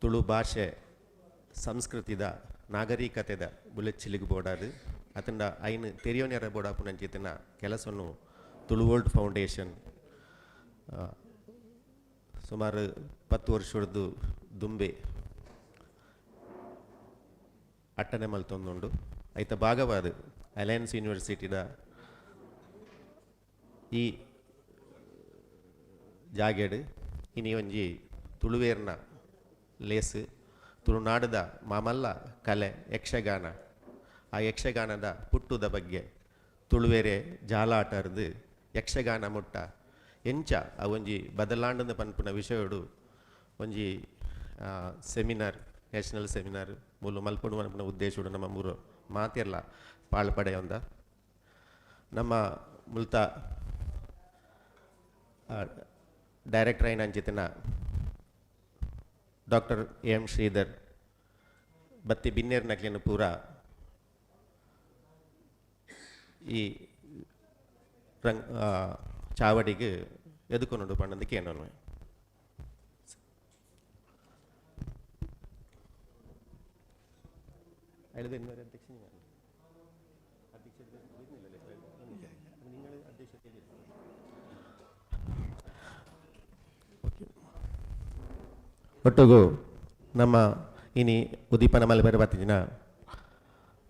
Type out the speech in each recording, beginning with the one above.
ತುಳು ಭಾಷೆ ಸಂಸ್ಕೃತಿದ ನಾಗರಿಕತೆದ ಬುಲೆಚ್ಚಿಲಿಗೆ ಬೋಡಾದ್ ಅತಂಡ ಐನ್ ತೆರಿಯೋನ್ಯರ ಬೋಡಾಪುನಂಚಿತ್ತಿನ ಕೆಲಸನ್ನು ತುಳು ವರ್ಲ್ಡ್ ಫೌಂಡೇಶನ್ ಸುಮಾರು 10 ವರ್ಷದ್ದು ದುಂಬೆ ಅಟ್ಟನೆ ಮಲ್ತೊಂದುಂಡು. ಐತ ಭಾಗವಾದ ಅಲಯನ್ಸ್ ಯೂನಿವರ್ಸಿಟಿದ ಈ ಜಾಗೆಡ್ ಇನಿ ಒಂಜಿ ತುಳುವೇರ್ನ ಲೇಸ್ ತುಳುನಾಡದ ಮಾಮಲ್ಲ ಕಲೆ ಯಕ್ಷಗಾನ, ಆ ಯಕ್ಷಗಾನದ ಪುಟ್ಟುದ ಬಗ್ಗೆ ತುಳುವೇರೆ ಜಾಲಾಟರ್ದು ಯಕ್ಷಗಾನ ಮುಟ್ಟ ಎಂಚ ಆ ಒಂಜಿ ಬದಲಾಂಡದ ಪನ್ಪುನ ವಿಷಯಡು ಒಂಜಿ ಸೆಮಿನಾರ್, ನ್ಯಾಷನಲ್ ಸೆಮಿನಾರ್ ಮೂಲು ಮಲ್ಪುಡು ಪನ್ಪುನ ಉದ್ದೇಶಡು ನಮ್ಮ ಮೂರು ಮಾತೆರ್ಲ ಪಾಳು ಪಡೆಯೊಂದ ನಮ್ಮ ಮುಲ್ತ ಡೈರೆಕ್ಟರ್ అయిన ಅಂಚಿತ್ತಿನ ಡಾಕ್ಟರ್ ಎಂ ಶ್ರೀಧರ್ ಬತ್ತಿ ಬಿನ್ನೇರ್ ನಕ್ಲಿನ ಪೂರ ಈ ರಂಗ್ ಚಾವಡಿಗೆ ಎದುಕೊನುಂಡು ಪಂಡಂದು ಕೇನೋನು. ಒಟ್ಟುಗು ನಮ್ಮ ಇನಿ ಉದೀಪನ ಮಲೆ ಬತ್ತಿನ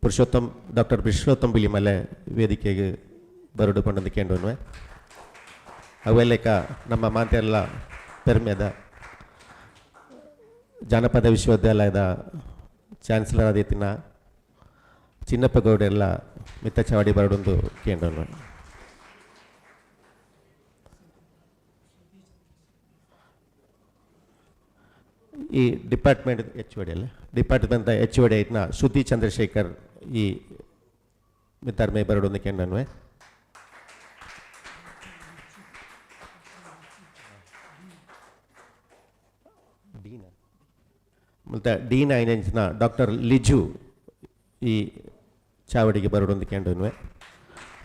ಪುರುಷೋತ್ತಮ್ ಡಾಕ್ಟರ್ ಪುರುಷೋತ್ತಮ್ ಬಿಳಿಮಲೆ ವೇದಿಕೆಗೆ ಬರಡು ಪಂಡಂದು ಕೇಂಡೋನ್ವೆ. ಅವೆಲೆಕ ನಮ್ಮ ಮಾತೆಲ್ಲ ಪೆರ್ಮೆದ ಜಾನಪದ ವಿಶ್ವವಿದ್ಯಾಲಯದ ಚಾನ್ಸಲರ್ ಆದಿತ್ತಿನ ಚಿನ್ನಪ್ಪ ಗೌಡೆಲ್ಲ ಮಿತ್ತ ಚಾವಡಿ ಬರಡೊಂದು ಕೇಂಡೋನ್ವೆ. ಈ ಡಿಪಾರ್ಟ್ಮೆಂಟ್ ಎಚ್ ಒ ಡಿ ಅಲ್ಲ, ಡಿಪಾರ್ಟ್ಮೆಂಟ್ ಎಚ್ ಒ ಡಿ ಐತ್ನ ಶ್ರುತಿ ಚಂದ್ರಶೇಖರ್ ಈ ಮಿತ್ತರ್ಮೆ ಬರಡೊಂದು ಕೇಂಡನ್ವೆ. ಮತ್ತು ಡೀನ್ ಐನಂಚಿನ ಡಾಕ್ಟರ್ ಲಿಜು ಈ ಚಾವಡಿಗೆ ಬರಡೊಂದು ಕೇಂಡನ್ವೆ.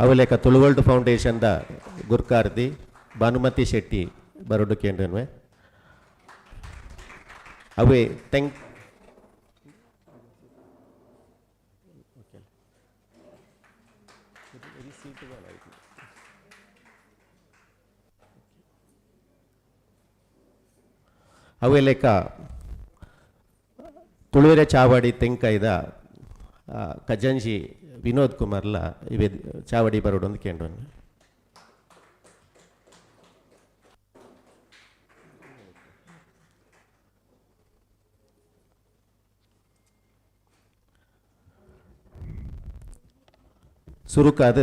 ಅವಲೇಕ ತುಳುವರ್ಲ್ಡ್ ಫೌಂಡೇಶನ್ದ ಗುರ್ಕಾರ್ದಿ ಭಾನುಮತಿ ಶೆಟ್ಟಿ ಬರಡು ಕೇಂಡನ್ವೆ. ಅವೇ ತೆಂಕ್ ಅವೆಲೆಕ ತುಳುವೆರೆ ಚಾವಡಿ ತೆಂಕಾಯ್ದ ಖಜಾಂಜಿ ವಿನೋದ್ ಕುಮಾರ್ಲ ಇವೆ ಚಾವಡಿ ಬರೋಡೊಂದು ಕೇಂದ್ರವನ್ನು. ಸುರುಕಾದ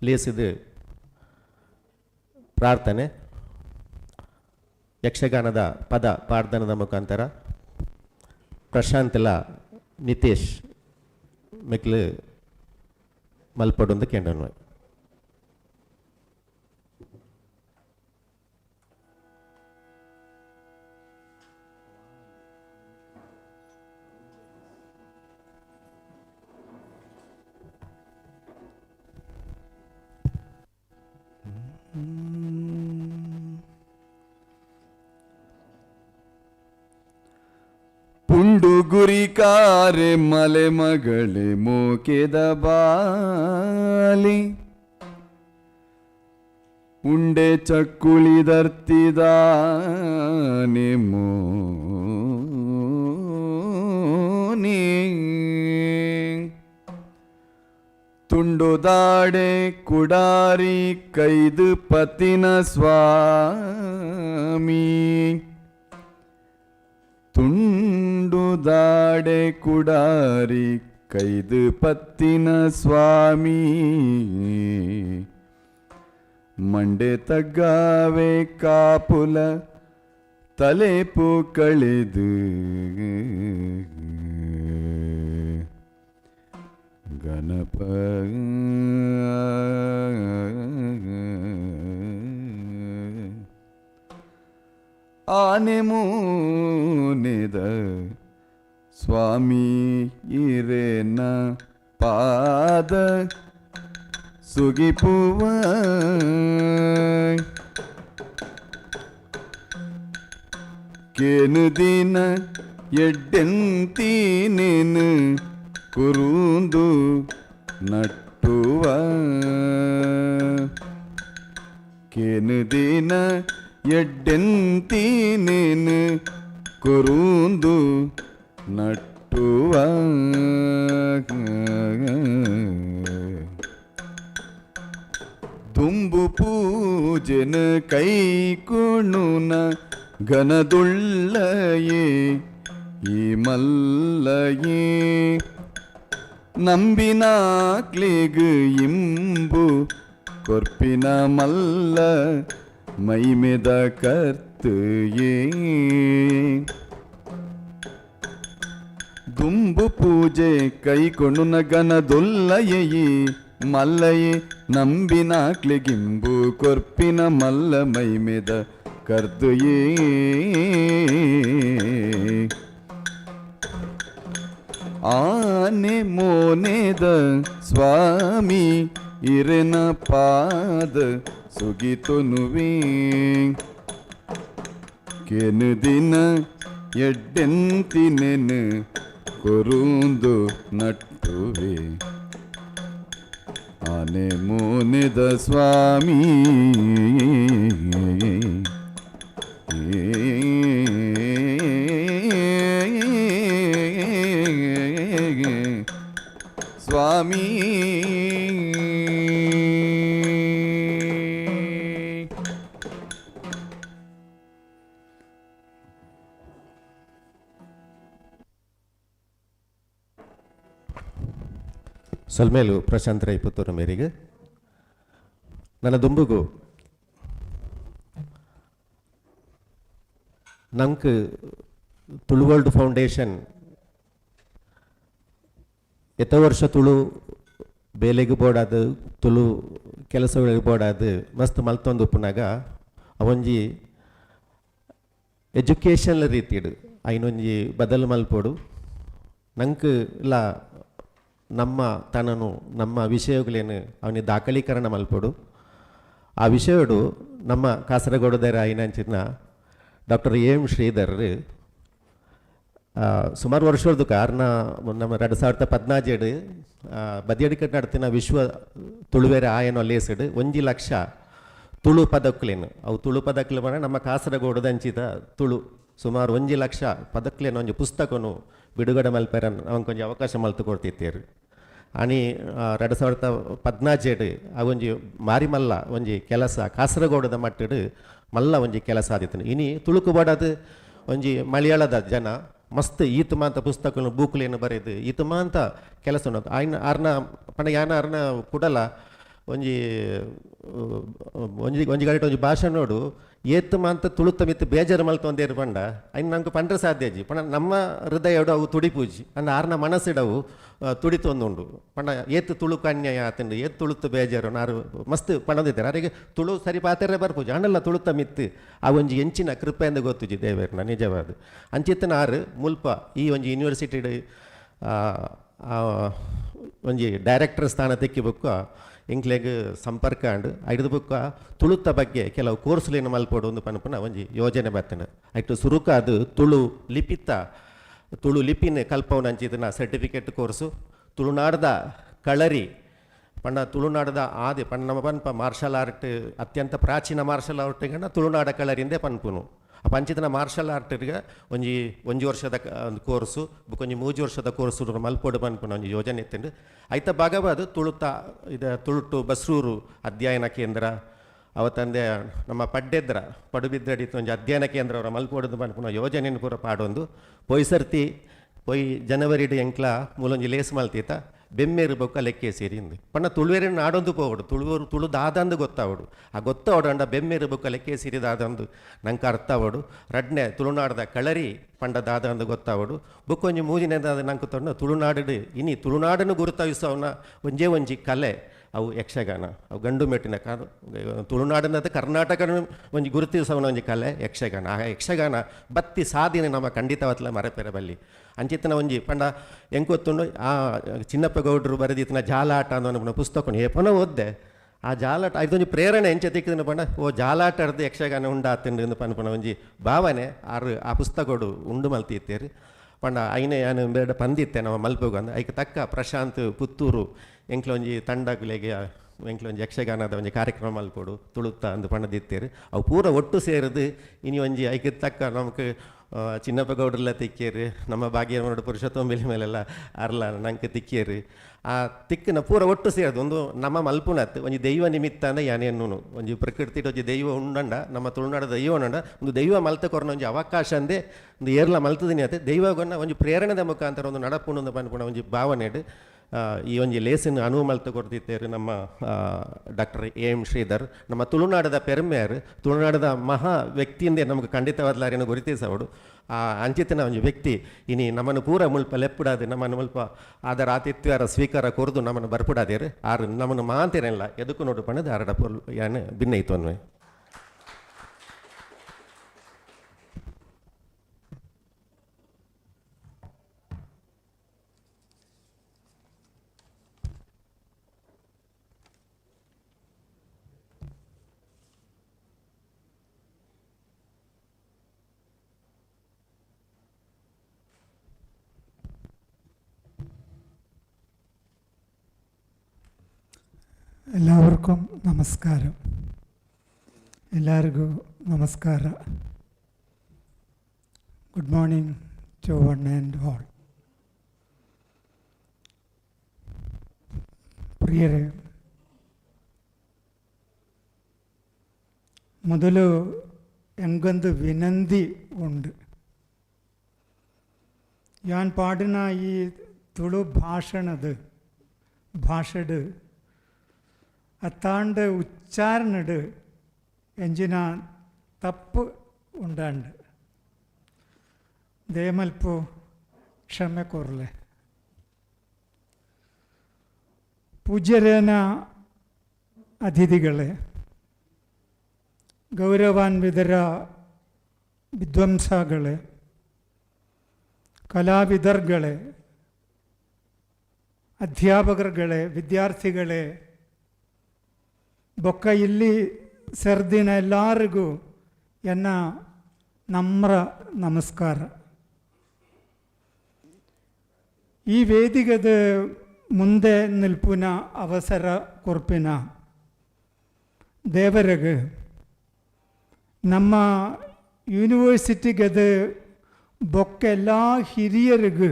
ಲೇಸಿದ ಪ್ರಾರ್ಥನೆ ಯಕ್ಷಗಾನದ ಪದ ಪಾಡ್ದನದ ಮುಖಾಂತರ ಪ್ರಶಾಂತ್ಲ ನಿತೇಶ್ ಮೆಕ್ಲು ಮಲ್ಪಡೊಂದು ಕೇಂಡನ್ವೆ. ಪುಂಡು ಗುರಿಕಾರೆ ಮಲೆ ಮಗಳೆ ಮೋಕೆದ ಬಾಲಿ ಉಂಡೆ ಚಕ್ಕುಳಿದರ್ತಿದಾನೆ ಮೋನಿ ತುಂಡುದಾಡೆ ಕುಡಾರಿ ಕೈದು ಪತಿನ ಸ್ವಾಮಿ ತುಂಡುದಾಡೆ ಕುಡಾರಿ ಕೈದು ಪತ್ತಿನ ಸ್ವಾಮಿ ಮಂಡೆ ತಗ್ಗಾವೆ ಕಾಪುಲ ತಲೆಪು ಕಳೆದು ಗಣಪ ಆನೆ ಮೂನೆದ ಸ್ವಾಮಿ ಇರೇನ ಪಾದ ಸುಗಿಪುವ ಕೇನುದಿನ ಎಡ್ಡೆಂತೀನೇನು ಕುರುಂದು ನಟ್ಟುವ. ಕೇನುದಿನ ಎಡ್ಡೆಂತೀನೇನು ಕುರುಂದು ನಟ್ಟುವ. ದುಂಬು ಪೂಜೆನ ಕೈ ಕುಣುನ ಘನದುಳ್ಳಯೇ ಈ ಮಲ್ಲಯೇ. ನಂಬಿನಾಕ್ಲಿಗ್ ಇಂಬು ಕೊರ್ಪಿನ ಮಲ್ಲ ಮೈಮೆದ ಕರ್ತಯೇ. ದುಂಬು ಪೂಜೆ ಕೈಕೊಣುನ ಗನದೊಲ್ಲಯೇ ಮಲ್ಲಯೇ. ನಂಬಿನಾಕ್ಲಿಗಿಂಬು ಕೊರ್ಪಿನ ಮಲ್ಲ ಮೈಮೆದ ಕರ್ದುಯೇ. ಆನೆ ಮೋನೆದ ಸ್ವಾಮಿ ಇರೆನ ಪಾದ ಸುಗಿತೊನುವೇ. ಕೆನುದಿನ ಎಡ್ಡೆಂತಿನೆನು ಕೊರುಂದು ನಟ್ಟುವೆ. ಆನೆ ಮೋನೆದ ಸ್ವಾಮಿ. ಸ್ವಾಮಿ. ಸೊಲ್ಮೇಲು ಪ್ರಶಾಂತ್ ರೈ ಪುತ್ತೂರು ಮೇರಿಗೆ. ನನ್ನ ದುಂಬುಗು ನಂಕ್ ತುಳು ವರ್ಲ್ಡ್ ಫೌಂಡೇಶನ್ ಎತ್ತ ವರ್ಷ ತುಳು ಬೇಲೆಗೆ ಬೋಡಾದ ತುಳು ಕೆಲಸಗಳಿಗೆ ಬೋಡಾದ ಮಸ್ತ್ ಮಲ್ತೊಂದು ಉಪ್ಪುನಾಗ ಅವೊಂಜಿ ಎಜುಕೇಷನ್ ರೀತಿಡ್ ಐನೊಂಜಿ ಬದಲು ಮಲ್ಪೊಡು. ನಂಕ್ ಲ ನಮ್ಮ ತನನು ನಮ್ಮ ವಿಷಯಗಳೇನು ಅವನಿ ದಾಖಲೀಕರಣ ಮಲ್ಪೊಡು. ಆ ವಿಷಯಡು ನಮ್ಮ ಕಾಸರಗೋಡುದರ ಐನಂಚಿನ ಡಾಕ್ಟರ್ ಎಂ ಶ್ರೀಧರ್ ಸುಮಾರು ವರ್ಷದ ಕಾರಣ ನಮ್ಮ 2014 ಬದಿಯಡಿಕ ನಡ್ತಿನ ವಿಶ್ವ ತುಳುವೆರೆ ಆಯನೋ ಲೇಸ್ಡ್ 1 ಲಕ್ಷ ತುಳು ಪದಕ್ಲೇನು ಅವು ತುಳು ಪದಕ್ಲು ಪಂಡ ನಮ್ಮ ಕಾಸರಗೋಡುದಂಚಿದ ತುಳು ಸುಮಾರು 1 ಲಕ್ಷ ಪದಕ್ಲೇನು ಒಂಜಿ ಪುಸ್ತಕನು ಬಿಡುಗಡೆ ಮಲ್ಪೆರ ಅವನ್ಕೊಂಜಿ ಅವಕಾಶ ಮಲ್ತು ಕೊಡ್ತಿತ್ತೇರು. ಆನಿ 2014 ಅವೊಂಜಿ ಮಾರಿ ಮಲ್ಲ ಒಂಜಿ ಕೆಲಸ ಕಾಸರಗೋಡದ ಮಟ್ಟಡ್ ಮಲ್ಲ ಒಂಜಿ ಕೆಲಸ ಆದಿತ್ತು. ಇನಿ ತುಳುಕು ಬೋಡಾದ್ ಒಂಜಿ ಮಲಯಾಳದ ಜನ ಮಸ್ತ್ ಈತ ಮಾಂತ ಪುಸ್ತಕನು ಬೂಕುಲೇನು ಬರೆದು ಈತ ಮಾಂತ ಕೆಲಸ ಆಯ್ನ ಆರ್ನ ಪಂಡ ಯಾನ ಆರ್ನ ಕುಡಲ ಒಂಜಿ ಒಂಜಿ ಒಂಜಿ ಗಡಿಟ್ ಒಂಜಿ ಭಾಷೆ ನೋಡು ಏತ್ ಮಾಂತ ತುಳುತ ಮಿತ್ತು ಬೇಜಾರು ಮಲ್ತೊಂದೇರು ಪಂಡ ಐನ್ ನಂಗೆ ಪಂಡ್ರೆ ಸಾಧ್ಯ ಅಜ್ಜಿ ಪಂಡ ನಮ್ಮ ಹೃದಯಡು ಅವು ತುಡಿಪೂಜಿ ಅಂಡ ಆರ್ನ ಮನಸ್ಸಿಡವು ತುಡಿತೊಂದುಂಡು. ಪಂಡ ಏತ್ ತುಳುಕು ಅನ್ಯಾಯ ಆತಂಡು ಏತ್ ತುಳುತು ಬೇಜಾರು ನಾರು ಮಸ್ತ್ ಪಂಡೊಂದಿದ್ದಾರೆ. ಅರೆಗೆ ತುಳು ಸರಿ ಪಾತೆರೆ ಬರ್ಪೂಜಿ ಅಂಡಲ್ಲ ತುಳುತ ಮಿತ್ತು ಆ ಒಂಜಿ ಎಂಚಿನ ಕೃಪೆಂದು ಗೊತ್ತುಜಿ ದೇವೇರ್ನ ನಿಜವಾದ ಅಂಚಿತ್ತನ ಆರು ಮುಲ್ಪ ಈ ಒಂಜಿ ಯೂನಿವರ್ಸಿಟಿಡ್ ಒಂಜಿ ಡೈರೆಕ್ಟರ್ ಸ್ಥಾನ ತೆಕ್ಕಿ ಬೊಕ್ಕ ಎಂಕ್ಲೆಗ್ ಸಂಪರ್ಕ ಅಂಡ್ ಐಡ್ದು ಬೊಕ್ಕ ತುಳುತ ಬಗ್ಗೆ ಕೆಲವು ಕೋರ್ಸ್ಲೇನು ಮಲ್ಪೊಡು ಒಂದು ಪನ್ಪುನ ಒಂಜಿ ಯೋಜನೆ ಬತ್ತಂಡು. ಐಟ್ ಸುರುಕಾದ್ ತುಳು ಲಿಪಿತ ತುಳು ಲಿಪಿನ ಕಲ್ಪವನ ಅಂಚಿತ್ತಿನ ಸರ್ಟಿಫಿಕೇಟ್ ಕೋರ್ಸು ತುಳುನಾಡ್ದ ಕಳರಿ ಪಂಡ ತುಳುನಾಡದ ಆದಿ ಪಂಡ ನಮ್ಮ ಪನ್ಪ ಮಾರ್ಷಲ್ ಆರ್ಟ್ ಅತ್ಯಂತ ಪ್ರಾಚೀನ ಮಾರ್ಷಲ್ ಆರ್ಟ್ ಗಂಡ ತುಳುನಾಡ ಕಳರಿಂದೇ ಪನ್ಪುನು. ಆ ಪಂಚಿತನ ಮಾರ್ಷಲ್ ಆರ್ಟ್ಗೆ ಒಂಜಿ ಒಂಜಿ ವರ್ಷದ ಒಂದು ಕೋರ್ಸು ಬೊಕೊಂಜಿ 3 ವರ್ಷದ ಕೋರ್ಸು ಮಲ್ಪೊಡು ಪನ್ಪುನ ಒಂಜಿ ಯೋಜನೆ ಇತ್ತುಂಡು. ಐತ ಭಾಗವಾದ ತುಳುತ ಇದು ತುಳುಟು ಬಸ್ರೂರು ಅಧ್ಯಯನ ಕೇಂದ್ರ ಅವತ್ತಂದೆ ನಮ್ಮ ಪಡ್ಡೆದ್ರ ಪಡುಬಿದ್ರಡಿ ಒಂಜಿ ಅಧ್ಯಯನ ಕೇಂದ್ರ ಅವರ ಮಲ್ಪೊಡುದು ಪನ್ಪುನ ಯೋಜನೆಯನ್ನು ಪೂರ ಪಾಡೊಂದು ಪೊಯ್ಸರ್ತಿ ಪೊಯ್ ಜನವರಿಡ್ ಎಂಕ್ಲ ಮೂಲೊಂಜಿ ಲೇಸ್ ಮಲ್ತೀತ ಬೆಮ್ಮೇರು ಬೊಕ್ಕ ಲೆಕ್ಕೆ ಸೇರಿಂದು ಪಂಡ ತುಳುವೆರೆ ನಾಡೊಂದು ಪೋವಡು ತುಳುವರು ತುಳು ದಾದಂದು ಗೊತ್ತಾವಡು ಆ ಗೊತ್ತಾವಡು ಅಂಡ ಬೆಮ್ಮೇರು ಬೊಕ್ಕ ಲೆಕ್ಕೆ ಸಿರಿ ದಾದಂದು ನಂಗೆ ಅರ್ಥ ಆವಡು. ರಡ್ನೆ ತುಳುನಾಡದ ಕಳರಿ ಪಂಡ ದಾದಂದು ಗೊತ್ತಾವಡು. ಬೊಕ್ಕೊಂಜಿ ಮೂಜಿನೆದಾದ ನಂಗೆ ತೊಂಡ ತುಳುನಾಡು ಇನಿ ತುಳುನಾಡನ್ನು ಗುರುತಾಯಿಸವನ ಒಂಜೇ ಒಂಜಿ ಕಲೆ ಅವು ಯಕ್ಷಗಾನ ಅವು ಗಂಡು ಮೆಟ್ಟಿನ ತುಳುನಾಡಿನದ ಕರ್ನಾಟಕನ ಒಂಜಿ ಗುರುತಿಸವನ ಒಂಜಿ ಕಲೆ ಯಕ್ಷಗಾನ. ಆ ಯಕ್ಷಗಾನ ಬತ್ತಿ ಸಾದಿನ ನಮ್ಮ ಖಂಡಿತವತ್ಲ ಮರೆಪೆರ ಬಲ್ಲಿ ಅಂಚಿತ್ತನ ಒಂಜಿ ಪಂಡ ಎಂಕೊತ್ತುಂಡು ಆ ಚಿನ್ನಪ್ಪ ಗೌಡ್ರು ಬರೆದಿತ್ತಿನ ಜಾಲಾಟ ಅನ್ನೋ ಪುಸ್ತಕ ಏಪನ ಓದ್ದೆ. ಆ ಜಾಲಾಟ ಐದೊಂಜಿ ಪ್ರೇರಣೆ ಎಂಚ ತಿಕ್ಕಿನ ಪಂಡ ಓ ಜಾಲಾಟರ್ದು ಯಕ್ಷಗಾನ ಉಂಡಾತುಂಡು ಪನ್ಪುನ ಒಂಜಿ ಭಾವನೆ ಆರು ಆ ಪುಸ್ತಕೊಡು ಉಂಡು ಮಲ್ತಿತ್ತೇರು. ಪಂಡ ಐನೆ ಯಾನ್ ಬೇಡ ಪಂದಿತ್ತೆ ನಮ್ಮ ಮಲ್ಪುಗು ಅಂದ್. ಐಕ್ ತಕ್ಕ ಪ್ರಶಾಂತ್ ಪುತ್ತೂರು ಎಂಕ್ಲೊಂಜಿ ತಂಡಗುಲೆಗೆ ಎಂಕ್ಲೊಂಜಿ ಯಕ್ಷಗಾನದ ಒಂಜಿ ಕಾರ್ಯಕ್ರಮ ಮಲ್ಪೊಡು ತುಳುತ್ತ ಅಂದ್ ಪಂಡದಿತ್ತೇರು. ಅವು ಪೂರ ಒಟ್ಟು ಸೇರಿದು ಇನಿ ಒಂಜಿ ಐಕ್ ತಕ್ಕ ನಮಕ್ ಚಿನ್ನಪ್ಪ ಗೌಡ್ರೆಲ್ಲ ತಿಕ್ಕೇರು, ನಮ್ಮ ಭಾಗ್ಯನೋಡು ಪುರುಷೋತ್ತಮ ಬಿಳಿ ಮೇಲೆಲ್ಲ ಅರ್ಲ ನಂಗೆ ತಿಕ್ಕೇರು. ಆ ತಿಕ್ಕಿನ ಪೂರ ಒಟ್ಟು ಸೇರಿದು ಒಂದು ನಮ್ಮ ಮಲ್ಪುನತ್ ಒಂಜಿ ದೈವ ನಿಮಿತ್ತ ಅಂದ ಯಾನೇನು ಒಂಜಿ ಪ್ರಕೃತಿ ಒಂಜಿ ದೈವ ಉಂಡಂಡ ನಮ್ಮ ತುಳುನಾಡ ದೈವ ಉಂಡಂಡ ಒಂದು ದೈವ ಮಲ್ತ ಕೊರ್ನ ಒಂಜಿ ಅವಕಾಶ ಅಂದೆ ಒಂದು ಏರ್ಲ ಮಲ್ತದಿನಿ ಅತ್ತೆ ದೈವಗೊನ್ನ ಒಂಜಿ ಪ್ರೇರಣೆದ ಮುಖಾಂತರ ಒಂದು ನಡಪುಂಡು ಪನ್ಪುನ ಒಂಜಿ ಭಾವನೆಡ್ ಈ ಒಂಜಿ ಲೇಸಿನ ಅನುವು ಮಲ್ತ ಕೊರ್ದಿತ್ತೇರು ನಮ್ಮ ಡಾಕ್ಟರ್ ಎ ಎಂ ಶ್ರೀಧರ್. ನಮ್ಮ ತುಳುನಾಡದ ಪೆರ್ಮೆಯರು, ತುಳುನಾಡದ ಮಹಾ ವ್ಯಕ್ತಿಯಿಂದೇ ನಮಗೆ ಖಂಡಿತವಾದ್ಲಾರೇನು ಗುರುತಿಸವಡು. ಆ ಅಂಚಿತನ ಒಂಜಿ ವ್ಯಕ್ತಿ ಇನಿ ನಮ್ಮನ್ನು ಪೂರ ಮುಲ್ಪ ಲೆಪ್ಪುಡಾದೆ ನಮ್ಮನ್ನು ಮುಲ್ಪ ಆದರ ಆತಿಥ್ಯರ ಸ್ವೀಕಾರ ಕೊರ್ದು ನಮ್ಮನ್ನು ಬರ್ಪುಡಾದೇರು. ಆರು ನಮ್ಮನ್ನು ಮಾಂತಿರಲ್ಲ ಎದಕ್ಕೂ ನೋಡು ಪಣ್ಣದು ಆರಡ ಪೊರ್ಲು ಯಾನ್ ಭಿನ್ನಯಿತು ಅನ್ವೆ. എല്ലാവർക്കും നമസ്കാരം. എല്ലാവർക്കും നമസ്കാര. Good morning to one and all. ಪ್ರಿಯರೇ, ಮೊದಲು ಎಂಗೊಂದು ವಿನಂತಿ ಉಂಡು. ಯಾನ್ ಪಾಡಿನ ಈ ತುಳು ಭಾಷಣದ ಭಾಷೆಡ್ ಅತ್ತಾಂಡ ಉಚ್ಚಾರಣೆಡ್ ಎಂಜಿನ ತಪ್ಪು ಉಂಡಾಂಡ್ ದಯಮಲ್ಪು ಕ್ಷಮೆ ಕೊರ್ಲೆ. ಪೂಜ್ಯರೇನ ಅತಿಥಿಗಳೇ, ಗೌರವಾನ್ವಿತರ ವಿದ್ವಾಂಸಗಳೇ, ಕಲಾವಿದರ್ಗಳೇ, ಅಧ್ಯಾಪಕರುಗಳೇ, ವಿದ್ಯಾರ್ಥಿಗಳೇ, ಬೊಕ್ಕ ಇಲ್ಲಿ ಸೆರ್ದಿನ ಎಲ್ಲರಿಗೂ ಎನ್ನ ನಮ್ರ ನಮಸ್ಕಾರ. ಈ ವೇದಿಕದ ಮುಂದೆ ನಿಲ್ಪುನ ಅವಸರ ಕೊರ್ಪಿನ ದೇವರಿಗೆ, ನಮ್ಮ ಯೂನಿವರ್ಸಿಟಿಗದ ಬೊಕ್ಕ ಎಲ್ಲ ಹಿರಿಯರಿಗೂ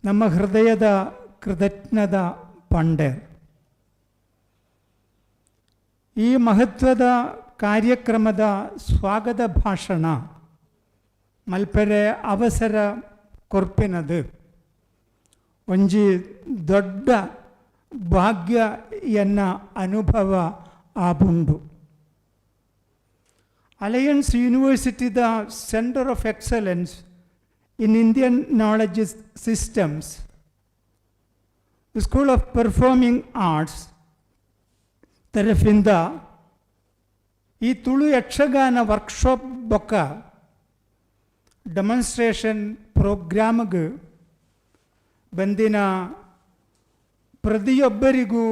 ನಮ್ಮ ಹೃದಯದ ಕೃತಜ್ಞത ಪಂಡೆ. ಈ ಮಹತ್ವದ ಕಾರ್ಯಕ್ರಮದ ಸ್ವಾಗತ ಭಾಷಣ ಮಲ್ಪೆರೆ ಅವಸರ ಕೊರ್ಪಿನದು ಒಂಜಿ ದೊಡ್ಡ ಭಾಗ್ಯ ಎನ್ನ ಅನುಭವ ಆಪುಂಡು. ಅಲಯನ್ಸ್ ಯೂನಿವರ್ಸಿಟಿದ centre of excellence in Indian knowledge systems, school of performing arts ತರಫಿಂದ ಈ ತುಳು ಯಕ್ಷಗಾನ ವರ್ಕ್ಶಾಪ್ ಬೊಕ್ಕ ಡೆಮಾನ್ಸ್ಟ್ರೇಷನ್ ಪ್ರೋಗ್ರಾಮ್ಗೆ ಬಂದಿನ ಪ್ರತಿಯೊಬ್ಬರಿಗೂ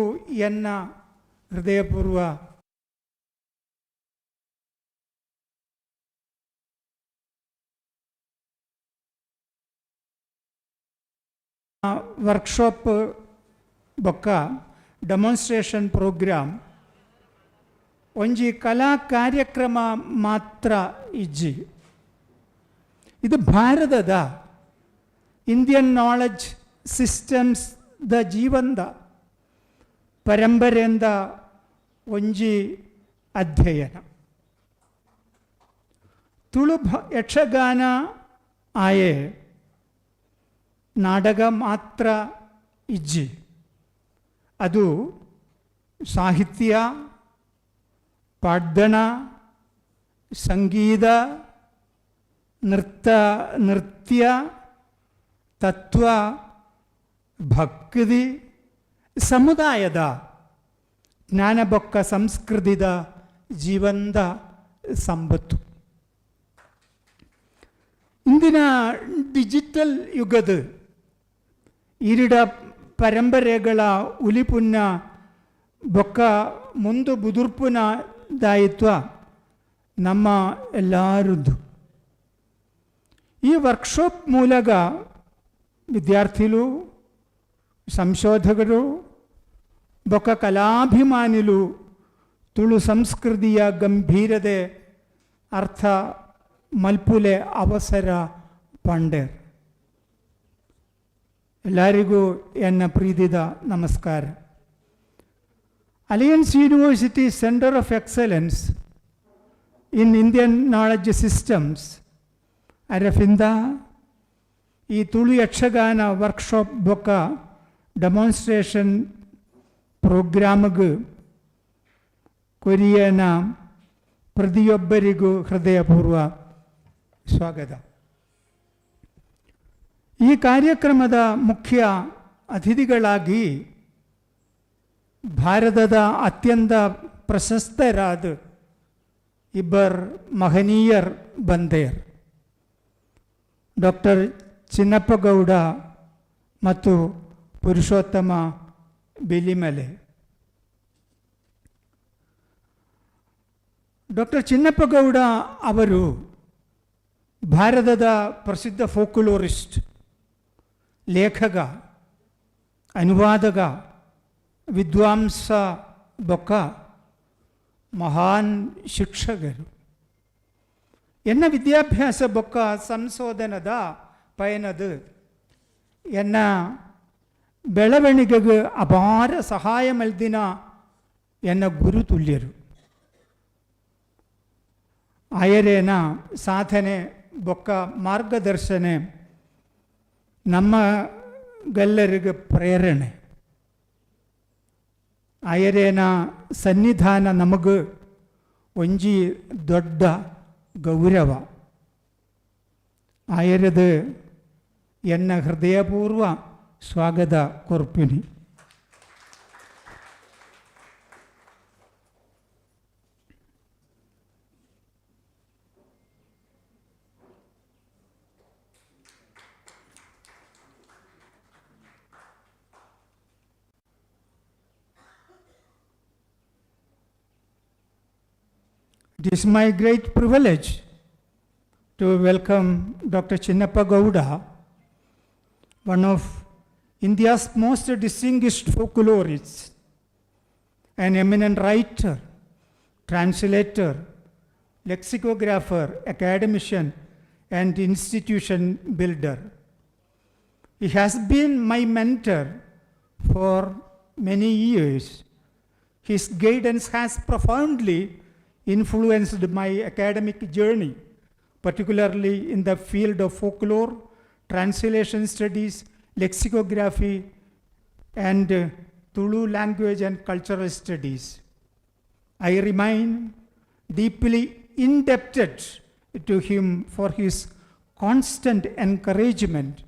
ಎನ್ನ ಹೃದಯಪೂರ್ವ ವರ್ಕ್ಶಾಪ್ ಬೊಕ್ಕ ಡೆಮಾನ್ಸ್ಟ್ರೇಷನ್ ಪ್ರೋಗ್ರಾಮ್ ಒಂಜಿ ಕಲಾ ಕಾರ್ಯಕ್ರಮ ಮಾತ್ರ ಇಜ್ಜಿ. ಇದು ಭಾರತದ ಇಂಡಿಯನ್ ನಾಲೆಡ್ಜ್ ಸಿಸ್ಟಮ್ಸ್ the ಜೀವಂದ ಪರಂಪರೆಯಿಂದ ಒಂಜಿ ಅಧ್ಯಯನ. ತುಳು ಯಕ್ಷಗಾನ ಆಯೆ ನಾಟಕ ಮಾತ್ರ ಇಜ್ಜಿ, ಅದು ಸಾಹಿತ್ಯ, ಪಾಡ್ದನ, ಸಂಗೀತ, ನೃತ್ತ, ನೃತ್ಯ, ತತ್ವ, ಭಕ್ತಿ, ಸಮುದಾಯದ ಜ್ಞಾನಬೊಕ್ಕ ಸಂಸ್ಕೃತಿದ ಜೀವಂದ ಸಂಪತ್ತು. ಇಂದಿನ ಡಿಜಿಟಲ್ ಯುಗದ ಇರಿಡ ಪರಂಪರೆಗಳ ಉಲಿಪುನ್ನ ಬೊಕ್ಕ ಮುಂದು ಬುದುರ್ಪುನ ದಾಯಿತ್ವ ನಮ್ಮ ಎಲ್ಲಾರದ್ದು. ಈ ವರ್ಕ್ಶಾಪ್ ಮೂಲಕ ವಿದ್ಯಾರ್ಥಿಲು, ಸಂಶೋಧಕರು ಬೊಕ್ಕ ಕಲಾಭಿಮಾನಿಲು ತುಳು ಸಂಸ್ಕೃತಿಯ ಗಂಭೀರತೆ ಅರ್ಥ ಮಲ್ಪುಲೆ ಅವಸರ ಪಂಡೇರ್. ಎಲ್ಲರಿಗೂ ಎನ್ನ ಪ್ರೀತಿದ ನಮಸ್ಕಾರ. Alliance University Centre of Excellence in Indian Knowledge Systems ಅರಫಿಂದ ಈ ತುಳು ಯಕ್ಷಗಾನ ವರ್ಕ್ಶಾಪ್ ಬೊಕ್ಕ ಡೆಮಾನ್ಸ್ಟ್ರೇಷನ್ ಪ್ರೋಗ್ರಾಮ್ಗೆ ಕೊರಿಯನ ಪ್ರತಿಯೊಬ್ಬರಿಗೂ ಹೃದಯಪೂರ್ವ ಸ್ವಾಗತ. ಈ ಕಾರ್ಯಕ್ರಮದ ಮುಖ್ಯ ಅತಿಥಿಗಳಾಗಿ ಭಾರತದ ಅತ್ಯಂತ ಪ್ರಶಸ್ತರಾದ ಇಬ್ಬರು ಮಹನೀಯರ್ ಬಂದೇರ್, ಡಾಕ್ಟರ್ ಚಿನ್ನಪ್ಪಗೌಡ ಮತ್ತು ಪುರುಷೋತ್ತಮ ಬಿಲಿಮಲೆ. ಡಾಕ್ಟರ್ ಚಿನ್ನಪ್ಪಗೌಡ ಅವರು ಭಾರತದ ಪ್ರಸಿದ್ಧ ಫೋಕ್ಲೋರಿಸ್ಟ್, ಲೇಖಕ, ಅನುವಾದಕ, ವಿದ್ವಾಂಸ ಬೊಕ್ಕ ಮಹಾನ್ ಶಿಕ್ಷಕರು. ಎನ್ನ ವಿದ್ಯಾಭ್ಯಾಸ ಬೊಕ್ಕ ಸಂಶೋಧನದ ಪಯಣದ ಎನ್ನ ಬೆಳವಣಿಗೆಗೆ ಅಪಾರ ಸಹಾಯ ಮಲ್ದಿನ ಎನ್ನ ಗುರುತುಲ್ಯರು. ಆಯರೇನ ಸಾಧನೆ ಬೊಕ್ಕ ಮಾರ್ಗದರ್ಶನೆ ನಮ್ಮ ಗಲ್ಲರಿಗೆ ಪ್ರೇರಣೆ. ಆಯರೇನ ಸನ್ನಿಧಾನ ನಮಗೆ ಒಂಜಿ ದೊಡ್ಡ ಗೌರವ. ಆಯರದು ಎನ್ನ ಹೃದಯಪೂರ್ವ ಸ್ವಾಗತ ಕೊರ್ಪಿನಿ. It is my great privilege to welcome Dr. Chinnappa Gowda, one of India's most distinguished folklorists, an eminent writer, translator, lexicographer, academician, and institution builder. He has been my mentor for many years. His guidance has profoundly influenced my academic journey, particularly in the field of folklore, translation studies, lexicography, and Tulu language and cultural studies. I remain deeply indebted to him for his constant encouragement,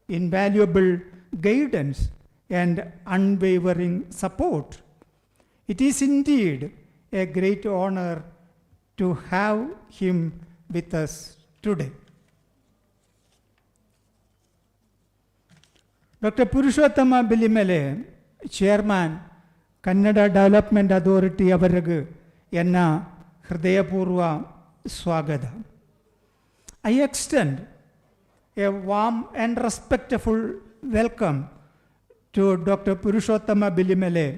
invaluable guidance, and unwavering support. It is indeed a great honor to have him with us today. Doctor Purushottama Bilimale, chairman, Kannada development authority ಅವರಿಗೆ ಎನ್ನ ಹೃದಯಪೂರ್ವ ಸ್ವಾಗತ. I extend a warm and respectful welcome to Dr. Purushottama Bilimale,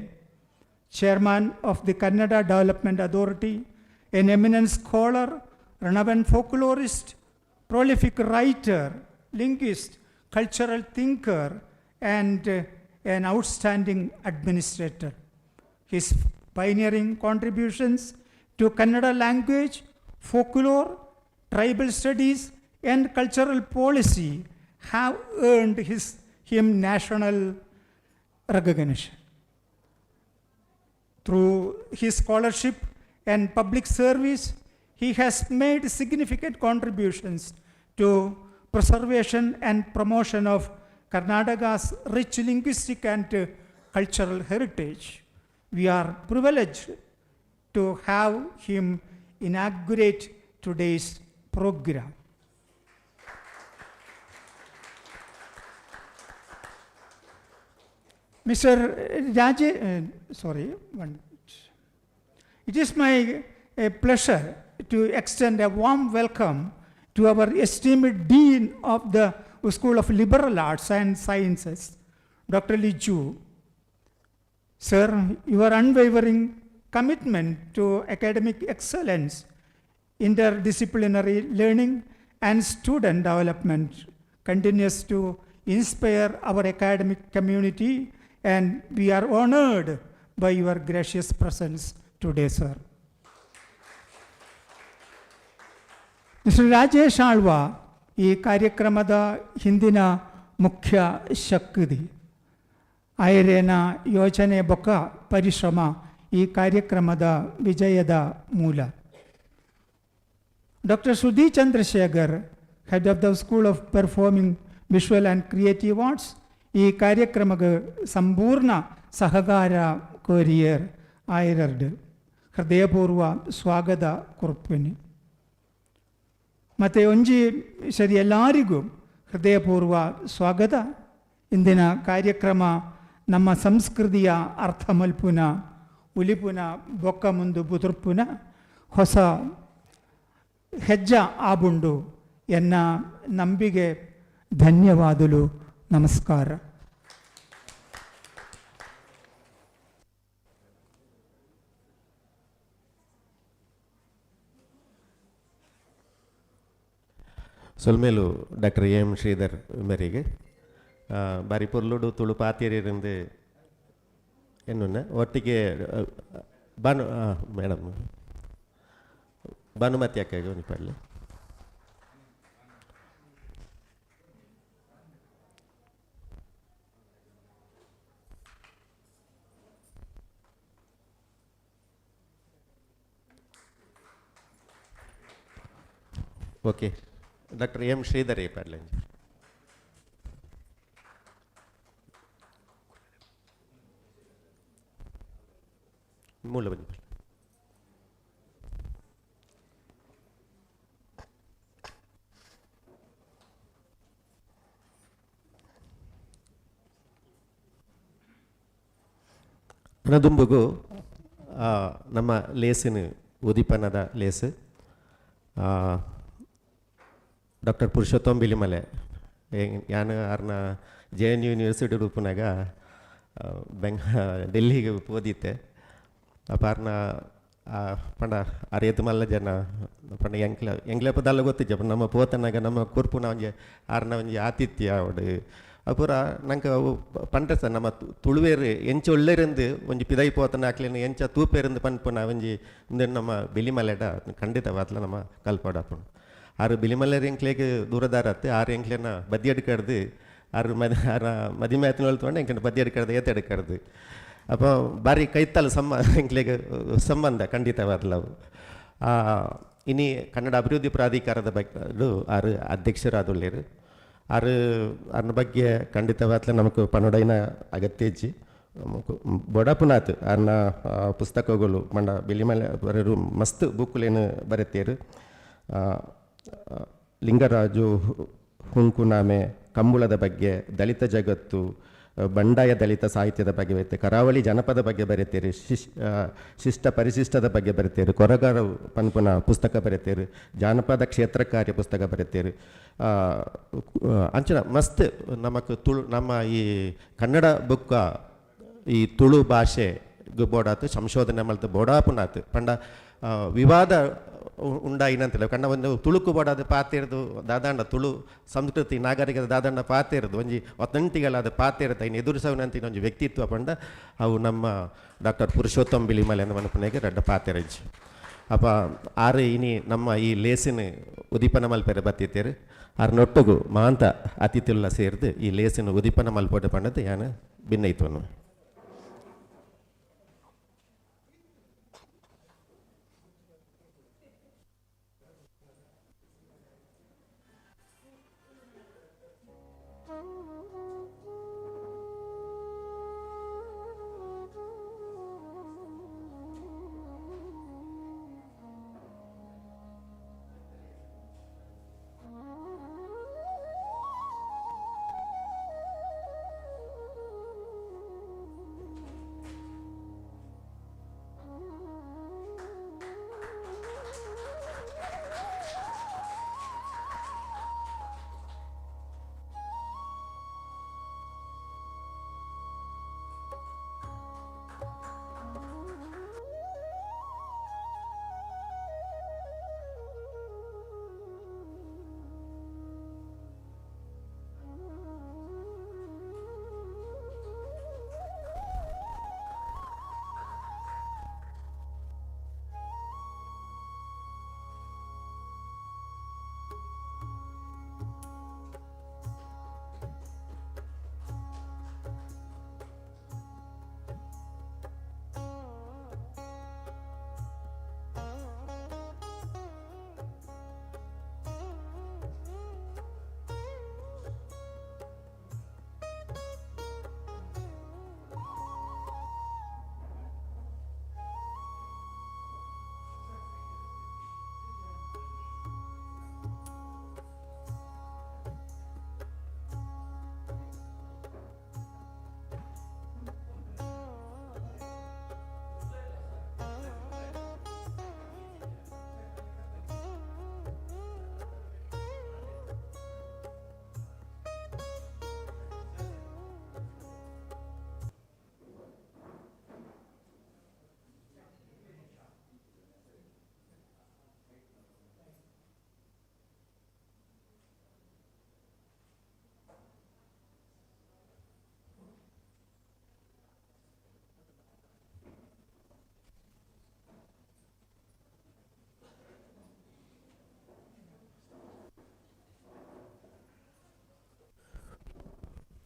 Chairman of the Kannada Development Authority, an eminent scholar, renowned folklorist, prolific writer, linguist, cultural thinker, and an outstanding administrator. His pioneering contributions to Kannada language, folklore, tribal studies, and cultural policy have earned him national recognition. Through his scholarship and public service, he has made significant contributions to preservation and promotion of Karnataka's rich linguistic and cultural heritage. We are privileged to have him inaugurate today's program. Mr. Raje, sorry, one minute. It is my pleasure to extend a warm welcome to our esteemed Dean of the School of Liberal Arts and Sciences, Dr. Liju. Sir, your unwavering commitment to academic excellence, interdisciplinary learning, and student development continues to inspire our academic community, and we are honored by your gracious presence today, sir. Mister Rajesh Alva ಈ ಕಾರ್ಯಕ್ರಮದ ಹಿಂದಿನ ಮುಖ್ಯ ಶಕ್ತಿ. ಆಯರೇನ ಯೋಜನೆ ಬೊಕ್ಕ ಪರಿಶ್ರಮ ಈ ಕಾರ್ಯಕ್ರಮದ ವಿಜಯದ ಮೂಲ. Doctor Sudhi Chandrashekhar, Head of the School of Performing, Visual and Creative Arts, ಈ ಕಾರ್ಯಕ್ರಮಕ್ಕೆ ಸಂಪೂರ್ಣ ಸಹಕಾರ ಕೊರಿಯರ್. ಆಯರರ್ಡ್ ಹೃದಯಪೂರ್ವ ಸ್ವಾಗತ ಕೊರ್ಪಿನಿ. ಮತ್ತು ಒಂಜಿ ಸರಿ ಎಲ್ಲರಿಗೂ ಹೃದಯಪೂರ್ವ ಸ್ವಾಗತ. ಇಂದಿನ ಕಾರ್ಯಕ್ರಮ ನಮ್ಮ ಸಂಸ್ಕೃತಿಯ ಅರ್ಥ ಮಲ್ಪುನ, ಉಲಿಪುನ ಬೊಕ್ಕ ಮುಂದು ಬುದುರ್ಪುನ ಹೊಸ ಹೆಜ್ಜ ಆಬುಂಡು ಎನ್ನ ನಂಬಿಕೆ. ಧನ್ಯವಾದಲು, ನಮಸ್ಕಾರ. ಸೊಲ್ಮೇಲು ಡಾಕ್ಟರ್ ಎಂ ಶ್ರೀಧರ್ ಮೇರಿಗೆ. ಬಾರಿ ಪೊರ್ಲುಡು ತುಳು ಪಾತಿಯರಿಂದ ಎನ್ನುನ್ನ ಒಟ್ಟಿಗೆ ಬಾನು ಮೇಡಮ್ ಭಾನುಮತಿ ಅಕ್ಕಗೆ ಒಂಜಿ ಪಡ್ಲೆ. ಓಕೆ, ಡಾಕ್ಟರ್ ಎಂ ಶ್ರೀಧರ್ ಪಡ್ಲೆ. ಮೂಲ ಬನ್ನಿ. ಪಣದುಂಬುಗು ನಮ್ಮ ಲೇಸಿನ ಉದಿಪನದ ಲೇಸ್ ಡಾಕ್ಟರ್ ಪುರುಷೋತ್ತಮ್ ಬಿಲಿಮಲೆ. ಯಾನ್ ಆರ್ನ ಜೆ ಎನ್ ಯು ಯೂನಿವರ್ಸಿಟಿ ಉಪ್ಪುನಾಗ ಬೆಂಗ್ ಡೆಲ್ಲಿಗೆ ಪೋದಿತ್ತೆ. ಅಪ್ಪ ಆರ್ನ ಪಂಡ ಅರೇತ್ ಮಲ್ಲ ಜನ ಪಂಡ ಎಂಕ್ಲ ಎಂಕ್ಲೆಪ ದಾಲ ಗೊತ್ತಿಜ್ಜ. ಪಂಡ ನಮ್ಮ ಪೋತನಾಗ ನಮ್ಮ ಕೊರ್ಪುನ ಒಂಜಿ ಆರ್ನ ಒಂಜಿ ಆತಿಥ್ಯ ಅವಡು ಅಪುರ ನಂಗೆ ಅವು ಪಂಡ್ರೆ ಸರ್, ನಮ್ಮ ತುಳುವೇರು ಎಂಚ ಒಳ್ಳೆರಿಂದ ಒಂಜಿ ಪಿದೈ ಪೋತನ ಆಕ್ಲೇನು ಎಂಚ ತೂಪೇರಿಂದ ಪನ್ಪುನ ಒಂಜಿ ಉಂದೆನ್ ನಮ್ಮ ಬಿಲಿಮಲೆಡ ಖಂಡಿತವಾದ್ಲ ನಮ್ಮ ಕಲ್ಪಡಾಪುಂಡು. ಆರು ಬಿಲಿಮಲೆರ್ ಎಂಕ್ಲೆಗ್ ದೂರದಾರತ್ತೆ. ಆರು ಎಂಕ್ಲೆನ ಬದ್ದಿ ಎಡ್ಕರ್ದು ಆರು ಮದ ಆರ ಮದಿಮೆ ಆತನ ತೊಗೊಂಡು ಎಂಕ್ಲೆನ ಬದ್ದಿ ಎಡ್ಕರ್ದು ಏತ್ ಎಡ್ಕರ್ದು. ಅಪ್ಪ ಬಾರಿ ಕೈತಲ್ ಸಮ್ಮ ಎಂಕ್ಲೆಗ್ ಸಂಬಂಧ ಖಂಡಿತವಾದ್ಲ ಅವು. ಇನಿ ಕನ್ನಡ ಅಭಿವೃದ್ಧಿ ಪ್ರಾಧಿಕಾರದ ಬಗ್ಗೆ ಆರು ಅಧ್ಯಕ್ಷರಾದುಳ್ಳೇರು. ಆರು ಅರ್ನ ಬಗ್ಗೆ ಖಂಡಿತವಾದ್ಲ ನಮಕ್ ಪನೊಡೈನ ಅಗತ್ಯ ಇಜ್ಜಿ. ಬೊಡಪುನಾತ್ ಅರ್ನ ಪುಸ್ತಕಗಳು ಪಂಡ ಬಿಲಿಮಲೆ ಬರೆರು ಮಸ್ತ್ ಬುಕ್ಕುಲೇನು ಬರೆತೇರು. ಲಿಂಗರಾಜು ಹುಂಕುನಾಮೆ, ಕಂಬುಳದ ಬಗ್ಗೆ, ದಲಿತ ಜಗತ್ತು, ಬಂಡಾಯ ದಲಿತ ಸಾಹಿತ್ಯದ ಬಗ್ಗೆ ಬರೀತಾರೆ, ಕರಾವಳಿ ಜನಪದ ಬಗ್ಗೆ ಬರೀತೀರಿ, ಶಿಷ್ಟ ಪರಿಶಿಷ್ಟದ ಬಗ್ಗೆ ಬರೀತೀರಿ, ಕೊರಗರ ಪನ್ಪುನ ಪುಸ್ತಕ ಬರೀತೀರಿ, ಜಾನಪದ ಕ್ಷೇತ್ರ ಕಾರ್ಯ ಪುಸ್ತಕ ಬರೀತೀರಿ. ಅಂಚನ ಮಸ್ತ್ ನಮಕ್ ತುಳು ನಮ್ಮ ಈ ಕನ್ನಡ ಬುಕ್ಕ ಈ ತುಳು ಭಾಷೆ ಬೋಡಾತು ಸಂಶೋಧನೆ ಮಲ್ತು ಬೋಡಾಪುನಾತು. ಪಂಡ ವಿವಾದ ಉಂಡಾಯಿನಂತಿಲ್ಲ ಕಣ್ಣ ಒಂದು ತುಳುಕು ಬೋಡಾದ ಪಾತೆರ್ದು ದಾದಾಂಡ ತುಳು ಸಂಸ್ಕೃತಿ ನಾಗರಿಕದ ದಾದಾಂಡ ಪಾತೆರ್ದು ಒಂಜಿ ಒತ್ತಂಟಿಗಳಾದ ಪಾತೆರ್ದು ಐನ್ ಎದುರಿಸವನಂತಿನ ಒಂಜಿ ವ್ಯಕ್ತಿತ್ವ ಪಂಡ ಅವು ನಮ್ಮ ಡಾಕ್ಟರ್ ಪುರುಷೋತ್ತಮ್ ಬಿಳಿಮಲೆ ಅಂದ್ ಮನಪುನೆಗೆ ರಡ್ಡ ಪಾತೆರಜ್ಜಿ. ಅಪ್ಪ ಆರು ಇನಿ ನಮ್ಮ ಈ ಲೇಸಿನ ಉದೀಪನ ಮಲ್ಪೆರೆ ಬತ್ತಿತ್ತೇರು. ಆರ್ ನೊಟ್ಟುಗು ಮಾಂತ ಅತಿಥಿಲ್ಲ ಸೇರ್ದು ಈ ಲೇಸಿನ ಉದೀಪನ ಮಲ್ಪೋಟೆ ಪಂಡದು ಯಾನ ಭಿನ್ನೈತ್ವನು.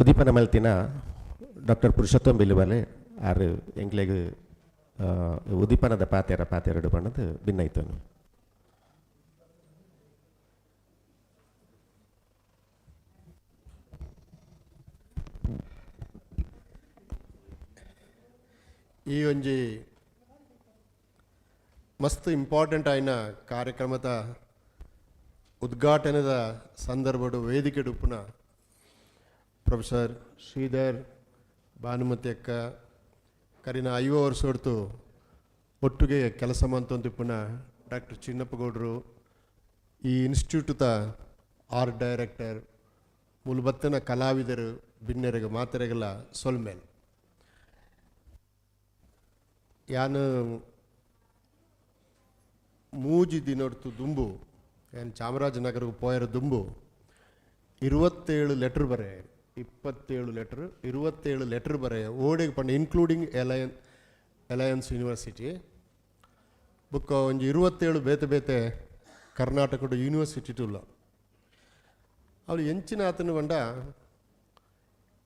ಉದೀಪನ ಮಲ್ತಿನ ಡಾಕ್ಟರ್ ಪುರುಷೋತ್ತಮ್ ಬಿಲ್ಲುಬಾಲೆ ಆರು ಎಂಕ್ಲೆಗ್ ಉದೀಪನದ ಪಾತೆರ ಪಾತೆರಡು ಪಂಡದು ಭಿನ್ನೈತನು. ಈ ಒಂಜಿ ಮಸ್ತ್ ಇಂಪಾರ್ಟೆಂಟ್ ಆಯಿನ ಕಾರ್ಯಕ್ರಮದ ಉದ್ಘಾಟನೆದ ಸಂದರ್ಭಡು ವೇದಿಕೆ ಉಪ್ಪುನ ಪ್ರೊಫೆಸರ್ ಶ್ರೀಧರ್, ಭಾನುಮತಿ ಅಕ್ಕ, ಕರಿನ 50 ವರ್ಷ ಒಟ್ಟಿಗೆ ಕೆಲಸ ಮಂತೊಂದಿಪ್ಪುನ ಡಾಕ್ಟರ್ ಚಿನ್ನಪ್ಪಗೌಡರು, ಈ ಇನ್ಸ್ಟಿಟ್ಯೂಟ್ದ ಆರ್ಟ್ ಡೈರೆಕ್ಟರ್, ಮೂಲಬತ್ತನ ಕಲಾವಿದರು, ಬಿನ್ನೆರೆಗೆ ಮಾತೆರೆಗೆಲ್ಲ ಸೊಲ್ಮೆಲ್. ಯಾನ್ 3 ದಿನೊಡ್ತು ದುಂಬು ಯಾನ್ ಚಾಮರಾಜನಗರಕ್ಕೆ ಪೋಯರ ದುಂಬು 27 ಲೆಟರ್ ಬರೆ, 27 ಲೆಟರ್, 27 ಲೆಟರ್ ಬರೆ ಓಡೆಗೆ ಪಂಡ ಇನ್ಕ್ಲೂಡಿಂಗ್ ಅಲಯನ್ಸ್ ಯೂನಿವರ್ಸಿಟಿ ಬುಕ್ಕ ಒಂಜಿ 27 ಬೇತೆ ಬೇತೆ ಕರ್ನಾಟಕದ ಯೂನಿವರ್ಸಿಟಿ ಉಲ್ಲ. ಅವಳು ಎಂಚಿನ ಆತನ ಪಂಡ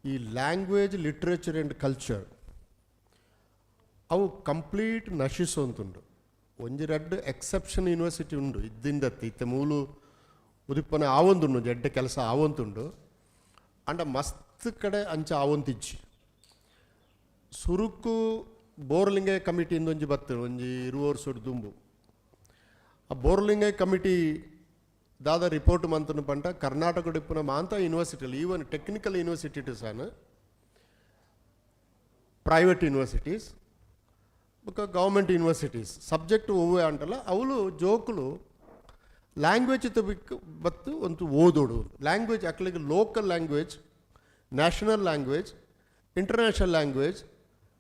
ಈ ಲ್ಯಾಂಗ್ವೇಜ್, ಲಿಟ್ರೇಚರ್ ಆ್ಯಂಡ್ ಕಲ್ಚರ್ ಅವು ಕಂಪ್ಲೀಟ್ ನಶಿಸೋಂತುಂಡು. ಒಂಜಿ ರಡ್ಡ್ ಎಕ್ಸೆಪ್ಷನ್ ಯೂನಿವರ್ಸಿಟಿ ಉಂಡು ಇದ್ದಿಂದತ್ತೆ ಇತ್ತೆ ಮೂಲು ಉದಿಪ್ಪನ ಆವೊಂದುಂಡು, ಒಂಜಿ ಎಡ್ಡೆ ಕೆಲಸ ಆವೊಂತುಂಡು. ಅಂಡ ಮಸ್ತ್ ಕಡೆ ಅಂಚ ಆವೊಂತಿಜ್ಜಿ. ಸುರುಕು ಬೋರ್ಲಿಂಗಯ್ಯ ಕಮಿಟಿಯಿಂದ ಒಂಜಿ ಬತ್ತು ಒಂಜಿ 20 ವರ್ಷದ ದುಂಬು. ಆ ಬೋರ್ಲಿಂಗಯ್ಯ ಕಮಿಟಿ ದಾದ ರಿಪೋರ್ಟ್ ಮಂತನು ಪಂಡ ಕರ್ನಾಟಕ ಇಪ್ಪುನ ಮಾಂತ ಯೂನಿವರ್ಸಿಟಿಲಿ, ಈವನ್ ಟೆಕ್ನಿಕಲ್ ಯೂನಿವರ್ಸಿಟಿ ಸಾನ, ಪ್ರೈವೇಟ್ ಯೂನಿವರ್ಸಿಟೀಸ್ ಬೊಕ್ಕ ಗೌರ್ಮೆಂಟ್ ಯೂನಿವರ್ಸಿಟೀಸ್ ಸಬ್ಜೆಕ್ಟ್ ಒವ್ವೆ ಅಂಟಲ್ಲ ಅವಳು ಜೋಕುಲು ಲ್ಯಾಂಗ್ವೇಜ್ ಬಿಕ್ ಬತ್ತು ಒಂದು ಓದೋಡು. ಲ್ಯಾಂಗ್ವೇಜ್ ಅಕ್ಲಿಗೆ local language, national language, international language,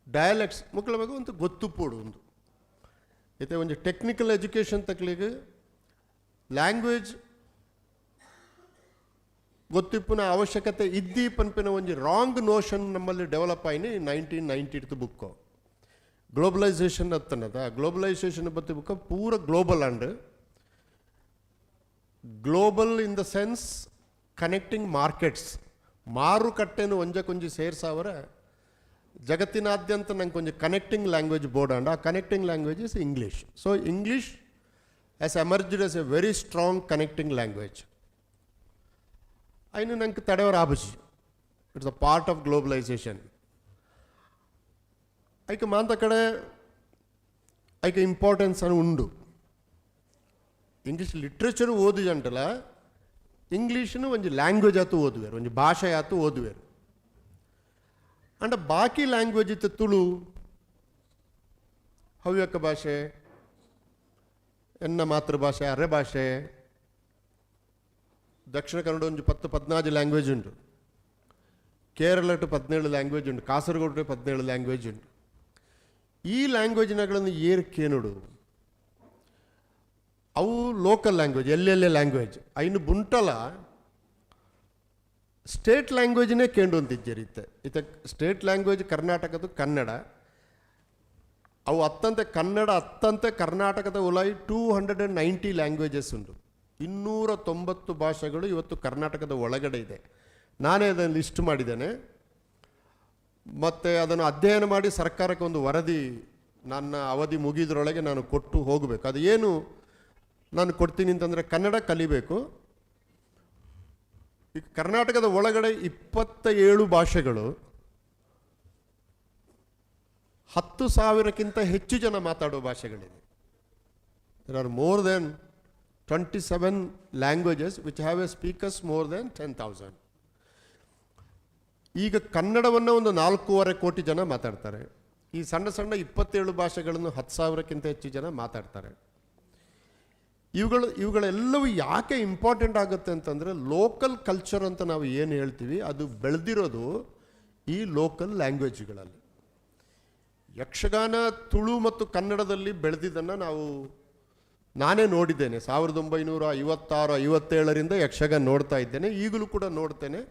dialects ಮುಕ್ಕಳ ಬಗ್ಗೆ ಒಂದು ಗೊತ್ತುಪ್ಪೋಡು. ಒಂದು ಇತ್ತೆ ಒಂಜಿ ಟೆಕ್ನಿಕಲ್ ಎಜುಕೇಷನ್ ತಕ್ಲಿಗೆ ಲ್ಯಾಂಗ್ವೇಜ್ ಗೊತ್ತಿಪ್ಪುನ ಅವಶ್ಯಕತೆ ಇದ್ದಿ ಪನ್ಪಿನ ಒಂಜಿ ರಾಂಗ್ ನೋಷನ್ ನಮ್ಮಲ್ಲಿ ಡೆವಲಪ್ ಆಯ್ನಿ 1990 ಬುಕ್ಕು. ಗ್ಲೋಬಲೈಸೇಷನ್ ಅತ್ತನದ ಗ್ಲೋಬಲೈಸೇಷನ್ ಬತ್ತಿ ಬುಕ್ಕ ಪೂರ global and global in the sense connecting markets, ಮಾರುಕಟ್ಟೆನು ಒಂಜಕ್ಕೊಂಜಿ ಸೇರ್ಸಾವರ ಜಗತ್ತಿನಾದ್ಯಂತ ನಂಗೆ ಕೊಂಚ ಕನೆಕ್ಟಿಂಗ್ ಲ್ಯಾಂಗ್ವೇಜ್ ಬೋರ್ಡ್ ಅಂಡ್ ಆ connecting language is English. So English has emerged as a very strong connecting language. ಐನು ನಂಗೆ ತಡೆವರ ಆಬಜಿ. It's a part of globalisation. ಐಕೆ ಮಾಂತ ಕಡೆ ಐಕೆ ಇಂಪಾರ್ಟೆನ್ಸ್ ಅನ್ನು ಉಂಡು. English literature ಓದು ಅಂಟಲ್ಲ, ಇಂಗ್ಲೀಷ್ನು ಒಂಜಿ ಲ್ಯಾಂಗ್ವೇಜ್ ಆತು ಓದುವೆರು, ಒಂಜಿ ಭಾಷೆ ಆತು ಓದುವೆರು. ಅಂಡ ಬಾಕಿ ಲ್ಯಾಂಗ್ವೇಜ್ ಇತ್ತು ತುಳು, ಹವ್ಯಕ ಭಾಷೆ, ಎನ್ನ ಮಾತೃಭಾಷೆ ಅರೆ ಭಾಷೆ, ದಕ್ಷಿಣ ಕನ್ನಡ ಒಂಜಿ 10-14 ಲ್ಯಾಂಗ್ವೇಜ್ ಉಂಟು, ಕೇರಳಟ್ಟು 17 ಲ್ಯಾಂಗ್ವೇಜ್ ಉಂಟು, ಕಾಸರಗೋಡು 17 ಲ್ಯಾಂಗ್ವೇಜ್ ಉಂಟು. ಈ ಲ್ಯಾಂಗ್ವೇಜ್ನಗಳನ್ನು ಏರ್ಕೇನುಡು ಅವು ಲೋಕಲ್ ಲ್ಯಾಂಗ್ವೇಜ್, ಎಲ್ಲೆಲ್ಲೆ ಲ್ಯಾಂಗ್ವೇಜ್ ಐನು ಬುಂಟಲ ಸ್ಟೇಟ್ ಲ್ಯಾಂಗ್ವೇಜ್ನೇ ಕೇಂಡು ಅಂತಿಜ್ಜೆರ್ ಇತ್ತೆ. ಇತ್ತೆ ಸ್ಟೇಟ್ ಲ್ಯಾಂಗ್ವೇಜ್ ಕರ್ನಾಟಕದ ಕನ್ನಡ. ಅವು ಅತ್ತಂತೆ ಕನ್ನಡ ಅತ್ತಂತೆ ಕರ್ನಾಟಕದ ಉಲಾಯಿ 290 ಲ್ಯಾಂಗ್ವೇಜಸ್ ಉಂಟು. 290 ಭಾಷೆಗಳು ಇವತ್ತು ಕರ್ನಾಟಕದ ಒಳಗಡೆ ಇದೆ. ನಾನೇ ಅದನ್ನು ಲಿಸ್ಟ್ ಮಾಡಿದ್ದೇನೆ ಮತ್ತು ಅದನ್ನು ಅಧ್ಯಯನ ಮಾಡಿ ಸರ್ಕಾರಕ್ಕೆ ಒಂದು ವರದಿ ನನ್ನ ಅವಧಿ ಮುಗಿದ್ರೊಳಗೆ ನಾನು ಕೊಟ್ಟು ಹೋಗಬೇಕು. ಅದು ಏನು ನಾನು ಕೊಡ್ತೀನಿ ಅಂತಂದರೆ ಕನ್ನಡ ಕಲಿಬೇಕು. ಈಗ ಕರ್ನಾಟಕದ ಒಳಗಡೆ 27 ಭಾಷೆಗಳು, 10,000ಕ್ಕಿಂತ ಹೆಚ್ಚು ಜನ ಮಾತಾಡುವ ಭಾಷೆಗಳಿದೆ. There are more than 27 languages which have a speakers more than 10,000. ಈಗ ಕನ್ನಡವನ್ನು ಒಂದು 4.5 ಕೋಟಿ ಜನ ಮಾತಾಡ್ತಾರೆ. ಈ ಸಣ್ಣ ಸಣ್ಣ 27 ಭಾಷೆಗಳನ್ನು 10,000ಕ್ಕಿಂತ ಹೆಚ್ಚು ಜನ ಮಾತಾಡ್ತಾರೆ. ಇವುಗಳೆಲ್ಲವೂ ಯಾಕೆ ಇಂಪಾರ್ಟೆಂಟ್ ಆಗುತ್ತೆ ಅಂತಂದರೆ, ಲೋಕಲ್ ಕಲ್ಚರ್ ಅಂತ ನಾವು ಏನು ಹೇಳ್ತೀವಿ ಅದು ಬೆಳೆದಿರೋದು ಈ ಲೋಕಲ್ ಲ್ಯಾಂಗ್ವೇಜ್ಗಳಲ್ಲಿ. ಯಕ್ಷಗಾನ ತುಳು ಮತ್ತು ಕನ್ನಡದಲ್ಲಿ ಬೆಳೆದಿದ್ದನ್ನು ನಾನೇ ನೋಡಿದ್ದೇನೆ. 1956, 57ರಿಂದ ಯಕ್ಷಗಾನ ನೋಡ್ತಾ ಇದ್ದೇನೆ, ಈಗಲೂ ಕೂಡ ನೋಡ್ತೇನೆ.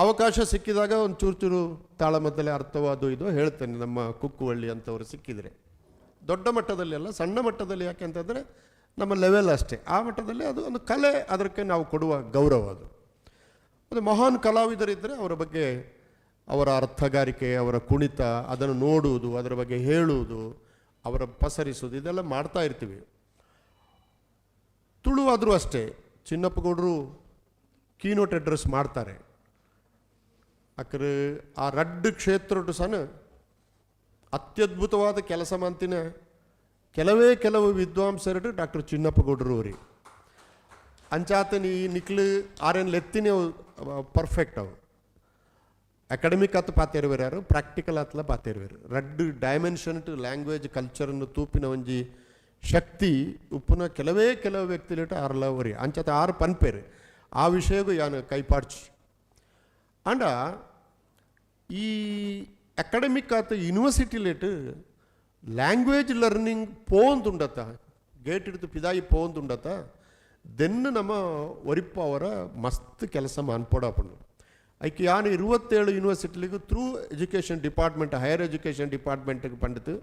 ಅವಕಾಶ ಸಿಕ್ಕಿದಾಗ ಒಂದು ಚೂರು ಚೂರು ತಾಳಮದ್ದಲೆ ಅರ್ಥವಾದು ಇದು ಹೇಳ್ತೇನೆ ನಮ್ಮ ಕುಕ್ಕುವಳ್ಳಿ ಅಂಥವ್ರು ಸಿಕ್ಕಿದರೆ. ದೊಡ್ಡ ಮಟ್ಟದಲ್ಲಿ ಅಲ್ಲ, ಸಣ್ಣ ಮಟ್ಟದಲ್ಲಿ. ಯಾಕೆ ಅಂತಂದರೆ ನಮ್ಮ ಲೆವೆಲ್ ಅಷ್ಟೇ, ಆ ಮಟ್ಟದಲ್ಲಿ ಅದು ಒಂದು ಕಲೆ, ಅದಕ್ಕೆ ನಾವು ಕೊಡುವ ಗೌರವ ಅದು. ಅದು ಮಹಾನ್ ಕಲಾವಿದರಿದ್ದರೆ ಅವರ ಬಗ್ಗೆ ಅವರ ಅರ್ಥಗಾರಿಕೆ, ಅವರ ಕುಣಿತ, ಅದನ್ನು ನೋಡುವುದು, ಅದರ ಬಗ್ಗೆ ಹೇಳುವುದು, ಅವರ ಪಸರಿಸುವುದು, ಇದೆಲ್ಲ ಮಾಡ್ತಾ ಇರ್ತೀವಿ. ತುಳು ಆದರೂ ಅಷ್ಟೇ, ಚಿನ್ನಪ್ಪಗೌಡರು ಕೀನೋಟ್ ಅಡ್ರೆಸ್ ಮಾಡ್ತಾರೆ. ಅಕ್ರ ಆ ರಡ್ಡು ಕ್ಷೇತ್ರಡು ಸನ ಅತ್ಯದ್ಭುತವಾದ ಕೆಲಸ ಮಂತಿನ ಕೆಲವೇ ಕೆಲವು ವಿದ್ವಾಂಸರು ಡಾಕ್ಟರ್ ಚಿನ್ನಪ್ಪಗೌಡರು ಅವರಿ. ಅಂಚಾತನ ಈ ನಿಕ್ಲು ಆರೇನು ಲೆತ್ತಿನೇ ಪರ್ಫೆಕ್ಟ್ ಅವು. ಅಕಾಡೆಮಿಕ್ ಆತು ಪಾತೇರುವೆರು, ಪ್ರಾಕ್ಟಿಕಲ್ ಆತ್ಲ ಪಾತೇರುವೆರು. ರಡ್ಡು ಡೈಮೆನ್ಷನ್ ಟು ಲ್ಯಾಂಗ್ವೇಜ್ ಕಲ್ಚರನ್ನು ತೂಪಿನ ಒಂಜಿ ಶಕ್ತಿ ಉಪ್ಪುನ ಕೆಲವೇ ಕೆಲವು ವ್ಯಕ್ತಿಲಿಟ್ಟು ಆರ್ಲ ಒರಿ. ಅಂಚಾತ ಆರು ಪನ್ಪೇರು ಆ ವಿಷಯಗೂ ಯಾನು ಕೈಪಾಡ್ಚಿ. ಅಂಡ ಈ ಅಕಾಡೆಮಿಕ್ ಆತ university late language learning ಪೋಂದುಂಡತ್ತ, gate ಹಿಡಿದು ಪಿದಾಯಿ ಪೋಂದುಂಡತ್ತ, ದೆನ್ನು ನಮ್ಮ ಒರಿಪ್ಪ ಅವರ ಮಸ್ತ್ ಕೆಲಸ ಮಾನ್ಪೋಡಾಪಂಡು. ಐಕ್ ಯಾನು 27 ಯೂನಿವರ್ಸಿಟಿಲಿಗೂ through education department, higher education ಡಿಪಾರ್ಟ್ಮೆಂಟ್ಗೆ Pandit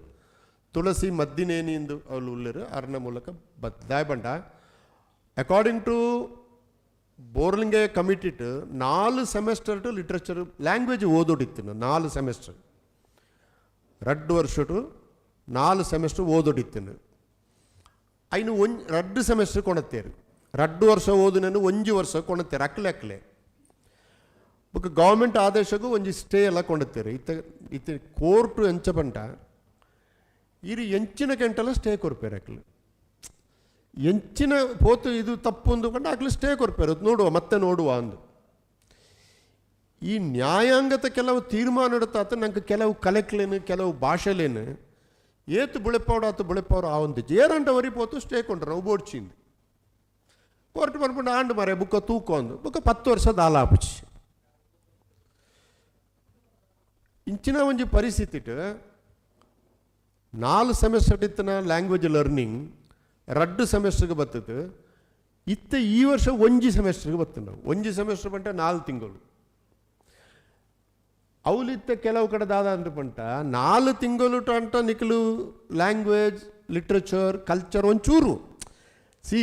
ತುಳಸಿ ಮದ್ದಿನೇನಿಂದು ಅವಳು ಉಳ್ಳರು ಅರ್ನ ಮೂಲಕ ಬದ್ದಾಯ್ ಬಂಡ. ಅಕಾರ್ಡಿಂಗ್ ಟು ಬೋರ್ಲಿಂಗೆ ಕಮಿಟಿಟ್ 4 semester to literature language ಓದೋಡಿತ್ತು. 4 semester, ರಡ್ಡು ವರ್ಷ ಟು 4 ಸೆಮೆಸ್ಟರ್ ಓದೋಡಿತ್ತು. ಐನು ಒಂಜ್ ರಡ್ಡು ಸೆಮೆಸ್ಟರ್ ಕೊಣತ್ತೇರು. ರಡ್ಡು ವರ್ಷ ಓದಿನನು ಒಂಜಿ ವರ್ಷ ಕೊಣತ್ತೇರು ಅಕ್ಲೆ ಅಕ್ಲೆ. ಬೊಕ್ಕ ಗೌರ್ಮೆಂಟ್ ಆದೇಶಕ್ಕೂ ಒಂಜಿ ಸ್ಟೇ ಎಲ್ಲ ಕೊಂಡತ್ತೇರು. ಇತ್ತ ಇತ್ತ ಕೋರ್ಟು ಎಂಚ ಪಂಟ, ಇರು ಎಂಚಿನ ಗಂಟೆಲ್ಲ ಸ್ಟೇ ಕೊರ್ಪೇರು ಅಕ್ಲು. ಎಂಚಿನ ಪೋತು ಇದು ತಪ್ಪು ಅಂದುಕೊಂಡು ಅಕ್ಲು ಸ್ಟೇ ಕೊರ್ಪೇರು, ನೋಡುವ ಮತ್ತೆ ನೋಡುವ ಅಂದು. ಈ ನ್ಯಾಯಾಂಗದ ಕೆಲವು ತೀರ್ಮಾನ ಎಡುತ್ತಾತ ನಂಗೆ ಕೆಲವು ಕಲೆಕ್ಲೇನು, ಕೆಲವು ಭಾಷೆಲೇನು ಏತು ಬುಳೆಪೌಡಾತು ಬುಳೆಪೌರು ಆ ಒಂದು ಏರಂಟ ವರಿ ಪೋತು ಸ್ಟೇ ಕೊಂಡ್ರು ನಾವು ಬೋಡ್ಚಿಂದು. ಕೋರ್ಟ್ ಬರ್ಕೊಂಡು ಆಂಡು ಮಾರೆ ಬುಕ್ಕ ತೂಕ ಅಂದು ಬುಕ್ಕ 10 ವರ್ಷ ದಾಲ ಆಪುಚಿ. ಇಂಚಿನ ಒಂಜಿ ಪರಿಸ್ಥಿತಿ 4 ಸೆಮೆಸ್ಟರ್ ಇತ್ತಿನ ಲ್ಯಾಂಗ್ವೇಜ್ ಲರ್ನಿಂಗ್ ರಡ್ಡು ಸೆಮೆಸ್ಟರ್ಗೆ ಬರ್ತದೆ. ಇತ್ತ ಈ ವರ್ಷ ಒಂಜಿ ಸೆಮೆಸ್ಟರ್ಗೆ ಬರ್ತದೆ. ನಾವು ಒಂಜಿ ಸೆಮೆಸ್ಟರ್ ಬಂಟ 4 ತಿಂಗಳು. ಅವಲಿತ್ತ ಕೆಲವು ಕಡೆ ದಾದ ಅಂದ್ರೆ ಪಂಟ 4 ತಿಂಗಳು ಟಂಟ ನಿಕ್ಲು ಲ್ಯಾಂಗ್ವೇಜ್ ಲಿಟ್ರೇಚರ್ ಕಲ್ಚರ್ ಒಂಚೂರು ಸಿ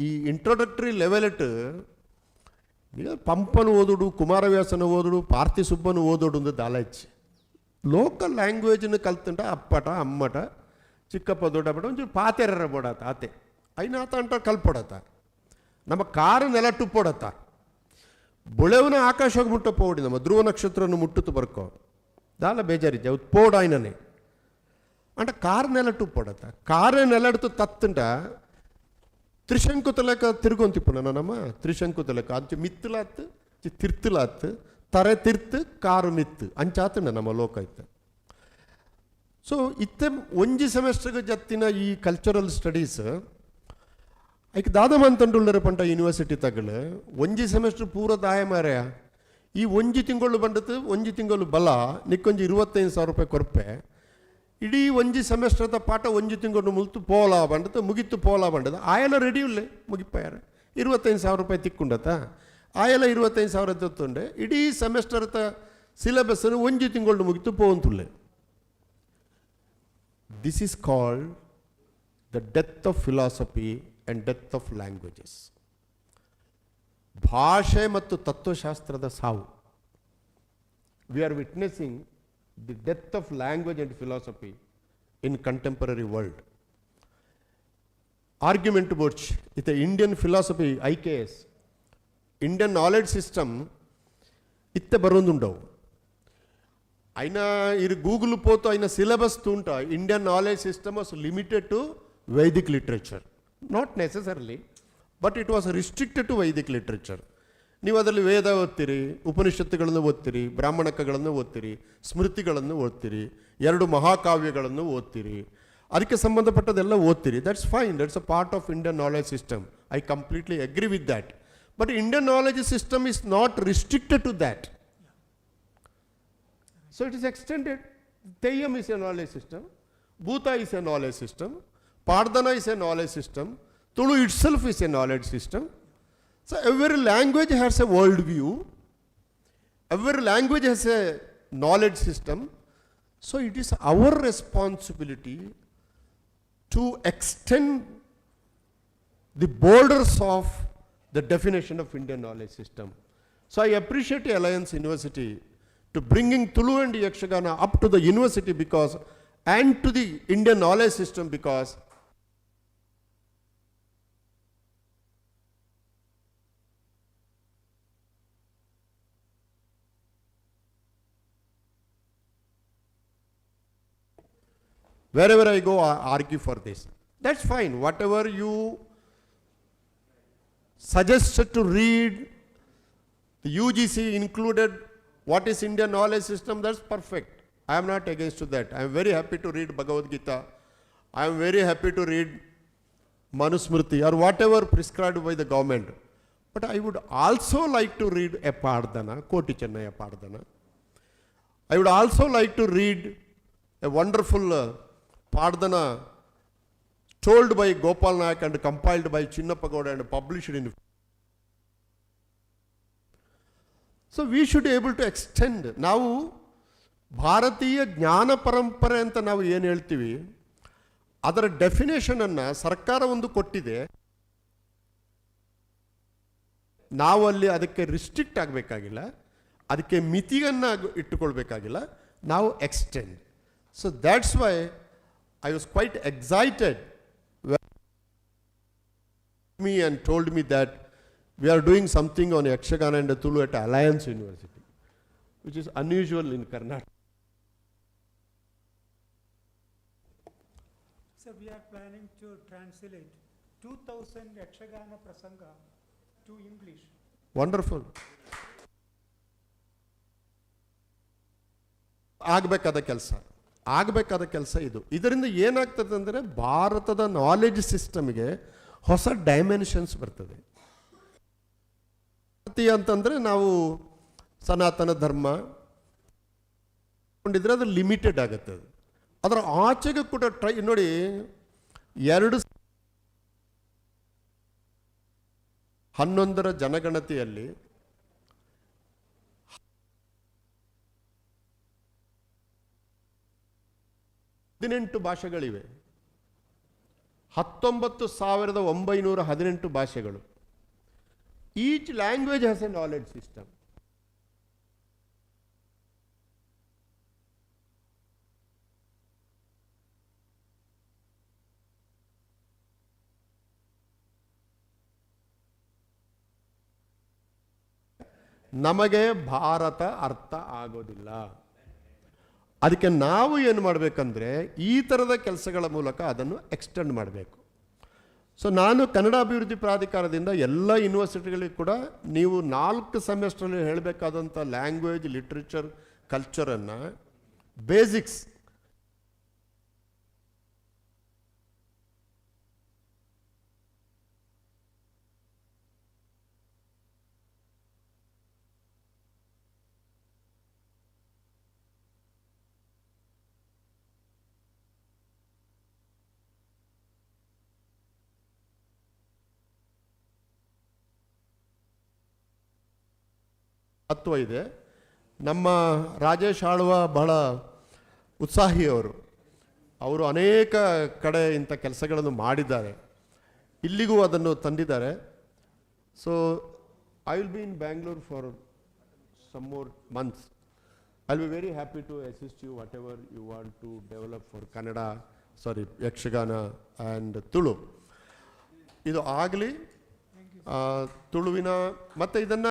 ಈ ಇಂಟ್ರೊಡಕ್ಟರಿ ಲೆವೆಲ್ it ಪಂಪನ ಓದುಡು, ಕುಮಾರವ್ಯಾಸನ ಓದುಡು, ಪಾರ್ಥಿಸುಬ್ಬನ ಓದುಡು ಒಂದು ದಾಲಚ್ಚಿ. ಲೋಕಲ್ ಲ್ಯಾಂಗ್ವೇಜ್ನ ಕಲ್ತುಂಟ ಅಪ್ಪಟ ಅಮ್ಮಟ ಚಿಕ್ಕಪ್ಪ ದೊಡ್ಡಪ್ಪಟ ಒಂಚೂರು ಪಾತೆರರ ಬೋಡಾತ ಆತೆ ಐನಾತ ಅಂಟ ಕಲ್ಪೊಡತ ನಮ್ಮ ಕಾರು ನೆಲ ಟುಪ್ಪೊಡತ ಬುಳೆವನ ಆಕಾಶಕ್ಕೆ ಮುಟ್ಟ ಪೋಡಿ ನಮ್ಮ ಧ್ರುವ ನಕ್ಷತ್ರನ ಮುಟ್ಟುತ್ತು ಬರ್ಕೋ ದಾಲ ಬೇಜಾರಿದ್ದೆ ಅವು ಪೋಡಾಯ್ನನೆ ಅಂಟ ಕಾರ್ ನೆಲ ಟುಪ್ಪೊಡತ ಕಾರು ನೆಲಡ್ತು ತತ್ತುಂಟ ತ್ರಿಶಂಕು ತಲಕ ತಿರುಗೊಂತಿಪ್ಪುನ ನಮ್ಮ ತ್ರಿಶಂಕು ತಲಕ ಅಂಚೆ ಮಿತ್ತಲಾತ್ ತಿರ್ತಲಾತ್ ತರೆ ತಿರ್ತು ಕಾರು ಮಿತ್ತು ಅಂಚಾತುಂಡ ನಮ್ಮ ಲೋಕ ಇತ್ತ. ಸೊ ಇತ್ತೆ ಒಂಜಿ ಸೆಮೆಸ್ಟರ್ಗೆ ಜತ್ತಿನ ಈ ಕಲ್ಚರಲ್ ಸ್ಟಡೀಸ್ ಐಕ್ ದಾದ ಮಂತಂಡುಳ್ಳರ ಪಂಟ ಯೂನಿವರ್ಸಿಟಿ ತಗಲು ಒಂಜಿ ಸೆಮೆಸ್ಟರ್ ಪೂರ ದಾಯ ಮಾರ್ಯ. ಈ ಒಂಜಿ ತಿಂಗಳು ಬಂಡತು ಒಂಜಿ ತಿಂಗಳು ಬಲ ನಿಕ್ಕೊಂಜಿ 25,000 ರೂಪಾಯಿ ಕೊರ್ಪೆ. ಇಡೀ ಒಂಜಿ ಸೆಮೆಸ್ಟರ್ದ ಪಾಠ ಒಂಜಿ ತಿಂಗಳು ಮುಲ್ತು ಪೋಲ ಬಂಡತು ಮುಗಿತು ಪೋಲ ಬಂಡದು ಆಯಲ ರೆಡಿ ಉಲ್ಲೆ ಮುಗಿಪಾಯಾರ 25,000 ರೂಪಾಯಿ ತಿಕ್ಕೊಂಡತ ಆಯಲ 25,000 ತತ್ತುಂಡೆ ಇಡೀ ಸೆಮೆಸ್ಟರ್ದ ಸಿಲೆಬಸ್ ಒಂಜಿ ತಿಂಗಳು ಮುಗಿತು ಪೋವಂತುಲ್ಲೆ. This is called the death of philosophy and death of languages. ಭಾಷೆ ಮತ್ತು ತತ್ವಶಾಸ್ತ್ರದ ಸಾವು. We are witnessing the death of language and philosophy in contemporary world. Argument ಬೋಡ್ಚ್ ಇತ್ತ Indian philosophy, IKS, Indian knowledge system ಇತ್ತೆ ಬರೋದುಂಡವು. అయినా ఇది గూగుల్ పోతూ అయిన syllabus తూంట Indian knowledge system was limited to Vedic literature. Not necessarily, but it was restricted to Vedic literature. ನೀವು ಅದರಲ್ಲಿ ವೇದ ಓದ್ತೀರಿ, ಉಪನಿಷತ್ತುಗಳನ್ನು ಓದ್ತೀರಿ, ಬ್ರಾಹ್ಮಣಕಗಳನ್ನು ಓದ್ತೀರಿ, ಸ್ಮೃತಿಗಳನ್ನು ಓದ್ತೀರಿ, 2 ಮಹಾಕಾವ್ಯಗಳನ್ನು ಓದ್ತೀರಿ, ಅದಕ್ಕೆ ಸಂಬಂಧಪಟ್ಟದೆಲ್ಲ ಓದ್ತೀರಿ. That's fine, that's a part of Indian knowledge system. I completely agree with that. But Indian knowledge system is not restricted to that. So it is extended. Theyyam is a knowledge system. Bhuta is a knowledge system. Pardana is a knowledge system. Tulu itself is a knowledge system. So every language has a world view. Every language has a knowledge system. So it is our responsibility to extend the borders of the definition of Indian knowledge system. So I appreciate Alliance University to bringing Tulu and Yakshagana up to the university because and to the Indian knowledge system because wherever I go, I argue for this. That's fine. Whatever you suggested to read, the UGC included what is Indian knowledge system, that's perfect. I am not against to that. I am very happy to read Bhagavad Gita. I am very happy to read Manusmriti or whatever prescribed by the government. But I would also like to read a Pardana, Koti Chennaya Pardana. I would also like to read a wonderful Pardana told by Gopal Nayak and compiled by Chinnappa and published in. So we should able to extend. ನಾವು ಭಾರತೀಯ ಜ್ಞಾನ ಪರಂಪರೆ ಅಂತ ನಾವು ಏನು ಹೇಳ್ತೀವಿ, ಅದರ ಡೆಫಿನೇಷನನ್ನು ಸರ್ಕಾರ ಒಂದು ಕೊಟ್ಟಿದೆ. ನಾವು ಅಲ್ಲಿ ಅದಕ್ಕೆ ರಿಸ್ಟ್ರಿಕ್ಟ್ ಆಗಬೇಕಾಗಿಲ್ಲ, ಅದಕ್ಕೆ ಮಿತಿಯನ್ನು ಇಟ್ಟುಕೊಳ್ಬೇಕಾಗಿಲ್ಲ, ನಾವು extend. So that's why I was quite excited me and told me that we are doing something on Yakshagana and Tulu at Alliance University, which is unusual in Karnataka. Sir, we are planning to translate 2000 Yakshagana Prasanga to English. Wonderful. ಆಗಬೇಕಾದ ಕೆಲಸ, ಆಗಬೇಕಾದ ಕೆಲಸ ಇದು. ಇದರಿಂದ ಏನಾಗ್ತದೆ ಅಂದರೆ ಭಾರತದ knowledge ಸಿಸ್ಟಮ್ಗೆ ಹೊಸ ಡೈಮೆನ್ಷನ್ಸ್ ಬರ್ತದೆ. ಭಾರತೀಯ ಅಂತಂದರೆ ನಾವು ಸನಾತನ ಧರ್ಮ ಕೊಂಡಿದ್ರೆ ಅದು ಲಿಮಿಟೆಡ್ ಆಗುತ್ತೆ. ಅದು ಅದರ ಆಚೆಗೆ ಕೂಡ ಟ್ರೈ ನೋಡಿ. 2011ರ ಜನಗಣತಿಯಲ್ಲಿ 18 ಭಾಷೆಗಳಿವೆ, 19,918 ಭಾಷೆಗಳು. Each language has a knowledge system. ನಮಗೆ ಭಾರತ ಅರ್ಥ ಆಗೋದಿಲ್ಲ. ಅದಕ್ಕೆ ನಾವು ಏನು ಮಾಡಬೇಕಂದ್ರೆ ಈ ಥರದ ಕೆಲಸಗಳ ಮೂಲಕ ಅದನ್ನು ಎಕ್ಸ್ಟೆಂಡ್ ಮಾಡಬೇಕು. ಸೊ ನಾನು ಕನ್ನಡ ಅಭಿವೃದ್ಧಿ ಪ್ರಾಧಿಕಾರದಿಂದ ಎಲ್ಲ ಯೂನಿವರ್ಸಿಟಿಗಳಿಗೆ ಕೂಡ ನೀವು 4 ಸೆಮಿಸ್ಟ್ರಲ್ಲಿ ಹೇಳಬೇಕಾದಂಥ ಲ್ಯಾಂಗ್ವೇಜ್, ಲಿಟ್ರೇಚರ್, ಕಲ್ಚರನ್ನು ಬೇಸಿಕ್ಸ್ ಮಹತ್ವ ಇದೆ. ನಮ್ಮ ರಾಜೇಶ್ ಆಳ್ವ ಬಹಳ ಉತ್ಸಾಹಿಯವರು. ಅವರು ಅನೇಕ ಕಡೆ ಇಂಥ ಕೆಲಸಗಳನ್ನು ಮಾಡಿದ್ದಾರೆ, ಇಲ್ಲಿಗೂ ಅದನ್ನು ತಂದಿದ್ದಾರೆ. So I will be in Bangalore for some more months. I will be very happy to assist you whatever you want to develop for Kannada, sorry, Yakshagana and Tulu. ಇದು ಆಗಲಿ. ತುಳುವಿನ ಮತ್ತು ಇದನ್ನು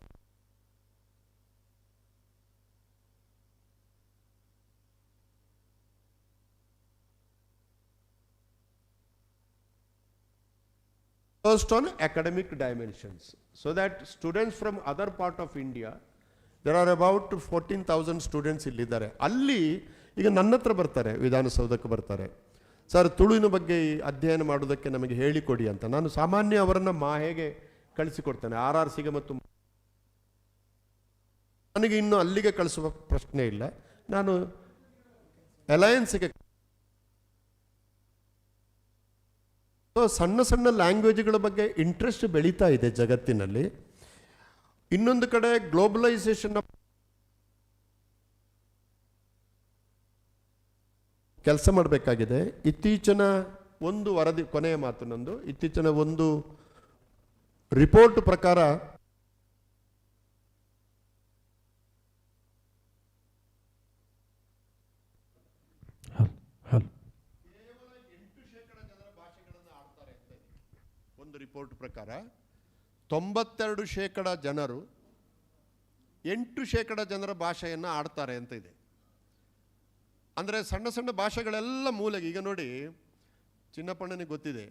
first on academic dimensions, so that students from other part of India, there are about 14,000 students ಇಲ್ಲಿದ್ದಾರೆ. ಅಲ್ಲಿ ಈಗ ನನ್ನ ಹತ್ರ ಬರ್ತಾರೆ, ವಿಧಾನಸೌಧಕ್ಕೆ ಬರ್ತಾರೆ, ಸರ್ ತುಳುವಿನ ಬಗ್ಗೆ ಅಧ್ಯಯನ ಮಾಡೋದಕ್ಕೆ ನಮಗೆ ಹೇಳಿಕೊಡಿ ಅಂತ. ನಾನು ಸಾಮಾನ್ಯ ಅವರನ್ನು ಮಾಹೆಗೆ ಕಳಿಸಿಕೊಡ್ತೇನೆ, RRCಗೆ, ಮತ್ತು ನನಗೆ ಇನ್ನೂ ಅಲ್ಲಿಗೆ ಕಳಿಸುವ ಪ್ರಶ್ನೆ ಇಲ್ಲ. ನಾನು ಅಲಯನ್ಸ್ಗೆ ಸಣ್ಣ ಸಣ್ಣ ಲ್ಯಾಂಗ್ವೇಜ್ಗಳ ಬಗ್ಗೆ ಇಂಟ್ರೆಸ್ಟ್ ಬೆಳೀತಾ ಇದೆ ಜಗತ್ತಿನಲ್ಲಿ. ಇನ್ನೊಂದು ಕಡೆ ಗ್ಲೋಬಲೈಸೇಷನ್ ಕೆಲಸ ಮಾಡಬೇಕಾಗಿದೆ. ಇತ್ತೀಚಿನ ಒಂದು ವರದಿ, ಕೊನೆಯ ಮಾತು ನಂದು, ಇತ್ತೀಚಿನ ಒಂದು ರಿಪೋರ್ಟ್ ಪ್ರಕಾರ Hello. 8% ಜನರ ಭಾಷೆಗಳನ್ನು ಆಡ್ತಾರೆ ಅಂತ ಇದೆ. ಒಂದು ರಿಪೋರ್ಟ್ ಪ್ರಕಾರ 92% ಜನರು 8% ಜನರ ಭಾಷೆಯನ್ನು ಆಡ್ತಾರೆ ಅಂತ ಇದೆ. ಅಂದರೆ ಸಣ್ಣ ಸಣ್ಣ ಭಾಷೆಗಳೆಲ್ಲ ಮೂಲೆಗೆ. ಈಗ ನೋಡಿ, ಚಿನ್ನಪ್ಪಣ್ಣನಿಗೆ ಗೊತ್ತಿದೆ,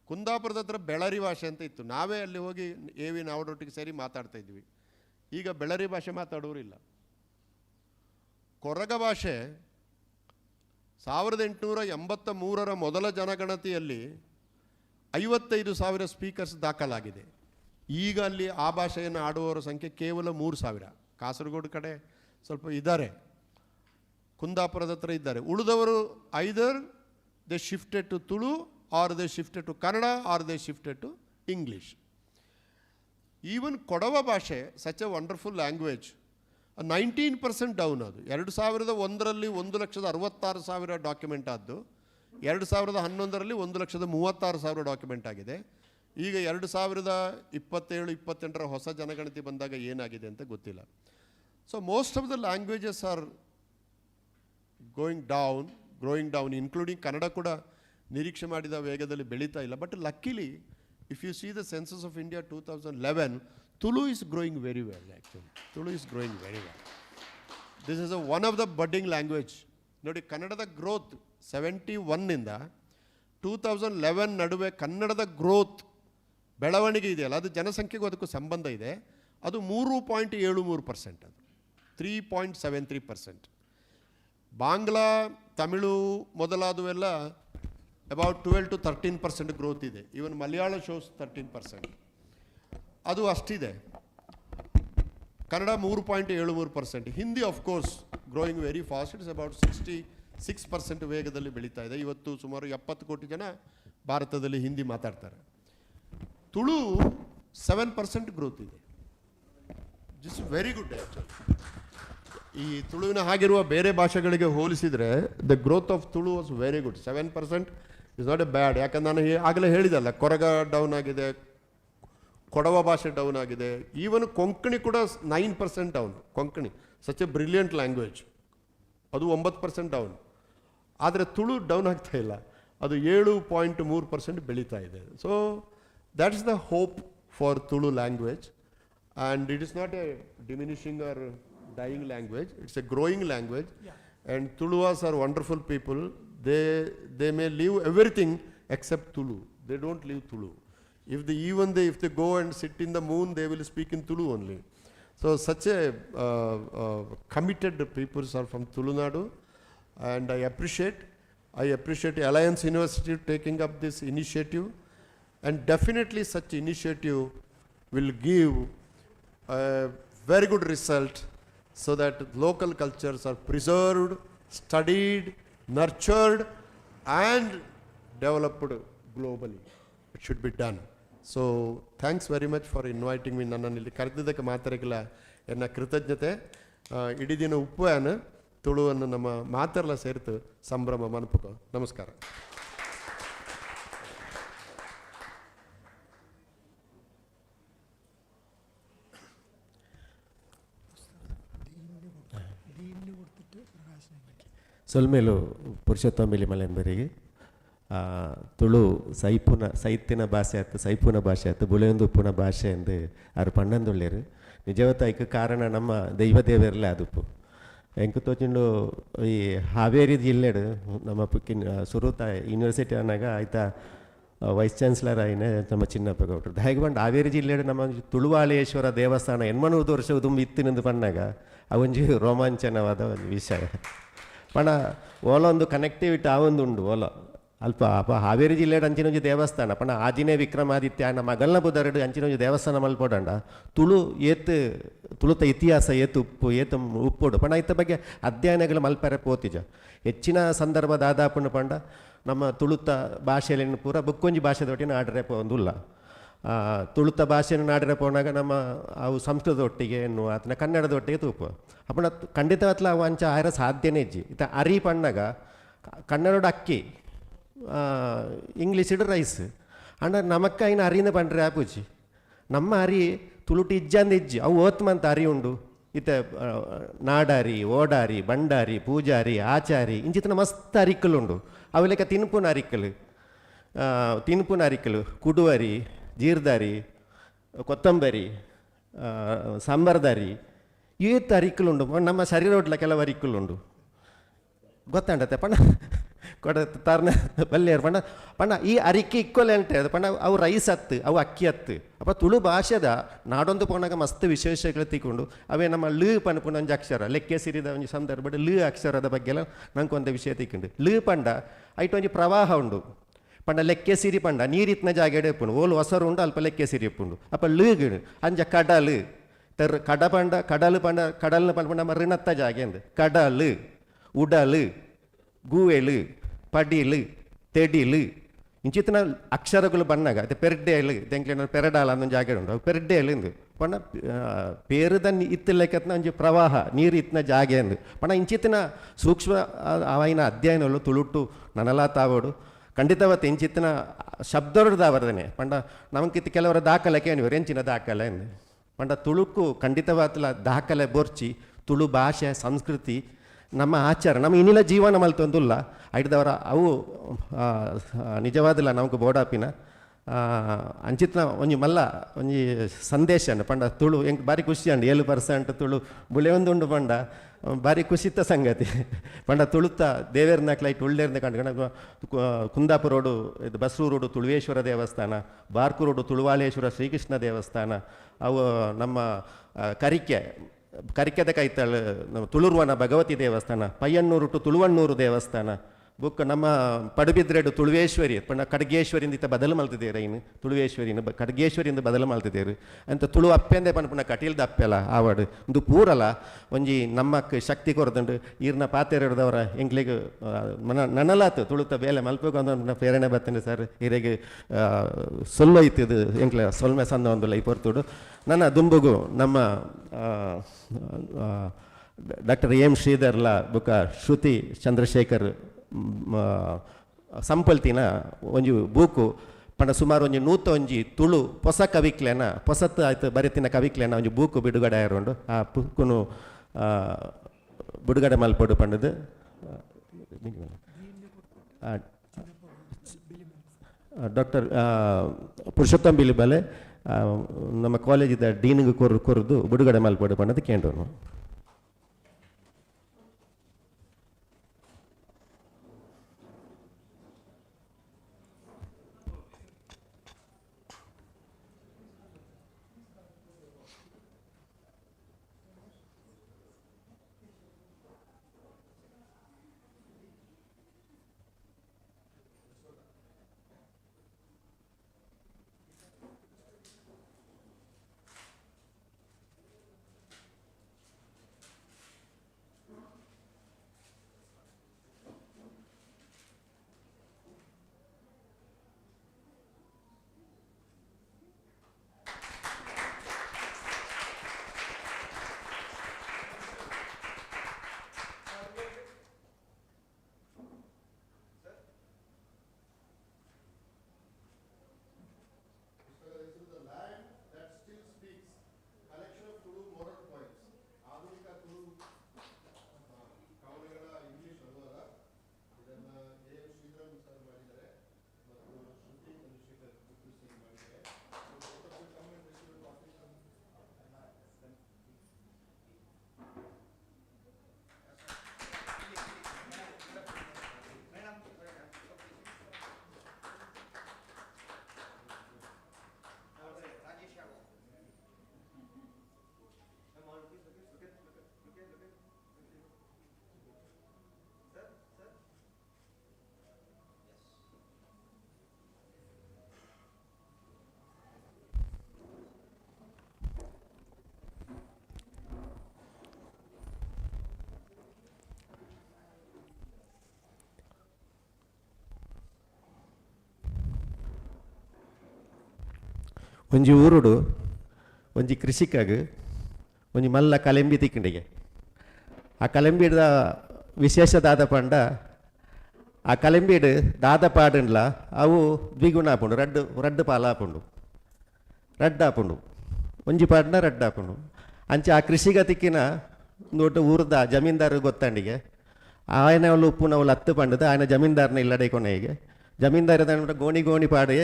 ಕುಂದಾಪುರದ ಹತ್ರ ಬೆಳರಿ ಭಾಷೆ ಅಂತ ಇತ್ತು. ನಾವೇ ಅಲ್ಲಿ ಹೋಗಿ ಎ ವಿ ನಾವಡೊಟ್ಟಿಗೆ ಸೇರಿ ಮಾತಾಡ್ತಾ ಇದ್ವಿ. ಈಗ ಬೆಳರಿ ಭಾಷೆ ಮಾತಾಡೋರಿಲ್ಲ. ಕೊರಗ ಭಾಷೆ 1883ರ ಮೊದಲ ಜನಗಣತಿಯಲ್ಲಿ 55,000 ಸ್ಪೀಕರ್ಸ್ ದಾಖಲಾಗಿದೆ. ಈಗ ಅಲ್ಲಿ ಆ ಭಾಷೆಯನ್ನು ಆಡುವವರ ಸಂಖ್ಯೆ ಕೇವಲ 3,000. ಕಾಸರಗೋಡು ಕಡೆ ಸ್ವಲ್ಪ ಇದ್ದಾರೆ, ಕುಂದಾಪುರದ ಹತ್ರ ಇದ್ದಾರೆ. ಉಳಿದವರು either they shifted to Tulu or they shifted to Kannada or they shifted to English. Even Kodava ಭಾಷೆ, such a wonderful language, 19% down. ಅದು 2001ರಲ್ಲಿ 1,66,000 ಡಾಕ್ಯುಮೆಂಟ್ ಆದ್ದು 2011ರಲ್ಲಿ 1,36,000 ಡಾಕ್ಯುಮೆಂಟ್ ಆಗಿದೆ. ಈಗ 2027-28ರ ಹೊಸ ಜನಗಣತಿ ಬಂದಾಗ ಏನಾಗಿದೆ ಅಂತ ಗೊತ್ತಿಲ್ಲ. So most of the languages are going down, growing down, including Kannada ಕೂಡ ನಿರೀಕ್ಷೆ ಮಾಡಿದ ವೇಗದಲ್ಲಿ ಬೆಳೀತಾ ಇಲ್ಲ. But luckily, if you see the census of India 2011, Tulu is growing very well. Actually, Tulu is growing very well. This is a one of the budding language. ನೋಡಿ, ಕನ್ನಡದ growth 71ನಿಂದ 2011 ನಡುವೆ ಕನ್ನಡದ growth ಬೆಳವಣಿಗೆ ಇದೆಯಲ್ಲ, ಅದು ಜನಸಂಖ್ಯೆಗೂ ಅದಕ್ಕೂ ಸಂಬಂಧ ಇದೆ. ಅದು 3.73%. ಅದು 3.73%. Bangla, Tamil ಮೊದಲಾದವೆಲ್ಲ about 12 to 13% growth ಇದೆ. Even Malayalam shows 13%, ಅದು ಅಷ್ಟಿದೆ. Kannada 3.73%. Hindi, of course, growing very fast. It's about 66% ವೇಗದಲ್ಲಿ ಬೆಳೀತಾ ಇದೆ. ಇವತ್ತು ಸುಮಾರು 70 ಕೋಟಿ ಜನ ಭಾರತದಲ್ಲಿ ಹಿಂದಿ ಮಾತಾಡ್ತಾರೆ. ತುಳು 7% ಗ್ರೋತ್ ಇದೆ. This very good actually. ಈ ತುಳುವಿನ ಹಾಗಿರುವ ಬೇರೆ ಭಾಷೆಗಳಿಗೆ ಹೋಲಿಸಿದರೆ the growth of Tulu was very good. 7% is not a bad. ಯಾಕಂದ್ರೆ ನಾನು ಆಗಲೇ ಹೇಳಿದಲ್ಲ, ಕೊರಗ ಡೌನ್ ಆಗಿದೆ, ಕೊಡವ ಭಾಷೆ ಡೌನ್ ಆಗಿದೆ. ಈವನ್ ಕೊಂಕಣಿ ಕೂಡ 9% down. Konkani, such a brilliant language, ಅದು 9% ಡೌನ್. ಆದರೆ ತುಳು ಡೌನ್ ಆಗ್ತಾ ಇಲ್ಲ, ಅದು 7.3% ಬೆಳೀತಾ ಇದೆ. So that is the hope for Tulu language, and it is not a diminishing or dying language, it's a growing language. And Tuluvas are wonderful people. They may leave everything except Tulu. They don't leave Tulu. If they even they if they go and sit in the moon, they will speak in Tulu only. So such a committed peoples are from Tulunadu, and I appreciate Alliance University taking up this initiative, and definitely such initiative will give a very good result so that local cultures are preserved, studied, nurtured, and developed globally. It should be done. So thanks very much for inviting me. ನನ್ನನ್ನು ಇಲ್ಲಿ ಕರೆದಿದ್ದಕ್ಕೆ ಮಾತರಿಗಿಲ್ಲ ಎನ್ನ ಕೃತಜ್ಞತೆ. ಇಡೀ ದಿನ ಉಪ್ಪು ತುಳುವನ್ನು ನಮ್ಮ ಮಾತೆರ್ಲ ಸೇರ್ತು ಸಂಭ್ರಮ ಮನ್ಪುಕ. ನಮಸ್ಕಾರ. കൊടുത്തിട്ട് പ്രകാശനം. ಸೊಲ್ಮೆಲು ಪುರುಷೋತ್ತಮ ಬಿಳಿಮಲೆಂಬರಿಗೆ. ತುಳು ಸೈಪುನ ಸೈತಿನ ಭಾಷೆ ಆಯ್ತು, ಸೈಪುನ ಭಾಷೆ ಆಯ್ತು, ಬುಳೆಯೊಂದು ಉಪ್ಪುನ ಭಾಷೆ ಎಂದು ಆರು ಪಣ್ಣಂದುಳ್ಳೇರು. ನಿಜವತ್ತ ಐಕ್ ಕಾರಣ ನಮ್ಮ ದೈವ ದೇವರಲ್ಲೇ ಅದುಪ್ಪು. ಎಂಕ್ ತೋಚಿಂಡು ಈ ಹಾವೇರಿ ಜಿಲ್ಲೆಡು ನಮ್ಮ ಪುಕ್ಕಿನ ಸುರುತ ಯೂನಿವರ್ಸಿಟಿ ಅನ್ನಾಗ ಆಯ್ತಾ ವೈಸ್ ಚಾನ್ಸಲರ್ ಆಯಿನ ನಮ್ಮ ಚಿನ್ನಪ್ಪ ಗೌಡ್ರು. ದಾಯೆಗ್ ಪಂಡ ಹಾವೇರಿ ಜಿಲ್ಲೆಡು ನಮ್ಮ ತುಳುವಾಳೇಶ್ವರ ದೇವಸ್ಥಾನ 800 ವರ್ಷ ದುಂಬು ಇತ್ತಿನಂದು ಪಣ್ಣಾಗ ಅವೊಂಜಿ ರೋಮಾಂಚನವಾದ ಒಂದು ವಿಷಯ. ಪಂಡ ಓಲ ಒಂದು ಕನೆಕ್ಟಿವಿಟಿ ಆವೊಂದು ಉಂಡು ಓಲ ಅಲ್ಪ ಅಪ ಹಾವೇರಿ ಜಿಲ್ಲೆಡ್ ಅಂಚಿನ ಒಂಜಿ ದೇವಸ್ಥಾನ ಪಂಡ ಆಜಿನೇ ವಿಕ್ರಮಾದಿತ್ಯ ಅಣ್ಣ ಮಗಲ್ನ ಬುದರಡು ಅಂಚಿನ ಒಂಜಿ ದೇವಸ್ಥಾನ ಮಲ್ಪೊಡಂಡ ತುಳು ಏತ್ ತುಳುತ ಇತಿಹಾಸ ಏತ್ ಉಪ್ಪು ಏತ್ ಉಪ್ಪುಡು ಪಂಡ ಇತ್ತ ಬಗ್ಗೆ ಅಧ್ಯಯನಗಳು ಮಲ್ಪರೆ ಪೋತಿಜ. ಹೆಚ್ಚಿನ ಸಂದರ್ಭ ದಾದಾಪುಂಡು ಪಂಡ ನಮ್ಮ ತುಳುತ ಭಾಷೆಯಲ್ಲಿ ಪೂರ ಬುಕ್ಕೊಂಜಿ ಭಾಷೆದೊಟ್ಟಿನ ಆಡ್ರೆ ಪೋಂದುಲ್ಲ. ತುಳುತ ಭಾಷೆಯನ್ನು ನಾಡಿರೆ ಪೋನಾಗ ನಮ್ಮ ಅವು ಸಂಸ್ಕೃತದೊಟ್ಟಿಗೆ ಎನ್ನುವ ಆತನ ಕನ್ನಡದೊಟ್ಟಿಗೆ ತೂಪು ಅಪ್ಪಣ ಖಂಡಿತವತ್ಲ ಅವು ಅಂಚ ಆಯರ ಸಾಧ್ಯನೇ ಇಜ್ಜಿ. ಇತ್ತ ಅರಿ ಪಣ್ಣಗ ಕನ್ನಡೋಡ ಅಕ್ಕಿ, ಇಂಗ್ಲೀಷಿಡು ರೈಸ್ ಅಂಡ ನಮಕ್ಕ ಐನ ಅರಿನ ಪಂಡ್ರೆ ಆಪುಜಿ. ನಮ್ಮ ಅರಿ ತುಳುಟು ಇಜ್ಜಂದ ಇಜ್ಜಿ, ಅವು ಓತ್ ಮಂತ ಅರಿ ಉಂಡು. ಇತ್ತೆ ನಾಡಾರಿ, ಓಡಾರಿ, ಬಂಡಾರಿ, ಪೂಜಾರಿ, ಆಚಾರಿ ಇಂಚಿತ್ತಿನ ಮಸ್ತ್ ಅರಿಕುಲುಂಡು. ಅವು ಲೆಕ್ಕ ತಿನ್ಪುನ ಅರಿಕಲು, ತಿನ್ಪುನ ಅರಿಕಲು ಕುಡುವರಿ, ಜೀರ್ದಾರಿ, ಕೊತ್ತಂಬರಿ, ಸಾಂಬಾರ್ದಾರಿ ಏತ್ ಅರಿಕುಲುಂಡು. ನಮ್ಮ ಶರೀರೊಡ್ಲ ಕೆಲವು ಅರಿಕುಲುಂಡು ಗೊತ್ತಾಂಡತೆ ಪಂಡ ಕೊಡ ತಾರ್ನ ಬಲ್ಲೇರು ಪಂಡ ಪಂಡ ಈ ಅರಿಕೆ ಇಕ್ಕೊಲೆ ಅಂಟೆ ಅದು ಪಂಡ ಅವು ರೈಸ್ ಅತ್ತು, ಅವು ಅಕ್ಕಿ ಅತ್ತು. ಅಪ್ಪ ತುಳು ಭಾಷೆದ ನಾಡೊಂದು ಪೋನಾಗ ಮಸ್ತ್ ವಿಶೇಷಗಳು ತಿಕ್ಕೊಂಡು ಅವೇ ನಮ್ಮ ಲು ಪನ್ಪುನ ಒಂಜಿ ಅಕ್ಷರ ಲೆಕ್ಕೆ ಸಿರಿದ ಒಂಜಿ ಸಂದರ್ಭಡ್ ಲು ಅಕ್ಷರದ ಬಗ್ಗೆ ಎಲ್ಲ ನಂಗೆ ಒಂದು ವಿಷಯ ತಿಕ್ಕೊಂಡು. ಲು ಪಂಡ ಐಟ್ ಒಂಜಿ ಪ್ರವಾಹ ಉಂಡು. ಪಂಡ ಲೆಕ್ಕೆ ಸಿರಿ ಪಂಡ ನೀರಿತ್ನ ಜಾಗೆಡೆ ಇಪ್ಪುಂಡು, ಓಲು ಒಸರು ಉಂಡು ಅಲ್ಪ ಲೆಕ್ಕೆ ಸಿರಿ ಇಪ್ಪುಂಡು. ಅಪ್ಪ ಲುಗಿಡು ಅಂಜ ಕಡಲು ತೆರ್ ಕಡ ಪಂಡ ಕಡಲು ಪಂಡ ಕಡಲ್ನ ಪಂಡ ನಮ್ಮ ಋಣತ್ತ ಜಾಗೆ ಅಂದು ಕಡಲು, ಉಡಲು, ಗೂವೆಲು, ಪಡಿಲು, ತೆಡಿಲು ಇಂಚಿತ್ತಿನ ಅಕ್ಷರಗಳು ಬಣ್ಣಗ ಅತ್ತೆ ಪೆರ್ಡೇಲು ದೆಂಕ್ಲೆನ ಪೆರಡಾಲ ಅಂದೊಂದು ಜಾಗೆ ಉಂಡು, ಅವು ಪೆರ್ಡೇಲು ಇಂದು ಪಂಡ ಪೇರುದ ಇತ್ತಿಲೆಕ್ಕತ್ನ ಒಂಜಿ ಪ್ರವಾಹ ನೀರು ಇತ್ತಿನ ಜಾಗೆ ಅಂದು ಪಂಡ ಇಂಚಿತ್ತಿನ ಸೂಕ್ಷ್ಮ ಆಯಿನ ಅಧ್ಯಯನಗಳು ತುಳುಟು ನನಲಾ ತಾವೋಡು ಖಂಡಿತವತ್ತು ಇಂಚಿತ್ತಿನ ಶಬ್ದೊಡ್ದಾವರ್ದನೆ ಪಂಡ ನಮಕಿತ್ತು ಕೆಲವರ ದಾಖಲೆ ಕೇಳಿವರು ಎಂಚಿನ ದಾಖಲೆ ಅಂದು ಪಂಡ ತುಳುಕು ಖಂಡಿತವಾತ್ಲ ದಾಖಲೆ ಬೋರ್ಚಿ ತುಳು ಭಾಷೆ ಸಂಸ್ಕೃತಿ ನಮ್ಮ ಆಚಾರ ನಮ್ಮ ಇನ್ನಿಲ ಜೀವನ ಮಲ್ತೊಂದುಲ್ಲ ಐಡ್ದವರ ಅವು ನಿಜವಾದಲ್ಲ ನಮಕ್ ಬೋಡಾಪಿನ ಅಂಚಿತ್ನ ಒಂಜಿ ಮಲ್ಲ ಒಂಜಿ ಸಂದೇಶ ಪಂಡ ತುಳು ಎಂಕ್ ಬಾರಿ ಖುಷಿ ಅಂಡ್ 7% ತುಳು ಬುಳೆಯೊಂದುಂಡು ಪಂಡ ಬಾರಿ ಖುಷಿತ ಸಂಗತಿ. ಪಂಡ ತುಳುತ ದೇವೇರ್ನ ಐಟ್ ಉಳ್ಳೇರ್ನ ಕಂಡು ಕುಂದಾಪುರ ರೋಡು ಇದು ಬಸ್ರೂರು ರೋಡು ತುಳುವೇಶ್ವರ ದೇವಸ್ಥಾನ, ಬಾರ್ಕು ರೋಡು ತುಳುವಾಲೇಶ್ವರ ಶ್ರೀಕೃಷ್ಣ ದೇವಸ್ಥಾನ, ಅವು ನಮ್ಮ ಕರಿಕೆ ಕರಿಕೆದ ಕೈತಲ್ ನಮ್ಮ ತುಳುರ್ವನ ಭಗವತಿ ದೇವಸ್ಥಾನ, ಪಯ್ಯನ್ನೂರು ಟು ತುಳುವಣ್ಣೂರು ದೇವಸ್ಥಾನ, ಬೊಕ್ಕ ನಮ್ಮ ಪಡುಬಿದ್ರೆಡು ತುಳುವೇಶ್ವರಿ ಪಂಡ ಖಡ್ಗೇಶ್ವರಿಂದ ಇತ್ತ ಬದಲು ಮಲ್ತಿದ್ದೇರು ಇನ್ನು ತುಳುವೇಶ್ವರಿನ ಖಡ್ಗೇಶ್ವರಿಯಿಂದ ಬದಲು ಮಲ್ತಿದ್ದೇರು ಅಂತ ತುಳು ಅಪ್ಪೆಂದೆ ಪನ್ಪುನ ಕಟೀಲ್ದ ಅಪ್ಪೆಲ ಆವಡ್ ಉಂದು ಪೂರಲ ಒಂಜಿ ನಮ್ಮಕ್ ಶಕ್ತಿ ಕೊರದುಂಡು. ಈರ್ನ ಪಾತೆರದವರ ಎಂಕ್ಲೆಗ್ ನನಲಾತು ತುಳುತ ಬೇಲೆ ಮಲ್ಪಬೇಕು ಅಂತ ಪ್ರೇರಣೆ ಬರ್ತೇನೆ ಸರ್. ಇರೆಗ್ ಸೊಲ್ಲೋ ಇತ್ತಿದ್ದು ಎಂಕ್ಲೆ ಸೊಲ್ಮೆ ಸಂದ ಒಂದುಲ್ಲ ಈ ಪೊರ್ತುಡು. ನನ್ನ ದುಂಬುಗು ನಮ್ಮ ಡಾಕ್ಟರ್ ಎಂ ಶ್ರೀಧರ್ಲ ಬೊಕ್ಕ ಶ್ರುತಿ ಚಂದ್ರಶೇಖರ್ ಸಂಪಲ್ತಿನ ಒಂಜಿ ಬೂಕು ಪಂಡ ಸುಮಾರು ಒಂಜಿ ನೂತ ಒಂಜಿ ತುಳು ಪೊಸ ಕವಿಕ್ಲೆನ ಪೊಸತ್ತು ಆಯ್ತು ಬರೆತಿನ ಕವಿಕ್ಲೆನ ಒಂಜಿ ಬೂಕು ಬಿಡುಗಡೆ ಆಯರುಂಡು. ಆ ಬುಕ್ಕುನು ಬಿಡುಗಡೆ ಮಲ್ಪಡು ಪಂಡದು ಡಾಕ್ಟರ್ ಪುರುಷೋತ್ತಮ್ ಬಿಲಿಬಲೆ ನಮ್ಮ ಕಾಲೇಜಿದ ಡೀನ್ಗೆ ಕೊರ್ದು ಬಿಡುಗಡೆ ಮಲ್ಪಡು ಪಂಡದು ಕೇಂದ್ರನು. ಒಂಜಿ ಊರುಡು ಒಂಜಿ ಕೃಷಿಕಾಗ ಒಂಜಿ ಮಲ್ಲ ಕಲೆಂಬಿ ತಿಕ್ಕಂಡಿಗೆ. ಆ ಕಲೆಂಬಿದ ವಿಶೇಷ ದಾದ ಪಂಡ ಆ ಕಲೆಂಬಿಡು ದಾದ ಪಾಡಂಡ್ಲ ಅವು ದ್ವಿಗುಣ ಆಪುಂಡು, ರಡ್ಡು ರಡ್ಡು ಪಾಲ ಆಪುಂಡು, ರಡ್ಡು ಆಪುಂಡು, ಒಂಜಿ ಪಾಡ್ನ ರಡ್ಡು ಆಪುಂಡು. ಅಂಚ ಆ ಕೃಷಿಗ ತಿಕ್ಕಿನ ದೊಡ್ಡ ಊರ್ದ ಜಮೀನ್ದಾರ ಗೊತ್ತಂಡಿಗೆ ಆಯನ ಅವಳು ಉಪ್ಪುನವಳು ಹತ್ತು ಪಂಡದ ಆಯನ ಜಮೀನ್ದಾರನ ಇಲ್ಲಡೆ ಕೊನೆಗೆ ಜಮೀನ್ದಾರ ಗೋಣಿ ಗೋಣಿ ಪಾಡಿ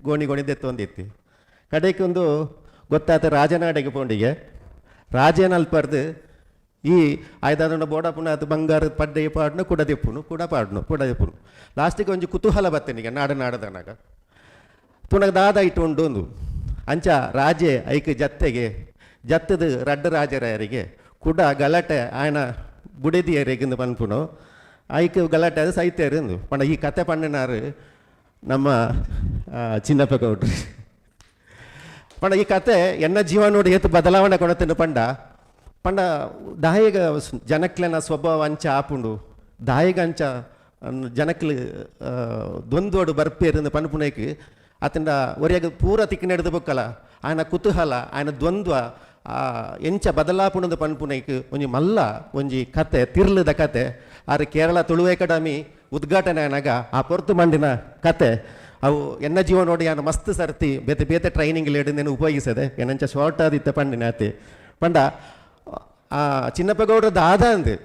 ಗೋಣಿ ಗೋಣಿ ದೆತ್ತೊಂದಿತ್ತಿ. ಕಡೆಗೆ ಒಂದು ಗೊತ್ತಾತ ರಾಜನಾಡೆಗೆ ಪೋಂಡಿಗೆ ರಾಜನಲ್ಪರ್ದು ಈ ಆಯ್ದಾದ ಬೋಡ ಪುನಃ ಅದು ಬಂಗಾರದ ಪಡ್ಡೆ ಪಾಡ್ನು ಕುಡ ದಿಪ್ಪುನು ಕುಡ ಪಾಡ್ನು ಕುಡ ದಿಪ್ಪುನು. ಲಾಸ್ಟಿಗೆ ಒಂಜಿ ಕುತೂಹಲ ಬತ್ತನಿಗೆ ನಾಡು ನಾಡದನಾಗ ಪುನಃ ದಾದ ಇಟ್ಟು ಉಂಡು ಒಂದು ಅಂಚ ರಾಜೆ ಐಕ್ ಜತ್ತೆಗೆ ಜತ್ತದ ರಡ್ಡ ರಾಜರಾಯರಿಗೆ ಕುಡ ಗಲಾಟೆ ಆಯನ ಬುಡೆದಿಯರಿಗೆ ಪನ್ಪುನು ಐಕ್ ಗಲಾಟೆ ಅದು ಸೈತ್ಯರು ಪಂಡ ಈ ಕತೆ ಪಣ್ಣನಾರು ನಮ್ಮ ಚಿನ್ನಪ್ಪ ಗೌಡ್ರು. ಪಂಡ ಈ ಕತೆ ಎನ್ನ ಜೀವನ ನೋಡಿ ಏತು ಬದಲಾವಣೆ ಕೊಡತಿನ ಪಂಡ ಪಂಡ ದಾಯಿಗ ಜನಕ್ಲೆನ ಸ್ವಭಾವ ಅಂಚ ಆಪುಂಡು ದಾಯಿಗ ಅಂಚ ಜನಕ್ಲು ದ್ವಂದ್ವಡು ಬರ್ಪೇರಿಂದ ಪನ್ಪುನೇಕ್ ಅತಂಡ ಒರಿಯಾಗ ಪೂರ ತಿಕ್ಕಿ ಬೊಕ್ಕಲ ಆಯನ ಕುತೂಹಲ ಆಯನ ದ್ವಂದ್ವ ಎಂಚ ಬದಲಾಪುಣದ ಪನ್ಪುನೈಕ್ ಒಂಜಿ ಮಲ್ಲ ಒಂಜಿ ಕತೆ ತಿರ್ಲದ ಕತೆ. ಆರು ಕೇರಳ ತುಳು ಅಕಾಡೆಮಿ ಉದ್ಘಾಟನೆ ಆನಾಗ ಆ ಪೊರ್ತು ಮಂಡಿನ ಕತೆ ಅವು ಎನ್ನ ಜೀವ ನೋಡಿ ಯಾನು ಮಸ್ತ್ ಸರ್ತಿ ಬೇತೆ ಬೇತೆ ಟ್ರೈನಿಂಗ್ ಲೇಡಿಂದೇನು ಉಪಯೋಗಿಸದೆ ಏನಂಚ ಶಾರ್ಟ್ ಆದಿತ್ತ ಪಂಡಿನ ಆತೆ. ಪಂಡ ಆ ಚಿನ್ನಪ್ಪ ಗೌಡ್ರ ದಾದ ಅಂದು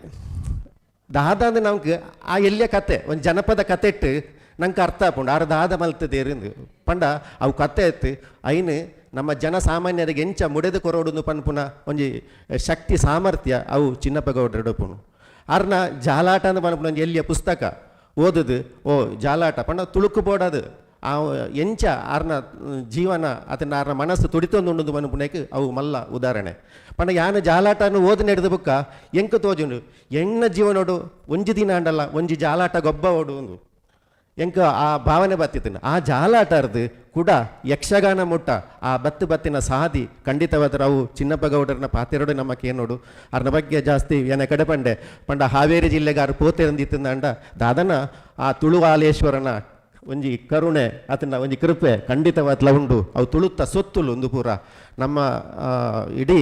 ದಾದ ಅಂದ್ರೆ ನಮ್ಗೆ ಆ ಎಲ್ಲಿಯ ಕತೆ ಒಂದು ಜನಪದ ಕತೆ ಇಟ್ಟು ನಂಗೆ ಅರ್ಥ ಆಪುಂಡು ಆರು ದಾದ ಮಲ್ತದೇರಿಂದು. ಪಂಡ ಅವು ಕತೆ ಇತ್ತು ಐನು ನಮ್ಮ ಜನಸಾಮಾನ್ಯರಿಗೆ ಎಂಚ ಮುಡೆದು ಕೊರೋಡುಂದು ಪನ್ಪುನ ಒಂಜಿ ಶಕ್ತಿ ಸಾಮರ್ಥ್ಯ ಅವು ಚಿನ್ನಪ್ಪ ಗೌಡ್ರ ಆರ್ನ ಜಾಲಾಟ ಅಂದ್ ಪನ್ಪುನ ಒಂಜಿ ಎಲ್ಲಿಯ ಪುಸ್ತಕ ಓದುದು ಓ ಜಾಲಾಟ ಪಂಡ ತುಳುಕು ಬೋಡದು ಆ ಎಂಚ ಆರ್ನ ಜೀವನ ಅದನ್ನ ಆರ್ನ ಮನಸ್ಸು ತುಡಿತೊಂದುಂಡು ಪನ್ಪುನೇಕ್ ಅವು ಮಲ್ಲ ಉದಾಹರಣೆ. ಪಂಡ ಯಾನ ಜಾಲಾಟನು ಓದು ನಡೆದ ಬುಕ್ಕ ಎಂಕ ತೋಜುಂಡು ಎಣ್ಣ ಜೀವನೋಡು ಒಂಜಿ ದಿನ ಅಂಡಲ್ಲ ಒಂಜಿ ಜಾಲಾಟ ಗೊಬ್ಬ ಓಡು ಒಂದು ಎಂಕ ಆ ಭಾವನೆ ಬತ್ತಿತ್ತು. ಆ ಜಾಲಾಟರ್ದು ಕೂಡ ಯಕ್ಷಗಾನ ಮುಟ್ಟ ಆ ಬತ್ತು ಬತ್ತಿನ ಸಾದಿ ಖಂಡಿತವಾದ ಅವು ಚಿನ್ನಪ್ಪ ಗೌಡರನ ಪಾತೆರಡು ನಮ್ಮ ಕೇನೋಡು. ಅರ್ನ ಬಗ್ಗೆ ಜಾಸ್ತಿ ಏನ ಕಡೆ ಪಂಡೆ ಪಂಡ ಹಾವೇರಿ ಜಿಲ್ಲೆಗೆ ಆರು ಪೋತೆರಂದಿತ್ತಂದ ದಾದನ ಆ ತುಳುವಾಲೇಶ್ವರನ ಒಂಜಿ ಕರುಣೆ ಆತನ ಒಂಜಿ ಕೃಪೆ ಖಂಡಿತವಾದ್ಲ ಉಂಡು. ಅವು ತುಳುತ್ತ ಸೊತ್ತುಲು ಒಂದು ಪೂರ ನಮ್ಮ ಇಡೀ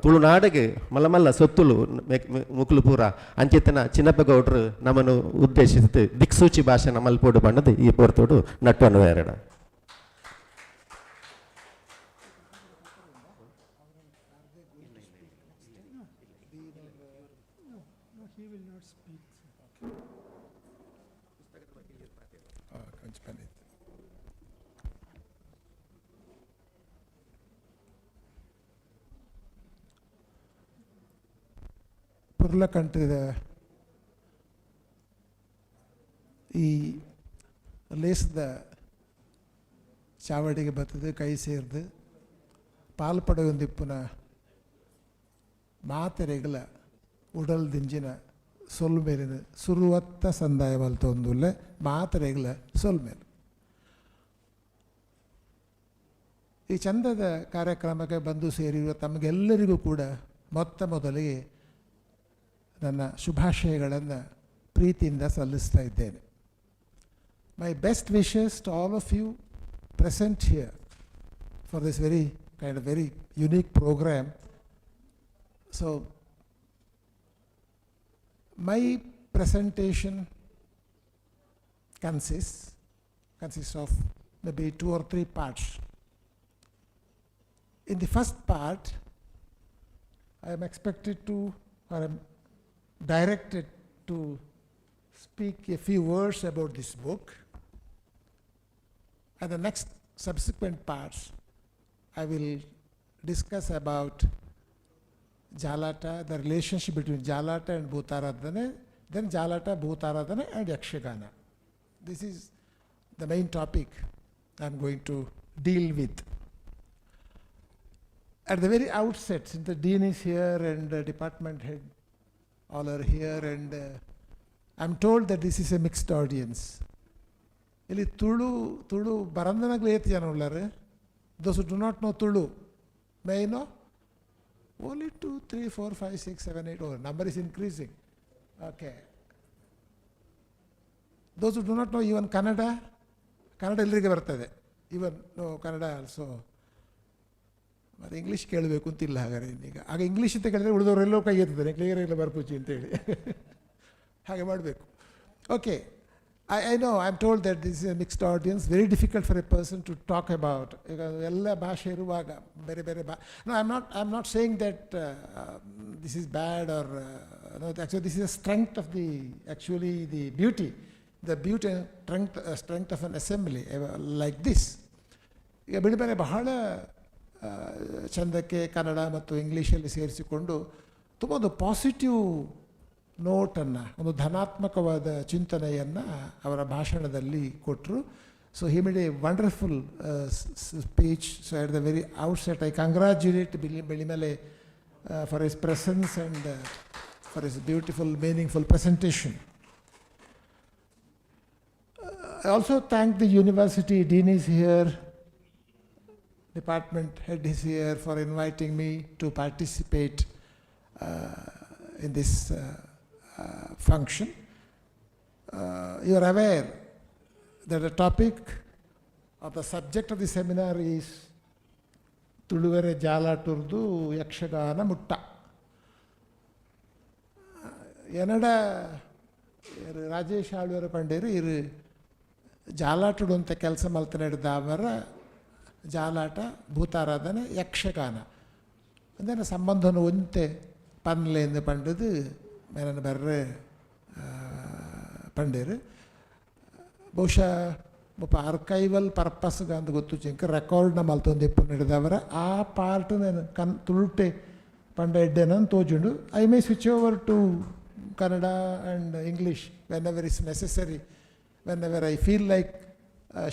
ತುಳುನಾಡಿಗೆ ಮಲ್ಲ ಮಲ್ಲ ಸೊತ್ತುಲು ಮುಕ್ಲು ಪೂರ ಅಂಚಿತನ ಚಿನ್ನಪ್ಪ ಗೌಡ್ರು ನಮ್ಮನ್ನು ಉದ್ದೇಶಿಸಿದ ದಿಕ್ಸೂಚಿ ಭಾಷೆ ಮಲ್ಪೋಡು ಬಣ್ಣದ ಈ ಪೊರ್ತೋಡು ನಟ್ಟನ್ನು ಎರಡ. ಪುರ್ಲಕಂಠದ ಈ ಲೇಸ್ದ ಚಾವಡಿಗೆ ಬರ್ತದೆ ಕೈ ಸೇರ್ದು ಪಾಲ್ಪಡೆಯೊಂದಿಪ್ಪುನ ಮಾತೆರೆಗಳ ಉಡಲ್ ದಿಂಜಿನ ಸೊಲ್ಮೇಲಿನ ಸುರುವತ್ತ ಸಂದಾಯ ಮಲ್ತೊಂದುಲ್ಲೆ ಮಾತೆರೆಗಳ ಸೊಲ್ಮೇಲೆ. ಈ ಚಂದದ ಕಾರ್ಯಕ್ರಮಕ್ಕೆ ಬಂದು ಸೇರಿರುವ ತಮಗೆಲ್ಲರಿಗೂ ಕೂಡ ಮೊತ್ತ ಮೊದಲಿಗೆ ನನ್ನ ಶುಭಾಶಯಗಳನ್ನು ಪ್ರೀತಿಯಿಂದ ಸಲ್ಲಿಸ್ತಾ ಇದ್ದೇನೆ. My best wishes to all of you present here for this very kind of very unique program. So my presentation consists of maybe two or three parts. In the first part, I am expected to, or I am directed to speak a few words about this book. And the next subsequent parts, I will discuss about Jalata, the relationship between Jalata and Bhutaradhane, then Jalata, Bhutaradhane and Yakshagana. This is the main topic I am going to deal with. At the very outset, since the dean is here and the department head all are here, and I am told that this is a mixed audience. ಇಲ್ಲಿ ತುಳು ತುಳು ಬರಂದನಾಗ್ಲೇ ಏತ್ ಜನ ಉಳ್ಳಾರು? Those do not know Tulu, may know? Only 2, 3, 4, 5, 6, 7, 8. Oh, number is increasing. Okay. Those do not know even Kannada? Kannada ಎಲ್ಲರಿಗೆ ಬರ್ತದೆ. Even no Kannada also. ಮತ್ತು English ಕೇಳಬೇಕು ಅಂತಿಲ್ಲ ಹಾಗಾದ್ರೆ ಇನ್ನೀಗ. ಆಗ ಇಂಗ್ಲೀಷ್ ಅಂತ ಕೇಳಿದ್ರೆ ಉಳಿದವರೆಲ್ಲೋ ಕೈ ಎತ್ತಿದ್ದಾರೆ, ಕ್ಲಿಯರ್ ಇಲ್ಲ ಬರ್ಪುಚಿ ಅಂತೇಳಿ. ಹಾಗೆ ಮಾಡಬೇಕು. Okay, I know, I am told that this is a mixed audience, very difficult for a person to talk about. ಈಗ ಎಲ್ಲ ಭಾಷೆ ಇರುವಾಗ ಬೇರೆ ಬೇರೆ ಬಾ, no, I am not saying that this is bad or no. Actually, this is a strength of the, actually, the beauty and strength of an assembly like this. ಈಗ ಬಿಳಿಮಲೆ ಬಹಳ ಚಂದಕ್ಕೆ ಕನ್ನಡ ಮತ್ತು ಇಂಗ್ಲೀಷಲ್ಲಿ ಸೇರಿಸಿಕೊಂಡು ತುಂಬ ಒಂದು ಪಾಸಿಟಿವ್ ನೋಟನ್ನು, ಒಂದು ಧನಾತ್ಮಕವಾದ ಚಿಂತನೆಯನ್ನು ಅವರ ಭಾಷಣದಲ್ಲಿ ಕೊಟ್ಟರು. So he made a wonderful speech. So at the very outset, I congratulate Bilimale for his presence and for his beautiful, meaningful presentation. I also thank the university dean is here, department head is here, for inviting me to participate in this function. You are aware that the topic or the subject of the seminar is ತುಳುವೆರೆ ಜಾಲಾಟುರ್ದು ಯಕ್ಷಗಾನ ಮುಟ್ಟ. ಎನಡ ರಾಜೇಶ್ ಆಳ್ವರ ಪಂಡೇರು ಇರು ಜಾಲಾಟುಡು ಅಂತ ಕೆಲಸ ಮಲ್ತನೆಡ್ದಾವರ ಜಾಲಾಟ, ಭೂತಾರಾಧನೆ, ಯಕ್ಷಗಾನ ಅಂದರೆ ಸಂಬಂಧನ ಒಂತೆ ಪನ್ಲೇಂದು ಪಂಡದು ಮೇನನ್ ಬರ್ರೆ ಪಂಡೇರು. ಬಹುಶಃ ಮುಪ್ಪ ಆರ್ಕೈವಲ್ ಪರ್ಪಸ್ಗೆ ಅಂದ್ ಗೊತ್ತು ಚಿಂಕ ರೆಕಾರ್ಡ್ನ ಮಲ್ತೊಂದು ಇಪ್ಪು ನಡೆದವರ ಆ ಪಾರ್ಟ್ ನಾನು ಕನ್ ತುಳುಟೆ ಪಂಡ ಎಡ್ಡೆನಂದು ತೋಜುಂಡು. I may switch over to Kannada and English whenever is necessary, whenever I feel like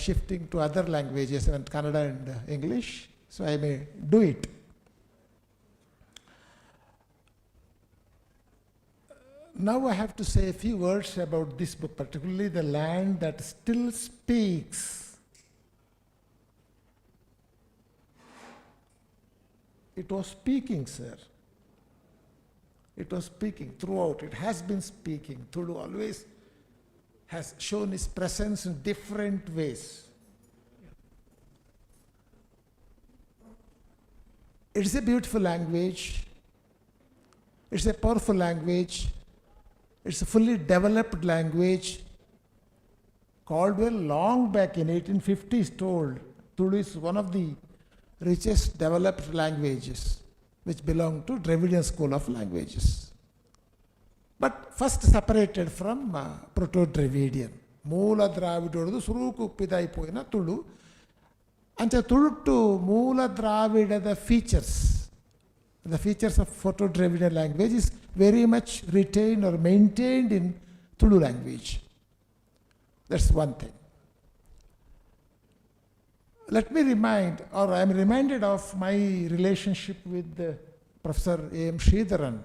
shifting to other languages and Kannada and English, so I may do it. Now I have to say a few words about this book, particularly The Land That Still Speaks. It was speaking, sir. It was speaking throughout. It has been speaking. Tulu always has shown its presence in different ways. It is a beautiful language. It's a powerful language. It's a fully developed language. Caldwell, long back in 1850s, told Tulu is one of the richest developed languages which belong to Dravidian school of languages. But first separated from Proto-Dravidian. ಮೂಲ ದ್ರಾವಿಡೊಡ್ದು ಸುರೂಕು ಪಿದಾಯಿಪೋಯಿನ ತುಳು. ಅಂಚ ತುಳುಟ್ಟು ಮೂಲ ದ್ರಾವಿಡದ features, the features of Proto-Dravidian language is very much retained or maintained in Tulu language. That's one thing. Let me remind, or I am reminded of my relationship with Professor A.M. Sridharan.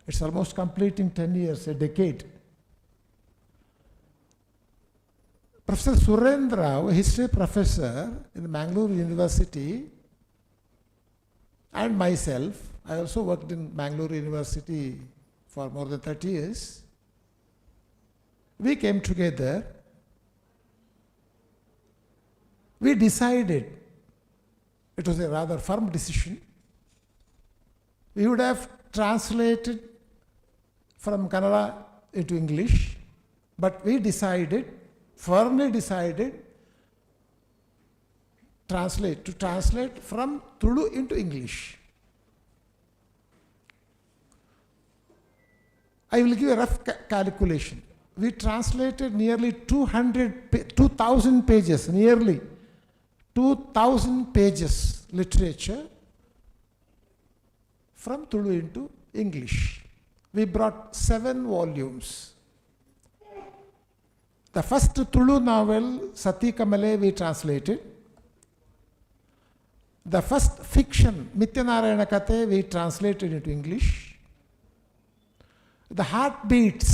It's almost completing 10 years, a decade. Professor Surendra, a history professor in Mangalore University, and myself, I also worked in Mangalore University for more than 30 years. We came together. We decided, it was a rather firm decision, we would have translated from Kannada into English, but we decided, firmly decided, to translate from Tulu into English. I will give a rough calculation. We translated nearly 2,000 pages, nearly 2,000 pages literature from Tulu into English. We brought 7 volumes. The first Tulu novel, Sati Kamale, we translated. The first fiction, Mithyanarayana Kathe, we translated into English. The Heartbeats,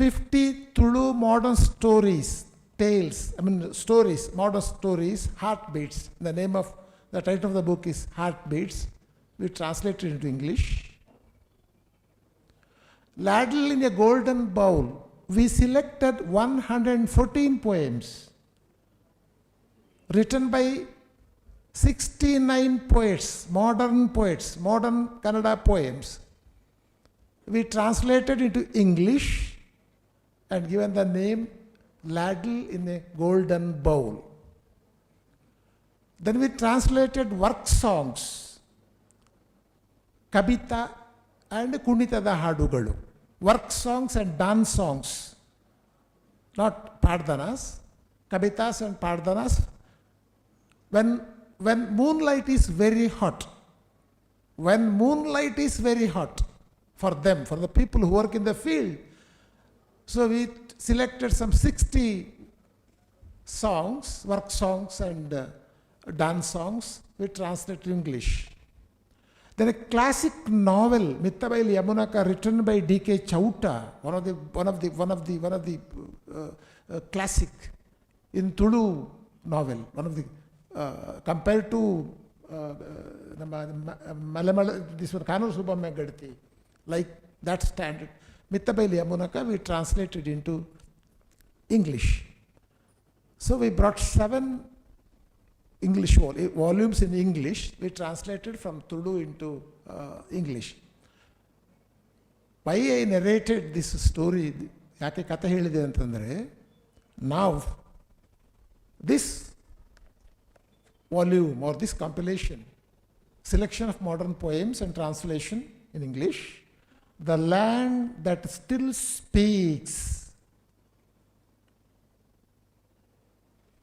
50 Tulu modern stories, tales, I mean stories, modern stories, Heartbeats. The name of the title of the book is Heartbeats. We translated into English. Ladle in a Golden Bowl, we selected 114 poems written by 69 poets, modern poets, modern Kannada poems. We translated into English. and given the name Ladle in a Golden Bowl. Then we translated work songs, Kabita and Kunitada Hadugalu. Work songs and dance songs, not Pardhanas, Kabitas and Pardhanas. When moonlight is very hot, when moonlight is very hot for them, for the people who work in the field, so we selected some 60 songs, work songs and dance songs, we translated to English. Then a classic novel, Mittabail Yamunaka, written by D.K. Chowta, one of the classic in Tulu novel, one of the compared to Malamala, this one, Kanur Subbamma Gadati, like that standard. Mittabail Yamunaka we translated into English. So we brought 7 English volumes in English, we translated from Tulu into English. Why I narrated this story, ಯಾಕೆ ಕಥೆ ಹೇಳಿದೆ ಅಂತಂದರೆ, ನಾವು this volume or this compilation, selection of modern poems and translation in English, The Land That Still Speaks,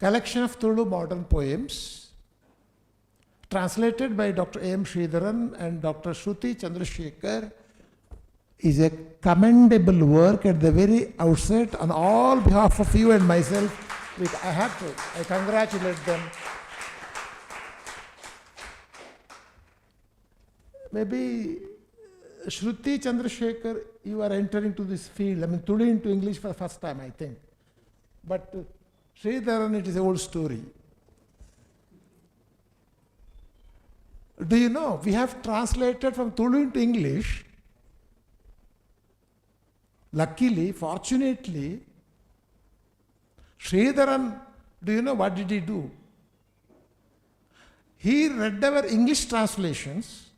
collection of Tulu modern poems, translated by Dr. A.M. Sridharan and Dr. Shruti Chandrasekhar, is a commendable work at the very outset. On all behalf of you and myself, I congratulate them. Maybe Shruti Chandrasekhar, you are entering to this field, I mean Tulu into English for the first time, I think. But Sridharan, it is an old story. Do you know, we have translated from Tulu into English. Luckily, fortunately, Sridharan, do you know what did he do? He read our English translations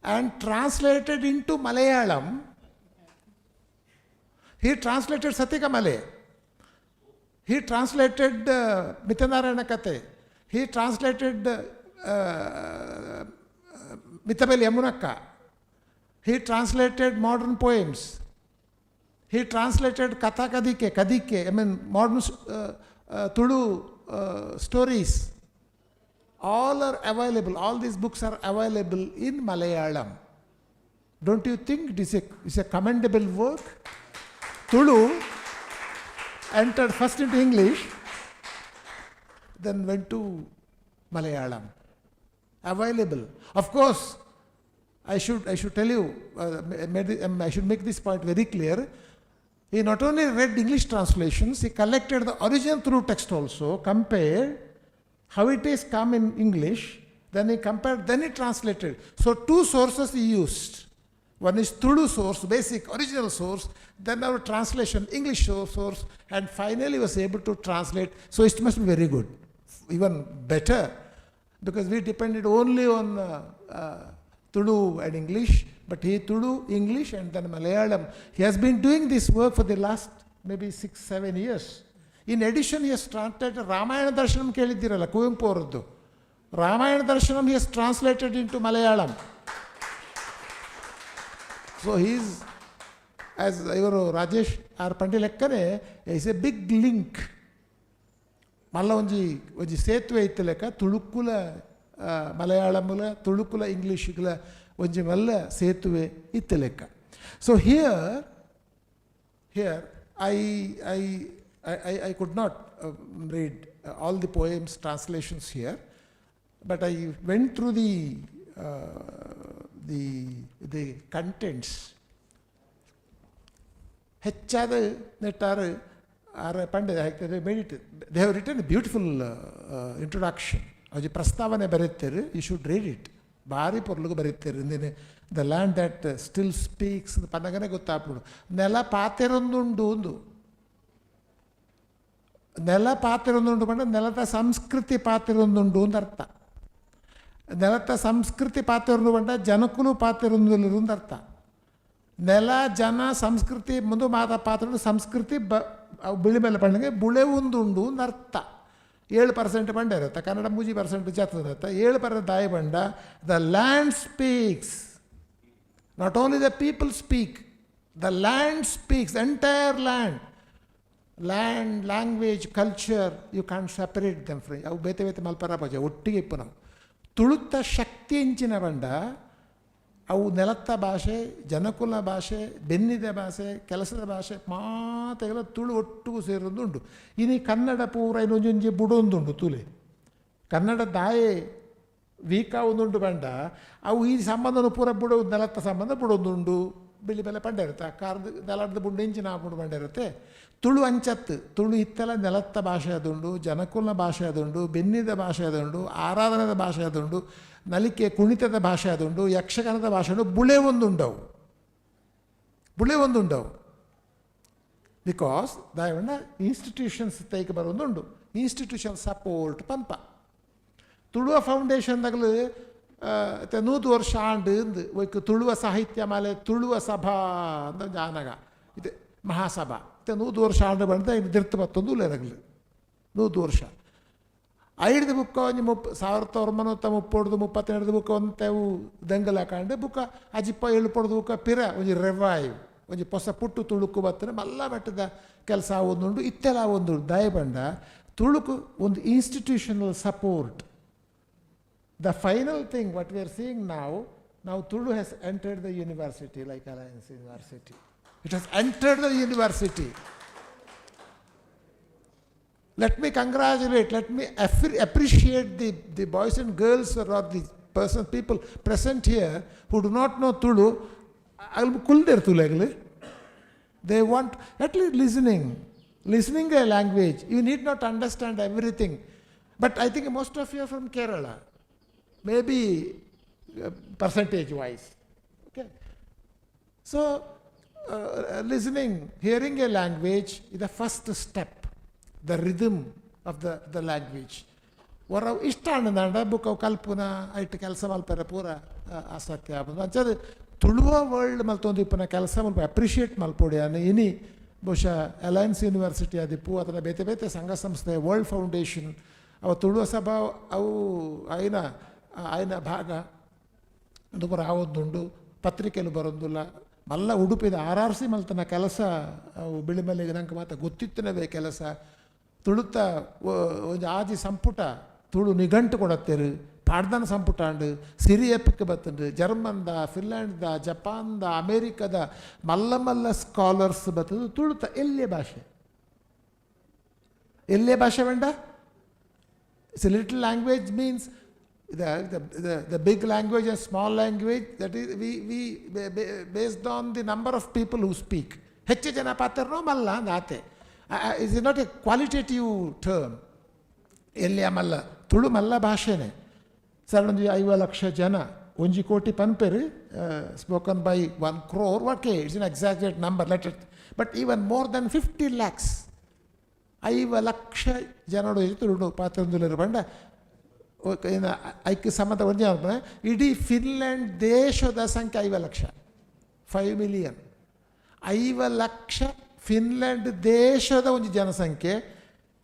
and translated into Malayalam. He translated Sathika Male. He translated Mittanarayana Kathe. He translated Mittabail Yamunakka. He translated modern poems. He translated Katha Kadike, Kadike, I mean modern Tulu stories. All are available. All these books are available in Malayalam. Don't you think it is a commendable work? Tulu entered first into English, then went to Malayalam. Available. Of course, I should tell you, I should make this point very clear. He not only read English translations, he collected the original Tulu text also, compared how it is come in English, then he compared, then he translated. So 2 sources he used. One is Tulu source, basic original source, then our translation, English source, and finally was able to translate. So it must be very good, even better, because we depended only on Tulu and English, but he Tulu, English, and then Malayalam. He has been doing this work for the last maybe 6-7 years. In addition, he has translated Ramayana Darshanam ಕೇಳಿದ್ದೀರಲ್ಲ, Kuvempu ಅವರದ್ದು. Ramayana Darshanam he has translated into Malayalam. So he is, as ಇವರು ರಾಜೇಶ್ ಆರ್ ಪಂಡಿಲೆಕ್ಕನೆ, is a big link. ಮಲ್ಲ ಒಂಜಿ ಒಂಜಿ ಸೇತುವೆ ಇತ್ತು ಲೆಕ್ಕ, ತುಳುಕುಲ ಮಲಯಾಳಮುಲ ತುಳುಕುಲ ಇಂಗ್ಲೀಷ್ಗಳ ಒಂಜಿ ಮಲ್ಲ ಸೇತುವೆ ಇತ್ತು ಲೆಕ್ಕ. So here I could not read all the poems translations here, but I went through the contents. ಹೆಚ್ಚಾದ ನೆಟ್ಟಾರು ಆರ್ ಪಂಡೆ made it. They have written a beautiful introduction. ಅಜಿ ಪ್ರಸ್ತಾವನೆ ಬರೀತಾರೆ, you should read it. ಭಾರಿ ಪೊರ್ಲುಗು ಬರೀತಾರೆ. ಇಂದಿನ the land that still speaks ಪನ್ನಗನೆ ಗೊತ್ತಾಗ್ಬಿಡು. ನೆಲ ಪಾತೆರೊಂದುಂಡು ಒಂದು ನೆಲ ಪಾತೆರೊಂದುಂಡು ಪಂಡ ನೆಲದ ಸಂಸ್ಕೃತಿ ಪಾತೆರೊಂದುಂಡು ಅಂತ ಅರ್ಥ. ನೆಲದ ಸಂಸ್ಕೃತಿ ಪಾತೆರೊಂದು ಪಂಡ ಜನಕುಲು ಪಾತೆರೊಂದು ಅಂತ ಅರ್ಥ. ನೆಲ, ಜನ, ಸಂಸ್ಕೃತಿ ಮುಂದೆ ಮಾತ ಪಾತ್ರ ಸಂಸ್ಕೃತಿ ಬ ಅವು ಬಿಳಿ ಮೇಲೆ ಪಂಡಂಗೆ ಬುಳೆ ಉಂದುಂಡು ಒಂದು ಅರ್ಥ. 7% ಬಂಡ ಇರುತ್ತೆ, ಕನ್ನಡ 3% ಜಾತದ 7% ದಾಯ ಬಂಡ. The land speaks, not only the people speak, the land speaks, entire land. Land, language, culture, you can't separate them free. ಅವು ಬೇತೆ ಬೇತೆ ಮಲ್ಪರ ಪಜೆ ಒಟ್ಟಿಗೆ ಇಪ್ಪು ನಾವು. ತುಳುತ್ತ ಶಕ್ತಿ ಎಂಚಿನ ಬಂಡ ಅವು ನೆಲತ್ತ ಭಾಷೆ, ಜನಕುಲ ಭಾಷೆ, ಬೆನ್ನಿದ ಭಾಷೆ, ಕೆಲಸದ ಭಾಷೆ ಮಾತೆಲ್ಲ ತುಳು ಒಟ್ಟಿಗೂ ಸೇರೊಂದುಂಟು. ಇನಿ ಕನ್ನಡ ಪೂರ ಇನ್ನೊಂಜೊಂಜಿ ಬುಡೊಂದುಂಡು ತುಲೆ. ಕನ್ನಡ ದಾಯೆ ವೀಕ ಒಂದುಂಟು ಬಂಡ ಅವು ಈ ಸಂಬಂಧನ ಪೂರ ಬುಡೋ, ನೆಲತ್ತ ಸಂಬಂಧ ಬುಡೊಂದುಂಡು. ಬಿಳಿ ಬೆಲೆ ಪಂಡ ಇರುತ್ತೆ, ಕಾರ್ದು ನೆಲದ ಬುಂಡು ಇಂಚಿನ ಬುಡು ಬಂಡ ಇರುತ್ತೆ. ತುಳು ಅಂಚತ್ತು ತುಳು ಇತ್ತೆಲ್ಲ ನೆಲತ್ತ ಭಾಷೆ ಅದುಂಡು, ಜನಕುಲ ಭಾಷೆ ಅದುಂಡು, ಬೆನ್ನಿದ ಭಾಷೆ ಅದುಂಡು, ಆರಾಧನದ ಭಾಷೆ ಅದುಂಡು, ನಲಿಕೆ ಕುಣಿತದ ಭಾಷೆ ಅದುಂಡು, ಯಕ್ಷಗಾನದ ಭಾಷೆ ಉಂಡು, ಬುಳೆ ಒಂದುಂಡವು, ಬುಳೆ ಒಂದುಂಡವು. Because ದಾಯವಣ್ಣ ಇನ್ಸ್ಟಿಟ್ಯೂಷನ್ಸ್ ತೈಕ ಬರೋದುಂಡು, ಇನ್ಸ್ಟಿಟ್ಯೂಷನ್ ಸಪೋರ್ಟ್ ಪಂಪ. ತುಳುವ ಫೌಂಡೇಶನ್ ತಗಲು 100 ವರ್ಷ ಆಂಡು ಇಂದು ಒಯ್ಕ್ ತುಳುವ ಸಾಹಿತ್ಯ ಮಾಲೆ ತುಳುವ ಸಭಾ ಅಂತ ಜಾನಗ ಇದು ಮಹಾಸಭಾ 100 ವರ್ಷ ಆಂಡು ಬಂದ ಇನ್ನು ದಿರ್ತು ಬತ್ತೊಂದು ಉಲ್ಲೇರಗಲು 100 ವರ್ಷ. ಐಡ್ದು ಬುಕ್ಕ ಒಂಜಿ 1930 32 ಬುಕ್ಕ ಒಂತೆವು ದಂಗಲ ಕಾಂಡು ಬುಕ್ಕ ಅಜಿಪ್ಪ ಏಳು ಪೊಡ್ದು ಬುಕ್ಕ ಪಿರ ಒಂಜಿ ರೆವೈವ್ ಒಂಜಿ ಪೊಸ ಪುಟ್ಟು ತುಳುಕು ಬತ್ತನೆ ಮಲ್ಲ ಮಟ್ಟದ ಕೆಲಸ ಒಂದುಂಡು ಇತ್ತೆಲ ಒಂದುಂಡು. ದಯಬಂಡ ತುಳುಕು ಒಂದು institutional support. The final thing what we are seeing now, now Tulu has entered the university like Alliance University. It has entered the university. Let me congratulate, let me appreciate the boys and girls or the person, people present here who do not know Tulu. I'll ಕುಲ್ದೇರ್ Tulu. They want at least listening, listening a language. You need not understand everything. But I think most of you are from Kerala, maybe percentage wise. Okay. So, listening, hearing a language is the first step, the rhythm of the language. ಹೊರ ಇಷ್ಟ ಅಂಡ book ಅವು ಕಲ್ಪುನ ಐಟ್ ಕೆಲಸ ಮಲ್ಪೆರೆ ಪೂರ ಆಸಕ್ತಿ ಆಪುಂಡು. ಅಂಚಾದ್ ತುಳುವ ವರ್ಲ್ಡ್ ಮಲ್ತೊಂದು ಇಪ್ಪುನ ಕೆಲಸ ಮಲ್ಪ ಅಪ್ರಿಷಿಯೇಟ್ ಮಲ್ಪೊಡು ಯಾನ್. ಇನಿ ಬಹುಶಃ ಅಲಯನ್ಸ್ ಯೂನಿವರ್ಸಿಟಿ ಆದಿಪ್ಪು ಅಥವಾ ಬೇತೆ ಬೇತೆ ಸಂಘ ಸಂಸ್ಥೆ, ವರ್ಲ್ಡ್ ಫೌಂಡೇಶನ್ ಅವು ತುಳುವ ಸಭಾ ಅವು ಆಯ್ನ ಆಯ್ನ ಭಾಗ ಅದು ಪೂರ ಆವೊಂದುಂಡು. ಪತ್ರಿಕೆಲು ಬರೊಂದುಲ್ಲ. ಮಲ್ಲ ಉಡುಪಿದ ಆರ್ ಆರ್ ಸಿ ಮಲ್ತನ ಕೆಲಸ ಅವು ಬಿಳಿಮಲೆಗೆ ನಂಗೆ ಮಾತ ಗೊತ್ತಿತ್ತನವೇ ಕೆಲಸ. ತುಳುತ ಒಂಜಿ ಆಜಿ ಸಂಪುಟ ತುಳು ನಿಘಂಟು ಕೊಡತ್ತೇರು, ಪಾಡ್ದನ ಸಂಪುಟ ಅಂಡು ಸಿರಿ ಎಪಿಕ್ ಬತ್ತುಂಡು. ಜರ್ಮನ್ದ, ಫಿನ್ಲ್ಯಾಂಡ್ದ, ಜಪಾನ್ದ, ಅಮೇರಿಕದ ಮಲ್ಲ ಮಲ್ಲ ಸ್ಕಾಲರ್ಸ್ ಬತ್ತದು. ತುಳುತ ಎಲ್ಲಿಯ ಭಾಷೆ, ಎಲ್ಲಿಯ ಭಾಷೆ ಬೇಡ. It's a little language means the big language and small language, that is we based on the number of people who speak. ಹೆಚ್ಚು ಜನ ಪಾತ್ರನೋ ಮಲ್ಲ ಅಂದ ಆತೆ. Is not a qualitative term. ಎಲ್ಲಿಯ ಮಲ್ಲ ತುಳು ಮಲ್ಲ ಭಾಷೆನೆ ಸರ್. ಒಂಜಿ 50 ಲಕ್ಷ ಜನ, ಒಂಜಿ ಕೋಟಿ ಪನ್ಪೆರು, spoken by 1 crore. Okay, it's an exaggerate number, let it, but even more than 50 lakhs, 50 lakh ಜನರು ತುಳು ಪಾತ್ರೊಂದುಲ್ಲೆರ್ ಪಂಡ ಐಕ್ ಸಂಬಂಧ ಒಂಜಿ ಪಂಡ ಇಡೀ ಫಿನ್ಲ್ಯಾಂಡ್ ದೇಶದ ಸಂಖ್ಯೆ 50 ಲಕ್ಷ, 5 ಮಿಲಿಯನ್. 50 ಲಕ್ಷ ಫಿನ್ಲ್ಯಾಂಡ್ ದೇಶದ ಒಂಜಿ ಜನಸಂಖ್ಯೆ.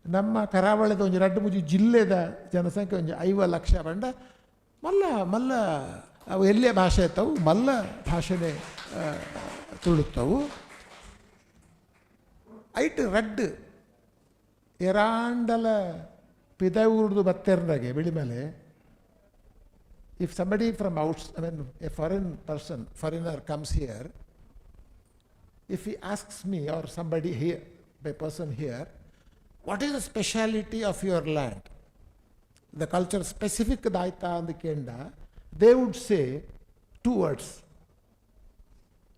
ನಮ್ಮ ಕರಾವಳಿದ ಒಂಜಿ ರಡ್ಡು ಮೂಜಿ ಜಿಲ್ಲೆದ ಜನಸಂಖ್ಯೆ ಒಂಜಿ 50 ಲಕ್ಷ ಪಂಡ ಮಲ್ಲ ಮಲ್ಲ ಅವು ಎಲ್ಲಿಯ ಭಾಷೆ ಇತ್ತವು, ಮಲ್ಲ ಭಾಷೆನೇ ತುಳುತ್ತವು. ಐಟ್ ರಡ್ಡ್ ಎರಾಂಡಲ ಪಿದಯೂರ್ದು ಬತ್ತೆರ್ನಾಗೆ Bilimale. If somebody from outs I mean, a foreign person, foreigner comes here, if he asks me or somebody here, a person here, "What is the speciality of your land, the culture specific ದಾಯ್ತಾ?" ಅಂದ್ ಕೇಂಡ, they would say two words,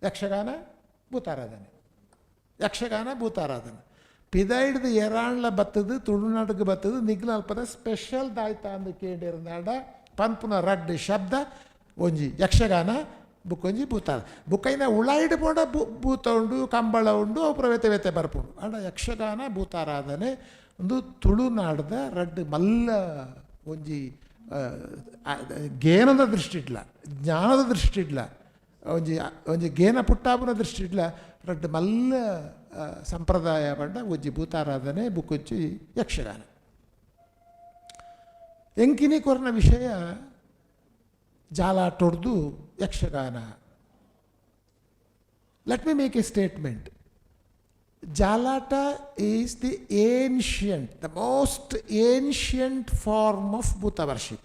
Yakshagana, ಭೂತಾರಾಧನೆ. Yakshagana, ಭೂತಾರಾಧನೆ. ಪಿದಾಯ್ಡ್ದು ಎರಾಣ್ಲ ಬತ್ತದು ತುಳುನಾಡಿಗೆ ಬತ್ತದು ನಿಗ್ಲ ಅಲ್ಪದ special ದಾಯ್ತಾ ಅಂದ್ ಕೇಂಡಿರ್ನಾಡ ಪನ್ಪುನ ರಡ್ಡ್ ಶಬ್ದ ಒಂಜಿ ಯಕ್ಷಗಾನ, ಬುಕ್ಕೊಂಜಿ ಭೂತಾರ. ಬುಕ್ಕೈನ ಉಳಾಯಿಡ್ ಪೋಂಡ ಭೂತ ಉಂಡು, ಕಂಬಳ ಉಂಡು, ಅವು ಬೇತೆ ಬೇತೆ ಬರ್ಪುಂಡು. ಆಂಡ ಯಕ್ಷಗಾನ, ಭೂತಾರಾಧನೆ ಒಂದು ತುಳುನಾಡ್ದ ರಡ್ಡ್ ಮಲ್ಲ ಒಂಜಿ ಗೇನದ ದೃಷ್ಟಿಡ್ಲ, ಜ್ಞಾನದ ದೃಷ್ಟಿಡ್ಲ. ಒಂಜಿ ಒಂಜಿ ಗೇನ ಪುಟ್ಟಾಪುನ ದೃಷ್ಟಿಡ್ಲ ರಡ್ಡ್ ಮಲ್ಲ ಸಂಪ್ರದಾಯ ಪಂಡ ಒಂಜಿ ಭೂತಾರಾಧನೆ ಬುಕ್ಕೊಂಜಿ ಯಕ್ಷಗಾನ. ಎಂಕಿನಿ ಕೊರ್ನ ವಿಷಯ ಜಾಲಾಟೊಡ್ದು Yakshagana. Let me make a statement. Jalata is the ancient, the most ancient form of Bhuta worship.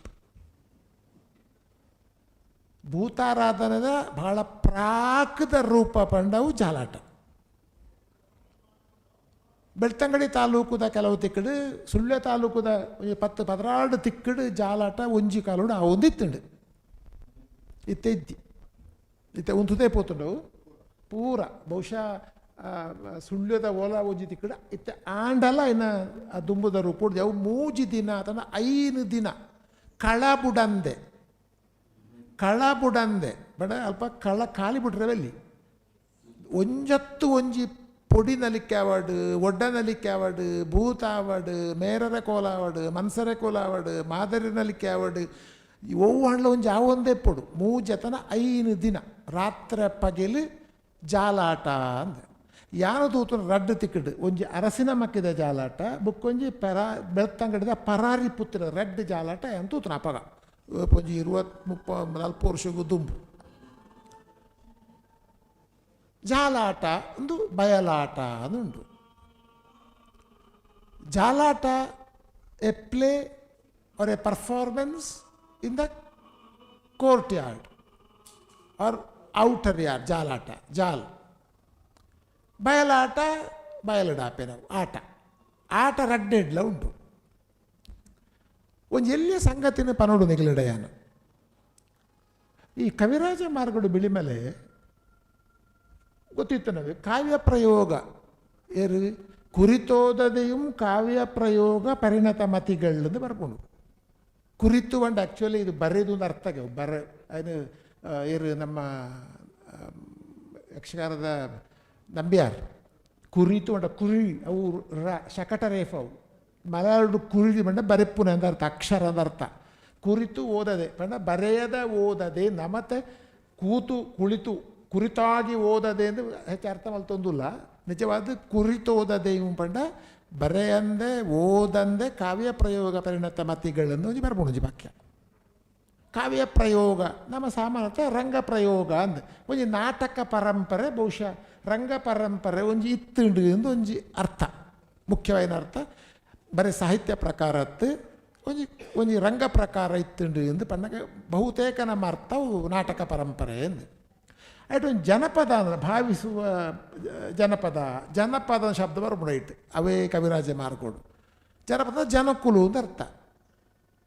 ಭೂತಾರಾಧನದ ಬಹಳ ಪ್ರಾಕೃತ ರೂಪ ಪಂಡವು ಜಾಲಾಟ. ಬೆಳ್ತಂಗಡಿ ತಾಲೂಕುದ ಕೆಲವು ತಿಕ್ಕಡು, ಸುಳ್ಯ ತಾಲೂಕುದ ಒಂಜಿ 10 16 ತಿಕ್ಕಡು ಜಾಲಾಟ ಒಂಜಿ ಕಾಲೋಡು ಆ ಒಂದಿತ್ತುಂಡು. ಇತ್ತೆ ಇದ್ದಿ ಇತ್ತೆ ಉಂತುದೇ ಪೋತುಂಡವು ಪೂರ. ಬಹುಶಃ ಸುಳ್ಯದ ಓಲ ಒಂಜಿ ತಿಕ್ಕಡ ಇತ್ತೆ ಆಂಡಲ ಇನ್ನ ಆ ದುಂಬುದ ರೂಪುಡು ಅವು 3 ದಿನ ಅಥವಾ 5 ದಿನ ಕಳಬುಡಂದೆ ಕಳಬುಡಂದೆ ಬಡ ಅಲ್ಪ ಕಳ ಖಾಲಿ ಬಿಟ್ರವಲ್ಲಿ ಒಂಜತ್ತು ಒಂಜಿ ಪೊಡಿ ನಲಿಕೆ ಆವಡ್, ಒಡ್ಡ ನಲಿಕೆ ಆವಡ್, ಭೂತ ಆವಡ್, ಮೇರರ ಕೋಲ ಆವಡ್, ಮನ್ಸರ ಕೋಲ ಆವಡ್, ಮಾದರಿ ನಲಿಕೆ ಆವಡ್, ಒವ್ವು ಹಣ್ಲ ಒಂಜಿ ಆವೊಂದೇ ಪೊಡು 3 ತನ 5 ದಿನ ರಾತ್ರಿ ಪಗೆಲು ಜಾಲಾಟ ಅಂದೆ. ಯಾನ ತೂತುನ ರಡ್ಡು ತಿಕ್ಕಡು ಒಂಜಿ ಅರಸಿನ ಮಕ್ಕಿದ ಜಾಲಾಟ, ಬುಕ್ಕೊಂಜಿ ಬೆಳ್ತಂಗಡಿದ ಪರಾರಿ ಪುತ್ತಿರ ರಡ್ಡು ಜಾಲಾಟ ಅಂತ ತೂತುನ ಅಪಗ ಒಂಜಿ 20 30 40 ವರ್ಷಗೂ ದುಂಬು. ಜಾಲಾಟ ಒಂದು ಬಯಲಾಟ ಅಂದುಂಟು. ಜಾಲಾಟ a play or a performance in the courtyard or outer yard. ಜಾಲಾಟ ಜಾಲ್. ಬಯಲಾಟ ಬಯಲುಡಾಪೆನವು ಆಟ. ಆಟ ರಡ್ಡೆಡ್ಲ ಉಂಟು. ಒಂಜಿ ಎಲ್ಲಿಯ ಸಂಗತಿನ ಪನೋಡು ನಿಗಲಿಡಯಾನ. ಈ ಕವಿರಾಜ ಮಾರ್ಗಡು ಬಿಳಿಮಲೆ ಗೊತ್ತಿತ್ತು ನಮಗೆ ಕಾವ್ಯ ಪ್ರಯೋಗ ಏರು ಕುರಿತೋದದೆയും ಕಾವ್ಯ ಪ್ರಯೋಗ ಪರಿಣತ ಮತಿಗಳು ಬರ್ಕೊಂಡು ಕುರಿತು ಒಂದು ಆ್ಯಕ್ಚುಲಿ ಇದು ಬರೆದು ಒಂದು ಅರ್ಥ ಬರ ಏನು ಏರು ನಮ್ಮ ಯಕ್ಷಗಾನದ ನಂಬ್ಯಾರ್ ಕುರಿತು ಅಂಡ ಕುರಿ ಅವು ಶಕಟ ರೇಫ್ ಅವು ಮಲಯಾಳಡು ಕುರಿ ಬಂಡ ಬರೆಪ್ಪುನ ಅಂತ ಅರ್ಥ, ಅಕ್ಷರ ಅಂತ ಅರ್ಥ. ಕುರಿತು ಓದದೆ ಪಂಡ ಬರೆಯದ ಓದದೆ ನಮತೆ ಕೂತು ಕುಳಿತು ಕುರಿತಾಗಿ ಓದದೆ ಎಂದು ಹೆಚ್ಚು ಅರ್ಥ ಮಲ್ತೊಂದುಲ್ಲ. ನಿಜವಾದ ಕುರಿತು ಓದದೆ ಇವು ಪಂಡ ಬರೆಯಂದೆ ಓದಂದೆ ಕಾವ್ಯ ಪ್ರಯೋಗ ಪರಿಣತ ಮತಿಗಳನ್ನು ಒಂಜಿ ಬರ್ಬೋಣಿ ವಾಕ್ಯ. ಕಾವ್ಯ ಪ್ರಯೋಗ ನಮ್ಮ ಸಾಮಾನ್ಯತೆ ರಂಗ ಪ್ರಯೋಗ ಅಂದ್ ಒಂಜಿ ನಾಟಕ ಪರಂಪರೆ, ಬಹುಶಃ ರಂಗ ಪರಂಪರೆ ಒಂಜಿ ಇತ್ತುಂಡು ಎಂದು ಒಂಜಿ ಅರ್ಥ, ಮುಖ್ಯವಾದ ಅರ್ಥ. ಬರೀ ಸಾಹಿತ್ಯ ಪ್ರಕಾರತ್ತು ಒಂಜಿ ಒಂಜಿ ರಂಗ ಪ್ರಕಾರ ಇತ್ತುಂಡು ಎಂದು ಪನ್ನಗ ಬಹುತೇಕ ನಮ್ಮ ಅರ್ಥವು ನಾಟಕ ಪರಂಪರೆ ಎಂದು. ಆಯ್ತು, ಒಂದು ಜನಪದ ಅಂದರೆ ಭಾವಿಸುವ ಜನಪದ, ಜನಪದ ಶಬ್ದ ಬರಬಿಡೈಟ್ ಅವೇ ಕವಿರಾಜ ಮಾರ್ಗೋಡು. ಜನಪದ ಜನಕುಲು ಅಂತ ಅರ್ಥ.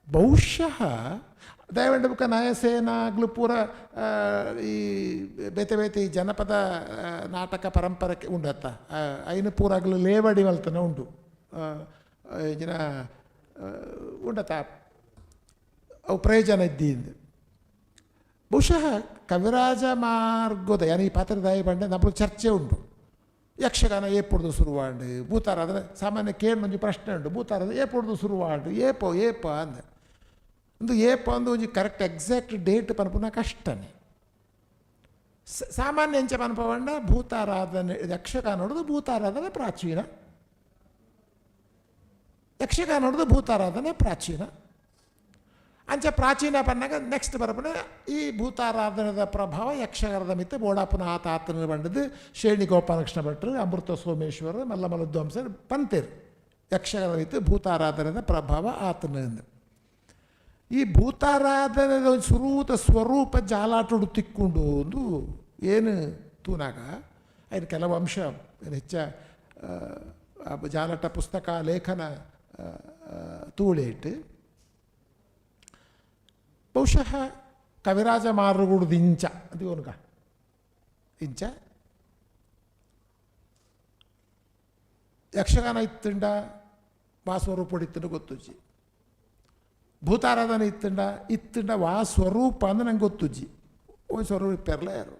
ಬಹುಶಃ ದಯವಂಡ ಬುಕ್ಕ ನಯಸೇನಾಗ್ಲು ಪೂರ ಈ ಬೇತೆ ಬೇತೆ ಈ ಜನಪದ ನಾಟಕ ಪರಂಪರೆಗೆ ಉಂಡತ್ತ ಐನು ಪೂರಾಗ್ಲು ಲೇವಡಿ ಮಲ್ತನ ಉಂಟು ಜನ ಉಂಡತ್ತ ಅವು ಪ್ರಯೋಜನ ಇದ್ದಿಂದ. ಬಹುಶಃ ಕವಿರಾಜ ಮಾರ್ಗೋದ ಯಾನಿ ಈ ಪಾತ್ರದಾಯಿ ಬಂಡೆ ನಮ್ಮ ಚರ್ಚೆ ಉಂಟು. ಯಕ್ಷಗಾನ ಏಪುಡ್ದು ಶುರುವಾಂಡು ಭೂತಾರಾಧನೆ ಸಾಮಾನ್ಯ ಕೇಳಿ ಪ್ರಶ್ನೆ ಉಂಟು. ಭೂತಾರಾಧನೆ ಏಪುಡ್ದು ಶುರುವಾಂಡು ಏಪೋ ಏಪ ಅಂದೆ ಒಂದು ಏಪ ಅಂದು ಒಂಜಿ ಕರೆಕ್ಟ್ ಎಕ್ಸಾಕ್ಟ್ ಡೇಟ್ ಪನ್ಪುನ ಕಷ್ಟನೇ. ಸಾಮಾನ್ಯ ಎಂಚ ಪನ್ಪವಂಡ ಭೂತಾರಾಧನೆ ಯಕ್ಷಗಾನ ನೋಡೋದು ಭೂತಾರಾಧನೆ ಪ್ರಾಚೀನ, ಯಕ್ಷಗಾನ ನೋಡೋದು ಭೂತಾರಾಧನೆ ಪ್ರಾಚೀನ. ಅಂಚ ಪ್ರಾಚೀನ ಪನ್ನಾಗ ನೆಕ್ಸ್ಟ್ ಬರಪುನ ಈ ಭೂತಾರಾಧನದ ಪ್ರಭಾವ ಯಕ್ಷಗಾನದ ಮಿತ್ತ ಬೋಡಾಪುನ ಆತ ಆತನ ಬಂಡದು ಶೇಣಿ ಗೋಪಾಲಕೃಷ್ಣ ಭಟ್ರು, ಅಮೃತ ಸೋಮೇಶ್ವರ, ಮಲ್ಲಮಲ್ಲ ಧ್ವಂಸ ಪಂತೇರು ಯಕ್ಷಗಾನದ ಮಿತ್ತ ಭೂತಾರಾಧನದ ಪ್ರಭಾವ ಆತನ. ಈ ಭೂತಾರಾಧನದ ಒಂದು ಸುರೂತ ಸ್ವರೂಪ ಜಾಲಾಟುಡು ತಿಕ್ಕೊಂಡು ಒಂದು ಏನು ತೂನಾಗ ಅದನ್ನ ಕೆಲವು ಅಂಶ ಏನು ಹೆಚ್ಚ ಜಾಲಾಟ ಪುಸ್ತಕ ಲೇಖನ ತೂಳೇಟು ಬಹುಶಃ ಕವಿರಾಜ ಮಾರುಗುಡ್ದು ಇಂಚ ಅದು ಇವನ್ಗ ಇಂಚ ಯಕ್ಷಗಾನ ಇತ್ತುಂಡ ವಾ ಸ್ವರೂಪ ಇತ್ತುಂಡ ಗೊತ್ತುಜ್ಜಿ, ಭೂತಾರಾಧನೆ ಇತ್ತುಂಡ ಇತ್ತುಂಡ ವಾ ಸ್ವರೂಪ ಅಂದ್ರೆ ನಂಗೆ ಗೊತ್ತುಜ್ಜಿ. ಒಂದು ಸ್ವರೂಪ ಪೆರ್ಲ ಯಾರು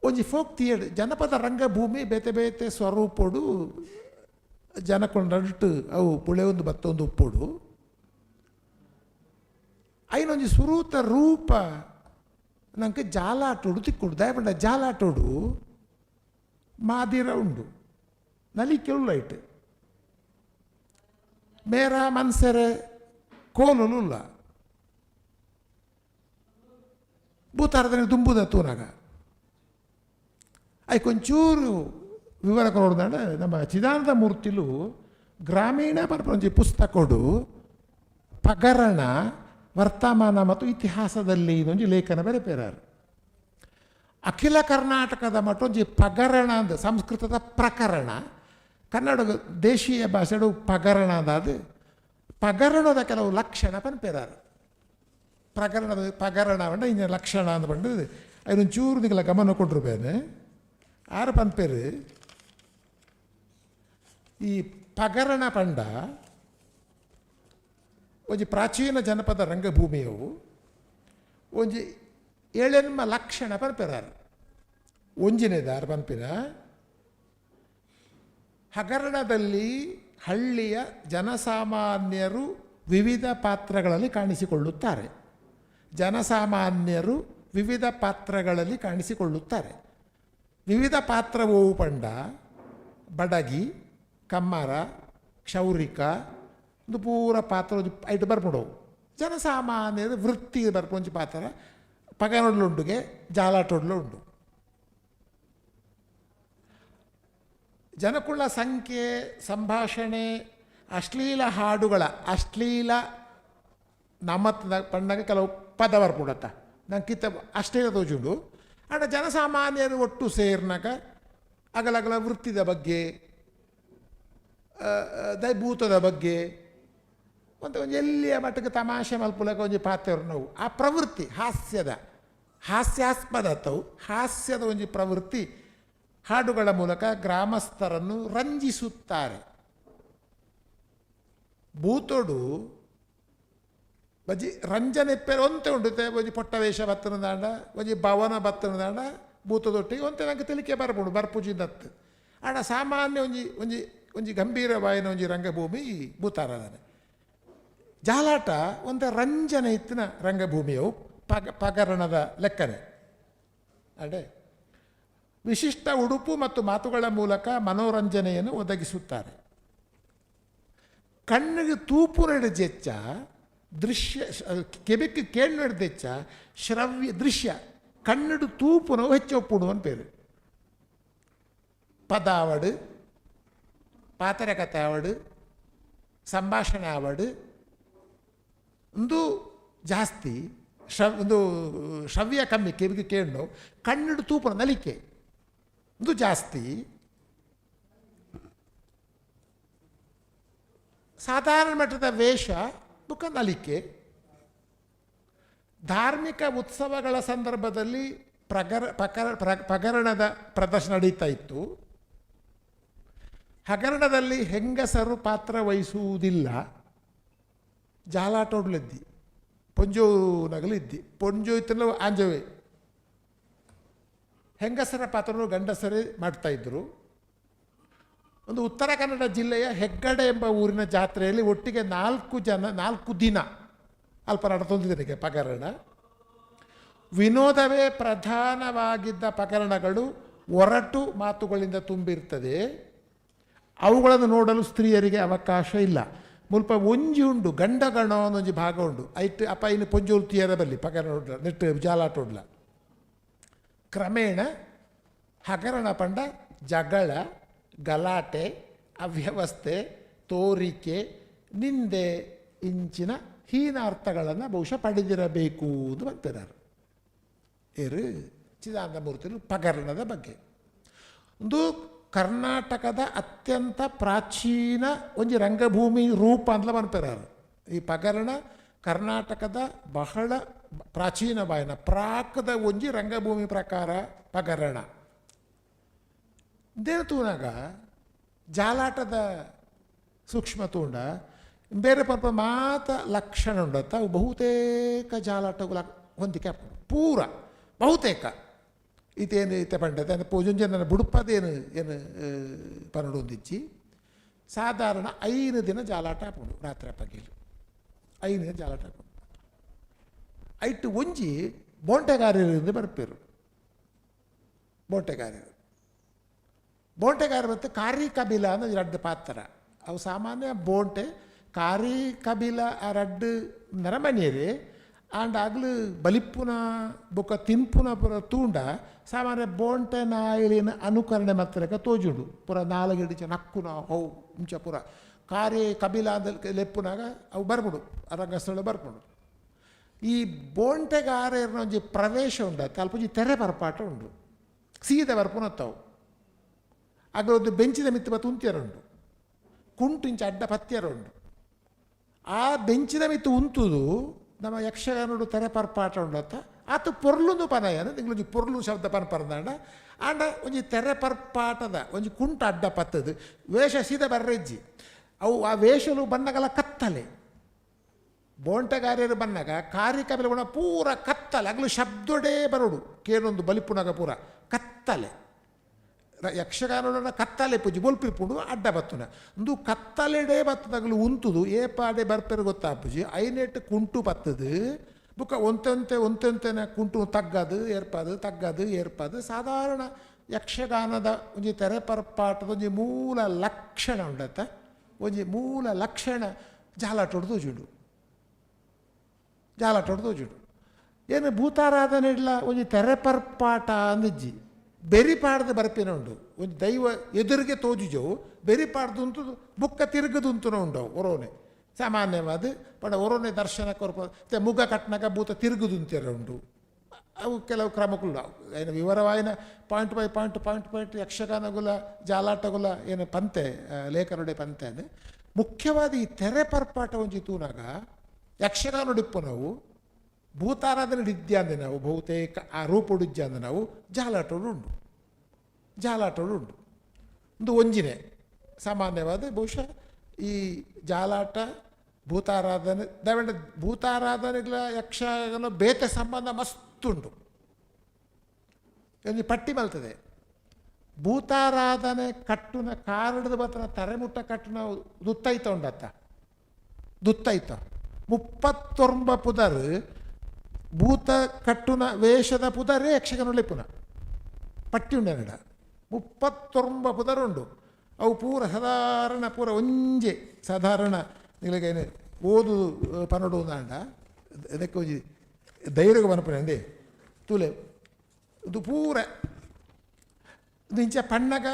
ಒಂಜಿ ಫೋಕ್ ಥಿಯೇಟರ್ ಜನಪದ ರಂಗಭೂಮಿ ಬೇತೆ ಬೇತೆ ಸ್ವರೂಪಡು ಜನಕೊಂಡು ನಡುಟು ಅವು ಪುಳೆ ಒಂದು ಬತ್ತೊಂದು ಉಪ್ಪುಡು ಐನೊಂಜಿ ಸುರೂತ ರೂಪ ನಂಗೆ ಜಾಲಾಟೋಡು ತಿಕ್ಕೊಡು. ದಾಯಪಂಡ ಜಾಲಾಟೋಡು ಮಾದಿರ ಉಂಡು, ನಲಿಕೆ ಉಳ್ಳೈಟ್ ಮೇರ ಮನ್ಸೆರೆ ಕೋಲುಲ್ಲ ಭೂತಾರದನೆ ದುಂಬುದ ತೂನಾಗ ಐಕೊಂಚೂರು ವಿವರ ಕೊಡೋದಾಂಡ ನಮ್ಮ ಚಿದಾನಂದ ಮೂರ್ತಿಲು ಗ್ರಾಮೀಣ ಪರ್ಪಂಜಿ ಪುಸ್ತಕೊಡು ಪಗರಣ ವರ್ತಮಾನ ಮತ್ತು ಇತಿಹಾಸದಲ್ಲಿ ಇದೊಂಜಿ ಲೇಖನ ಬರೆಪೇರಾರು. ಅಖಿಲ ಕರ್ನಾಟಕದ ಮಟ್ಟೊಂಜಿ ಪಗರಣ ಅಂದ್ ಸಂಸ್ಕೃತದ ಪ್ರಕರಣ, ಕನ್ನಡ ದೇಶೀಯ ಭಾಷೆಡು ಪಗರಣ ಅಂದಾದು ಪಗರಣದ ಕೆಲವು ಲಕ್ಷಣ ಪನ್ಪೇರಾರು. ಪ್ರಕರಣದ ಪಗರಣ ಪಂಡ ಇಂಜಿನ ಲಕ್ಷಣ ಅಂದ್ ಪಂಡ ಐನೊಂಚೂರು ನಿಗಲ ಗಮನ ಕೊಟ್ಟಿರ್ಬೇನೆ. ಆರು ಪನ್ಪೇರು ಈ ಪಗರಣ ಪಂಡ ಒಂಜಿ ಪ್ರಾಚೀನ ಜನಪದ ರಂಗಭೂಮಿಯವು ಒಂಜಿ ಏಳೆನ್ಮ ಲಕ್ಷಣ ಪನ್ಪೆರಾರು. ಒಂಜಿನೇದಾರು ಪನ್ಪಿನ ಹಗರಣದಲ್ಲಿ ಹಳ್ಳಿಯ ಜನಸಾಮಾನ್ಯರು ವಿವಿಧ ಪಾತ್ರಗಳಲ್ಲಿ ಕಾಣಿಸಿಕೊಳ್ಳುತ್ತಾರೆ. ಜನಸಾಮಾನ್ಯರು ವಿವಿಧ ಪಾತ್ರಗಳಲ್ಲಿ ಕಾಣಿಸಿಕೊಳ್ಳುತ್ತಾರೆ. ವಿವಿಧ ಪಾತ್ರವು ಪಂಡ ಬಡಗಿ, ಕಮ್ಮಾರ, ಕ್ಷೌರಿಕ ಒಂದು ಪೂರ ಪಾತ್ರ ಐಟ್ ಬರ್ಪುಂಡವು. ಜನಸಾಮಾನ್ಯರು ವೃತ್ತಿ ಬರ್ಪುಂಚಿ ಪಾತ್ರ ಪಗನೊಡ್ಲುಂಡುಗೆ ಜಾಲಾಟೊಡ್ಲು ಉಂಡು. ಜನಕುಳ ಸಂಖ್ಯೆ, ಸಂಭಾಷಣೆ, ಅಶ್ಲೀಲ ಹಾಡುಗಳ ಅಶ್ಲೀಲ ನಮ್ಮತ್ತ ಪಂಡಾಗ ಕೆಲವು ಪದ ಬರ್ಪುಂಡತ್ತ ನಂಗೆ ಕಿತ್ತ ಅಶ್ಲೀಲ ತೋಜುಂಡು. ಆಂಡ ಜನಸಾಮಾನ್ಯರು ಒಟ್ಟು ಸೇರ್ನಾಗ ಅಗಲಗಲ ವೃತ್ತಿದ ಬಗ್ಗೆ, ದೈಭೂತದ ಬಗ್ಗೆ ಒಂದು ಒಂಜಿ ಎಲ್ಲಿಯ ಮಟ್ಟಕ್ಕೆ ತಮಾಷೆ ಮಲ್ಪುಲಕ ಒಂಜಿ ಪಾತ್ರ ನಾವು ಆ ಪ್ರವೃತ್ತಿ ಹಾಸ್ಯದ ಹಾಸ್ಯಾಸ್ಪದ ತವು ಹಾಸ್ಯದ ಒಂಜಿ ಪ್ರವೃತ್ತಿ ಹಾಡುಗಳ ಮೂಲಕ ಗ್ರಾಮಸ್ಥರನ್ನು ರಂಜಿಸುತ್ತಾರೆ. ಭೂತೋಡು ಬಜಿ ರಂಜನೆ ಪೇರು ಒಂತೆ ಉಂಡು, ಒಂಜಿ ಪೊಟ್ಟ ವೇಷ ಬತ್ತನ ದಾಂಡ ಒಂಜಿ ಭವನ ಬತ್ತನ ದಾಂಡ ಭೂತದೊಟ್ಟಿಗೆ ಒಂತೆ ನಂಗೆ ತಿಳಿಕೆ ಬರ್ಪುಂಡು ಬರ್ಪುಜಿಂದತ್ತು. ಆಂಡ ಸಾಮಾನ್ಯ ಒಂಜಿ ಒಂಜಿ ಒಂಜಿ ಗಂಭೀರವಾಯಿನ ಒಂಜಿ ರಂಗಭೂಮಿ ಭೂತಾರಾಧನೆ. ಜಾಲಾಟ ಒಂದು ರಂಜನೆ ಇತ್ತಿನ ರಂಗಭೂಮಿಯವು ಪಗರಣದ ಲೆಕ್ಕನೆ. ಅಡೆ ವಿಶಿಷ್ಟ ಉಡುಪು ಮತ್ತು ಮಾತುಗಳ ಮೂಲಕ ಮನೋರಂಜನೆಯನ್ನು ಒದಗಿಸುತ್ತಾರೆ. ಕಣ್ಣಿಗೆ ತೂಪು ನಡೆಜೆಚ್ಚ ದೃಶ್ಯ, ಕೆಬೆಕ್ ಕೇಳು ನಡೆದೆಚ್ಚ ಶ್ರವ್ಯ ದೃಶ್ಯ, ಕಣ್ಣಡು ತೂಪುನವು ಹೆಚ್ಚು ಒಪ್ಪುಡು ಅಂತ ಪೇರು. ಪದ ಆವಡು, ಪಾತರ ಕಥೆ ಆವಡು, ಸಂಭಾಷಣೆ ಆವಡು ಒಂದು ಜಾಸ್ತಿ ಒಂದು ಶ್ರವ್ಯ ಕಮ್ಮಿ, ಕಿವಿಗೆ ಕೇಳು ಕಣ್ಣಡು ತೂಪುನ ನಲಿಕೆ ಒಂದು ಜಾಸ್ತಿ. ಸಾಧಾರಣ ಮಟ್ಟದ ವೇಷ ಬುಕ್ಕ ನಲಿಕೆ. ಧಾರ್ಮಿಕ ಉತ್ಸವಗಳ ಸಂದರ್ಭದಲ್ಲಿ ಪಗರಣದ ಪ್ರದರ್ಶನ ನಡೀತಾ ಇತ್ತು. ಹಗರಣದಲ್ಲಿ ಹೆಂಗಸರು ಪಾತ್ರ ವಹಿಸುವುದಿಲ್ಲ. ಜಾಲಾಟೋಡ್ಲಿದ್ದಿ ಪೊಂಜೋ ನಗಲು ಇದ್ದಿ ಪೊಂಜೋ ಇತ್ತಲ್ಲ ಆಂಜವೇ. ಹೆಂಗಸರ ಪಾತ್ರನು ಗಂಡಸರೇ ಮಾಡ್ತಾಯಿದ್ರು. ಒಂದು ಉತ್ತರ ಕನ್ನಡ ಜಿಲ್ಲೆಯ ಹೆಗ್ಗಡೆ ಎಂಬ ಊರಿನ ಜಾತ್ರೆಯಲ್ಲಿ ಒಟ್ಟಿಗೆ 4 ದಿನ ಅಲ್ಪ ನಡತೊಂದಿದ್ದನಿಗೆ ಪಗರಣ. ವಿನೋದವೇ ಪ್ರಧಾನವಾಗಿದ್ದ ಪಗರಣಗಳು ಒರಟು ಮಾತುಗಳಿಂದ ತುಂಬಿರ್ತದೆ. ಅವುಗಳನ್ನು ನೋಡಲು ಸ್ತ್ರೀಯರಿಗೆ ಅವಕಾಶ ಇಲ್ಲ. ಮುಲ್ಪ ಒಂಜಿ ಉಂಡು ಗಂಡಗಣ ಒಂಜಿ ಭಾಗ ಉಂಡು ಐಟ್ ಅಪ್ಪ ಇನ್ನು ಪೊಂಜೋಲು ತೀಯರ ಬಲ್ಲಿ ಪಗರಣ ನೆಟ್ಟು ಜಾಲಾಟೋಡ್ಲ. ಕ್ರಮೇಣ ಹಗರಣ ಪಂಡ ಜಗಳ, ಗಲಾಟೆ, ಅವ್ಯವಸ್ಥೆ, ತೋರಿಕೆ, ನಿಂದೆ ಇಂಚಿನ ಹೀನಾರ್ಥಗಳನ್ನು ಬಹುಶಃ ಪಡೆದಿರಬೇಕು ಅಂತ ಬರ್ತಿದ್ದಾರೆ ಏರು ಚಿದಾನಂದ ಮೂರ್ತಿರು ಪಗರಣದ ಬಗ್ಗೆ. ಒಂದು ಕರ್ನಾಟಕದ ಅತ್ಯಂತ ಪ್ರಾಚೀನ ಒಂಜಿ ರಂಗಭೂಮಿ ರೂಪ ಅಂತಲ ಮನ್ಪೆರಾರು. ಈ ಪಗರಣ ಕರ್ನಾಟಕದ ಬಹಳ ಪ್ರಾಚೀನ ಬಾಯನ ಪ್ರಾಕದ ಒಂಜಿ ರಂಗಭೂಮಿ ಪ್ರಕಾರ ಪಗರಣ. ದೇನು ತೂನಾಗ ಜಾಲಾಟದ ಸೂಕ್ಷ್ಮ ತೂಂಡ ಬೇರೆ ಪಾಪ ಮಾತ ಲಕ್ಷಣ ಉಂಡತ್ತ ಅವು ಬಹುತೇಕ ಜಾಲಾಟಗಳು ಹೊಂದಿಕೆ ಪೂರ ಬಹುತೇಕ ಇತೇನು ಇತ್ತೆ ಪಂಡತೆ ಪೂಜೊಂಜನ ಬುಡುಪದೇನು ಏನು ಪನ್ನಡು ಒಂದಿಚ್ಚಿ ಸಾಧಾರಣ 5 ದಿನ ಜಾಲಾಟ ಆಪುಂಡು. ರಾತ್ರಿ ಪಗಲು 5 ದಿನ ಜಾಲಾಟ ಆಪುಂಡು. ಐಟ್ ಒಂಜಿ ಬೋಂಟೆಗಾರರಿಂದ ಬರ್ಪೇರು. ಬೋಂಟೆಗಾರರು ಬೋಂಟೆಗಾರ ಮತ್ತು ಕಾರಿ ಕಬಿಲ ಅನ್ನೋ ರಡ್ಡು ಪಾತ್ರ. ಅವು ಸಾಮಾನ್ಯ ಬೋಂಟೆ ಕಾರಿ ಕಬಿಲ ಆ ರಡ್ಡು ನರಮನಿಯರೇ ಆಂಡ ಅಗ್ಲು ಬಲಿಪ್ಪುನ ಬೊಕ್ಕ ತಿನ್ಪುನ ಪೂರ ತೂಂಡ ಸಾಮಾನ್ಯ ಬೋಂಟೆ ನಾಯಿಲಿನ ಅನುಕರಣೆ ಮತ್ತಲಕ ತೋಜುಂಡು. ಪೂರ ನಾಲ್ಗೆಡಿಚ ನಕ್ಕುನ ಅವು ಇಂಚ ಪೂರ ಕಾರಿ ಕಬಿಲ ಅಂದ ಲೆಪ್ಪುನಾಗ ಅವು ಬರ್ಬಿಡು ರಂಗಸ್ಥಳ ಬರ್ಪುಂಡು. ಈ ಬೋಂಟೆಗಾರನ ಒಂಜಿ ಪ್ರವೇಶ ಉಂಡು, ಅಲ್ಪ ಒಂಜಿ ತೆರೆ ಪರ್ಪಾಟ ಉಂಡು, ಸೀದ ಬರ್ಪುನತ್ತವು. ಆಗ ಒಂದು ಬೆಂಚಿದ ಮಿತ್ತು ಬತ್ತು ಉಂತಿಯರುಂಡು, ಕುಂಟು ಇಂಚ ಅಡ್ಡ ಪತ್ತಿಯರ ಉಂಡು. ಆ ಬೆಂಚಿದ ಮಿತ್ತು ಉಂತುದು ನಮ್ಮ ಯಕ್ಷಗಾನಡು ತೆರೆ ಪರ್ಪಾಟ ಉಂಡತ್ತ ಆತ ಪೊರ್ಲುಂದು ಪನಯನ ನಿಂಗ್ಲೊಂಜಿ ಪೊರ್ಲು ಶಬ್ದ ಪನ ಪರ್ದಾಂಡ ಆಂಡ ಒಂಜಿ ತೆರೆ ಪರ್ಪಾಟದ ಒಂಜಿ ಕುಂಟು ಅಡ್ಡ ಪತ್ತದು ವೇಷ ಸೀದ ಬರ್ರೆಜ್ಜಿ. ಅವು ಆ ವೇಷಲು ಬನ್ನಗಲ ಕತ್ತಲೆ, ಬೋಂಟೆಗಾರ್ಯರು ಬನ್ನಗ ಕಾರಿ ಕಬಿಲ ಗುಣ ಪೂರ ಕತ್ತಲೆ, ಅಗಲು ಶಬ್ದೊಡೇ ಬರೋಡು ಕೇನೊಂದು ಬಲಿಪುನಗ ಪೂರ ಕತ್ತಲೆ. ಯಕ್ಷಗಾನದ ಕತ್ತಲೆ ಪೂಜೆ ಬೊಲ್ಪಿಪುಂಡು ಅಡ್ಡ ಬತ್ತುನ ಒಂದು ಕತ್ತಲೆಡೇ ಬತ್ತದಗಲು ಉಂತುದು ಏಪಾಡೆ ಬರ್ಪೆರು ಗೊತ್ತಾಪುಜಿ. ಐನೆಟ್ ಕುಂಟು ಬತ್ತದು ಬುಕ್ಕ ಒಂತೆಂತೆ ಒಂತೆಂತೆನ ಕುಂಟು ತಗ್ಗದು ಏರ್ಪಾದು ತಗ್ಗದು ಏರ್ಪಾದು. ಸಾಧಾರಣ ಯಕ್ಷಗಾನದ ಒಂಜಿ ತೆರೆ ಪರ್ಪಾಟದ ಒಂಜಿ ಮೂಲ ಲಕ್ಷಣ ಉಂಡತ್ತ, ಒಂಜಿ ಮೂಲ ಲಕ್ಷಣ ಜಾಲಾಟೊಡು ತೋಜುಂಡು, ಜಾಲಾಟೊಡು ತೋಜುಂಡು. ಏನು ಭೂತಾರಾಧನೆ ಇಲ್ಲ ಒಂಜಿ ತೆರೆ ಪರ್ಪಾಟ ಅಂದಿಜ್ಜಿ, ಬೆರಿ ಪಾಡ್ದು ಬರ್ಪಿನ ಉಂಡು. ಒಂಜಿ ದೈವ ಎದುರಿಗೆ ತೋಜುಜವು ಬೆರಿ ಪಾಡ್ದು ಉಂಟು ಬುಕ್ಕ ತಿರುಗದು ಉಂಟುನ ಉಂಡವು ಒರೋನೆ ಸಾಮಾನ್ಯವಾದ ಪಂಡ ಒರೋನೆ ದರ್ಶನ ಕೊರ್ಪ ಮುಗ ಕಟ್ನಾಗ ಭೂತ ತಿರುಗುದು ಅಂತೀರ ಉಂಟು. ಅವು ಕೆಲವು ಕ್ರಮಕ್ಕುಲ್ಲ ಏನು ವಿವರವಾಯಿನ point by point point point ಯಕ್ಷಗಾನಗುಲ ಜಾಲಾಟಗುಲ ಏನು ಪಂತೆ ಲೇಖನುಡೆ ಪಂತೆ ಅದು. ಮುಖ್ಯವಾದ ಈ ತೆರೆ ಪರ್ಪಾಟ ಒಂಜಿ ತೂನಾಗ ಯಕ್ಷಗಾನಡಿಪ್ಪು ನಾವು ಭೂತಾರಾಧನೆ ಇದ್ಯಾಂದೆ ನಾವು ಬಹುತೇಕ ಆ ರೂಪುಡಿಜ್ಜಂದೆ ನಾವು ಜಾಲಾಟೋಡು ಉಂಡು, ಜಾಲಾಟೋಡು ಉಂಡು. ಒಂದು ಒಂಜಿನೇ ಸಾಮಾನ್ಯವಾದ ಬಹುಶಃ ಈ ಜಾಲಾಟ ಭೂತಾರಾಧನೆ ದಯವಿಟ್ಟು ಭೂತಾರಾಧನೆಗಳ ಯಕ್ಷಗಾನ ಬೇತೆ ಸಂಬಂಧ ಮಸ್ತುಂಡು. ಒಂಜಿ ಪಟ್ಟಿ ಮಲ್ತದೆ ಭೂತಾರಾಧನೆ ಕಟ್ಟುನ ಕಾರಡದ ಬತ್ತನ ತರೆಮುಟ್ಟ ಕಟ್ಟುನ ದುತ್ತೈತ ಉಂಡತ್ತ ದುತ್ತೈತ 39 ಪುದರ್ ಭೂತ ಕಟ್ಟುನ ವೇಷದ ಪುದರೇ ಯಕ್ಷಗಾನ ಲೆಪ್ಪುನ ಪಟ್ಟಿ ಉಂಡ ನಡ 39 ಪುದರ್ ಉಂಡು. ಅವು ಪೂರ ಸಾಧಾರಣ ಪೂರ ಒಂಜೆ ಸಾಧಾರಣ ನಿಗಳಿಗೆ ಓದು ಪನಡು ಅಂಡ ಇದಕ್ಕೆ ಒಂಜಿ ಧೈರ್ಯ ಪನಪುನೆ ಅಂದೆ ತೂಲೆ ಇದು ಪೂರ ಇಂಚ ಪಣ್ಣಗ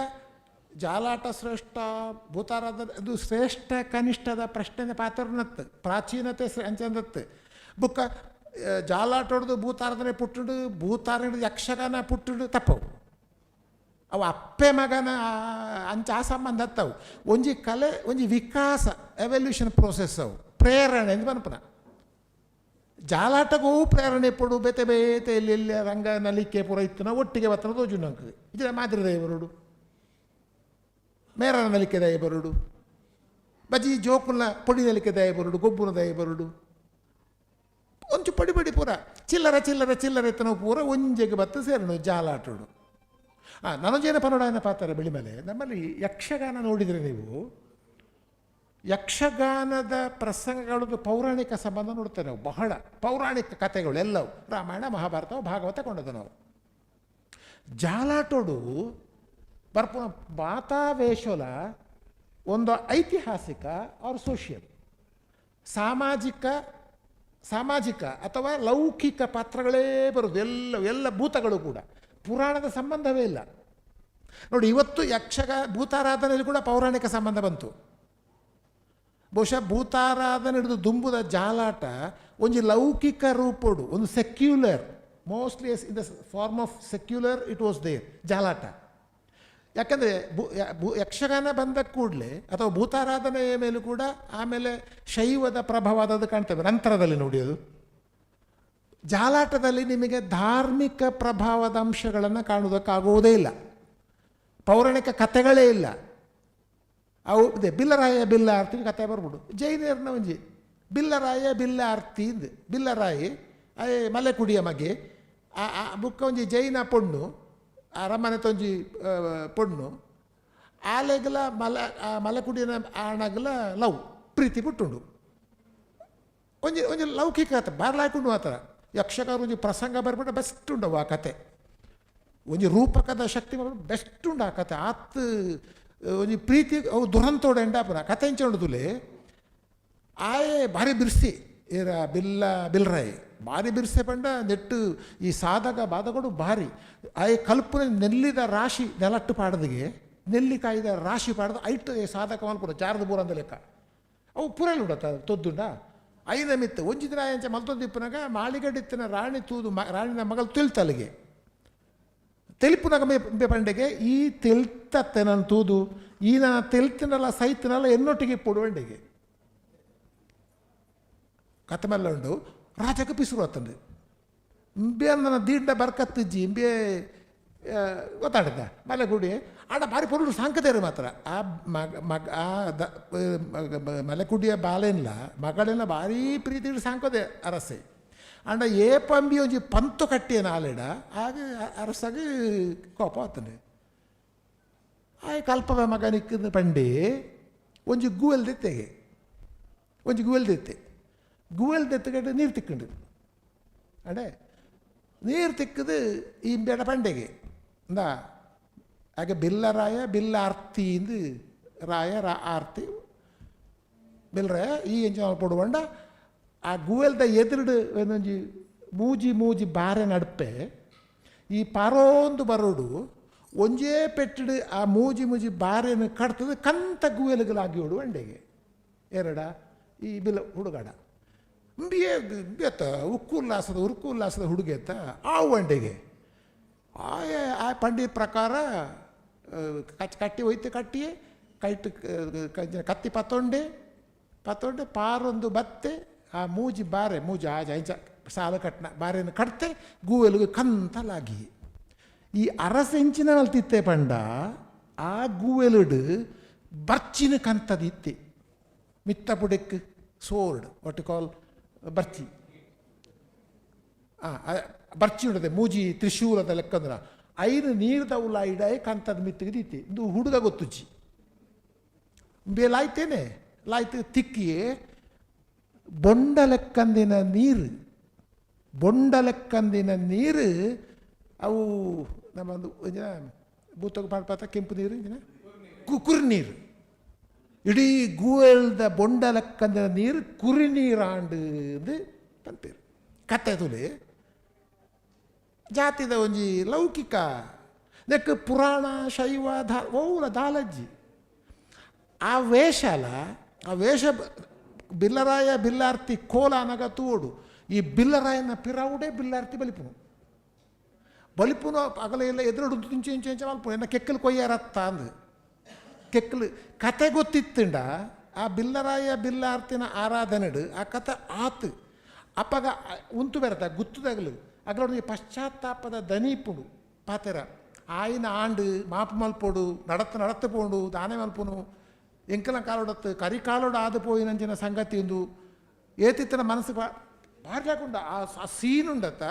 ಜಾಲಾಟ ಶ್ರೇಷ್ಠ ಭೂತಾರಾಧನೆ ಅದು ಶ್ರೇಷ್ಠ ಕನಿಷ್ಠದ ಪ್ರಶ್ನೆ ಪಾತ್ರನತ್ತು ಪ್ರಾಚೀನತೆ ಅಂಚಂದತ್ತು. ಬುಕ್ಕ ಜಾಲಾಟ ಹೊಡೆದು ಭೂತಾರಾಧನೆ ಪುಟ್ಟುಡು ಭೂತಾರಾಧನೆ ಯಕ್ಷಗಾನ ಪುಟ್ಟುಡು ತಪ್ಪವು. ಅವು ಅಪ್ಪೆ ಮಗನ ಅಂಚ ಆ ಸಂಬಂಧ ಹತ್ತವು. ಒಂಜಿ ಕಲೆ ಒಂಜಿ ವಿಕಾಸ ಎವಲ್ಯೂಷನ್ ಪ್ರೋಸೆಸ್ ಅವು ಪ್ರೇರಣೆ ಎಂದು ಪನ್ಪುನ. ಜಾಲಾಟಗೂ ಪ್ರೇರಣೆ ಪಡು ಬೇತೆ ಬೇತೆ ಎಲ್ಲಿ ಎಲ್ಲಿ ರಂಗ ನಲಿಕೆ ಪೂರ ಇತ್ತು ನಾವು ಒಟ್ಟಿಗೆ ಬತ್ತನ ತೋಜು ನಂಗೆ ಇದ್ರ ಮಾದರಿ ದೇವರುಡು ಮೇರನ ನಲಿಕೆ ದಯ ಬರುಡು ಬಜಿ ಜೋಕುಲ್ನ ಪೊಡಿ ನಲಿಕೆ ದಯ ಬರುಡು ಗೊಬ್ಬುನ ದಯ ಬರುಡು ಒಂಚು ಪಡಿ ಪಡಿ ಪೂರ ಚಿಲ್ಲರೆ ಚಿಲ್ಲರೆ ಚಿಲ್ಲರೆ ಇತ್ತು ನಾವು ಪೂರ ಒಂಜೆಗೆ ಬತ್ತು ಸೇರನು ಜಾಲಾಟೋಡು. ನನೊಂಜೇನ ಪನೋಡಾಯನ ಪಾತ್ರ ಬೆಳಿಮೇಲೆ ನಮ್ಮಲ್ಲಿ ಯಕ್ಷಗಾನ ನೋಡಿದರೆ ನೀವು ಯಕ್ಷಗಾನದ ಪ್ರಸಂಗಗಳದ್ದು ಪೌರಾಣಿಕ ಸಂಬಂಧ ನೋಡ್ತೇವೆ ನಾವು. ಬಹಳ ಪೌರಾಣಿಕ ಕಥೆಗಳು ಎಲ್ಲವೂ ರಾಮಾಯಣ ಮಹಾಭಾರತ ಭಾಗವತ ಕೊಂಡದ್ದು ನಾವು. ಜಾಲಾಟೋಡು ಬರ್ಪುನ ಮಾತಾವೇಶೋಲ ಒಂದು ಐತಿಹಾಸಿಕ ಆರ್ ಸೋಷಿಯಲ್ ಸಾಮಾಜಿಕ ಸಾಮಾಜಿಕ ಅಥವಾ ಲೌಕಿಕ ಪಾತ್ರಗಳೇ ಬರೋದು ಎಲ್ಲ ಎಲ್ಲ ಭೂತಗಳು ಕೂಡ ಪುರಾಣದ ಸಂಬಂಧವೇ ಇಲ್ಲ ನೋಡಿ. ಇವತ್ತು ಭೂತಾರಾಧನೆಯಲ್ಲಿ ಕೂಡ ಪೌರಾಣಿಕ ಸಂಬಂಧ ಬಂತು. ಬಹುಶಃ ಭೂತಾರಾಧನೆ ಹಿಡಿದು ದುಂಬುದ ಜಾಲಾಟ ಒಂಜಿ ಲೌಕಿಕ ರೂಪೋಡು ಒಂದು secular mostly in the form of secular it was there ಜಾಲಾಟ. ಯಾಕಂದರೆ ಯಕ್ಷಗಾನ ಬಂದ ಕೂಡಲೇ ಅಥವಾ ಭೂತಾರಾಧನೆಯ ಮೇಲೂ ಕೂಡ ಆಮೇಲೆ ಶೈವದ ಪ್ರಭಾವ ಅದು ಕಾಣ್ತೇವೆ ನಂತರದಲ್ಲಿ ನೋಡಿ. ಅದು ಜಾಲಾಟದಲ್ಲಿ ನಿಮಗೆ ಧಾರ್ಮಿಕ ಪ್ರಭಾವದ ಅಂಶಗಳನ್ನು ಕಾಣುವುದಕ್ಕಾಗುವುದೇ ಇಲ್ಲ, ಪೌರಾಣಿಕ ಕಥೆಗಳೇ ಇಲ್ಲ. ಅವು ಇದೆ ಬಿಲ್ಲರಾಯ ಬಿಲ್ಲ ಆರ್ತಿ ಕತೆ ಬರ್ಬಿಡು ಜೈನರ್ನ ಒಂಜಿ ಬಿಲ್ಲರಾಯ ಬಿಲ್ಲ ಆರ್ತಿ ಇಂದು ಬಿಲ್ಲರಾಯಿ ಅಯೇ ಮಲೆಕುಡಿಯ ಮಗೆ ಆ ಬುಕ್ಕ ಒಂಜಿ ಜೈನ ಪೊಣ್ಣು ಆ ರಮ್ಮನೆ ತೊಂಜಿ ಪೊಣ್ಣು ಆಲೆಗಲ ಆ ಮಲೆಕುಡಿಯನ ಆಣಗಲ ಲವ್ ಪ್ರೀತಿ ಪುಟ್ಟುಂಡು ಒಂಜಿ ಒಂಜಿ ಲೌಕಿಕ ಆತ ಬಾರ್ಲಾಯ್ಕೊಂಡು ಆ ಥರ. ಯಕ್ಷಗಾನ ಒಂಜಿ ಪ್ರಸಂಗ ಬರ್ಬಿಟ್ಟ ಬೆಸ್ಟ್ ಉಂಡವು ಆ ಕತೆ. ಒಂಜಿ ರೂಪಕದ ಶಕ್ತಿ ಬೆಸ್ಟ್ ಉಂಡು ಆ ಕತೆ. ಆತ್ ಒಂಜಿ ಪ್ರೀತಿ ಅವು ದುರಂತೋಡ ಎಂಡಾಪುನ ಕತೆ ಇಂಚ ಉಂಡು ತುಲೆ. ಆಯೆ ಭಾರಿ ಬಿರ್ಸಿ ಏರ ಬಿಲ್ಲ ಬಿಲ್ರಾಯ್ ಭಾರಿ ಬಿರ್ಸೆ ಪಂಡ ನೆಟ್ಟು ಈ ಸಾಧಕ ಬಾಧಕಡು ಭಾರಿ. ಆಯೆ ಕಲ್ಪನೆ ನೆಲ್ಲಿದ ರಾಶಿ ನೆಲಟ್ಟು ಪಾಡದಿಗೆ, ನೆಲ್ಲಿಕಾಯಿದ ರಾಶಿ ಪಾಡದು ಐಟ್ ಸಾಧಕ ಮಲ್ಪುನ ಜಾರದ ಬೂರಂದ ಲೆಕ್ಕ ಅವು ಪುರಲ್ ಉಂಡತ್ತ ತೊದ್ದುಂಡ ಐನ ಮಿತ್ತು. ಒಂಜಿ ದಿನ ಆಯಂಚ ಮಲ್ತೊಂದಿಪ್ಪುನಾಗ ಮಾಳಿಗಡಿತ್ತಿನ ರಾಣಿ ತೂದು ರಾಣಿನ ಮಗಲು ತೆಲ್ತಲ್ಲಿಗೆ ತೆಲಿಪುನಾಗ ಮೇ ಪಂಡೆಗೆ ಈ ತೆಲ್ತತ್ತೆ ನಾನು ತೂದು ಈ ನನ್ನ ತೆಲ್ತಿನಲ್ಲ ಸೈತಿನಲ್ಲ ಎನ್ನೊಟ್ಟಿಗೆ ಇಪ್ಪುಡು ಬಂಡೆಗೆ ಕತೆ ಮಲ್ಲ ಉಂಡು. ರಾಜಕ್ಕೆ ಪಿಸುರು ಆತಂದು ಇಂಬೆ ನನ್ನ ದಿಂಡ ಬರ್ಕತ್ತಿಜ್ಜಿ ಇಂಬೆ ಗೊತ್ತಾಡ್ದ ಮಲೆಗುಡಿ ಆಡ ಭಾರಿ ಪೊರುಳು ಸಾಂಕತೇರು ಮಾತ್ರ. ಆ ಮಗ ಮಗ ಆ the ಮಲೆಕುಡಿಯ ಬಾಲೆನ್ಲ ಮಗಳೆಲ್ಲ ಭಾರಿ ಪ್ರೀತಿ ಸಾಂಕೋದೆ ಅರಸೆ. ಅಂಡ ಏ ಪಂಬಿ ಒಂಜಿ ಪಂತು ಕಟ್ಟಿಯ ನಾಲೆಡ ಆಗ ಅರಸಾಗ ಕೋಪ ಆತಂದೆ. ಆಯ್ ಕಲ್ಪದ ಮಗನಿಕ್ಕದ ಪಂಡಿ ಒಂಜಿ ಗುವೆಲ್ ದೆತ್ತೆಗೆ ಒಂಜಿ ಗುವೆಲ್ ದೆತ್ತೆ ಗುವೆಲ್ ದೆತ್ತಗಡೆ ನೀರು ತಿಕ್ಕಂಡು ಅಡೆ ನೀರು ತಿಕ್ಕದು ಈ ಬೇಡ ಪಂಡೆಗೆ ಇಂದ ಆಗ ಬಿಲ್ಲರಾಯ ಬಿಲ್ಲಾರ್ತಿ ಇಂದು ರಾಯ ರಾ ಆರ್ತಿ ಬಿಲ್ಲರಾಯ ಈ ಎಂಚ ಪೊಡುವಂಡ ಆ ಗುವೆಲ್ದ ಎದುರುಡು ಒಂದೊಂಜಿ ಮೂಜಿ ಮೂಜಿ ಬಾರೆ ನಡ್ಪೆ ಈ ಪರೋಂದು ಬರೋಡು ಒಂಜೇ ಪೆಟ್ಟಿಡು ಆ ಮೂಜಿ ಮೂಜಿ ಬಾರೆನ ಕಡ್ತದ ಕಂತ ಗುವೆಲುಗಳಾಗಿ ಹೊಡು ಅಂಡೆಗೆ ಎರಡ ಈ ಬಿಲ್ಲ ಹುಡುಗಾಡ ಇಂಬಿಯೇ ಇಂಬಿಯತ್ತ ಉಕ್ಕು ಉಲ್ಲಾಸದ ಉರುಕು ಉಲ್ಲಾಸದ ಹುಡುಗೆತ್ತ ಆವು ಅಂಡೆಗೆ ಆಯ ಆ ಪಂಡಿ ಪ್ರಕಾರ ಕಟ್ಟಿ ಹೋಯ್ತು ಕಟ್ಟಿಯೇ ಕೈಟ್ ಕತ್ತಿ ಪತ್ತೊಂಡೆ ಪತ್ತೊಂಡೆ ಪಾರೊಂದು ಬತ್ತೆ ಆ ಮೂಜಿ ಬಾರೆ ಮೂಜಿ ಆಜ ಇಂಚ ಸಾಲ ಕಟ್ನ ಬಾರೆನ ಕಟ್ತೆ ಗೂವೆಲುಗು ಕಂತಲಾಗಿ ಈ ಅರಸೆಂಚಿನ ತಿತ್ತೆ ಪಂಡ ಆ ಗೂವೆಲುಡು ಬರ್ಚಿನ ಕಂತದಿತ್ತೆ ಮಿತ್ತ ಪುಡೆಕ್ ಸೋರ್ಡ್ what call ಬರ್ಚಿ ಬರ್ಚಿ ಉಂಡದೆ ಮೂಜಿ ತ್ರಿಶೂಲದ ಲೆಕ್ಕಂದ್ರ ಐನು ನೀರ್ದ ಉಲ್ಲ ಇಡಾಯ ಕಂತದ ಮಿತ್ತಿಗೆ ದೀತಿ ಇದು ಹುಡುಗ ಗೊತ್ತುಜ್ಜಿ ಬೇ ಲಾಯ್ತೇನೆ ಲಾಯ್ತು ತಿಕ್ಕಿಯೇ ಬೊಂಡ ಲೆಕ್ಕಂದಿನ ನೀರು ಬೊಂಡ ಲೆಕ್ಕಂದಿನ ನೀರು ಅವು ನಮ್ಮೊಂದು ಒಂಜಿನ ಭೂತಗ ಪಾಡ್ಪಾತ ಕೆಂಪು ನೀರು ಇಂಜಿನ ಕುರಿ ನೀರು ಇಡೀ ಗೂವೆಲ್ದ ಬೊಂಡ ಲೆಕ್ಕಂದಿನ ನೀರು ಕುರಿ ನೀರಾಂಡು ಪನ್ಪೇರು ಕತ್ತೆ ತುಲೆ ಜಾತಿದ ಒಂಜಿ ಲೌಕಿಕ ನೆಕ್ ಪುರಾಣ ಶೈವ ಧಾ ಓಲ ದಾಲಜ್ಜಿ ಆ ವೇಷಲ ಆ ವೇಷ ಬಿಲ್ಲರಾಯ ಬಿಲ್ಲಾರ್ತಿ ಕೋಲ ಅನಗ ತೂಡು ಈ ಬಿಲ್ಲರಾಯನ ಪಿರಾವುಡೆ ಬಿಲ್ಲಾರ್ತಿ ಬಲಿಪುನು ಬಲಿಪುನು ಅಗಲ ಎಲ್ಲ ಎದುರುಡು ಇಂಚು ಇಂಚು ಇಂಚು ಮಲ್ಪುನು ಎನ್ನ ಕೆಕ್ಕಲು ಕೊಯ್ಯಾರತ್ತ ಅಂದು ಕೆಕ್ಕಲು ಕತೆ ಗೊತ್ತಿತ್ತುಂಡ ಆ ಬಿಲ್ಲರಾಯ ಬಿಲ್ಲಾರ್ತಿನ ಆರಾಧನೆಡು ಆ ಕತೆ ಆತು ಅಪ್ಪಗ ಉಂತು ಬೆರತ ಗುತ್ತುದಾಗಲು ಅಗಲ ಪಶ್ಚಾತ್ತಾಪದ ದನೀಪುಡು ಪಾತೆರ ಆಯಿನ ಆಂಡು ಮಾಪು ಮಲ್ಪೊಡು ನಡತ್ ನಡತ್ ಪೋಂಡು ದಾನೆ ಮಲ್ಪುನು ಎಂಕಲ ಕಾಲೊಡತ್ತು ಕರಿಕಾಲೊಡು ಆದು ಪೋಯಿನಂಚಿನ ಸಂಗತಿ ಒಂದು ಏತಿತ್ತನ ಮನಸ್ಸು ಬಾರ್ಲಾಕುಂಡ ಆ ಸೀನ್ ಉಂಡತ್ತ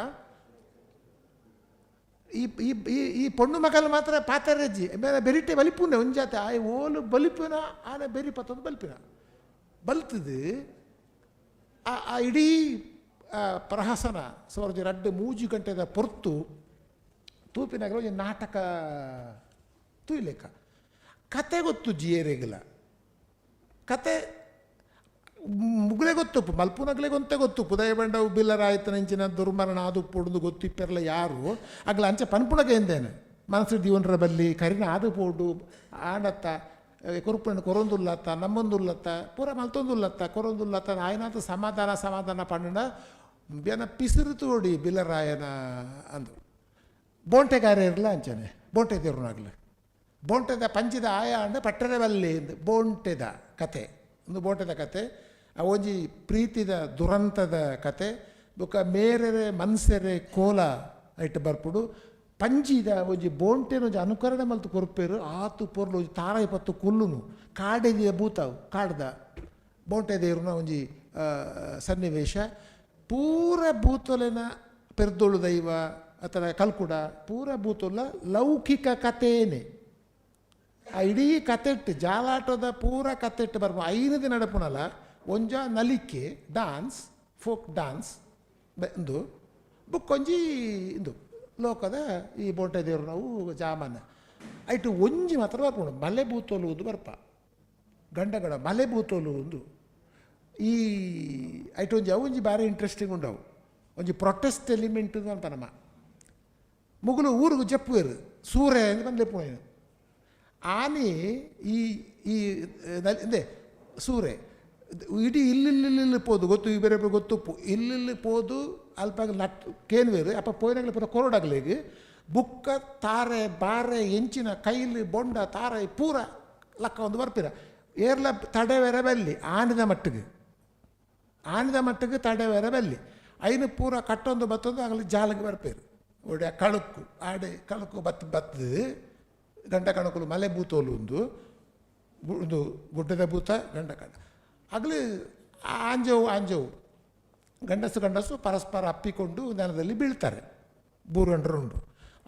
ಈ ಈ ಈ ಪೊಣ್ಣು ಮಗಲು ಮಾತ್ರ ಪಾತರಜ್ಜಿ ಮೇಲೆ ಬೆರಿಟೆ ಬಲಿಪುನೆ ಒಂಜಾತೆ ಆಯ್ ಓಲು ಬಲಿಪುನ ಆನೆ ಬೆರಿ ಪತ್ತೊಂದು ಬಲಿಪಿನ ಬಲ್ತದು ಆ ಆ ಇಡೀ ಪ್ರಹಸನ ಸುಮಾರು ರಡ್ಡು ಮೂಜಿ ಗಂಟೆದ ಪೊರ್ತು ತೂಪಿನಾಗ ಒಂಜಿ ನಾಟಕ ತೂಯ್ಲೆಕ್ಕ ಕತೆ ಗೊತ್ತು ಜಿಯೇರೆಗಿಲ್ಲ ಕತೆ ಮುಗುಲೆ ಗೊತ್ತು ಮಲ್ಪುನಗ್ಲೆ ಗೊಂತೆ ಗೊತ್ತು ಪುದಯ ಬಂಡ ಉಬ್ಬಿಲ್ಲರಾಯ್ತನಂಚಿನ ದುರ್ಮರಣ ಅದು ಪೊಡುದು ಗೊತ್ತು ಇಪ್ಪೆರ್ಲ ಯಾರು ಅಗ್ಲ ಅಂಚೆ ಪನ್ಪುಣಗೆ ಎಂದೇನೆ ಮನಸ್ಸು ದೀವನರ ಬಲ್ಲಿ ಕರಿನ ಆದು ಪೋಡು ಆಂಡತ್ತ ಕೊರುಪುನ ಕೊರೊಂದುಲ್ಲತ್ತ ನಮ್ಮೊಂದುಲ್ಲತ್ತ ಪೂರ ಮಲ್ತೊಂದುಲ್ಲತ್ತ ಕೊರೊಂದುಲ್ಲತ್ತ ಆಯ್ನಾತ ಸಮಾಧಾನ ಸಮಾಧಾನ ಪಂಡ ಬೆನ ಪಿಸಿರು ತೋಡಿ ಬಿಲ್ಲರಾಯನ ಅಂದು ಬೋಂಟೆಗಾರ ಇರಲ್ಲ ಅಂಚನೆ ಬೋಂಟೆ ದೇವ್ರನಾಗ್ಲಿ ಬೋಂಟೆದ ಪಂಚಿದ ಆಯ ಅಂಡ ಪಟ್ಟರೆ ಬಲ್ಲಿ ಬೋಂಟೆದ ಕತೆ ಒಂದು ಬೋಂಟೆದ ಕತೆ ಆ ಒಂಜಿ ಪ್ರೀತಿದ ದುರಂತದ ಕತೆ ಬೊಕ್ಕ ಮೇರೆರೆ ಮನ್ಸೆರೆ ಕೋಲ ಐಟ್ ಬರ್ಪುಡು ಪಂಜಿದ ಒಂಜಿ ಬೋಂಟೆನ ಒಂಜಿ ಅನುಕರಣೆ ಮಲ್ತು ಕೊರ್ಪೇರು ಆತು ಪೊರ್ಲು ಒಂಜಿ ತಾರಾಯಿ ಪತ್ತು ಕುಲ್ಲುನು ಕಾಡೆದಿಯ ಭೂತಾವು ಕಾಡ್ದ ಬೋಂಟೆ ದೇವ್ರನ ಒಂಜಿ ಸನ್ನಿವೇಶ ಪೂರ ಭೂತೊಲೆನ ಪೆರ್ದೋಳು ದೈವ ಅಥವಾ ಕಲ್ಕುಡ ಪೂರ ಭೂತೊಲ ಲೌಕಿಕ ಕಥೆಯೇ ಆ ಇಡೀ ಕತೆಟ್ಟು ಜಾಲಾಟದ ಪೂರ ಕತೆಟ್ಟು ಬರ್ಪ ಐದು ದಿನ ನಡಪುನಲ್ಲ ಒಂಜ ನಲಿಕೆ ಡಾನ್ಸ್ ಫೋಕ್ ಡಾನ್ಸ್ ಒಂದು ಬುಕ್ಕೊಂಜಿ ಇಂದು ಲೋಕದ ಈ ಬೋಂಟೆ ದೇವರು ನಾವು ಜಾಮಾನ ಐಟು ಒಂಜಿ ಮಾತ್ರ ಬರ್ಪುಂಡು ಮಲೆ ಬೂತೋಲು ಒಂದು ಬರ್ಪ ಗಂಡಗಳ ಮಲೆ ಬೂತೋಲು ಒಂದು ಈ ಐಟು ಒಂಜಿ ಅವು ಒಂಜಿ ಬಾರಿ ಇಂಟ್ರೆಸ್ಟಿಂಗ್ ಉಂಡವು ಒಂಜಿ ಪ್ರೊಟೆಸ್ಟ್ ಎಲಿಮೆಂಟ್ ಪನ್ಪ ನಮ್ಮ ಮುಗುಲು ಊರುಗು ಜಪ್ಪುವೆರು ಸೂರೆ ಅಂದ್ ಪಂದ್ ಲೆಪ್ಪುವೇನು ಆನೆ ಈ ಈ ಇಂದೆ ಸೂರೆ ಇಡೀ ಇಲ್ಲಿ ಪೋದು ಗೊತ್ತು ಈ ಬೇರೆ ಗೊತ್ತುಪ್ಪು ಇಲ್ಲಿ ಪೋದು ಅಲ್ಪ ನಟ್ ಕೇನ್ವೇರು ಅಪ್ಪ ಪೋಯಿನಾಗಲಿ ಪೂರ ಕೊರಡಾಗ್ಲೇಗ್ ಬುಕ್ಕ ತಾರೆ ಬಾರೆ ಎಂಚಿನ ಕೈಲಿ ಬೊಂಡ ತಾರೆ ಪೂರ ಲಕ್ಕ ಒಂದು ಬರ್ಪಿರ ಏರ್ಲ ತಡೆವೆರ ಬಲ್ಲಿ ಆನಿದ ಮಟ್ಟಿಗೆ ಆನಿದ ಮಟ್ಟಿಗೆ ತಡೆವೆರ ಬಲ್ಲಿ ಐನು ಪೂರ ಕಟ್ಟೊಂದು ಬತ್ತೊಂದು ಆಗಲಿ ಜಾಲಗೆ ಬರ್ಪೇರು ಒಡೆ ಕಳುಕ್ಕು ಆಡೆ ಕಳುಕ್ಕು ಬತ್ ಬತ್ತದು ಗಂಡ ಕಣಕುಲು ಮಲೆ ಬೂತೋಲು ಒಂದು ಒಂದು ಗುಡ್ಡದ ಭೂತ ಗಂಡ ಕಣ ಆಗಲಿ ಆಂಜೋವು ಆಂಜೋವು ಗಂಡಸು ಗಂಡಸು ಪರಸ್ಪರ ಅಪ್ಪಿಕೊಂಡು ನೆಲದಲ್ಲಿ ಬೀಳ್ತಾರೆ ಬೂರುಗಂಡರುಂಡು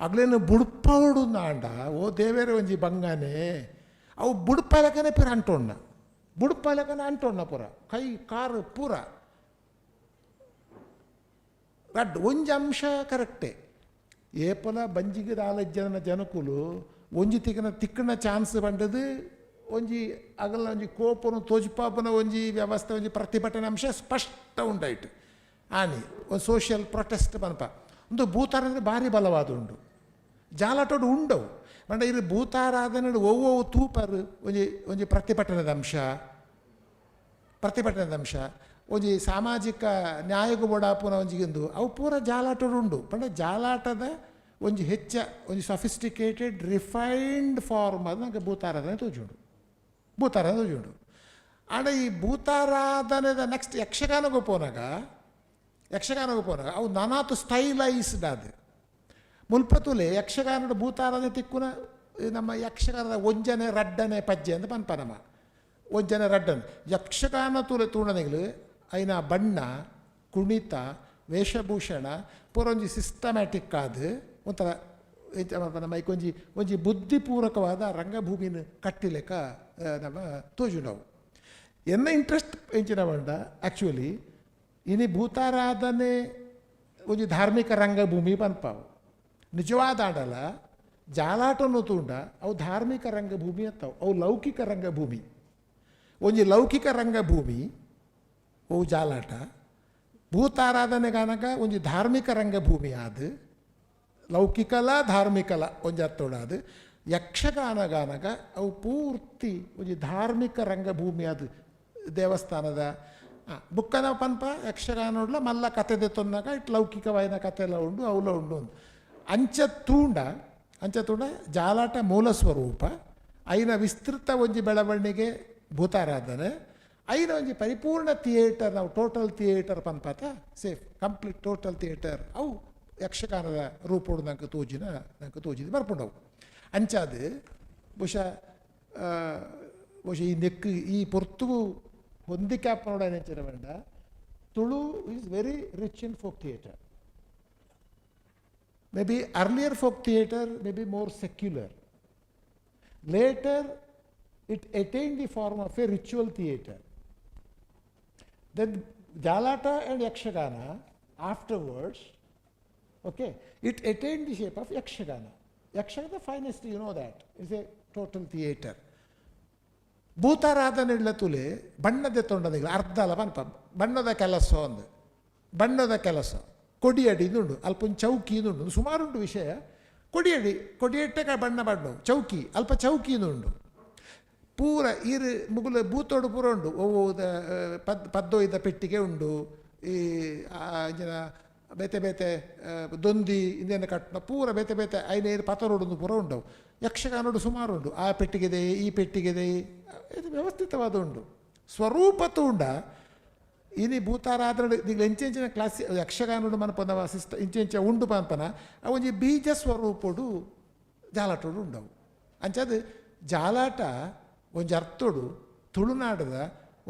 ಅಗ್ಲೇನು ಬುಡ್ಪೌಡು ನಾಂಡ ಓ ದೇವೇರೆ ಒಂಜಿ ಬಂಗಾನೆ ಅವು ಬುಡ್ಪಲಕನೆ ಪೂರ ಅಂಟೋಣ್ಣ ಬುಡ್ಪಲಕನೆ ಅಂಟೋಣ್ಣ ಪೂರ ಕೈ ಕಾರು ಪೂರ ರಡ್ಡ್ ಒಂಜಿ ಅಂಶ ಕರೆಕ್ಟೇ ಏಪಲ ಬಂಜಿಗೆ ದಾಲಜ್ಜನ ಜನಕುಲು ಒಂಜಿ ತಿಕ್ಕನ ತಿಕ್ಕನ ಚಾನ್ಸ್ ಬಂಡದು ಒಂಜಿ ಅಗಲ ಒಂಜಿ ಕೋಪನು ತೋಜಿಪಾಪನ ಒಂಜಿ ವ್ಯವಸ್ಥೆ ಒಂಜಿ ಪ್ರತಿಭಟನೆ ಅಂಶ ಸ್ಪಷ್ಟ ಉಂಡಾಯ್ತು ಆನಿ ಒಂದು ಸೋಷಿಯಲ್ ಪ್ರೊಟೆಸ್ಟ್ ಪನ್ಪ ಒಂದು ಭೂತಾರ ಭಾರಿ ಬಲವಾದ ಉಂಡು ಜಾಲಾಟೋಡು ಉಂಡವು ಪಂಡ ಇದು ಭೂತಾರಾಧನೆ ಒವ್ವೊವು ತೂಪರು ಒಂಜಿ ಒಂಜಿ ಪ್ರತಿಭಟನೆದ ಅಂಶ ಪ್ರತಿಭಟನೆದ ಅಂಶ ಒಂಜಿ ಸಾಮಾಜಿಕ ನ್ಯಾಯಗು ಬೋಡಾಪುನ ಒಂಜಿಗಿಂದು ಅವು ಪೂರ ಜಾಲಾಟೋಡು ಉಂಡು. ಪಂಡ ಜಾಲಾಟದ ಒಂಜಿ ಹೆಚ್ಚ ಒಂಜಿ ಸಫಿಸ್ಟಿಕೇಟೆಡ್ ರಿಫೈನ್ಡ್ ಫಾರ್ಮ್ ಅದು ನಂಗೆ ಭೂತಾರಾಧನೆ ತೋಜುಂಡು ಭೂತಾರಾಧನೆ ತೋಜುಂಡು. ಆಂಡ ಈ ಭೂತಾರಾಧನೆದ ನೆಕ್ಸ್ಟ್ ಯಕ್ಷಗಾನಗೂ ಪೋನಾಗ ಯಕ್ಷಗಾನಗೂ ಪೋನಾಗ ಅವು ನಾನಾತು ಸ್ಟೈಲೈಸ್ಡ್ ಅದು ಮುಲ್ಪತುಲೆ ಯಕ್ಷಗಾನದ ಭೂತಾರಾಧನೆ ತಿಕ್ಕುನ ನಮ್ಮ ಯಕ್ಷಗಾನದ ಒಂಜನೆ ರಡ್ಡನೆ ಪಜ್ಜೆ ಅಂತ ಪನ್ಪ ನಮ್ಮ ಒಂಜನೆ ರಡ್ಡನೆ ಯಕ್ಷಗಾನ ತೂಲೆ ತೂಣನಿಗ್ಲು ಐನ ಬಣ್ಣ ಕುಣಿತ ವೇಷಭೂಷಣ ಪೂರ ಒಂಜಿ ಸಿಸ್ಟಮ್ಯಾಟಿಕ್ ಆದ್ ಒಂಥರ ನಮ್ಮ ಒಂಜಿ ಒಂಜಿ ಬುದ್ಧಿಪೂರ್ವಕವಾದ ರಂಗಭೂಮಿನ ಕಟ್ಟಿಲೆಕ್ಕ ನಮ್ಮ ತೋಜುಂಡವು. ಎನ್ನ ಇಂಟ್ರೆಸ್ಟ್ ಎಂಚಿನ ಪಂಡ ಆ್ಯಕ್ಚುಲಿ ಇನಿ ಭೂತಾರಾಧನೆ ಒಂಜಿ ಧಾರ್ಮಿಕ ರಂಗಭೂಮಿ ಪನ್ಪಾವು ನಿಜವಾದ ಆಡಲ ಜಾಲಾಟನ್ನು ತೂಂಡ ಅವು ಧಾರ್ಮಿಕ ರಂಗಭೂಮಿ ಅತ್ತವು ಅವು ಲೌಕಿಕ ರಂಗಭೂಮಿ ಒಂಜಿ ಲೌಕಿಕ ರಂಗಭೂಮಿ ಅವು ಜಾಲಾಟ ಭೂತಾರಾಧನೆಗಾನಗ ಒಂಜಿ ಧಾರ್ಮಿಕ ರಂಗಭೂಮಿ ಆದ್ ಲೌಕಿಕಲ ಧಾರ್ಮಿಕಲ ಒಂಜಿ ಅತ್ತೋಡಾದ್ ಯಕ್ಷಗಾನಗಾನಗ ಅವು ಪೂರ್ತಿ ಒಂಜಿ ಧಾರ್ಮಿಕ ರಂಗಭೂಮಿ ಅದು ದೇವಸ್ಥಾನದ ಬುಕ್ಕನ ಪನ್ಪ ಯಕ್ಷಗಾನೋಡ್ಲ ಮಲ್ಲ ಕತೆ ದೆತ್ತೊನ್ನಾಗ it ಲೌಕಿಕವಾಯಿನ ಕತೆ ಎಲ್ಲ ಉಂಡು ಅವಲ ಉಂಡು ಅಂಚ ತೂಂಡ ಅಂಚ ತೂಂಡ ಜಾಲಾಟ ಮೂಲ ಸ್ವರೂಪ ಐನ ವಿಸ್ತೃತ ಒಂಜಿ ಬೆಳವಣಿಗೆ ಭೂತಾರಾಧನೆ ಐನ ಒಂಜಿ ಪರಿಪೂರ್ಣ ಥಿಯೇಟರ್ ನಾವು ಟೋಟಲ್ ಥಿಯೇಟರ್ ಪನ್ಪಾತ ಸೇಫ್ ಕಂಪ್ಲೀಟ್ ಟೋಟಲ್ ಥಿಯೇಟರ್ ಅವು ಯಕ್ಷಗಾನದ ರೂಪೋಡು ನಂಗೆ ತೋಜಿನ ನಂಗೆ ತೋಜಿದ ಬರ್ಪುಂಡವು. ಅಂಚಾದ್ ಬಹುಶಃ ಬಹುಶಃ ಈ ನೆಕ್ ಈ ಪೊರ್ತುಗು ಹೊಂದಿಕೆ ನೋಡ ಪಂಡ Tulu is very rich in folk theatre. May be earlier folk theatre may be more secular, later it attained the form of a ritual theatre. Then Jalata and Yakshagana afterwards, okay, it attained the shape of Yakshagana. Yakshagana, the finest, you know that, is a total theatre. ಭೂತಾರಾಧನೆ ಇಲ್ಲ ತುಲೆ ಬಣ್ಣದ ತೊಂಡದಿಲ್ಲ ಅರ್ಧಲ ಪನ್ಪ ಬಣ್ಣದ ಕೆಲಸ ಒಂದು ಬಣ್ಣದ ಕೆಲಸ ಕೊಡಿಯಡಿ ಉಂಡು ಅಲ್ಪ ಒಂದು ಚೌಕಿ ಉಂಡು ಸುಮಾರುಂಟು ವಿಷಯ. ಕೊಡಿಯಡಿ ಕೊಡಿಯಟ್ಟೆ ಬಣ್ಣ ಬಣ್ಣ ಚೌಕಿ ಅಲ್ಪ ಚೌಕಿ ಉಂಡು ಪೂರ ಈರು ಮುಗುಲ ಭೂತೋಡು ಪೂರ ಉಂಡು ಒವ್ವು ಪದ್ದೊಯ್ದ ಪೆಟ್ಟಿಗೆ ಉಂಡು ಈ ಇಂಚಿನ ಬೇತೆ ಬೇತೆ ದೊಂದಿ ಇಂದೆನ ಕಟ್ಟುನ ಪೂರ ಬೇತೆ ಬೇತೆ ಐನೈದು ಪತರೋಡು ಪೂರ ಉಂಡವು. ಯಕ್ಷಗಾನೋಡು ಸುಮಾರು ಉಂಡು ಆ ಪೆಟ್ಟಿಗೆದೆ ಈ ಪೆಟ್ಟಿಗೆದೆ ಇದು ವ್ಯವಸ್ಥಿತವಾದ ಉಂಡು ಸ್ವರೂಪ ತೂಂಡ ಇನಿ ಭೂತಾರಾಧನೆ ಈಗ ಎಂಚೆಂಚಿನ ಕ್ಲಾಸಿ ಯಕ್ಷಗಾನೋಡು ಮನಪನ ಸಿಸ್ಟ ಇಂಚೆಂಚ ಉಂಡು ಪನ್ಪನ ಅವು ಒಂಜಿ ಬೀಜ ಸ್ವರೂಪೋಡು ಜಾಲಾಟೋಡು ಉಂಡವು. ಅಂಚಾದ ಜಾಲಾಟ ಒಂಜಿ ಅರ್ಥೋಡು ತುಳುನಾಡದ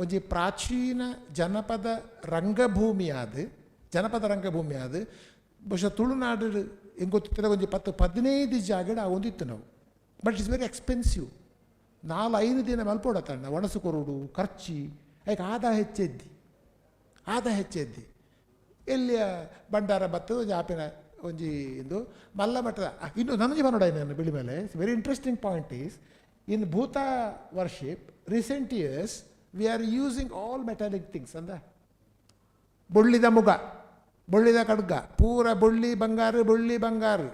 ಒಂಜಿ ಪ್ರಾಚೀನ ಜನಪದ ರಂಗಭೂಮಿಯಾದ ಜನಪದ ರಂಗಭೂಮಿ ಆದ್ ಬಹುಶಃ ತುಳುನಾಡು ಹೆಂಗೆ ಗೊತ್ತಿತ್ತಿರ ಒಂಜಿ 10-15 ಜಾಗಡ್ ಆ ಒಂದಿತ್ತು ನಾವು. ಬಟ್ it's very expensive 4-5 ದಿನ ಮಲ್ಪೋಡತ್ತಣ್ಣ ಒಣಸು ಕೊರೋಡು ಖರ್ಚಿ ಐಕ್ ಆದ ಹೆಚ್ಚೆದ್ದಿ ಆದ ಹೆಚ್ಚೆದ್ದಿ ಎಲ್ಲಿಯ ಭಂಡಾರ ಬತ್ತದ ಒಂಜಿ ಆಪಿನ ಒಂಜಿ ಇಂದು ಮಲ್ಲ ಮಟ್ಟದ. ಇನ್ನು ನನಗೆ ಬನ್ನೋಡ ನಾನು ಬಿಳಿ ಮೇಲೆ. Very interesting point is in Bhuta worship recent years we are using all metallic things ಅಂದ. ಬೊಳ್ಳಿದ ಮುಗ, ಬೊಳ್ಳಿದ ಖಡ್ಗ, ಪೂರ ಬೊಳ್ಳಿ ಬಂಗಾರು, ಬೊಳ್ಳಿ ಬಂಗಾರು,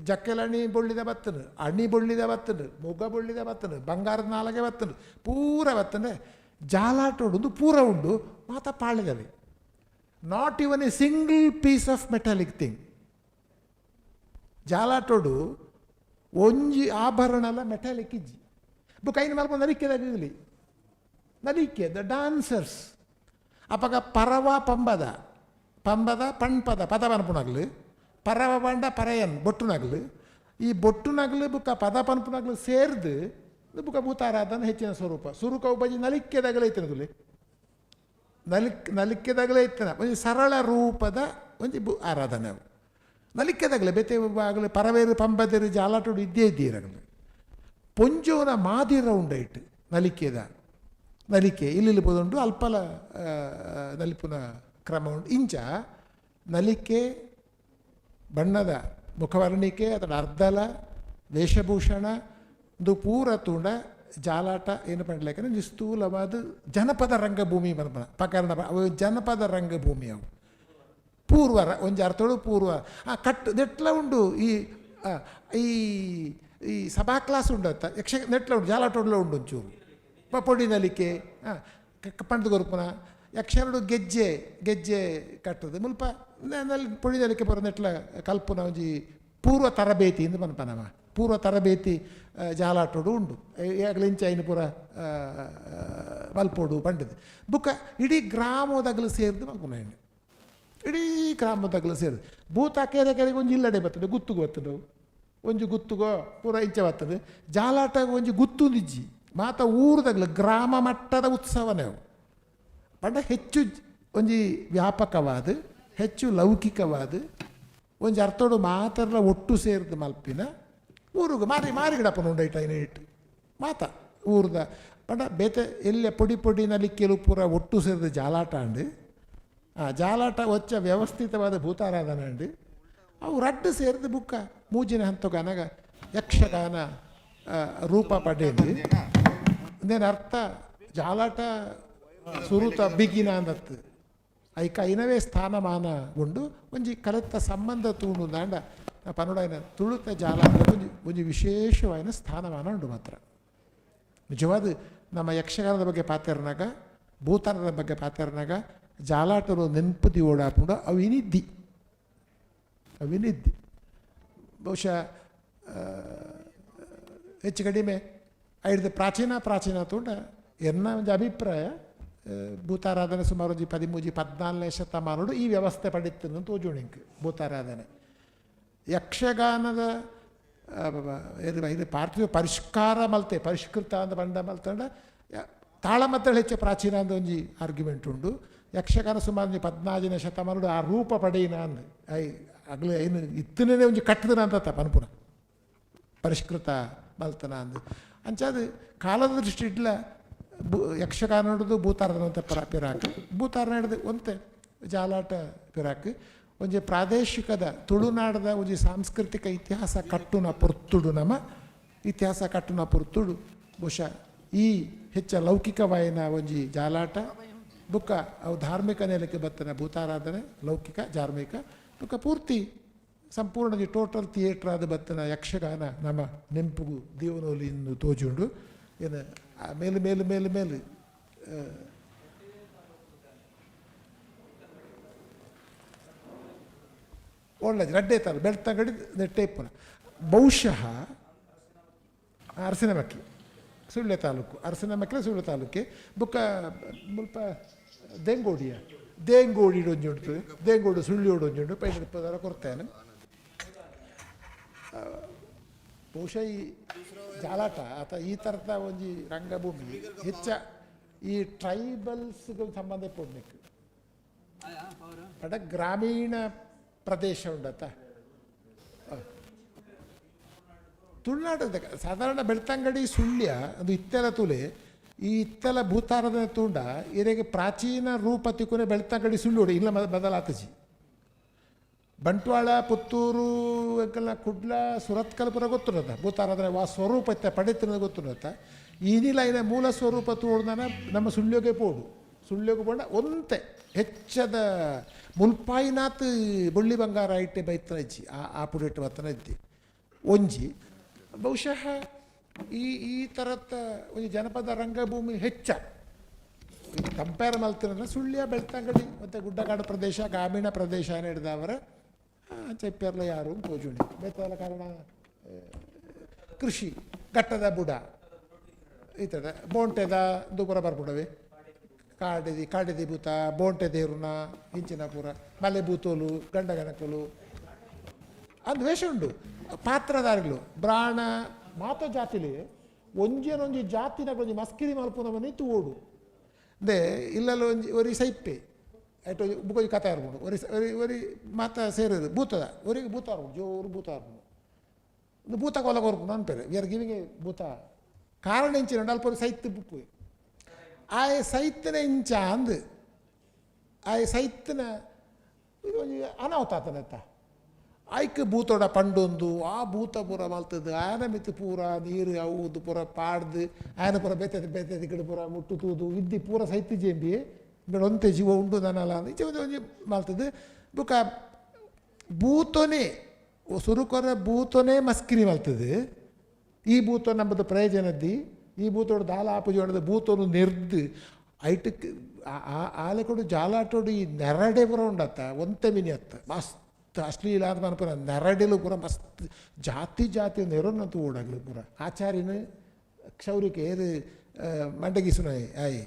ಜಕ್ಕೆಲಣಿ ಬೊಳ್ಳಿದ ಬತ್ತನು, ಅಣಿ ಬೊಳ್ಳಿದ ಬತ್ತನು, ಮುಗ ಬೊಳ್ಳಿದ ಬತ್ತನು, ಬಂಗಾರದ ನಾಲಗೆ ಬತ್ತನು, ಪೂರ ಬತ್ತನೆ. ಜಾಲಾಟೋಡು ಪೂರ ಉಂಡು ಮಾತ ಪಾಳೆದವೆ. Not even a single piece of metallic thing. ಜಾಲಾಟೋಡು ಒಂಜಿ ಆಭರಣಲ ಮೆಟಾಲಿಕ್ ಇಜ್ಜಿ. ಬೊಕ ಐನ್ ಮಲ್ಪ ನಲಿಕೆದಾಗಲಿ ನಲಿಕೆ ದ ಡಾನ್ಸರ್ಸ್ ಅಪಗ ಪರವ ಪಂಬದ ಪಂಬದ ಪಣ್ಪದ ಪದ ಪನ್ಪುನಗ್ಲು, ಪರವ ಪಂಡ ಪರಯನ್ ಬೊಟ್ಟುನಗ್ಲು, ಈ ಬೊಟ್ಟುನಗ್ಲು ಬುಕ್ಕ ಪದ ಪನ್ಪುನಗ್ಲು ಸೇರ್ದು ಬುಕ್ಕ ಭೂತಾರಾಧನ ಹೆಚ್ಚಿನ ಸ್ವರೂಪ. ಸುರುಕ ಬಜಿ ನಲಿಕೆದಾಗಲೇ ಐತನಗುಲಿ ನಲಿಕೆದಾಗಲೇ ಇತ್ತನ ಒಂಜಿ ಸರಳ ರೂಪದ ಒಂಜಿ ಬು ಆರಾಧನೆ ಅವು. ನಲಿಕೆದಾಗಲೇ ಬೇತೆ ಆಗಲಿ ಪರವೇರು ಪಂಬದೇರು ಜಾಲಾಟೋಡು ಇದ್ದೇ ಇದ್ದೀರಗಲು. ಪೊಂಜೋನ ಮಾದಿರ ಉಂಡೈಟ್ ನಲಿಕೆದ ನಲಿಕೆ ಇಲ್ಲಿ ಪೋದುಂಡು ಅಲ್ಪಲ ನಲಿಪುನ ಕ್ರಮ ಉಂಟು. ಇಂಚ ನಲಿಕೆ ಬಣ್ಣದ ಮುಖವರ್ಣಿಕೆ ಅದರ ಅರ್ಧಲ ವೇಷಭೂಷಣ ಇದು ಪೂರ ತೂಂಡ ಜಾಲಾಟ ಏನು ಪಂಡ್ಲೇಕಂದ್ರೆ ಒಂಜಿ ಸ್ಥೂಲವಾದ ಜನಪದ ರಂಗಭೂಮಿ ಪನ್ಪುನ ಪಕರಣ ಅವು ಜನಪದ ರಂಗಭೂಮಿ ಅವು. ಪೂರ್ವ ಒಂಜಿ ಅರ್ಥೋಡು ಪೂರ್ವ ಆ ಕಟ್ಟು ನೆಟ್ಲ ಉಂಡು. ಈ ಈ ಈ ಸಭಾ ಕ್ಲಾಸ್ ಉಂಡು ಅತ್ತ ಯಕ್ಷ ನೆಟ್ಲ ಉಂಡು ಜಾಲಾಟೋಡ್ಲ ಉಂಡು ಒಂಚೂರು ಪೊಡಿ ನಲಿಕೆ ಪಂಡ್ದು ಕೊರ್ಪುನ ಯಕ್ಷರಡು ಗೆಜ್ಜೆ ಗೆಜ್ಜೆ ಕಟ್ಟದು ಮುಲ್ಪ ನಲ್ಲಿ ಪೊಡಿ ನಲಿಕೆ ಬರೋ ನೆಟ್ಲ ಕಲ್ಪುನ ಒಂಜಿ ಪೂರ್ವ ತರಬೇತಿ ಇಂದು ಪನ್ಪನವ. ಪೂರ್ವ ತರಬೇತಿ ಜಾಲಾಟೋಡು ಉಂಡು. ಇಂಚ ಐನು ಪೂರ ಮಲ್ಪೋಡು ಪಂಡದು ಬುಕ್ಕ ಇಡೀ ಗ್ರಾಮದಗಲು ಸೇರ್ದು ಮಲ್ಪುನ ಇಡೀ ಗ್ರಾಮದಗಲು ಸೇರ್ದು ಭೂತ ಕೇರೆ ಕೆರೆಗೆ ಒಂಜಿ ಇಲ್ಲಡೆ ಬರ್ತದೆ ಗುತ್ತುಗು ಬರ್ತದೆ ಒಂಜಿ ಗುತ್ತುಗೋ ಪೂರ ಇಂಚ ಬರ್ತದೆ. ಜಾಲಾಟ ಒಂಜಿ ಗುತ್ತುಂದಿಜ್ಜಿ ಮಾತ ಊರುದಗಲು ಗ್ರಾಮ ಮಟ್ಟದ ಉತ್ಸವನೇ ಅವು. ಪಂಡ ಹೆಚ್ಚು ಒಂಜಿ ವ್ಯಾಪಕವಾದ ಹೆಚ್ಚು ಲೌಕಿಕವಾದ ಒಂಜಿ ಅರ್ಥೋಡು ಮಾತ್ರಲ ಒಟ್ಟು ಸೇರ್ದು ಮಲ್ಪಿನ ಊರುಗು ಮಾರಿ ಮಾರಿಗಿಡಪ್ಪನ ಉಂಡೈಟ ಇಟ್ಟು ಮಾತ ಊರ್ದ ಪಂಡ ಬೇತೆ ಎಲ್ಲ ಪೊಡಿ ಪೊಡಿ ನಲಿಕೆಲು ಪೂರ ಒಟ್ಟು ಸೇರಿದ ಜಾಲಾಟ ಅಂಡು. ಆ ಜಾಲಾಟ ಒಚ್ಚ ವ್ಯವಸ್ಥಿತವಾದ ಭೂತಾರಾಧನೆ ಅಂಡು. ಅವು ರಡ್ಡು ಸೇರಿದ ಬುಕ್ಕ ಮೂಜಿನ ಹಂತಗನಗ ಯಕ್ಷಗಾನ ರೂಪ ಪಡೆದು ಅಂದೇನು ಅರ್ಥ ಜಾಲಾಟ ಸುರುತ ಬಿಗಿನ ಅಂದತ್ತು ಐಕ ಐನವೇ ಸ್ಥಾನಮಾನ ಉಂಡು ಒಂಜಿ ಕಲೆತ್ತ ಸಂಬಂಧ ತೂಣು ದಾಂಡ ಪನುಡೈನ ತುಳುತ ಜಾಲಾಟ ಒಂಜಿ ಒಂಜಿ ವಿಶೇಷವಾದ ಸ್ಥಾನಮಾನ ಉಂಡು ಮಾತ್ರ. ನಿಜವಾದ ನಮ್ಮ ಯಕ್ಷಗಾನದ ಬಗ್ಗೆ ಪಾತೆರ್ನಾಗ ಭೂತಾನದ ಬಗ್ಗೆ ಪಾತೆರ್ನಾಗ ಜಾಲಾಟರು ನೆನಪು ಓಡಾಪುಂಡು ಅವಿನಿದ್ದಿ ಅವಿನಿದ್ದಿ ಬಹುಶಃ ಹೆಚ್ಚು ಕಡಿಮೆ ಐದು ಪ್ರಾಚೀನ ಪ್ರಾಚೀನ ತೂಂಡ ಎನ್ನ ಒಂಜಿ ಅಭಿಪ್ರಾಯ ಭೂತಾರಾಧನೆ ಸುಮಾರು ಒಂಜಿ 13 14ನೇ ಶತಮಾನಡು ಈ ವ್ಯವಸ್ಥೆ ಪಡಿತ್ತು ತೋಜುಣಿಂಕ್ ಭೂತಾರಾಧನೆ. ಯಕ್ಷಗಾನದ ಇದು ಪಾರ್ಥಿವ ಪರಿಷ್ಕಾರ ಮಲ್ತೆ ಪರಿಷ್ಕೃತ ಅಂದ ಬಂಡ ಮಲ್ತಂಡ ತಾಳಮದ್ದಳೆ ಹೆಚ್ಚು ಪ್ರಾಚೀನ ಅಂದ ಒಂಜಿ ಆರ್ಗ್ಯುಮೆಂಟ್ ಉಂಡು. ಯಕ್ಷಗಾನ ಸುಮಾರು ಒಂಜಿ 14ನೇ ಶತಮಾನಡು ಆ ರೂಪ ಪಡೆಯಿನ ಅಂದ್ I ಅಗಲ ಏನು ಇತ್ತನೇ ಒಂಜಿ ಕಟ್ಟದನ ಅಂತ ಪನ್ಪುನ ಪರಿಷ್ಕೃತ ಮಲ್ತನ ಅಂದ್. ಅಂಚಾದ ಕಾಲದ ದೃಷ್ಟಿ ಇಡ್ಲ ಯಕ್ಷಗಾನ ಹಿಡಿದು ಭೂತಾರದಂತ ಪಿರಾಕ್ ಭೂತಾರನ ಹಿಡಿದು ಒಂತೆ ಜಾಲಾಟ ಪಿರಾಕ್ ಒಂಜಿ ಪ್ರಾದೇಶಿಕದ ತುಳುನಾಡದ ಒಂಜಿ ಸಾಂಸ್ಕೃತಿಕ ಇತಿಹಾಸ ಕಟ್ಟುನ ಪೊರ್ತುಡು ನಮ ಇತಿಹಾಸ ಕಟ್ಟುನ ಪೊರ್ತುಡು ಬಹುಶಃ ಈ ಹೆಚ್ಚ ಲೌಕಿಕವಾಯಿನ ಒಂಜಿ ಜಾಲಾಟ ಬುಕ್ಕ ಅವು ಧಾರ್ಮಿಕ ನೆಲಕ್ಕೆ ಬತ್ತನ ಭೂತಾರಾಧನೆ ಲೌಕಿಕ ಧಾರ್ಮಿಕ ಬುಕ್ಕ ಪೂರ್ತಿ ಸಂಪೂರ್ಣ ಟೋಟಲ್ ಥಿಯೇಟ್ರ್ ಆದ ಬತ್ತನ ಯಕ್ಷಗಾನ ನಮ್ಮ ನೆಂಪುಗು ದೇವನೋಲಿ ಇಂದು ತೋಜುಂಡು. ಏನು ಮೇಲು ಮೇಲು ಮೇಲು ಮೇಲು ಒಳ್ಳೆದು ರಡ್ಡೆ ತರ ಬೆಳ್ತಂಗಡಿ ನೆಟ್ಟೆ ಇಪ್ಪುನ ಬಹುಶಃ ಅರಸಿನಮಕ್ಕಿ ಸುಳ್ಯ ತಾಲೂಕು ಅರಸಿನಮಕ್ಕಿ ಸುಳ್ಯ ತಾಲೂಕೆ ಬುಕ್ಕ ಮುಲ್ಪ ದೇಂಗೋಡಿಯ ದೇಂಗೋಡಿ ಒಂಜಿ ಉಂಟು ದೇಂಗೋಡು ಸುಳ್ಯೋಡು ಒಂಜಿ ಉಂಟು ಪೈಸೆ ಪದಾರ ಕೊರ್ತೇನೆ. ಬಹುಶಃ ಈ ಜಾಲಾಟ ಅಥವಾ ಈ ಥರದ ಒಂಜಿ ರಂಗಭೂಮಿ ಹೆಚ್ಚ ಈ ಟ್ರೈಬಲ್ಸ್ಗಳು ಸಂಬಂಧ ಪಡ್ಲಿಕ್ಕೆ ಪಡ ಗ್ರಾಮೀಣ ಪ್ರದೇಶ ಉಂಡತ್ತ ತುಳುನಾಡು ಸಾಧಾರಣ ಬೆಳ್ತಂಗಡಿ ಸುಳ್ಯ ಅದು ಇತ್ತೆಲ ತುಲೆ ಈ ಇತ್ತೆಲ ಭೂತಾರದ ತೂಂಡ ಇರೆಗೆ ಪ್ರಾಚೀನ ರೂಪ ತಿಕ್ಕುನೆ ಬೆಳ್ತಂಗಡಿ ಸುಳ್ಳು ಇಲ್ಲ ಬದಲಾತಜಿ. ಬಂಟ್ವಾಳ, ಪುತ್ತೂರು, ಎಂಕಲ್ನ ಕುಡ್ಲ, ಸುರತ್ಕಲ್ ಪೂರ ಗೊತ್ತುಂಡತ್ತ ಭೂತಾರಾಧನೆ ವಾ ಸ್ವರೂಪ ಇತ್ತ ಪಡೆತಿನ ಗೊತ್ತುಂಡತ್ತ. ಈನಿಲ ಐನ ಮೂಲ ಸ್ವರೂಪ ತೋಡ್ದನ ನಮ್ಮ ಸುಳ್ಯೋಗೆ ಪೋಡು, ಸುಳ್ಯೋಗೆ ಪೋಂಡ ಒಂತೆ ಹೆಚ್ಚದ ಮುಲ್ಪಾಯಿನಾತ್ ಬೊಳ್ಳಿ ಬಂಗಾರ ಇಟ್ಟೆ ಬೈತನ ಇಜ್ಜಿ, ಆ ಆ ಪುಡಿಟ್ಟು ಬತ್ತನ ಇದ್ದಿ ಒಂಜಿ. ಬಹುಶಃ ಈ ಈ ಥರತ್ತ ಒಂಜಿ ಜನಪದ ರಂಗಭೂಮಿ ಹೆಚ್ಚ ಕಂಪೇರ್ ಮಲ್ತಿರಂದ್ರೆ ಸುಳ್ಯ, ಬೆಳ್ತಂಗಡಿ ಮತ್ತು ಗುಡ್ಡಗಾಡು ಪ್ರದೇಶ, ಗ್ರಾಮೀಣ ಪ್ರದೇಶ ಹಿಡ್ದವರ ಚೆಪ್ಪೆರ್ಲ ಯಾರು ತೋಜುಣಿ ಬೇತಾಲ ಕಾರಣ ಕೃಷಿ ಘಟ್ಟದ ಬುಡ ಈ ಥರ ಬೋಂಟೆದ ದುಪುರ ಬರ್ಪುಡವೆ ಕಾಡೆದಿ ಕಾಡೆದಿ ಭೂತ, ಬೋಂಟೆ ದೇರುನ ಇಂಚಿನ ಪೂರ ಮಲೆ ಭೂತೋಲು, ಗಂಡಗನಕುಲು ಅಂದ್ ವೇಷ ಉಂಡು. ಪಾತ್ರಧಾರಿಗಳು ಬ್ರಾಣ ಮಾತ ಜಾತಿಲಿ ಒಂಜೇನೊಂಜಿ ಜಾತಿನ ಒಂಜಿ ಮಸ್ಕಿರಿ ಮಲ್ಪುನ ತೂವೊಡು ಓಡು ಅಂದೆ ಇಲ್ಲಲ್ಲ ಒಂಜಿ ಒರಿ ಸೈಪೆ ಐಟ್ ಒಂಜಿ ಬುಕ್ಕೊಂಜಿ ಕತೆ ಇರ್ಬೋದು. ಒರಿ ಒರಿ ಒರಿ ಮಾತ ಸೇರಿದ್ರು ಭೂತದ ಒರಿಗೆ ಭೂತ ಇರ್ಬೋದು, ಜೋರು ಭೂತ ಇರ್ಬೋದು. ಒಂದು ಭೂತ ಕೋಲ ಕೊರ್ಪುಂಡು ಅನ್ಪೇರೆ, we are giving A ಭೂತ. ಕಾರಣ ಇಂಚಿನ ಅಲ್ಪ ಒರಿ ಸೈತ್ ಬುಪ್ಪು ಆಯೆ ಸೈತನ ಇಂಚ ಅಂದ್ ಆಯೆ ಸೈತನ ಇದು ಒಂಜಿ ಅನಾಹುತ ಆತನತ್ತ. ಐಕ್ ಭೂತೋಡ ಪಂಡೊಂದು ಆ ಭೂತ ಪೂರ ಮಲ್ತದ್ದು ಆಯನ ಮಿತ್ತು ಪೂರ ನೀರು ಅವು ಪೂರ ಪಾಡ್ದು ಆಯನ ಪೂರ ಬೇತೆ ಬೇತೆ ದಿಕ್ಕಡು ಪೂರ ಮುಟ್ಟು ತೂದು ವಿದ್ದಿ ಪೂರ ಸೈತಿ ಜೇಂಬಿ ಬೇಡ ಒಂತೆ ಜೀವ ಉಂಡು ನಾನಲ್ಲ ಅಂದ್ ಇಂಚ ಒಂಜಿ ಒಂಜಿ ಮಲ್ತದ್ದು. ಬುಕ್ಕ ಭೂತೋನೇ ಸುರುಕೊರ ಭೂತೋನೇ ಮಸ್ಕಿರಿ ಮಲ್ತದ್ದು. ಈ ಭೂತ ನಮ್ಮದು ಪ್ರಯೋಜನದ್ದಿ, ಈ ಭೂತೋಡು ದಾಲ ಆಪುಜೋಣದ ಭೂತೋನು ನೆರ್ದು ಐಟಕ್ ಆಲೆ ಕೊಡು ಜಾಲಾಟೋಡು ಈ ನೆರಡೆ ಪೂರ ಉಂಡತ್ತ ಒಂತೆ ಮಿನಿ ಅತ್ತ ಮಸ್ತ್ ಅಶ್ಲೀಲ ಅಂತ ಮನ್ಪುನ ನೆರಡೆಲು ಪೂರ ಮಸ್ತ್ ಜಾತಿ ಜಾತಿ ನೆರೊನ್ನಂತೂ ಓಡಾಗ್ಲು ಪೂರ. ಆಚಾರ್ಯನ ಕ್ಷೌರಿಕೆ ಏರು ಮಂಡಗೀಸುನ ಆಯ್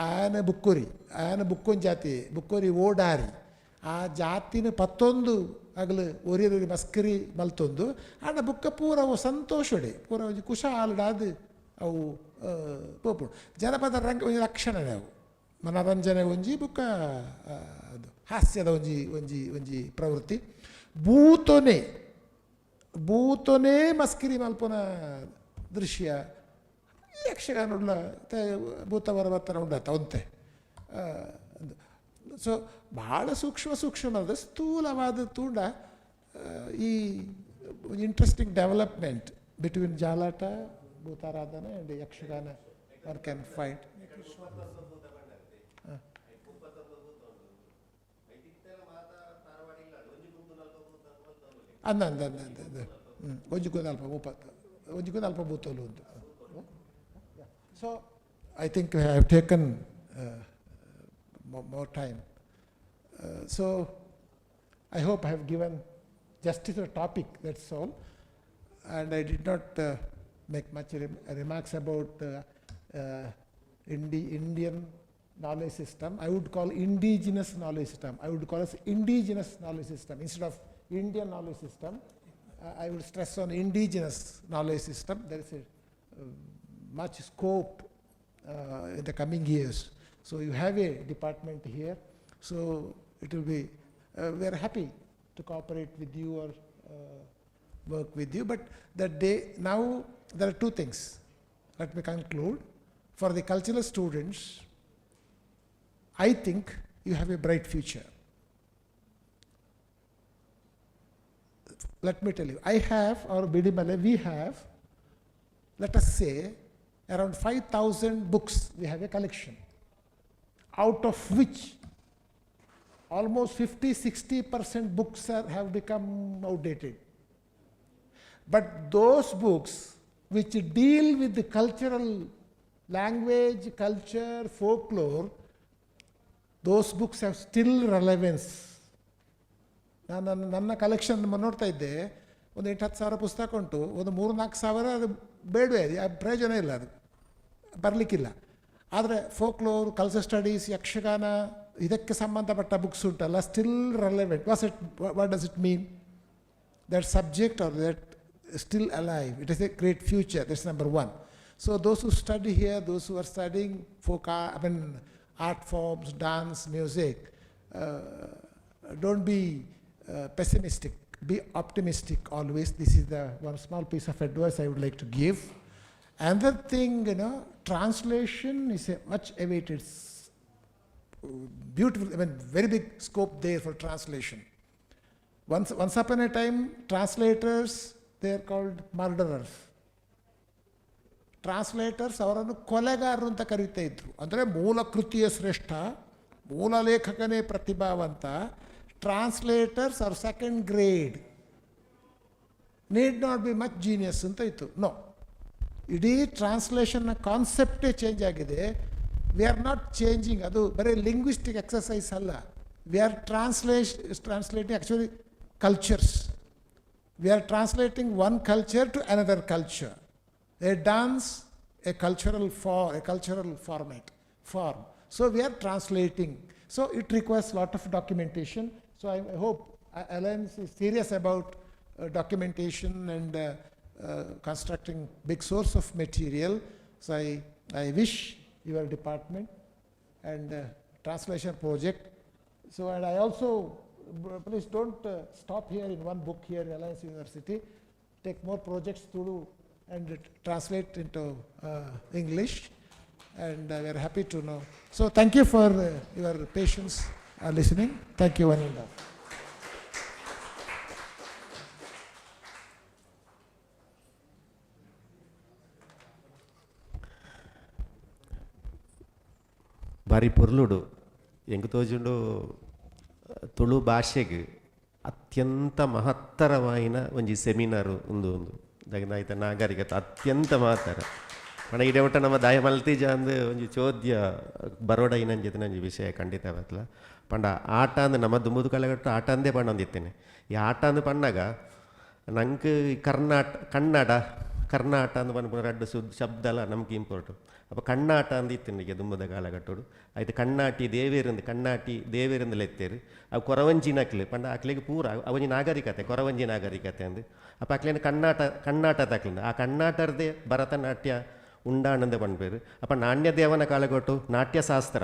ಆಯನ ಬುಕ್ಕೋರಿ, ಆಯನ ಬುಕ್ಕೊಂದು ಜಾತಿ ಬುಕ್ಕೋರಿ ಓಡಾರಿ ಆ ಜಾತಿನ ಪತ್ತೊಂದು ಅಗಲು ಒರಿಯೊರಿ ಮಸ್ಕರಿ ಮಲ್ತೊಂದು ಆಂಡ ಬುಕ್ಕ ಪೂರ ಅವು ಸಂತೋಷಡೆ ಪೂರ ಒಂಜಿ ಕುಶಾಲಡಾದ್ ಅವು ಪೋಪುಂಡು. ಜನಪದ ರಂಗ ಒಂಜಿ ಲಕ್ಷಣನೇ ಅವು ಮನರಂಜನೆ ಒಂಜಿ ಬುಕ್ಕ ಅದು ಹಾಸ್ಯದ ಒಂಜಿ ಒಂಜಿ ಒಂಜಿ ಪ್ರವೃತ್ತಿ. ಭೂತೊನೆ ಭೂತೊನೆ ಮಸ್ಕಿರಿ ಮಲ್ಪುನ ದೃಶ್ಯ ಯಕ್ಷಗಾನ ಭೂತವರ ಬತ್ತನ ಉಂಡಾತ ಒಂತೆ. ಸೊ ಭಾಳ ಸೂಕ್ಷ್ಮ ಸೂಕ್ಷ್ಮವಾದ ಸ್ಥೂಲವಾದ ತೂಂಡ ಈ interesting development between Jalata, Bhutaradhane and Yakshagana one can find. ಅಂದ ಅಂದ ಅಂದ ಅಂದ ಅಂದ ಒಂಜಿಕ್ಕೂ ಅಲ್ಪ ಮುಪ್ಪತ್ತು ಒಂಜಿಕ್ಕೂ ಅಲ್ಪ ಭೂತೋಲು ಅಂತ. So I think I have taken more time. So I hope I have given justice to the topic, that's all. And I did not make much remarks about Indian knowledge system. I would call indigenous knowledge system. I would call it indigenous knowledge system instead of Indian knowledge system. I would stress on indigenous knowledge system. There is a much scope in the coming years. So you have a department here. So it will be, we are happy to cooperate with you or work with you. But that day, now there are two things. Let me conclude. For the cultural students, I think you have a bright future. Let me tell you, I have, or Bidimale, we have, let us say, around 5,000 books. We have a collection, out of which almost 50-60% books have become outdated. But those books which deal with the cultural language, culture, folklore, those books have still relevance. ನಾನು ನನ್ನ collection ನೋಡ್ತಾ ಇದ್ದೆ, ಒಂದು 8-10 ಸಾವಿರ ಪುಸ್ತಕ ಉಂಟು, ಒಂದು 3-4 ಸಾವಿರ ಅದು ಬೇಡವೇ, ಅದು ಯಾವ ಪ್ರಯೋಜನ ಇಲ್ಲ, ಅದು ಬರಲಿಕ್ಕಿಲ್ಲ. ಆದರೆ ಫೋಕ್ಲೋರ್, ಕಲ್ಚರ್ ಸ್ಟಡೀಸ್, ಯಕ್ಷಗಾನ ಇದಕ್ಕೆ ಸಂಬಂಧಪಟ್ಟ ಬುಕ್ಸ್ ಉಂಟಲ್ಲ, still relevant. What does it mean? That subject or that still alive. It is a great future. That's number one. So those who study here, those who are studying folk art, I mean, art forms, dance, music, don't be pessimistic. Be optimistic always. This is the one small piece of advice I would like to give. Another thing, translation is a much awaited, beautiful, I mean, very big scope there for translation. Once upon a time, translators, they are called murderers. Translators ಅವರನ್ನು ಕೊಲೆಗಾರರು ಅಂತ ಕರೀತಾ ಇದ್ರು. ಅಂದರೆ ಮೂಲ ಕೃತಿಯ ಶ್ರೇಷ್ಠ, ಮೂಲ ಲೇಖಕನೇ ಪ್ರತಿಭಾವಂತ. Translators are second grade, need not be much genius ಅಂತ ಇತ್ತು. ನೋ, ಇಡೀ ಟ್ರಾನ್ಸ್ಲೇಷನ್ನ ಕಾನ್ಸೆಪ್ಟೇ ಚೇಂಜ್ ಆಗಿದೆ. We are not changing, ಅದು ಬರೀ ಲಿಂಗ್ವಿಸ್ಟಿಕ್ ಎಕ್ಸಸೈಸ್ ಅಲ್ಲ. We are translating actually cultures. We are translating one culture to another culture, a dance, a cultural form. So we are translating. So it requires lot of documentation. So I hope Alliance is serious about documentation and constructing big source of material. So I wish your department and translation project. So, and I also, please don't stop here in one book here in Alliance University. Take more projects to do and translate into English, and we are happy to know. So thank you for your patience listening. Thank you, one and all. ಬಾರಿ ಪೊರ್ಲುಡು ಎಂಕ್ ತೋಜುಂಡು ತುಳು ಭಾಷೆಗೆ ಅತ್ಯಂತ ಮಹತ್ತರವಾಯಿನ ಒಂಜಿ seminar ಉಂದು ಉಂದು ದಾಯೆ ನಾಗರಿಕತೆ ಅತ್ಯಂತ ಮಹತ್ತರ ಪಂಡ ಇಡೆ ಒಟ್ಟ ನಮ್ಮ ದಾಯ ಮಲ್ತಿಜ ಅಂದ್ ಒಂಜಿ ಚೋದ್ಯ ಬರೋಡ ಇನ್ನಂಜಿತ್ತಿನ ಒಂಜಿ ವಿಷಯ ಖಂಡಿತ ಬತ್ಲ. ಪಂಡ ಆಟ ಅಂದ್ ನಮ್ಮ ದುಂಬುದು ಕಾಲಗಟ್ಟು ಆಟ ಅಂದೇ ಪಂಡೊಂದಿತ್ತೇನೆ. ಈ ಆಟ ಅಂದ್ ಪಣ್ಣಾಗ ನಂಗೆ ಕರ್ನಾಟ ಕನ್ನಡ ಕರ್ನಾಟ ಅಂದ್ ಪನ್ಪುನ ರಡ್ಡ್ ಸುದ್ ಶಬ್ದಲ ನಮ್ಗೆ ಇಂಪೋರ್ಟು. ಅಪ್ಪ ಕಣ್ಣಾಟ ಅಂದ್ ಇತ್ತಿನಿಗೆ ದುಂಬುದ ಕಾಲಘಟ್ಟೋಡು ಆಯ್ತು ಕಣ್ಣಾಟಿ ದೇವೇರಂದು ಕಣ್ಣಾಟಿ ದೇವೇರಂದು ಲೆತ್ತೇರು. ಅವು ಕೊರವಂಜಿ ನಕ್ಲು ಪಂಡ ಅಕ್ಲೆಗ್ ಪೂರ ಅವೊಂಜಿ ನಾಗರಿಕತೆ ಕೊರವಂಜಿ ನಾಗರಿಕತೆ ಅಂದ್. ಅಪ್ಪ ಅಕ್ಲೆನ ಕಣ್ಣಾಟ ಕಣ್ಣಾಟ ತಕ್ಲಿಂದ ಆ ಕಣ್ಣಾಟರ್ದೇ ಭರತನಾಟ್ಯ ಉಂಡಾನಂದ ಪನ್ಪೇರು. ಅಪ್ಪ ನಾಣ್ಯ ದೇವನ ಕಾಲಗೊಟ್ಟು ನಾಟ್ಯಶಾಸ್ತ್ರ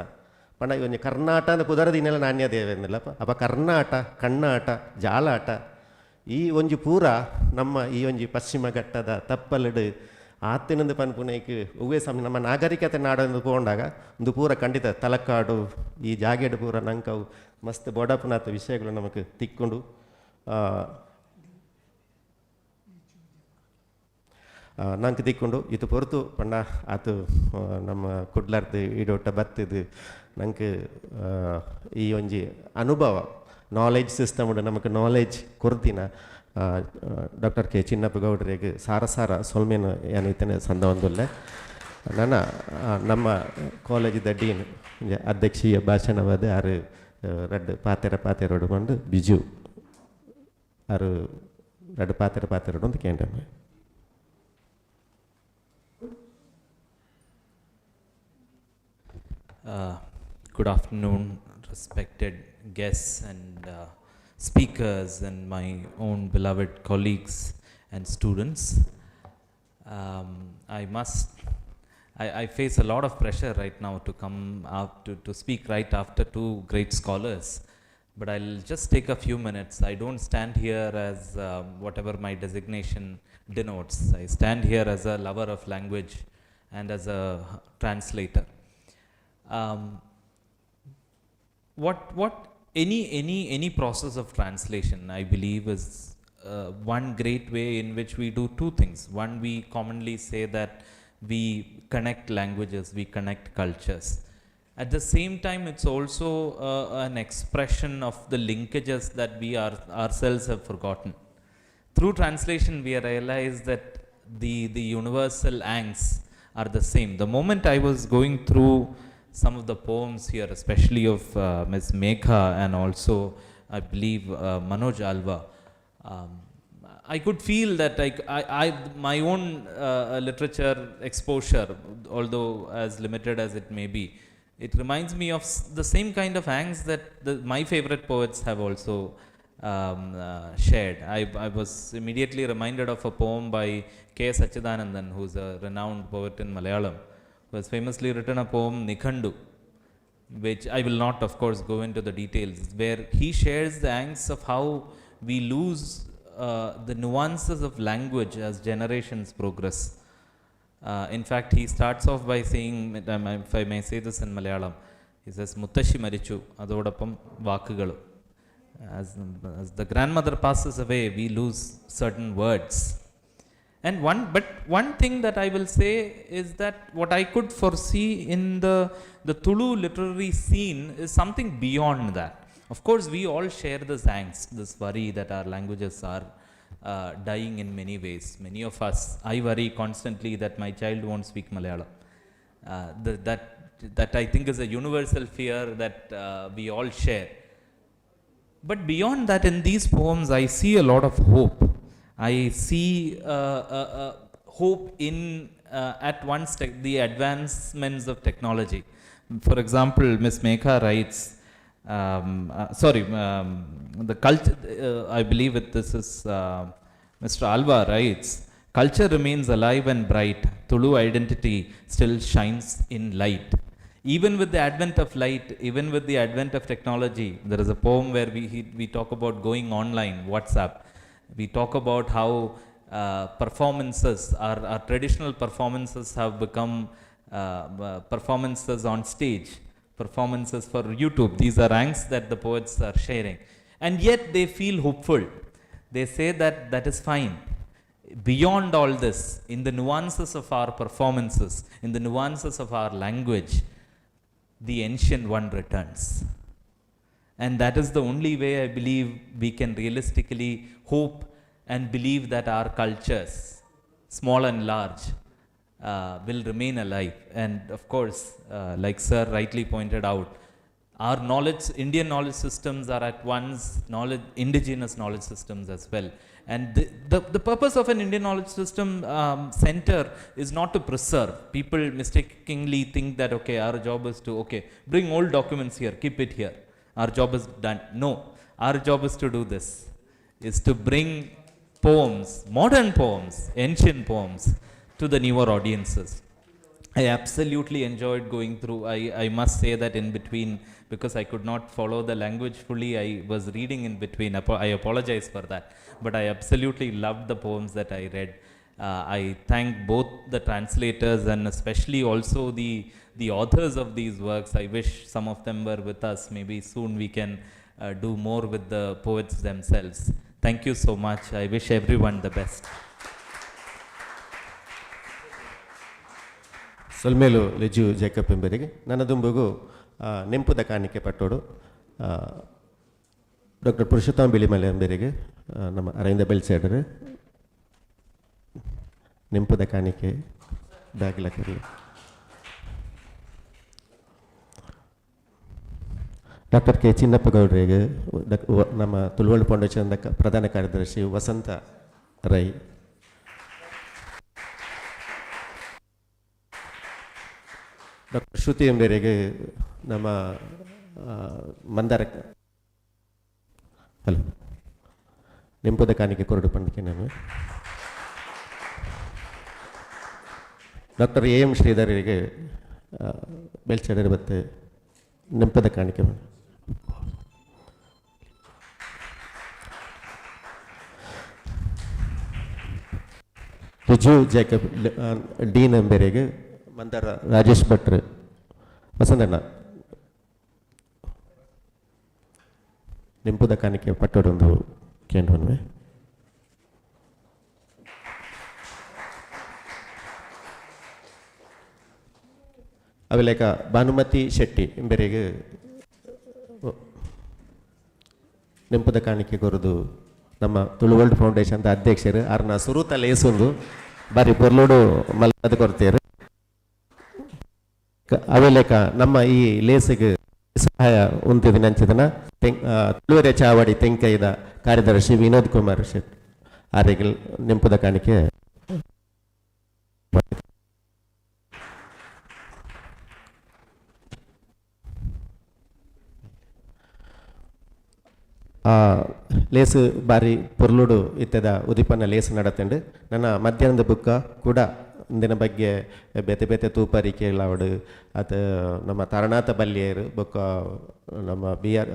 ಪಂಡ ಒಂಜಿ ಕರ್ನಾಟ ಅಂದ್ ಪುದರ್ ದಿನೆಲ ನಾಣ್ಯ ದೇವೆಂದಿಲ್ಲ. ಅಪ್ಪ ಕರ್ನಾಟ ಕಣ್ಣಾಟ ಜಾಲಾಟ ಈ ಒಂಜಿ ಪೂರ ನಮ್ಮ ಈ ಒಂಜಿ ಪಶ್ಚಿಮ ಘಟ್ಟದ ತಪ್ಪಲುಡು ಆತಿನಂದು ಪನ್ಪುನೈಕ್ ಒವ್ವೇ ಸಮಯ ನಮ್ಮ ನಾಗರಿಕತೆ ನಾಡೊಂದು ಪೋಂಡಾಗ ಒಂದು ಪೂರ ಖಂಡಿತ ತಲಕಾಡು ಈ ಜಾಗೆಡ್ ಪೂರ ನಂಕವು ಮಸ್ತ್ ಬೊಡಪುನಾಥ ವಿಷಯಗಳು ನಮಕ್ ತಿಕ್ಕೊಂಡು ನಂಗೆ ತಿಕ್ಕೊಂಡು ಇದು ಪೊರ್ತು ಪಂಡ ಆತು ನಮ್ಮ ಕುಡ್ಲಾರ್ದು ಈಡೊಟ್ಟ ಬತ್ತಿದು ನಂಗೆ ಈ ಒಂಜಿ ಅನುಭವ ನಾಲೆಜ್ ಸಿಸ್ಟಮ್ ನಮಕ್ ನಾಲೆಜ್ ಕೊರ್ತಿನ ಡಾಕ್ಟರ್ ಕೆ ಚಿನ್ನಪ್ಪ ಗೌಡ್ರಿಗೆ ಸಾರ ಸಾರ ಸೊಲ್ಮೆನ ಏನೈತೇನೆ ಸಂದ ಒಂದುಲ್ಲೆ. ನನ್ನ ನಮ್ಮ ಕಾಲೇಜಿದ ಡೀನ್ ಅಧ್ಯಕ್ಷೀಯ ಭಾಷಣವಾದ ಆರು ರಡ್ಡ್ ಪಾತೆರ ಪಾತೆರೋಡು ಪಂಡು ಬಿಜು ಆರು ರಡ್ಡ್ ಪಾತೆರ ಪಾತೆರೋಡು ಅಂತ ಕೇಂದ್ರ. Good afternoon, respected guests and speakers and my own beloved colleagues and students. I face a lot of pressure right now to come up to speak right after two great scholars, but I'll just take a few minutes. I don't stand here as whatever my designation denotes. I stand here as a lover of language and as a translator. Any process of translation, I believe, is one great way in which we do two things. One, we commonly say that we connect languages, we connect cultures. At the same time, it's also an expression of the linkages that we ourselves have forgotten. Through translation, we realize that the universal angst are the same. The moment I was going through some of the poems here, especially of Ms. Megha and also, I believe, Manoj Alva, I could feel that my own literature exposure, although as limited as it may be, it reminds me of the same kind of angst that my favorite poets have also shared. I was immediately reminded of a poem by K. Sachidanandan, who's a renowned poet in Malayalam, who has famously written a poem, Nikhandu, which I will not, of course, go into the details, where he shares the angst of how we lose the nuances of language as generations progress. In fact, he starts off by saying, if I may say this in Malayalam, he says, Muttashi marichu, adodappam vaakkugalu. As the grandmother passes away, we lose certain words. But one thing that I will say is that what I could foresee in the Tulu literary scene is something beyond that. Of course, we all share this angst, this worry that our languages are dying in many ways. Many of us, I worry constantly that my child won't speak Malayalam. That I think is a universal fear that we all share. But beyond that, in these poems, I see a lot of hope. I see hope in, at once, the advancements of technology. For example, Ms. Megha writes, the culture, I believe it, this is Mr. Alva writes, culture remains alive and bright, Tulu identity still shines in light. Even with the advent of light, even with the advent of technology, there is a poem where we talk about going online, WhatsApp. We talk about how performances, our traditional performances have become performances on stage, performances for YouTube. These are angst that the poets are sharing. And yet they feel hopeful. They say that that is fine. Beyond all this, in the nuances of our performances, in the nuances of our language, the ancient one returns. And that is the only way I believe we can realistically hope and believe that our cultures, small and large, will remain alive. And of course, like Sir rightly pointed out, our knowledge, Indian knowledge systems are at once knowledge, indigenous knowledge systems as well. And the purpose of an Indian knowledge system center is not to preserve. People mistakenly think that, okay, our job is to, okay, bring old documents here, keep it here. Our job is done. No, our job is to do this, is to bring poems, modern poems, ancient poems to the newer audiences. I absolutely enjoyed going through. I must say that in between, because I could not follow the language fully, I was reading in between. I apologize for that. But I absolutely loved the poems that I read. I thank both the translators and especially also the authors of these works. I wish some of them were with us. Maybe soon we can do more with the poets themselves. Thank you so much. I wish everyone the best. ಸೊಲ್ಮೇಲು ಲೆಜು Jacob ಎಂಬರಿಗೆ ನನ್ನ ದುಂಬುಗು ನೆಂಪುದ ಕಾಣಿಕೆ ಪಟ್ಟೋಡು doctor Purushottama Bilimale ಎಂಬರಿಗೆ ನಮ್ಮ ಅರವಿಂದ ಬೆಲ್ಸೇಡರು ನೆಂಪುದ ಕಾಣಿಕೆ ಬ್ಯಾಗ್ಲಕರ್ಲಿ doctor K Chinnappa ಗೌಡರಿಗೆ ನಮ್ಮ ತುಳುವಳ್ಳಿ foundation ಪ್ರಧಾನ ಕಾರ್ಯದರ್ಶಿ ವಸಂತ Rai doctor ಶ್ರುತಿ ಎಂಬೇರಿಗೆ ನಮ್ಮ ಮಂದಾರ hello ನೆಂಪುದ ಕಾಣಿಕೆ ಕೊರಡು ಪಂಡಿಕೆ ನಾನು ಡಾಕ್ಟರ್ ಎ ಎಂ ಶ್ರೀಧರರಿಗೆ ಬೆಲ್ಚಡರ್ ಬತ್ತೆ ನೆಂಪದ ಕಾಣಿಕೆ ರಿಜು ಜೇಕಬ್ ಡೀನ್ ಎಂಬೇರಿಗೆ ಮಂದಾರ ರಾಜೇಶ್ ಭಟ್ರು ವಸಂತಣ್ಣ ನೆಂಪುದ ಕಾಣಿಕೆ ಪಟ್ಟೊಡೊಂದು ಕೇಂದ್ರವನ್ನುವೆ ಅವಿಲೇಕ ಭಾನುಮತಿ ಶೆಟ್ಟಿ ಎಂಬೆರೆಗೆ ನೆಂಪುದ ಕಾಣಿಕೆ ಕೊರದು ನಮ್ಮ ತುಳುವರ್ಲ್ಡ್ ಫೌಂಡೇಶನ್ ಅಧ್ಯಕ್ಷರು ಅರ್ನ ಸುರುತ ಲೇಸೊಂದು ಬಾರಿ ಪೊರ್ಲೋಡು ಮಲ್ಲದ ಕೊರ್ತೀರು. ಅವೆಲೆಕ ನಮ್ಮ ಈ ಲೇಸಿಗೆ ಸಹಾಯ ಉಂತಿದ ತುಳುವೆರೆ ಚಾವಡಿ ತೆಂಕೈದ ಕಾರ್ಯದರ್ಶಿ ವಿನೋದ್ ಕುಮಾರ್ ಶೆಟ್ ಆರೆಗ್ ನೆಂಪುದ ಕಾಣಿಕೆ. ಲೇಸು ಬಾರಿ ಪೊರ್ಲುಡು ಇತ್ತದ ಉದಿಪನ ಲೇಸು ನಡತಂಡು. ನನ್ನ ಮಧ್ಯಾಹ್ನದ ಬುಕ್ಕ ಕೂಡ ಇಂದಿನ ಬಗ್ಗೆ ಬೇತೆ ಬೇತೆ ತೂಪರಿಕೆ ಲಾವಡು ಅತ ನಮ್ಮ ತಾರನಾಥ ಬಲ್ಯರು ಬೊಕ್ಕ ನಮ್ಮ ಬಿ ಆರ್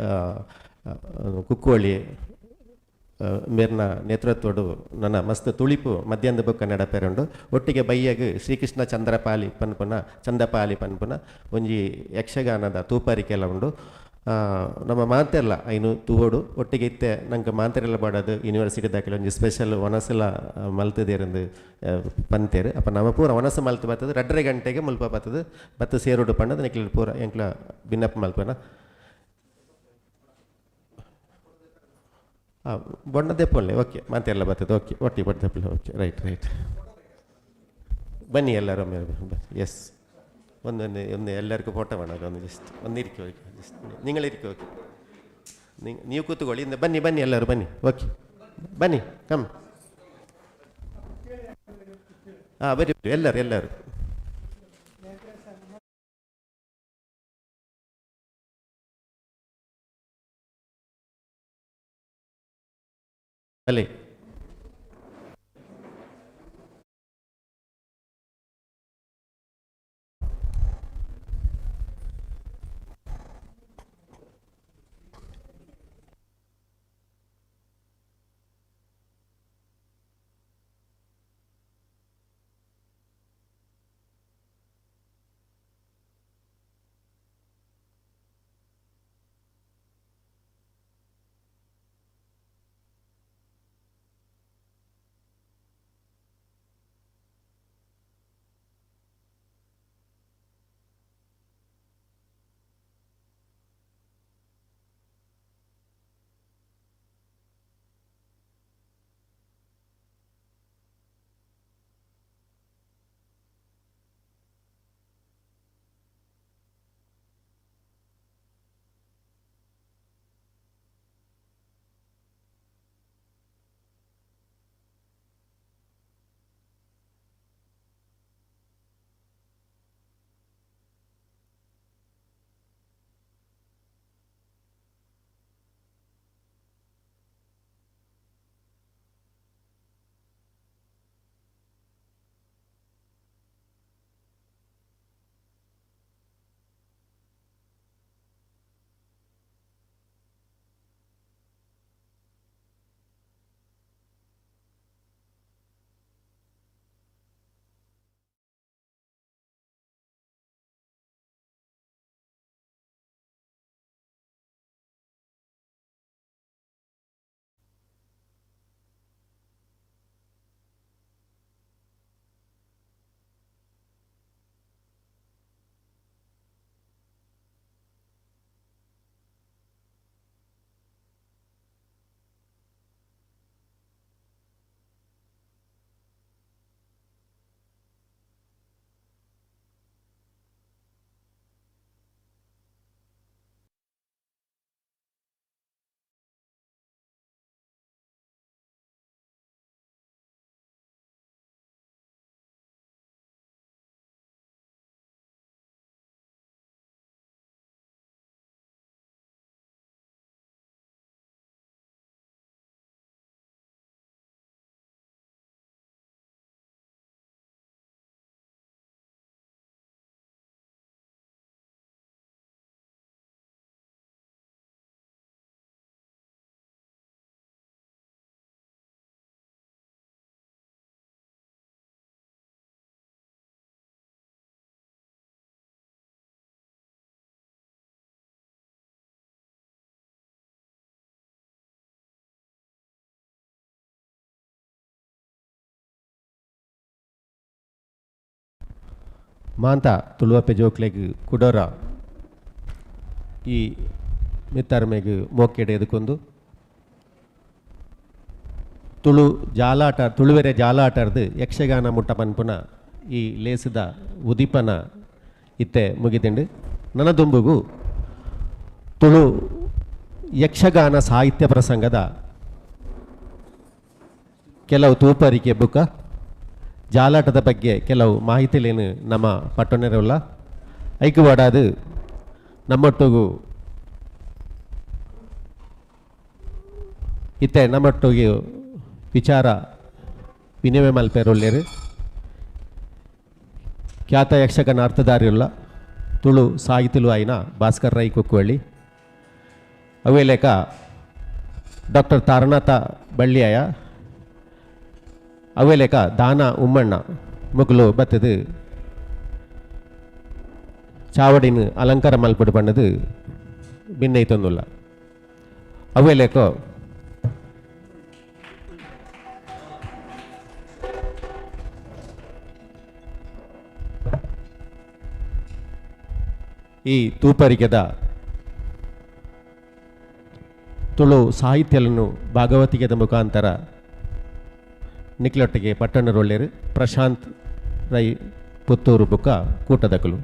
ಕುಕ್ಕುವಳ್ಳಿ ಮೇರ್ನ ನೇತೃತ್ವಡು ನನ್ನ ಮಸ್ತ್ ತುಳಿಪು ಮಧ್ಯಾಹ್ನದ ಬೊಕ್ಕ ನಡಪೆರುಂಡು. ಒಟ್ಟಿಗೆ ಬಯ್ಯಗ್ ಶ್ರೀಕೃಷ್ಣ ಚಂದ್ರಪಾಲಿ ಪನ್ಪುನ ಚಂದಪಾಲಿ ಪನ್ಪುನ ಒಂಜಿ ಯಕ್ಷಗಾನದ ತೂಪರಿಕೆಲ ಉಂಡು. ನಮ್ಮ ಮಾತೆಲ್ಲ ಐನು ತೂವೋಡು ಒಟ್ಟಿಗೆ ಇತ್ತೆ ನಂಗೆ ಮಾತೆರೆಲ್ಲ ಬಾಡೋದು ಯೂನಿವರ್ಸಿಟಿ ದಾಖಲೆ ಒಂಜಿ ಸ್ಪೆಷಲ್ ಒಣಸೆಲ್ಲ ಮಲ್ತದೇರಂದು ಪಂತೇರು. ಅಪ್ಪ ನಮ್ಮ ಪೂರ ಒಣಸು ಮಲ್ತು ಬರ್ತದೆ 2.5 ಗಂಟೆಗೆ ಮುಲ್ಪ ಬರ್ತದೆ ಬತ್ತು ಸೇರೋಡು ಪಂಡದ ನಿಕ್ಲೆ ಪೂರ ಎಂಕ್ಲ ಬಿನ್ನಪ್ಪ ಮಲ್ಪನ ಬೊಣ್ಣ ದೆಪ್ಪೊಲ್ಲೆ ಓಕೆ ಮಾತೆಲ್ಲ ಬರ್ತದೆ ಓಕೆ ಒಟ್ಟಿ ಬೊಟ್ಟ ದೆಪ್ಪಲೆ ಓಕೆ ರೈಟ್ ರೈಟ್ ಬನ್ನಿ ಎಲ್ಲರೂ ಎಸ್ ಒಂದೊಂದು ಒಂದು ಎಲ್ಲರಿಗೂ ಫೋಟೋ ಮಾಡೋದು ಒಂದು ಜಸ್ಟ್ ಒಂದು ಇರಿಕೆ ಓಕೆ ಜಸ್ಟ್ ನಿങ്ങളിರಿಕೆ ಓಕೆ ನೀವು ಕೂತ್ಕೊಳ್ಳಿ ಇಂದ ಬನ್ನಿ ಬನ್ನಿ ಎಲ್ಲರೂ ಬನ್ನಿ ಓಕೆ ಬನ್ನಿ ಕಮ್ ಹಾಂ ಬನ್ನಿ ಎಲ್ಲರೂ ಎಲ್ಲರೂ ಅಲ್ಲಿ ಮಾಂತ ತುಳುವಪ್ಪೆ ಜೋಕ್ಲೆಗ್ ಕುಡೋರ ಈ ಮಿತ್ತರ್ಮೆಗ್ ಮೋಕೆಡೆ ಎದುಕೊಂದು ತುಳು ಜಾಲಾಟ ತುಳುವೆರೆ ಜಾಲಾಟರ್ದು ಯಕ್ಷಗಾನ ಮುಟ್ಟ ಪನ್ಪುನ ಈ ಲೇಸದ ಉದಿಪನ ಇತ್ತೆ ಮುಗಿದಿಂಡು. ನನದುಂಬುಗು ತುಳು ಯಕ್ಷಗಾನ ಸಾಹಿತ್ಯ ಪ್ರಸಂಗದ ಕೆಲವು ತೂಪರಿಕೆ ಬುಕ್ಕ ಜಾಲಾಟದ ಬಗ್ಗೆ ಕೆಲವು ಮಾಹಿತಿಲೇನು ನಮ್ಮ ಪಟ್ಟಣರಲ್ಲ ಐಕ್ಯವಾಡಾದು ನಮ್ಮೊಟ್ಟಿಗೂ ಇತ್ತೆ ನಮ್ಮೊಟ್ಟಿಗೆ ವಿಚಾರ ವಿನಿಮಯ ಮಲ್ಪೆರೊಲ್ಲೇರು ಖ್ಯಾತ ಯಕ್ಷಗಾನ ಅರ್ಥಧಾರಿಯುಳ್ಳ ತುಳು ಸಾಹಿತಿಲು ಆಯ್ನ ಭಾಸ್ಕರ್ ರೈ ಕುಕ್ಕುವಳ್ಳಿ, ಅವೇ ಲೇಖ ಡಾಕ್ಟರ್ ತಾರನಾಥ ಬಳ್ಳಿಯಾಯ, ಅವೇ ಲೇಖ ದಾನ ಉಮ್ಮಣ್ಣ ಮುಗುಲು ಬತ್ತದು ಚಾವಡಿನ ಅಲಂಕಾರ ಮಲ್ಪಡು ಬಣ್ಣದು ಭಿನ್ನೈತೊಂದುಲ್ಲ. ಅವೇ ಲೇಕೋ ಈ ತೂಪರಿಗೆದ ತುಳು ಸಾಹಿತ್ಯలను ಭಾಗವತಿಗೆದ ಮುಖಾಂತರ ನಿಕ್ಲೊಟ್ಟಿಗೆ ಪಟ್ಟಣರೊಳ್ಳೆರು ಪ್ರಶಾಂತ್ ರೈ ಪುತ್ತೂರು ಬುಕ್ಕ ಕೂಟದಕಲು.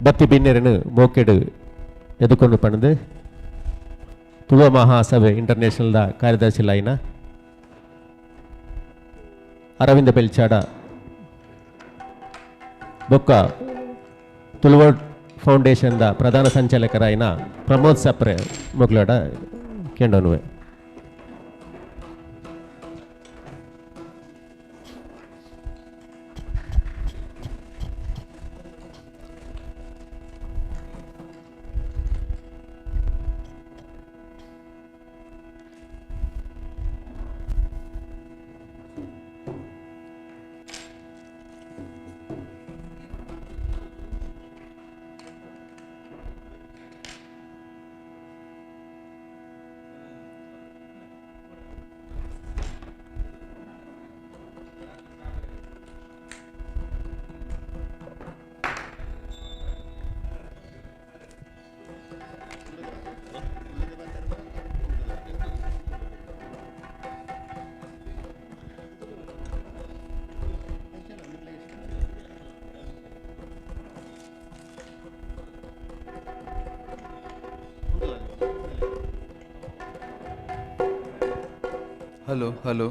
ಬತ್ತಿ ಬಿನ್ನೆರನು ಮೋಕೆಡು ಎದುಕೊಂಡು ಪಣದು ತುಳುವ ಮಹಾಸಭೆ ಇಂಟರ್ನ್ಯಾಷನಲ್ದ ಕಾರ್ಯದರ್ಶಿ ಲೈನ ಅರವಿಂದ ಬೆಲ್ಚಾಡ ಬೊಕ್ಕ ತುಳುವ ಫೌಂಡೇಶನ್ದ ಪ್ರಧಾನ ಸಂಚಾಲಕರಾಯಿನ Pramod Sapre ಮೊಗ್ಲಾಡ ಕೇಂಡನುವೆ. Hello hello.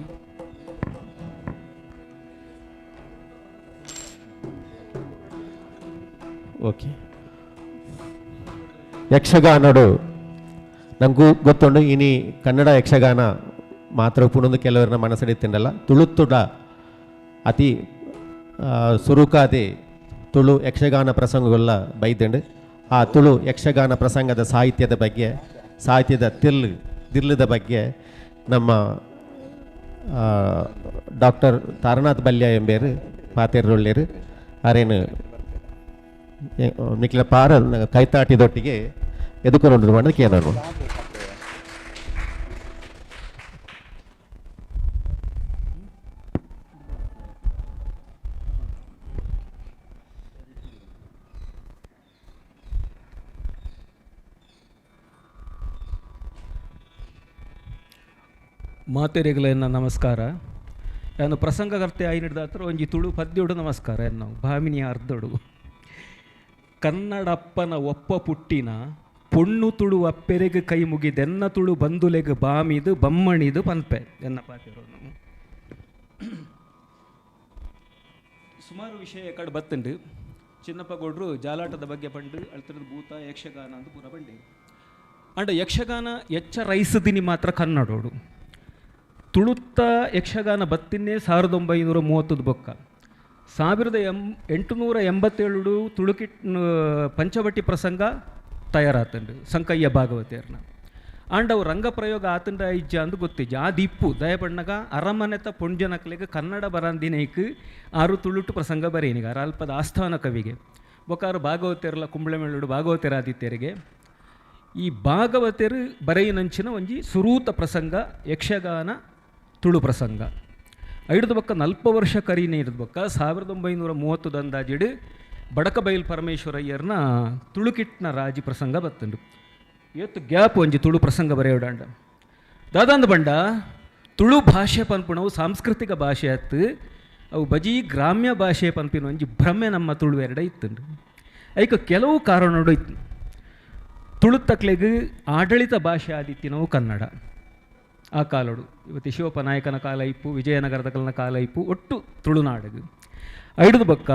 Okay, ಯಕ್ಷಗಾನಡು ನಂಗೂ ಗೊತ್ತುಂಡು ಇನಿ ಕನ್ನಡ ಯಕ್ಷಗಾನ ಮಾತ್ರ ಪುನೊಂದು ಕೆಲವರನ್ನ ಮನಸ್ಸಡಿ ತಿಂಡಲ್ಲ ತುಳುತ್ತುಡ ಅತಿ ಸುರುಕಾದೆ ತುಳು ಯಕ್ಷಗಾನ ಪ್ರಸಂಗಗಳ ಬೈದಂಡು. ಆ ತುಳು ಯಕ್ಷಗಾನ ಪ್ರಸಂಗದ ಸಾಹಿತ್ಯದ ಬಗ್ಗೆ, ಸಾಹಿತ್ಯದ ತಿರ್ಲದ ಬಗ್ಗೆ ನಮ್ಮ ಡಾಕ್ಟರ್ ತಾರನಾಥ್ ಬಲ್ಯ ಎಂಬೇರು ಪಾತೆರೊಳ್ಳೇರು ಅರೇನು ನಿಕ್ಲ ಪಾರ ಕೈತಾಟಿದೊಟ್ಟಿಗೆ ಎದುಕೊಂಡು ಮಾಡೋದಕ್ಕೆ ನಾನು ಮಾತೆರೆಗಲೆನ್ನ ನಮಸ್ಕಾರ. ನಾನು ಪ್ರಸಂಗಕರ್ತೆ ಆಯ್ನಿಡ್ದ ಹತ್ರ ಒಂಜಿ ತುಳು ಪದ್ಯೋಡು ನಮಸ್ಕಾರ. ಎನ್ನು ಭಾಮಿನಿಯ ಅರ್ಧಡು ಕನ್ನಡಪ್ಪನ ಒಪ್ಪ ಪುಟ್ಟಿನ ಪೊಣ್ಣು ತುಳು ಅಪ್ಪೆರೆಗೆ ಕೈ ಮುಗಿದೆನ್ನ ತುಳು ಬಂದುಲೆಗ್ ಬಾಮಿದು ಬಮ್ಮಣಿದು ಪನ್ಪೆ ಎನ್ನ ಪಾತಿರೋನು. ಸುಮಾರು ವಿಷಯ ಕಡೆ ಬತ್ತುಂಡು. ಚಿನ್ನಪ್ಪ ಗೌಡ್ರು ಜಾಲಾಟದ ಬಗ್ಗೆ ಪಂಡು ಅಳ್ತಿರೋದು ಭೂತ ಯಕ್ಷಗಾನ ಅಂತ ಪೂರ ಬಂಡಿ. ಅಂಡ ಯಕ್ಷಗಾನ ಎಚ್ಚ ರೈಸದಿನಿ ಮಾತ್ರ ಕನ್ನಡೋಡು. ತುಳುತ್ತ ಯಕ್ಷಗಾನ ಬತ್ತಿನ್ನೇ 1930 ಬೊಕ್ಕ 1887 ತುಳುಕಿಟ್ ಪಂಚವಟಿ ಪ್ರಸಂಗ ತಯಾರಾತಂಡು ಸಂಕಯ್ಯ ಭಾಗವತಿಯರ್ನ. ಆಂಡವು ರಂಗಪ್ರಯೋಗ ಆತಂಡ ಇಜ್ಜ ಅಂದು ಗೊತ್ತಿಜ್ಜ. ಆ ದಿಪ್ಪು ದಯಪಣ್ಣಗ ಅರಮನೆತ ಪೊಂಜನಕ್ಲೆಗ್ ಕನ್ನಡ ಬರಂದಿನೈಕ್ ಆರು ತುಳುಟು ಪ್ರಸಂಗ ಬರೇನಿಗ ಅಲ್ಪದ ಆಸ್ಥಾನ ಕವಿಗೆ ಬೊಕ್ಕಾರು ಭಾಗವತಿಯರ್ಲ ಕುಂಬಳೆಮೇಳುಡು ಭಾಗವತಿಯರಾದಿತ್ಯರಿಗೆ ಈ ಭಾಗವತರು ಬರೆಯಿನಂಚಿನ ಒಂಜಿ ಸುರೂತ ಪ್ರಸಂಗ ಯಕ್ಷಗಾನ ತುಳು ಪ್ರಸಂಗ. ಐಡ್ದು ಬೊಕ್ಕ 40 ವರ್ಷ ಕರೀನೆ ಇಡ್ದು ಬೊಕ್ಕ 1930 ಅಂದಾಜಿಡು ಬಡಕಬೈಲ್ ಪರಮೇಶ್ವರಯ್ಯರ್ನ ತುಳುಕಿಟ್ನ ರಾಜಿ ಪ್ರಸಂಗ ಬತ್ತಂಡು. ಇವತ್ತು ಗ್ಯಾಪ್ ಒಂಜಿ ತುಳು ಪ್ರಸಂಗ ಬರೆಯೋಡಾಂಡ ದಾದಾಂದ ಬಂಡ ತುಳು ಭಾಷೆ ಪನ್ಪುಣವು ಸಾಂಸ್ಕೃತಿಕ ಭಾಷೆ ಅತ್ತು ಅವು ಬಜೀ ಗ್ರಾಮ್ಯ ಭಾಷೆ ಪನ್ಪಿನ ಒಂಜಿ ಭ್ರಮೆ ನಮ್ಮ ತುಳು ಎರಡ ಇತ್ತಂಡು. ಐಕ ಕೆಲವು ಕಾರಣಗಳು ಇತ್ತು. ತುಳುತಕ್ಲೆಗ್ ಆಡಳಿತ ಭಾಷೆ ಆದಿತ್ತಿನವು ಕನ್ನಡ ಆ ಕಾಲೋಡು. ಇವತ್ತು ಶಿವಪ್ಪ ನಾಯಕನ ಕಾಲ ಇಪ್ಪು, ವಿಜಯನಗರದ ಕಲನ ಕಾಲ ಇಪ್ಪು, ಒಟ್ಟು ತುಳುನಾಡಿಗೆ ಐಡುದು ಬಕ್ಕ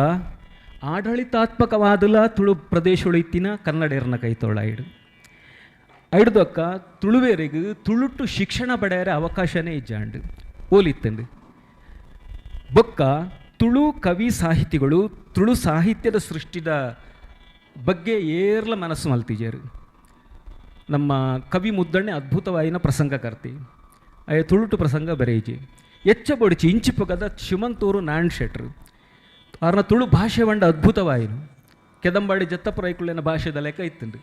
ಆಡಳಿತಾತ್ಮಕವಾದಲ ತುಳು ಪ್ರದೇಶಗಳು ಇತ್ತಿನ ಕನ್ನಡಿಯರನ್ನ ಕೈತೋಳ ಐಡು. ಐಡ್ದೊಕ್ಕ ತುಳುವೇರಿಗೆ ತುಳುಟ್ಟು ಶಿಕ್ಷಣ ಪಡೆಯರೆ ಅವಕಾಶನೇ ಇಜ್ಜಾಂಡ್ ಓಲಿತ್ತಂಡು. ಬೊಕ್ಕ ತುಳು ಕವಿ ಸಾಹಿತಿಗಳು ತುಳು ಸಾಹಿತ್ಯದ ಸೃಷ್ಟಿದ ಬಗ್ಗೆ ಏರ್ಲ ಮನಸ್ಸು ಮಲ್ತಿಜೇರು. ನಮ್ಮ ಕವಿ ಮುದ್ದಣ್ಣೆ ಅದ್ಭುತವಾಯಿನ ಪ್ರಸಂಗಕರ್ತಿ, ಅಯ್ಯ ತುಳುಟು ಪ್ರಸಂಗ ಬರೆಯಿಜಿ. ಎಚ್ಚ ಬೊಡಿಚಿ ಇಂಚಿಪಗದ ಶಿಮಂತೂರು ನಾರಾಯಣ್ ಶೆಟ್ರು ಆರ್ನ ತುಳು ಭಾಷೆ ವಂಡ ಅದ್ಭುತವಾಯಿನು. ಕೆದಂಬಾಡಿ ಜತ್ತಪ್ಪ ರೈಕುಳಿನ ಭಾಷೆದ ಲೆಕ್ಕ ಇತ್ತುಂಡು.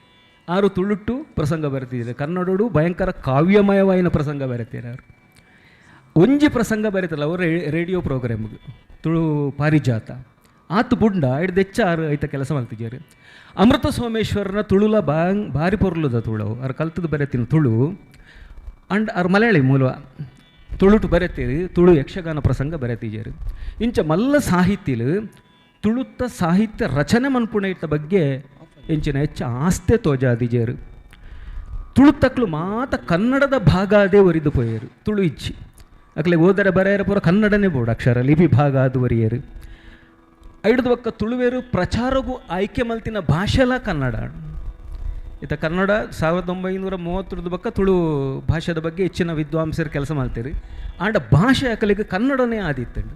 ಆರು ತುಳುಟ್ಟು ಪ್ರಸಂಗ ಬರೆತಿದ್ದಾರೆ. ಕನ್ನಡೋಡು ಭಯಂಕರ ಕಾವ್ಯಮಯವಾಯಿನ ಪ್ರಸಂಗ ಬರೆತೀರ ಅವರು. ಒಂಜಿ ಪ್ರಸಂಗ ಬರೀತಲ್ಲ ಅವರು ರೇಡಿಯೋ ಪ್ರೋಗ್ರಾಮ್ಗೆ ತುಳು ಪಾರಿಜಾತ ಆತು ಬುಂಡ ಹಿಡ್ದು ಆರು ಐತ ಕೆಲಸ ಮಲ್ತಿದ್ದಾರೆ. ಅಮೃತ ಸೋಮೇಶ್ವರನ ತುಳುಲ ಬಾಂಗ್ ಭಾರಿ ಪೊರ್ಲುದ ತುಳು, ಅವ್ರು ಕಲ್ತದ ಬರೆತಿನ ತುಳು ಅಂಡ್ ಅವ್ರ ಮಲಯಾಳಿ ಮೂಲ ತುಳುಟು ಬರೆತೀರಿ, ತುಳು ಯಕ್ಷಗಾನ ಪ್ರಸಂಗ ಬರೆತಿಜಾರು. ಇಂಚ ಮಲ್ಲ ಸಾಹಿತ್ಯಲು ತುಳುತ್ತ ಸಾಹಿತ್ಯ ರಚನೆ ಮನ್ಪುಣೈತ ಬಗ್ಗೆ ಎಂಚಿನ ಹೆಚ್ಚು ಆಸ್ತೆ ತೋಜಾದಿಜೇರು. ತುಳುತಕ್ಲು ಮಾತ ಕನ್ನಡದ ಭಾಗ ಅದೇ ಒರಿದು ಪೋಯರು, ತುಳು ಇಚ್ಚಿ ಅಕ್ಲೆ ಓದರ ಬರೆಯರ ಪೂರ ಕನ್ನಡನೇ ಬೋರ್ಡ್ ಅಕ್ಷರ ಲಿಪಿ ಭಾಗ ಅದು ಒರಿಯರು. ಐಡ್ದು ಬೊಕ್ಕ ತುಳುವೇರು ಪ್ರಚಾರಗೂ ಆಯ್ಕೆ ಮಲ್ತಿನ ಭಾಷೆಲ ಕನ್ನಡ. ಇತ್ತ ಕನ್ನಡ 1930ರದ ಬೊಕ್ಕ ತುಳು ಭಾಷೆದ ಬಗ್ಗೆ ಹೆಚ್ಚಿನ ವಿದ್ವಾಂಸರು ಕೆಲಸ ಮಾಡ್ತೀರಿ. ಆಂಡ ಭಾಷೆ ಅಕಲಿಗೆ ಕನ್ನಡನೇ ಆದಿತ್ತಂಡು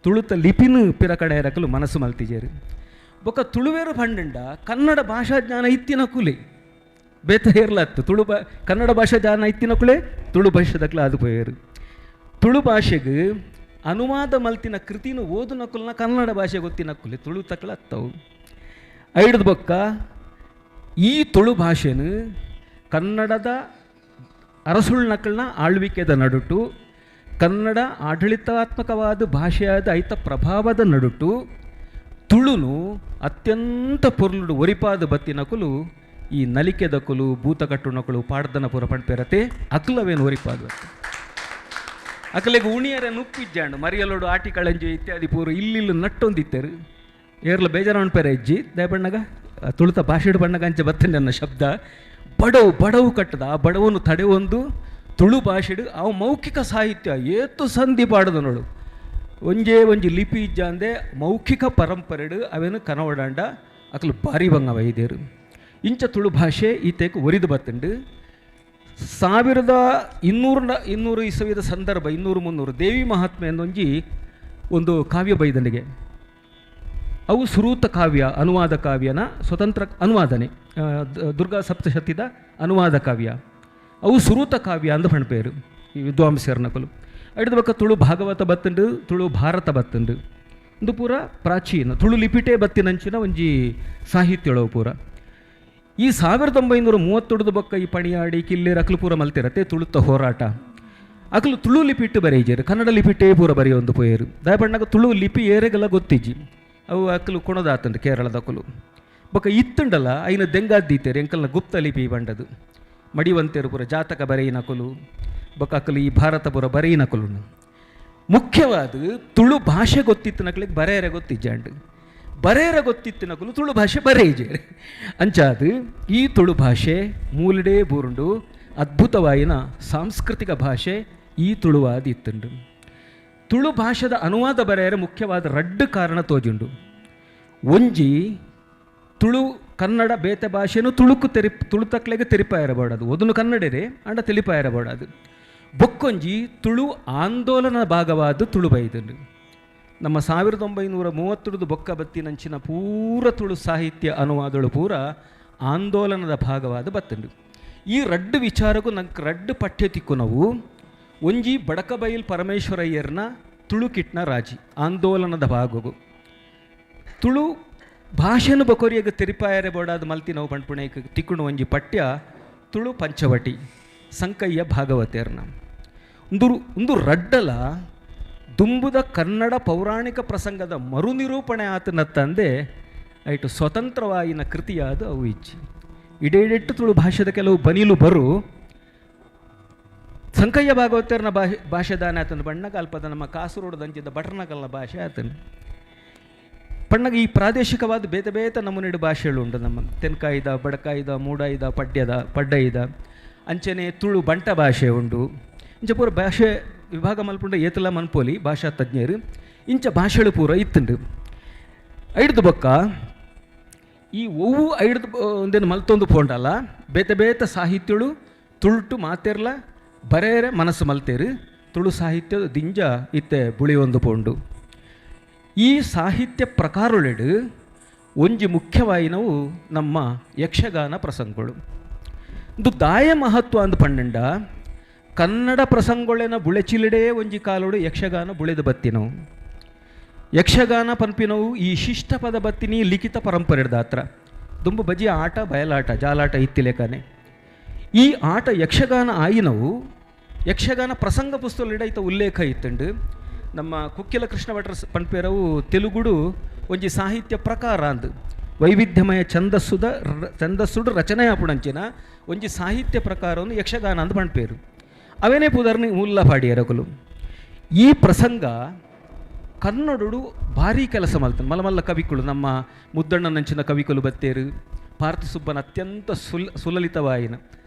ತುಳುತ ಲಿಪಿನ ಪಿರ ಕಡೆ ರಕಲು ಮನಸ್ಸು ಮಲ್ತಿಜೇರು. ಬೊಕ್ಕ ತುಳುವೇರು ಪಂಡಂಡ ಕನ್ನಡ ಭಾಷಾ ಜ್ಞಾನ ಇತ್ತಿನ ಕುಲಿ ಬೇತ ಹೇರ್ಲತ್ತು ತುಳು ಕನ್ನಡ ಭಾಷಾ ಜ್ಞಾನ ಇತ್ತಿನ ಕುಲೆ ತುಳು ಭಾಷೆದಕ್ಲ ಅದು ಪೋಯರು. ತುಳು ಭಾಷೆಗೆ ಅನುವಾದ ಮಲ್ತಿನ ಕೃತಿನ ಓದು ನಕುಲ್ನ ಕನ್ನಡ ಭಾಷೆ ಗೊತ್ತಿನ ಕುಲೆ ತುಳು ತಕ್ಲ ಅತ್ತವು. ಐಡ್ದು ಬೊಕ್ಕ ಈ ತುಳು ಭಾಷೆನು ಕನ್ನಡದ ಅರಸುಳ್ನಕಲ್ನ ಆಳ್ವಿಕೆದ ನಡುಟು, ಕನ್ನಡ ಆಡಳಿತಾತ್ಮಕವಾದ ಭಾಷೆಯಾದ ಐತ ಪ್ರಭಾವದ ನಡುಟು ತುಳುನು ಅತ್ಯಂತ ಪೊರ್ಲುಡು ಒರಿಪಾದ ಬತ್ತಿನಕುಲು ಈ ನಲಿಕೆದಕುಲು, ಭೂತಕಟ್ಟುನಕುಲು, ಪಾಡ್ದನ ಪುರ ಪಂಡ್ಪೆರತೆ ಅಕ್ಲವೇನು ಒರಿಪಾದ ಅಕಲೆಗ್ ಉಣಿಯರ ನುಪ್ಪಿಜ್ಜಾಂಡು ಮರಿಯಲೋಡು ಆಟಿ ಕಳಂಜಿ ಇತ್ಯಾದಿ ಪೂರು ಇಲ್ಲಿಲ್ಲು ನಟ್ಟೊಂದಿತ್ತರು. ಏರ್ಲ ಬೇಜಾರು ಪೇರ ಇಜ್ಜಿ ದಯಪಣ್ಣಗ ತುಳುತ ಭಾಷೆಡು ಬಣ್ಣಗ ಅಂಚೆ ಬತ್ತನೆ ನನ್ನ ಶಬ್ದ. ಬಡವು ಬಡವು ಕಟ್ಟದ ಆ ಬಡವನ್ನು ತಡೆವೊಂದು ತುಳು ಭಾಷೆಡು ಅವು ಮೌಖಿಕ ಸಾಹಿತ್ಯ ಏತು ಸಂಧಿ ಪಾಡದ ನೋಡು. ಒಂಜೇ ಒಂಜಿ ಲಿಪಿ ಇಜ್ಜಾಂದೆ ಮೌಖಿಕ ಪರಂಪರೆಡು ಅವೇನು ಕನವಡಾಂಡ ಅಕಲು ಭಾರಿ ಬಂಗವ ಇದೇರು. ಇಂಚ ತುಳು ಭಾಷೆ ಈತೇಕ್ ಒರಿದು ಬತ್ತುಂಡು. 1200 ಇಸವಿದ ಸಂದರ್ಭ 200-300 ದೇವಿ ಮಹಾತ್ಮೆ ಎಂದೊಂಜಿ ಒಂದು ಕಾವ್ಯ ಬೈದನಿಗೆ ಅವು ಸುರೂತ ಕಾವ್ಯ ಅನುವಾದ ಕಾವ್ಯನ ಸ್ವತಂತ್ರ ಅನುವಾದನೆ, ದುರ್ಗಾ ಸಪ್ತಶತಿದ ಅನುವಾದ ಕಾವ್ಯ ಅವು ಸುರೂತ ಕಾವ್ಯ ಅಂದ ಪಣ್ಪೇರು ಈ ವಿದ್ವಾಂಸರ್ನಕಲು. ಐಡ್ದ ಬೊಕ್ಕ ತುಳು ಭಾಗವತ ಬತ್ತುಂಡು, ತುಳು ಭಾರತ ಬತ್ತುಂಡು. ಇಂದು ಪೂರ ಪ್ರಾಚೀನ ತುಳು ಲಿಪಿಟೇ ಬತ್ತಿನಂಚಿನ ಒಂಜಿ ಸಾಹಿತ್ಯೊಳವು ಪೂರ. ಈ 1930 ಬೊಕ್ಕ ಈ ಪಣಿಯಾಡಿ ಕಿಲ್ಲೇರು ಅಕ್ಲು ಪೂರ ಮಲ್ತಿರತ್ತೆ ತುಳುತ್ತ ಹೋರಾಟ. ಅಕ್ಲು ತುಳು ಲಿಪಿಟ್ಟು ಬರೆಯಿಜೇರು, ಕನ್ನಡ ಲಿಪಿಟೇ ಪೂರ ಬರೆಯೊಂದು ಪೋಯರು. ದಯಪಣ್ಣಗ ತುಳು ಲಿಪಿ ಏರೆಗೆಲ್ಲ ಗೊತ್ತಿಜ್ಜಿ, ಅವು ಅಕ್ಲು ಕೊಣದಾತಂಡು ಕೇರಳದ ಅಕುಲು. ಬೊಕ್ಕ ಇತ್ತುಂಡಲ್ಲ ಐನ ದೆಂಗಾದ್ದೀತೇರು ಎಂಕಲ್ನ ಗುಪ್ತ ಲಿಪಿ ಬಂಡದು ಮಡಿವಂತೇರು ಪೂರ ಜಾತಕ ಬರೆಯಿನಕುಲು ಬೊಕ್ಕ ಅಕಲು ಈ ಭಾರತ ಪೂರ ಬರೆಯಿನಕುಲು. ಮುಖ್ಯವಾದ ತುಳು ಭಾಷೆ ಗೊತ್ತಿತ್ತು ನಕಲಿಗೆ ಬರೆಯರೆ ಗೊತ್ತಿಜ್ಜಾಂಡು, ಬರೆಯರ ಗೊತ್ತಿತ್ತು ನಕಲು ತುಳು ಭಾಷೆ ಬರೆಯಿಜೇರು. ಅಂಚಾದು ಈ ತುಳು ಭಾಷೆ ಮೂಲಿಡೇ ಬೂರುಂಡು ಅದ್ಭುತವಾಯಿನ ಸಾಂಸ್ಕೃತಿಕ ಭಾಷೆ ಈ ತುಳುವಾದ ಇತ್ತುಂಡು. ತುಳು ಭಾಷೆದ ಅನುವಾದ ಬರೆಯರೆ ಮುಖ್ಯವಾದ ರಡ್ಡು ಕಾರಣ ತೋಜುಂಡು. ಒಂಜಿ ತುಳು ಕನ್ನಡ ಬೇತೆ ಭಾಷೆನು ತುಳುಕು ತೆರಿ ತುಳುತಕ್ಲೆಗೆ ತೆರಿಪಾಯಿರಬಾರ್ದು, ಒದನು ಕನ್ನಡರೇ ಅಂಡ ತಿಳಿಪಾಯಿರಬಾರ್ದು. ಬೊಕ್ಕೊಂಜಿ ತುಳು ಆಂದೋಲನ ಭಾಗವಾದ ತುಳು ಬೈದುಂಡು. ನಮ್ಮ 1930 ಬೊಕ್ಕ ಬತ್ತಿನಂಚಿನ ಪೂರ ತುಳು ಸಾಹಿತ್ಯ ಅನುವಾದಳು ಪೂರ ಆಂದೋಲನದ ಭಾಗವಾದ ಬತ್ತುಂಡು. ಈ ರಡ್ಡು ವಿಚಾರಕ್ಕೂ ನಂಗೆ ರಡ್ಡು ಪಠ್ಯ ತಿಕ್ಕು ನಾವು. ಒಂಜಿ ಬಡಕಬೈಲ್ ಪರಮೇಶ್ವರಯ್ಯರ್ನ ತುಳು ಕಿಟ್ನ ರಾಜಿ ಆಂದೋಲನದ ಭಾಗವು ತುಳು ಭಾಷೆನು ಬಕೊರಿಯಗ ತೆರಿಪಾಯರೆ ಬೋಡಾದ ಮಲ್ತಿ ನಾವು ಪಂಡ್ಪುಣೆ ತಿಕ್ಕುಣು ಒಂಜಿ ಪಠ್ಯ ತುಳು ಪಂಚವಟಿ ಸಂಕಯ್ಯ ಭಾಗವತೇರ್ನ. ಒಂದು ಒಂದು ರಡ್ಡಲ ದುಂಬುದ ಕನ್ನಡ ಪೌರಾಣಿಕ ಪ್ರಸಂಗದ ಮರುನಿರೂಪಣೆ ಆತನತ್ತಂದೆ ಐಟು ಸ್ವತಂತ್ರವಾಯಿನ ಕೃತಿಯಾದ ಅವು ಇಚ್ಚಿ ಇಡೇಡೆಟ್ಟು ತುಳು ಭಾಷೆದ ಕೆಲವು ಬನಿಲು ಬರು ಸಂಕಯ್ಯ ಭಾಗವತರ್ನ ಭಾಷೆ ಭಾಷೆದಾನ ಆತನ ಬಣ್ಣಗ ಅಲ್ಪದ ನಮ್ಮ ಕಾಸರಗೋಡು ದಂಚಿದ ಬಟರ್ನಕಲ್ನ ಭಾಷೆ ಆತನ ಪಣ್ಣಗ. ಈ ಪ್ರಾದೇಶಿಕವಾದ ಬೇತೆ ಬೇತೆ ನಮೂನೆಡು ಭಾಷೆಗಳು ಉಂಟು ನಮ್ಮ ತೆನ್ಕಾಯ್ದ, ಬಡಕಾಯ್ದ, ಮೂಡಾಯ್ದ, ಪಡ್ಯದ ಪಡ್ಡೈದ, ಅಂಚನೆ ತುಳು ಬಂಟ ಭಾಷೆ ಉಂಡು. ಇಂಚ ಪೂರ ಭಾಷೆ ವಿಭಾಗ ಮಲ್ಪುಂಡ ಏತಲ ಮನ್ಪೋಲಿ ಭಾಷಾ ತಜ್ಞರು. ಇಂಚ ಭಾಷೆಳು ಪೂರ ಇತ್ತುಂಡು. ಐಡ್ದು ಬೊಕ್ಕ ಈ ಒವ್ವು ಐಡ್ದು ಒಂದೇನು ಮಲ್ತೊಂದು ಪೋಂಡಲ್ಲ ಬೇತೆ ಬೇತೆ ಸಾಹಿತ್ಯಳು ತುಳುಟು ಮಾತೆರ್ಲ ಬರೇರೆ ಮನಸ್ಸು ಮಲ್ತೇರು ತುಳು ಸಾಹಿತ್ಯ ದಿಂಜ ಇತ್ತೆ ಬುಳಿಯೊಂದು ಪೋಂಡು. ಈ ಸಾಹಿತ್ಯ ಪ್ರಕಾರೊಳೆಡು ಒಂಜಿ ಮುಖ್ಯವಾಯಿನವು ನಮ್ಮ ಯಕ್ಷಗಾನ ಪ್ರಸಂಗಗಳು. ಇದು ದಾಯ ಮಹತ್ವ ಅಂದ್ ಪಂಡಂಡ ಕನ್ನಡ ಪ್ರಸಂಗೊಳೆನ ಬುಳೆಚಿಲಿಡೇ ಒಂಜಿ ಕಾಲೋಡು ಯಕ್ಷಗಾನ ಬುಳೆದು ಬತ್ತಿನವು. ಯಕ್ಷಗಾನ ಪನ್ಪಿನವು ಈ ಶಿಷ್ಟ ಪದ ಬತ್ತಿನಿ ಲಿಖಿತ ಪರಂಪರೆ ದಾತ್ರ ದುಂಬು ಬಜಿ ಆಟ ಬಯಲಾಟ ಜಾಲಾಟ ಇತ್ತಿಲೇಕಾನೆ. ಈ ಆಟ ಯಕ್ಷಗಾನ ಆಯಿನವು ಯಕ್ಷಗಾನ ಪ್ರಸಂಗ ಪುಸ್ತಕ ಐತ ಉಲ್ಲೇಖ ಇತ್ತಂಡು. ನಮ್ಮ ಕುಕ್ಕಿಲ ಕೃಷ್ಣ ಭಟ್ರ ಪನ್ಪೇರವು ತೆಲುಗುಡು ಒಂಜಿ ಸಾಹಿತ್ಯ ಪ್ರಕಾರ ಅಂದು ವೈವಿಧ್ಯಮಯ ಛಂದಸ್ಸುದ ಛಂದಸ್ಸುಡು ರಚನೆ ಆಪುಣಂಚಿನ ಒಂಜಿ ಸಾಹಿತ್ಯ ಪ್ರಕಾರವನ್ನು ಯಕ್ಷಗಾನ ಅಂದ್ ಪನ್ಪೇರು. ಅವೇನೇ ಪುದರ್ನಿ ಮೂಲ ಪಾಡಿಯರಕುಲು. ಈ ಪ್ರಸಂಗ ಕನ್ನಡಡು ಭಾರೀ ಕೆಲಸ ಮಲ್ತನ್ ಮಲ್ಲ ಮಲ್ಲ ಕವಿಕುಲು ನಮ್ಮ ಮುದ್ದಣ್ಣನಂಚಿನ ಕವಿಕುಲು ಬತ್ತೇರು. ಪಾರ್ಥಸುಬ್ಬನ ಅತ್ಯಂತ ಸುಲಲಿತವಾಯಿನ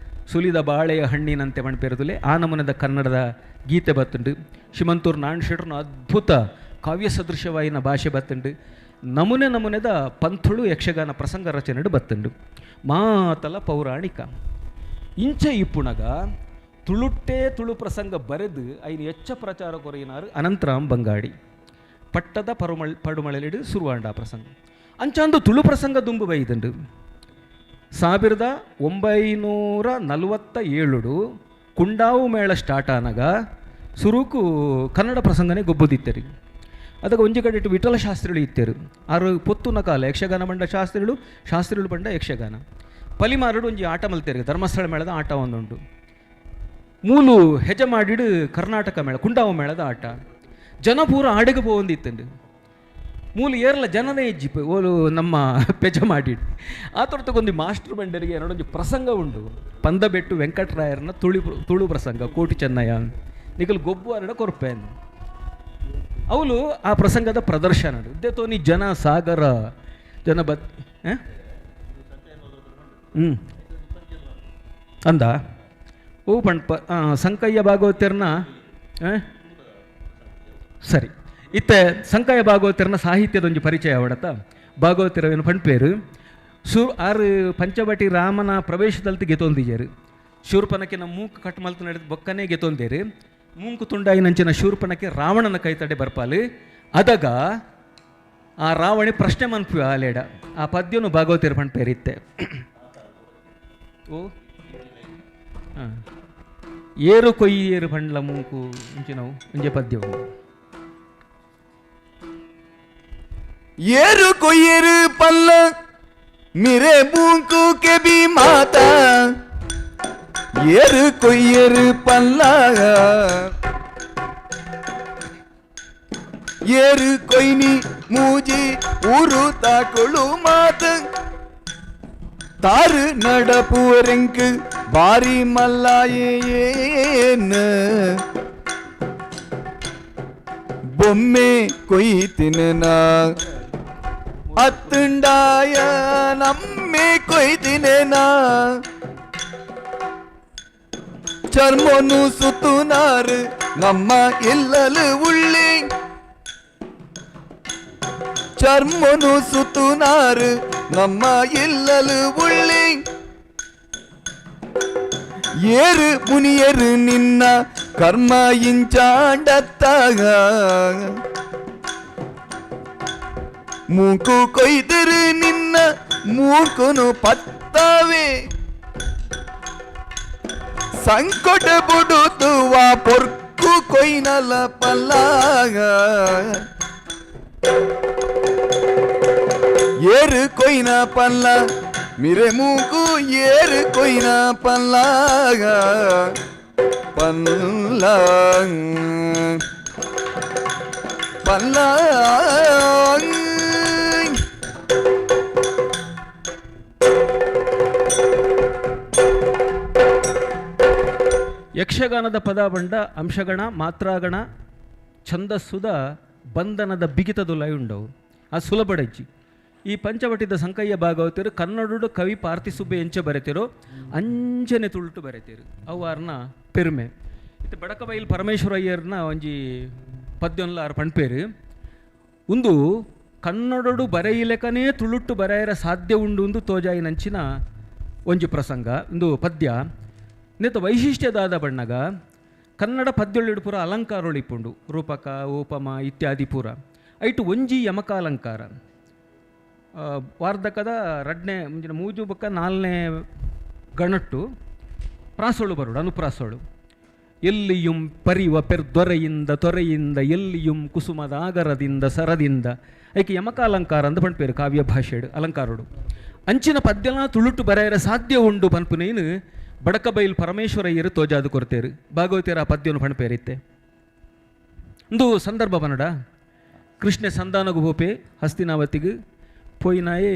ಸುಲಿದ ಬಾಳೆಯ ಹಣ್ಣಿನಂತೆ ಮಣ್ಪೇರುದುಲೆ ಆ ನಮೂನದ ಕನ್ನಡದ ಗೀತೆ ಬತ್ತುಂಡು. ಶಿಮಂತೂರು ನಾಣ್ ಶೆಟ್ರನ ಅದ್ಭುತ ಕಾವ್ಯ ಸದೃಶವಾಯಿನ ಭಾಷೆ ಬತ್ತುಂಡು. ನಮೂನೆ ನಮೂನೆದ ಪಂಥುಳು ಯಕ್ಷಗಾನ ಪ್ರಸಂಗ ರಚನೆಡು ಬತ್ತುಂಡು. ಮಾತಲ ಪೌರಾಣಿಕ ಇಂಚ ಇಪ್ಪುಣಗ ತುಳುಟ್ಟೇ ತುಳು ಪ್ರಸಂಗ ಬರೆದು ಐನು ಎಚ್ಚ ಪ್ರಚಾರ ಕೊರೆಯಿನಾರು ಅನಂತರಾಮ್ ಬಂಗಾಡಿ ಪಟ್ಟದ ಪಡುಮಳೆಲಿಡು ಸುರುವಾಂಡ ಪ್ರಸಂಗ. ಅಂಚಾಂದು ತುಳು ಪ್ರಸಂಗ ದುಂಬು ಬೈದಂಡು. 1947 ಕುಂಡಾವು ಮೇಳ ಸ್ಟಾರ್ಟ್ ಆನಾಗ ಸುರುಕು ಕನ್ನಡ ಪ್ರಸಂಗನೇ ಗೊಬ್ಬುದಿತ್ತರಿ. ಅದಕ್ಕೆ ಒಂಜಿ ಕಡೆ ಇಟ್ಟು ವಿಠಲ ಶಾಸ್ತ್ರಿಗಳು ಇತ್ತೇರು. ಆರು ಪೊತ್ತುನ ಕಾಲ ಯಕ್ಷಗಾನ ಬಂಡ ಶಾಸ್ತ್ರಿಗಳು, ಶಾಸ್ತ್ರಿಗಳು ಬಂಡ ಯಕ್ಷಗಾನ ಪಲಿಮಾರಡು ಒಂಜಿ ಆಟ ಮಲ್ತೇರು. ಧರ್ಮಸ್ಥಳ ಮೇಳದ ಆಟ ಒಂದುಂಟು. ಮೂಲು ಹೆಜ ಮಾಡಿಡು ಕರ್ನಾಟಕ ಮೇಳ ಕುಂಡಾವು ಮೇಳದ ಆಟ ಜನ ಪೂರ ಆಡಿಗೆ ಪೋವೊಂದಿತ್ತಂಡು. ಮೂಲು ಏರ್ಲ ಜನನೇ ಇಜ್ಜಿ ಓಲು ನಮ್ಮ ಪೆಜ ಮಾಡಿಡು. ಆ ತೊರ್ತಕ್ಕೊಂದು ಮಾಸ್ಟರ್ ಬಂಡರಿಗೆ ಏನೊಂದು ಪ್ರಸಂಗ ಉಂಡು. ಪಂದಬೆಟ್ಟು ವೆಂಕಟರಾಯರನ ತುಳು ಪ್ರಸಂಗ ಕೋಟಿ ಚೆನ್ನಯ್ಯ ನಿಕಲ್ ಗೊಬ್ಬು ಅರಡ ಕೊರ್ಪೆ ಅವಳು ಆ ಪ್ರಸಂಗದ ಪ್ರದರ್ಶನ ತೋನಿ ಜನ ಸಾಗರ ಜನ ಬತ್ ಅಂದ ಓ ಪಂಪ ಸಂಕಯ್ಯ ಭಾಗವತರ್ನ ಸರಿ ಇತ್ತೆ ಸಂಕಯ್ಯ ಭಾಗವತರ್ನ ಸಾಹಿತ್ಯದೊಂಜಿ ಪರಿಚಯ ಅವಡತ ಭಾಗವತರವೇನು ಪಂಪೇರು ಆರು ಪಂಚವಟಿ ರಾಮನ ಪ್ರವೇಶದಲ್ತು ಗೆತೊಂದಿಜೇರು. ಶೂರ್ಪನಕ್ಕೆ ನಮ್ಮ ಮೂಕು ಕಟ್ ಮಲ್ತು ನಡೆದು ಬೊಕ್ಕನೇ ಗೆತೊಂದೇರು. ಮೂಂಕು ತುಂಡಾಯಿನಂಚಿನ ಶೂರ್ಪನಕ್ಕೆ ರಾವಣನ ಕೈತಡೆ ಬರ್ಪಾಲು. ಅದಗ ಆ ರಾವಣಿ ಪ್ರಶ್ನೆ ಮನ್ಪು ಆಲೇಡ ಆ ಪದ್ಯನು ಭಾಗವತಿಯರು ಪಂಪೇರಿತ್ತೆ. ಓ ಹಾಂ ಏರು ಕೊಯ್ಯೇರು ಪಂಡ್ಲ ಮೂಂಕು ಇಂಚಿನವು ಒಂಜೆ ಪದ್ಯವು. ಏರು ಕೊಯ್ಯೇರು ಪಲ್ಲ ಮಿರೆ ಮೂಂಕು ಕೆಬಿ ಮಾತಾ ಏರು ಕೊಯ್ಯೇರು ಪಲ್ಲ ಏರು ಕೊಯ್ನಿ ಮೂಜಿ ಊರು ತಾಕೊಳು ಮಾತ ತಾರು நடப்புவரெங்கு பாரி மல்லாயேன ಬೊಮ್ಮೆ ಕೊಯ್ತಿನ ಅತ್ತುಂಡಾಯ ನಮ್ಮೆ ಕೊಯ್ತಿನ ಚರ್ಮನು ಸುತ್ತುನಾರು ನಮ್ಮ ಇಲ್ಲಲು ಉಳ್ಳಿ ಚರ್ಮನು ಸುತ್ತುನಾರು ನಮ್ಮ ಇಲ್ಲಲು ಉಳ್ಳಿ ಏರು ಮುನಿಯರು ನಿನ್ನ ಕರ್ಮ ಇಂಚಾಂಡತ್ತಾಗ ಮೂಕು ಕೊಯ್ದರು ನಿನ್ನ ಮೂಕುನು ಪತ್ತವೆ ಸಂಕಟ ಬುಡುತುವ ಪೊರ್ಕು ಕೊಯ್ನಲ ಪಲ್ಲಾಗ ಏರು ಕೊಯ್ನ ಪಲ್ಲ ಮಿರೆ ಮೂಕು ಏರು ಕೊಯ್ನ ಪಲ್ಲಾಗ ಪಲ್ಲ ಪಲ್ಲ. ಯಕ್ಷಗಾನದ ಪದ ಬಂಡ ಅಂಶಗಣ ಮಾತ್ರಾಗಣ ಛಂದಸ್ಸುದ ಬಂಧನದ ಬಿಗಿತದುಲೈ ಉಂಡವು. ಆ ಸುಲಭಡಜ್ಜಿ ಈ ಪಂಚವಟಿದ ಸಂಕಯ್ಯ ಭಾಗವತರು ಕನ್ನಡಡು ಕವಿ ಪಾರ್ಥಿಸುಬ್ಬೆ ಎಂಚೆ ಬರೆತಿರೋ ಅಂಚನೆ ತುಳುಟು ಬರೆತಿರು ಅವು ಆರ್ನ ಪೆರುಮೆ. ಇತ್ತೆ ಬಡಕಬೈಲ್ ಪರಮೇಶ್ವರಯ್ಯರ್ನ ಒಂಜಿ ಪದ್ಯೊನ್ಲ ಆರ್ ಪಣ್ಪೇರು. ಉಂದು ಕನ್ನಡೊಡು ಬರೆಯಿಲೆಕನೇ ತುಳುಟ್ಟು ಬರೆಯರ ಸಾಧ್ಯ ಉಂಡು ಎಂದು ತೋಜಾಯಿನಂಚಿನ ಒಂಜಿ ಪ್ರಸಂಗ ಇಂದು ಪದ್ಯ. ನೆತ್ತ ವೈಶಿಷ್ಟ್ಯದಾದ ಬಣ್ಣಗ ಕನ್ನಡ ಪದ್ಯೊಳಿಡು ಪೂರ ಅಲಂಕಾರೊಳಿಪ್ಪುಂಡು, ರೂಪಕ ಉಪಮ ಇತ್ಯಾದಿ ಪೂರ. ಐಟು ಒಂಜಿ ಯಮಕಾಲಂಕಾರ ವಾರ್ಧಕದ ರಡ್ನೆ ಮುಂಚಿನ ಮೂಜು ಬೊಕ್ಕ ನಾಲ್ನೇ ಗಣಟ್ಟು ಪ್ರಾಸೋಳು ಬರೋಡು ಅನುಪ್ರಾಸೋಳು. ಎಲ್ಲಿಯುಂ ಪರಿವ ಪೆರ್ದೊರೆಯಿಂದ ತೊರೆಯಿಂದ ಎಲ್ಲಿಯುಂ ಕುಸುಮದ ಆಗರದಿಂದ ಸರದಿಂದ ಐಕೆ ಯಮಕಾಲಂಕಾರ ಅಂದ ಪಣ್ಪೇರು ಕಾವ್ಯ ಭಾಷೆಡು ಅಲಂಕಾರೋಡು. ಅಂಚಿನ ಪದ್ಯಲ ತುಳುಟು ಬರೆಯರ ಸಾಧ್ಯ ಉಂಡು ಪನ್ಪುನೇನು ಬಡಕಬೈಲ್ ಪರಮೇಶ್ವರಯ್ಯರು ತೋಜಾದು ಕೊರ್ತೇರು. ಭಾಗವತಿಯರ ಆ ಪದ್ಯನು ಪಣ್ಪೇರಿತ್ತೆ. ಒಂದು ಸಂದರ್ಭ ಬನ್ನಡ ಕೃಷ್ಣ ಸಂಧಾನಗು ಹೋಪೆ ಹಸ್ತಿನಾವತಿಗೆ ಪೋಯಿನಾಯೇ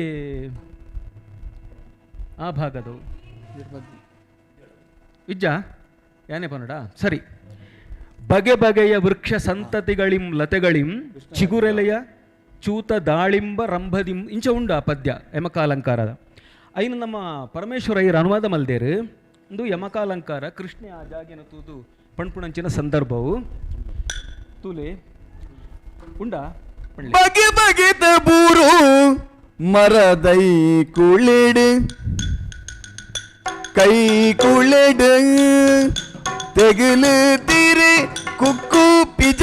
ಆ ಭಾಗದವು ಇಜ್ಜ ಯಾನೇ ಪನ್ನಡ ಸರಿ. ಬಗೆ ಬಗೆಯ ವೃಕ್ಷ ಸಂತತಿಗಳಿಂ ಲತೆಗಳಿಂ ಚಿಗುರೆಲೆಯ ಚೂತ ದಾಳಿಂಬ ರಂಭದಿಂ ಇಂಚ ಉಂಡು ಆ ಪದ್ಯ ಯಮಕಾಲಂಕಾರದ. ಐನು ನಮ್ಮ ಪರಮೇಶ್ವರಯ್ಯರ ಅನುವಾದ ಮಲ್ದೇರು. ಒಂದು ಯಮಕಾಲಂಕಾರ ಕೃಷ್ಣ ಆ ಜಾಗಿನ ತೂದು ಪಣ್ಪುಣಂಚಿನ ಸಂದರ್ಭವು ತೂಲೆ ಉಂಡ. ಬಗೆ ಬಗೆದ ಬೂರು ಮರದೈ ಕುಳಿಡು ಕೈ ಕುಳಿಡು ತೆಗಿಲು ತಿರಿ ಕುಕ್ಕು ಪಿಜ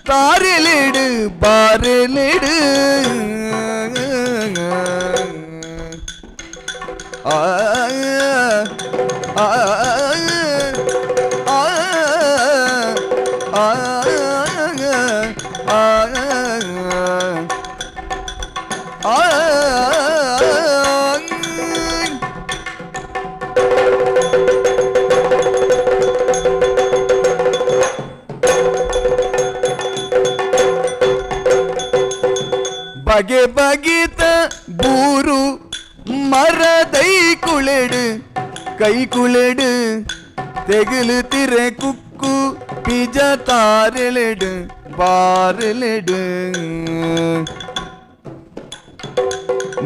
ತಾರಿಲಿಡು ಬಾರಿಲಿಡು ಆ ಆ ಆ ಆ ಆ ಆ. ಬಗೆ ಬಗೆತ ಬೂರು ಮರದೈ ಕುಳೆಡು ಕೈ ಕುಳೆಡು ತೆಗಿಲು ತಿರೆ ಕುಕ್ಕು ಪಿಜ ತಾರೆಲೆಡು ಬಾರೆಲೆಡು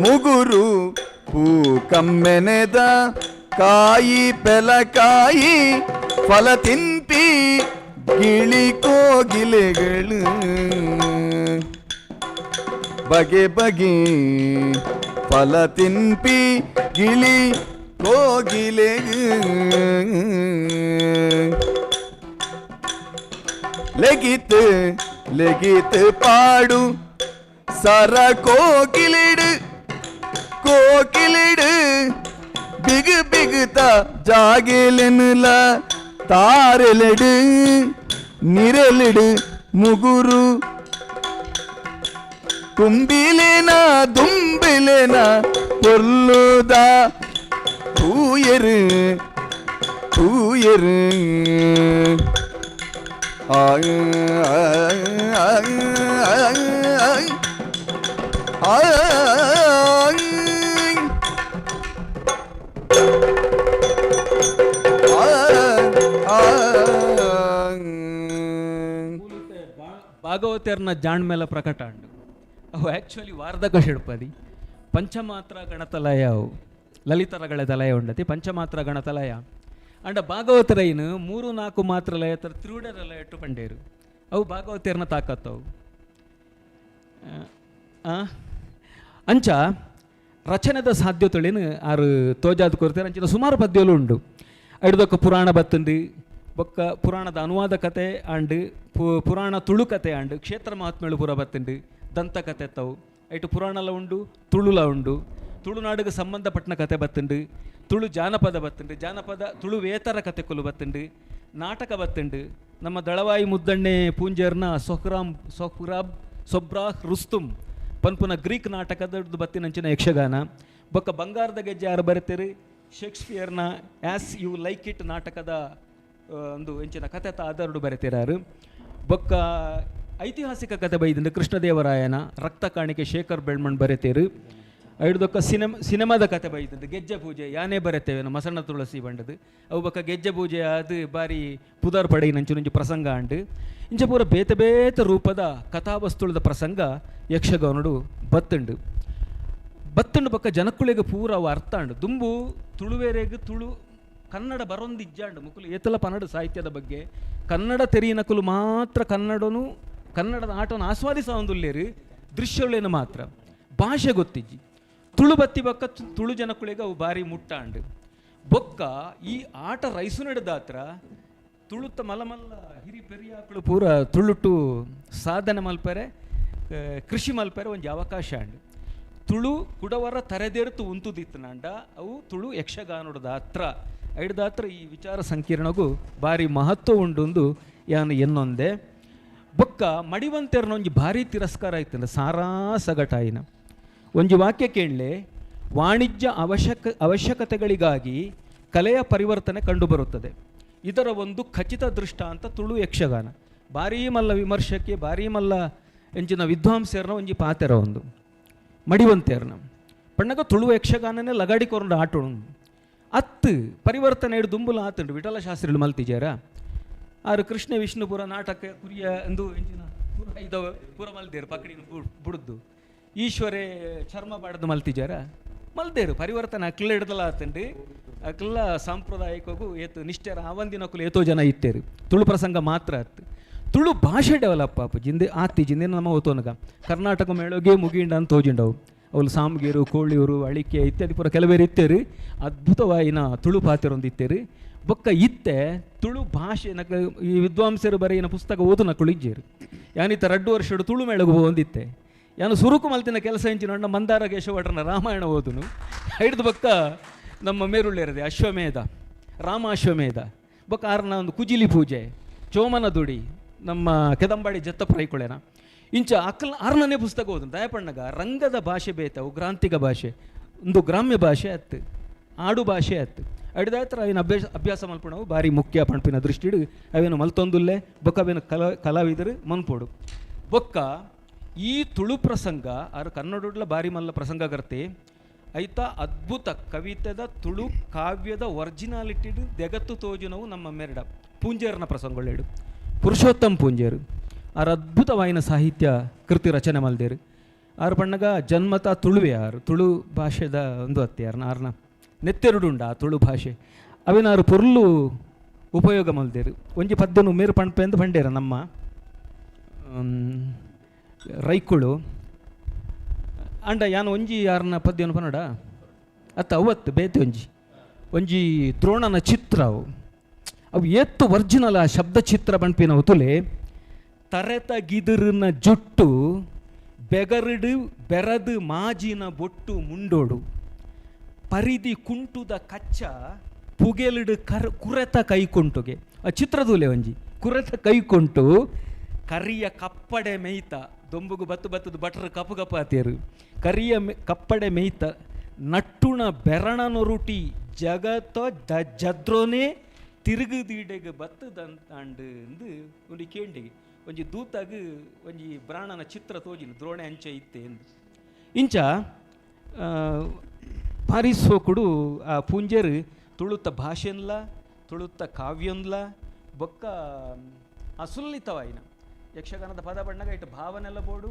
ಮುಗುರು ಪೂ ಕಮ್ಮೆನೆದ ಕಾಯಿ ಪೆಲಕಾಯಿ ಫಲ ತಿನ್ಪಿ ಗಿಳಿ ಕೋಗಿಲೆಗಳು ಬಗೆ ಬಗೆ ಫಲ ತಿನ್ಪಿ ಗಿಳಿ ಕೋಗಿಲೆ ಲೆಗಿತ್ ಲೆಗಿತ್ ಪಾಡು ಸರ ಕೋಗಿಲಿಡು ಕೋಗಿಲಿಡು ಬಿಗು ಬಿಗುತ ಜಾಗೆಲೆನುಲ ತಾರೆಲೆಡು ನಿರೆಲಿಡು ಮುಗುರು ಕುಂಬಿಲೆನ ದುಂಬಿಲೆನ பொல்லுத தூயரு தூயரு ஆ ஆ. ಭಾಗವತರ್ನ ಜಾಣ್ ಮೇಲೆ ಪ್ರಕಟ ಅಂಡು ಅವು ಆ್ಯಕ್ಚುಲಿ ವಾರ್ಧಕ ಷಡ್ಪದಿ ಪಂಚಮಾತ್ರ ಗಣತಲಯ, ಅವು ಲಲಿತರಗಳ ತಲಯ ಉಂಡತಿ ಪಂಚಮಾತ್ರ ಗಣತಲಯ. ಅಂಡ ಭಾಗವತರೈನು ಮೂರು ನಾಲ್ಕು ಮಾತ್ರ ಲಯ ತರ ತ್ರಿವಿಡರ ಲಯಟ್ಟು ಪಂಡೇರು. ಅವು ಭಾಗವತರ್ನ ತಾಕತ್ತವು. ಅಂಚ ರಚನೆದ ಸಾಧ್ಯತೆಳೇನು ಆರು ತೋಜಾದ ಕೊರತೆ ಅಂಚಿನ ಸುಮಾರು ಪದ್ಯಲು ಉಂಡು. ಐಡ್ದೊಕ್ಕ ಪುರಾಣ ಬತ್ತುಂಡು, ಬೊಕ್ಕ ಪುರಾಣದ ಅನುವಾದ ಕತೆ ಆಂಡ್, ಪುರಾಣ ತುಳು ಕತೆ ಆಂಡ್, ಕ್ಷೇತ್ರ ಮಹಾತ್ಮೆಳು ಪೂರ ಬತ್ತುಂಡು, ದಂತಕತೆ ತವು. ಐಟು ಪುರಾಣಲ ಉಂಡು, ತುಳುಲ ಉಂಡು, ತುಳುನಾಡಿಗೆ ಸಂಬಂಧಪಟ್ಟನ ಕತೆ ಬತ್ತುಂಡು, ತುಳು ಜಾನಪದ ಬತ್ತುಂಡು, ಜಾನಪದ ತುಳುವೇತರ ಕತೆಕುಲು ಬತ್ತುಂಡು, ನಾಟಕ ಬತ್ತುಂಡು. ನಮ್ಮ ದಳವಾಯಿ ಮುದ್ದಣ್ಣೆ ಪೂಂಜರ್ನ ಸೊಹ್ರಾಮ್ ಸೊಹ್ರಾಬ್ ಸೊಬ್ರಾಹ್ ರುಸ್ತುಂ ಪನ್ಪುನ ಗ್ರೀಕ್ ನಾಟಕದ ಬತ್ತಿನಂಚಿನ ಯಕ್ಷಗಾನ. ಬೊಕ್ಕ ಬಂಗಾರದ ಗೆಜ್ಜೆ ಯಾರು ಬರೆತೀರಿ, ಶೇಕ್ಸ್ಪಿಯರ್ನ ಆ್ಯಸ್ you like it ನಾಟಕದ ಒಂದು ಎಂಚಿನ ಕಥೆತ ಆಧಾರಡು ಬರೆತಿರಾರು. ಬೊಕ್ಕ ಐತಿಹಾಸಿಕ ಕತೆ ಬೈದಿಂದ ಕೃಷ್ಣದೇವರಾಯನ ರಕ್ತ ಕಾಣಿಕೆ ಶೇಖರ್ ಬೆಳ್ಮಣ್ ಬರೆತೇರು. ಐಡ್ದೊಕ್ಕ ಸಿನಿಮಾದ ಕತೆ ಬೈದಂದು ಗೆಜ್ಜೆ ಪೂಜೆ ಯಾನೇ ಬರೆತೇವೆ ಮಸಣ್ಣ ತುಳಸಿ ಬಂಡದು. ಅವು ಬೊಕ್ಕ ಗೆಜ್ಜೆ ಪೂಜೆ ಅದು ಬಾರಿ ಪುದರ್ ಪಡೆಯಿನಂಚು ಪ್ರಸಂಗ ಅಂಡು. ಇಂಚ ಪೂರ ಬೇತೆ ಬೇತೆ ರೂಪದ ಕಥಾವಸ್ತುಳದ ಪ್ರಸಂಗ ಯಕ್ಷಗಾನಡು ಬತ್ತುಂಡು. ಬತ್ತುಂಡು ಬೊಕ್ಕ ಜನಕ್ಕುಳಿಗೆ ಪೂರ ಅವು ಅರ್ಥ ಅಂಡು. ದುಂಬು ತುಳುವೇರೆಗ್ ತುಳು ಕನ್ನಡ ಬರೊಂದಿಜ್ಜಾಂಡು ಮುಕುಲು ಏತಲ ಪನ್ನಡ ಸಾಹಿತ್ಯದ ಬಗ್ಗೆ ಕನ್ನಡ ತೆರಿಯನಕುಲು ಮಾತ್ರ ಕನ್ನಡನು ಕನ್ನಡದ ಆಟವನ್ನು ಆಸ್ವಾದಿಸ ಒಂದುಲ್ಲೇರು. ದೃಶ್ಯಗಳೇನು ಮಾತ್ರ ಭಾಷೆ ಗೊತ್ತಿಜ್ಜಿ. ತುಳು ಬತ್ತಿ ಬಕ್ಕ ತುಳು ಜನಕ್ಕಳಿಗೆ ಅವು ಭಾರಿ ಮುಟ್ಟಾಂಡು. ಬೊಕ್ಕ ಈ ಆಟ ರೈಸು ನಡೆದಾತ್ರ ತುಳುತ್ತ ಮಲಮಲ್ಲ ಹಿರಿ ಪೆರಿಯಾಕಳು ಪೂರ ತುಳುಟು ಸಾಧನೆ ಮಲ್ಪರೆ, ಕೃಷಿ ಮಲ್ಪರೆ ಒಂಜಿ ಅವಕಾಶ ಅಂಡು. ತುಳು ಕುಡವರ ತರೆದೆರ್ತು ಉಂತುದಿತ್ತನಾಂಡ ಅವು ತುಳು ಯಕ್ಷಗಾನದ ಹತ್ರ ಐಡ್ದಾತ್ರ ಈ ವಿಚಾರ ಸಂಕಿರಣಗೂ ಭಾರಿ ಮಹತ್ವ ಉಂಡುಂದು ಯಾನು ಎನ್ನೊಂದೆ. ಬೊಕ್ಕ ಮಡಿವಂತೆರ್ನ ಒಂಜಿ ಭಾರಿ ತಿರಸ್ಕಾರ ಆಯ್ತಂಡ ಸಾರಾ ಸಗಟಾಯಿನ ಒಂಜಿ ವಾಕ್ಯ ಕೇಳಲೆ, ವಾಣಿಜ್ಯ ಅವಶ್ಯಕತೆಗಳಿಗಾಗಿ ಕಲೆಯ ಪರಿವರ್ತನೆ ಕಂಡುಬರುತ್ತದೆ, ಇದರ ಒಂದು ಖಚಿತ ದೃಷ್ಟಾಂತ ತುಳು ಯಕ್ಷಗಾನ. ಭಾರೀ ಮಲ್ಲ ವಿಮರ್ಶಕ್ಕೆ ಭಾರೀ ಮಲ್ಲ ಎಂಚಿನ ವಿದ್ವಾಂಸರ್ನ ಒಂಜಿ ಪಾತೆರ ಒಂದು ಮಡಿವಂತೆರ್ನ ಪಣ್ಣಗ ತುಳು ಯಕ್ಷಗಾನನೇ ಲಗಾಡಿ ಕೊರಂಡು ಆಟ ಅತ್ತು ಪರಿವರ್ತನೆ ಹಿಡ್ದು ದುಂಬುಲ ಆತುಂಡು. ವಿಠಲ ಶಾಸ್ತ್ರಿಗಳು ಮಲ್ತಿಜಾರ ಆರು ಕೃಷ್ಣ ವಿಷ್ಣುಪುರ ನಾಟಕ ಕುರಿಯ ಎಂದು ಎಂಚಿನ ಪೂರ ಐದವ ಪೂರ ಮಲ್ದೇರು ಪಕಡಿನ ಬುಡ್ದು ಈಶ್ವರೇ ಚರ್ಮ ಬಾಡ್ದು ಮಲ್ತಿಜಾರ ಮಲ್ದೇರು ಪರಿವರ್ತನೆ ಅಕ್ಲ ಹಿಡ್ದಲ ಆತಂಡು. ಅಕ್ಲ ಸಾಂಪ್ರದಾಯಿಕಗೂ ಏತು ನಿಷ್ಠರ ಆವಂದಿನಕ್ಕಲು ಏತೋ ಜನ ಇತ್ತೇರು. ತುಳು ಪ್ರಸಂಗ ಮಾತ್ರ ಅತ್ತು ತುಳು ಭಾಷೆ ಡೆವಲಪ್ ಆಪು ಜಿಂದೆ ಆತಿ ಜಿಂದೆ ನಮ್ಮ ಓತೋನಗ ಕರ್ನಾಟಕ ಮೇಳೋಗೆ ಮುಗಿಂಡ ಅಂತ ತೋಜಿಂಡವು. ಅವಳು ಸಾಮ್ಗೇರು ಕೋಳಿಯೂರು ಅಳಿಕೆ ಇತ್ಯಾದಿ ಪೂರ ಕೆಲವೇರು ಇತ್ತೇರು. ಅದ್ಭುತವಾಯಿನ ತುಳು ಪಾತೆರೊಂದು ಇತ್ತೇರು. ಬೊಕ್ಕ ಇತ್ತೆ ತುಳು ಭಾಷೆ ನಕ ಈ ವಿದ್ವಾಂಸರು ಬರೆಯಿನ ಪುಸ್ತಕ ಓದು ನಕಳು ಇಜ್ಜೇರು. ಯಾನಿತ್ತ ರಡ್ಡು ವರ್ಷಡು ತುಳು ಮೇಳಗು ಒಂದಿತ್ತೆ ಯಾನು ಸುರುಕು ಮಲ್ತಿನ ಕೆಲಸ ಎಂಚಿನ ಮಂದಾರ ಕೇಶವಟನ ರಾಮಾಯಣ ಓದುನು ಹಿಡ್ದು ಬೊಕ್ಕ ನಮ್ಮ ಮೇರುಳ್ಳೇರದೆ ಅಶ್ವಮೇಧ ರಾಮ ಅಶ್ವಮೇಧ ಬೊಕ್ಕ ಆರ್ನ ಒಂದು ಕುಜಿಲಿ ಪೂಜೆ ಚೋಮನ ದುಡಿ ನಮ್ಮ ಕೆದಂಬಾಡಿ ಜತ್ತಪ್ಪ ಇಂಚ ಅಕ್ಕಲ್ ಆರ್ನನೇ ಪುಸ್ತಕ ಓದು ದಯಪಣ್ಣಗ ರಂಗದ ಭಾಷೆ ಬೇತ ಗ್ರಾಂಥಿಕ ಭಾಷೆ ಒಂದು ಗ್ರಾಮ್ಯ ಭಾಷೆ ಅತ್ತು ಆಡು ಭಾಷೆ ಅತ್ತು ಅಡಿದಾತ್ರ ಅವಿನ ಅಭ್ಯಾಸ ಮಲ್ಪಣವು ಭಾರಿ ಮುಖ್ಯ ಪಣಪಿನ ದೃಷ್ಟಿಡು ಅವೇನು ಮಲ್ತೊಂದುಲ್ಲೆ ಬೊಕ್ಕ ಅವೇನು ಕಲಾವಿದರು ಮನ್ಪೋಡು. ಬೊಕ್ಕ ಈ ತುಳು ಪ್ರಸಂಗ ಆರು ಕನ್ನಡಡ್ಲ ಭಾರಿ ಮಲ್ಲ ಪ್ರಸಂಗಕರ್ತೆ ಐತ ಅದ್ಭುತ ಕವಿತೆದ ತುಳು ಕಾವ್ಯದ ಒರಿಜಿನಾಲಿಟಿಡು ದೆಗತ್ತು ತೋಜುನವು ನಮ್ಮ ಮೆರಡ ಪೂಂಜೇರ್ನ ಪ್ರಸಂಗಗಳೇಡು ಪುರುಷೋತ್ತಮ್ ಪೂಂಜೇರು ಆರು ಅದ್ಭುತವಾಯಿನ ಸಾಹಿತ್ಯ ಕೃತಿ ರಚನೆ ಮಲ್ದೇರು. ಆರು ಪಣ್ಣಗ ಜನ್ಮತ ತುಳುವೆ ಆರು ತುಳು ಭಾಷೆದ ಒಂದು ಅತ್ತೆ ಆರ್ನ ಆರ್ನ ನೆತ್ತೆರುಡುಂಡ ಆ ತುಳು ಭಾಷೆ ಅವೇನಾರು ಪೊರ್ಲು ಉಪಯೋಗ ಮಲ್ದೇರು. ಒಂಜಿ ಪದ್ಯನು ಮೇರು ಪಣ್ಪೆಂದು ಪಂಡೇರ ನಮ್ಮ ರೈಕುಳು ಅಂಡ ಯಾನು ಒಂಜಿ ಯಾರನ್ನ ಪದ್ಯನು ಪನ್ನಡ ಅತ್ತ ಅವತ್ತು ಬೇತೆ ಒಂಜಿ ಒಂಜಿ ದ್ರೋಣನ ಚಿತ್ರ ಅವು ಅವು ಏತ್ತು ಒರ್ಜಿನಲ್ ಆ ಶಬ್ದ ಚಿತ್ರ ಬಣ್ಪಿನ ತುಲೆ ತರೆತ ಗಿದುರಿನ ಜುಟ್ಟು ಬೆಗರುಡು ಬೆರದು ಮಾಜಿನ ಬೊಟ್ಟು ಮುಂಡೋಡು ಪರಿಧಿ ಕುಂಟುದ ಕಚ್ಚ ಪುಗೆಲಿಡು ಕುರೆತ ಕೈಕೊಂಟುಗೆ ಆ ಚಿತ್ರದೂಲೆ ಒಂಜಿ ಕುರೆತ ಕೈಕೊಂಟು ಕರಿಯ ಕಪ್ಪಡೆ ಮೇಯ್ತ ದೊಂಬುಗು ಬತ್ತು ಬತ್ತದು ಬಟ್ರ್ ಕಪ್ಪು ಕಪ್ಪು ಆತೇರು ಕರಿಯ ಕಪ್ಪಡೆ ಮೇಯ್ತ ನಟ್ಟುಣ ಬೆರಣನೊರುಟಿ ಜಗತ್ತ ಜದ್ರೋನೇ ತಿರುಗುದೀಡೆಗೆ ಬತ್ತದಂತಾಂಡು ಎಂದು ಒಂದು ಕೇಂಡಿಗೆ ಒಂಜಿ ದೂತಾಗ ಒಂಜಿ ಬ್ರಾಣನ ಚಿತ್ರ ತೋಜಿನ ದ್ರೋಣೆ ಅಂಚೆ ಇತ್ತೆ ಎಂದು ಇಂಚ ಭಾರಿ ಸೋಕುಡು ಆ ಪೂಂಜೆರು ತುಳುತ್ತ ಭಾಷೆನ್ಲ ತುಳುತ್ತ ಕಾವ್ಯನ್ಲ ಬೊಕ್ಕ ಅಸುಲ್ಲಿತವಾಯಿನ ಯಕ್ಷಗಾನದ ಪದ ಬಣ್ಣಗ ಇಟ್ಟು ಭಾವನೆಲ್ಲ ಬೋಡು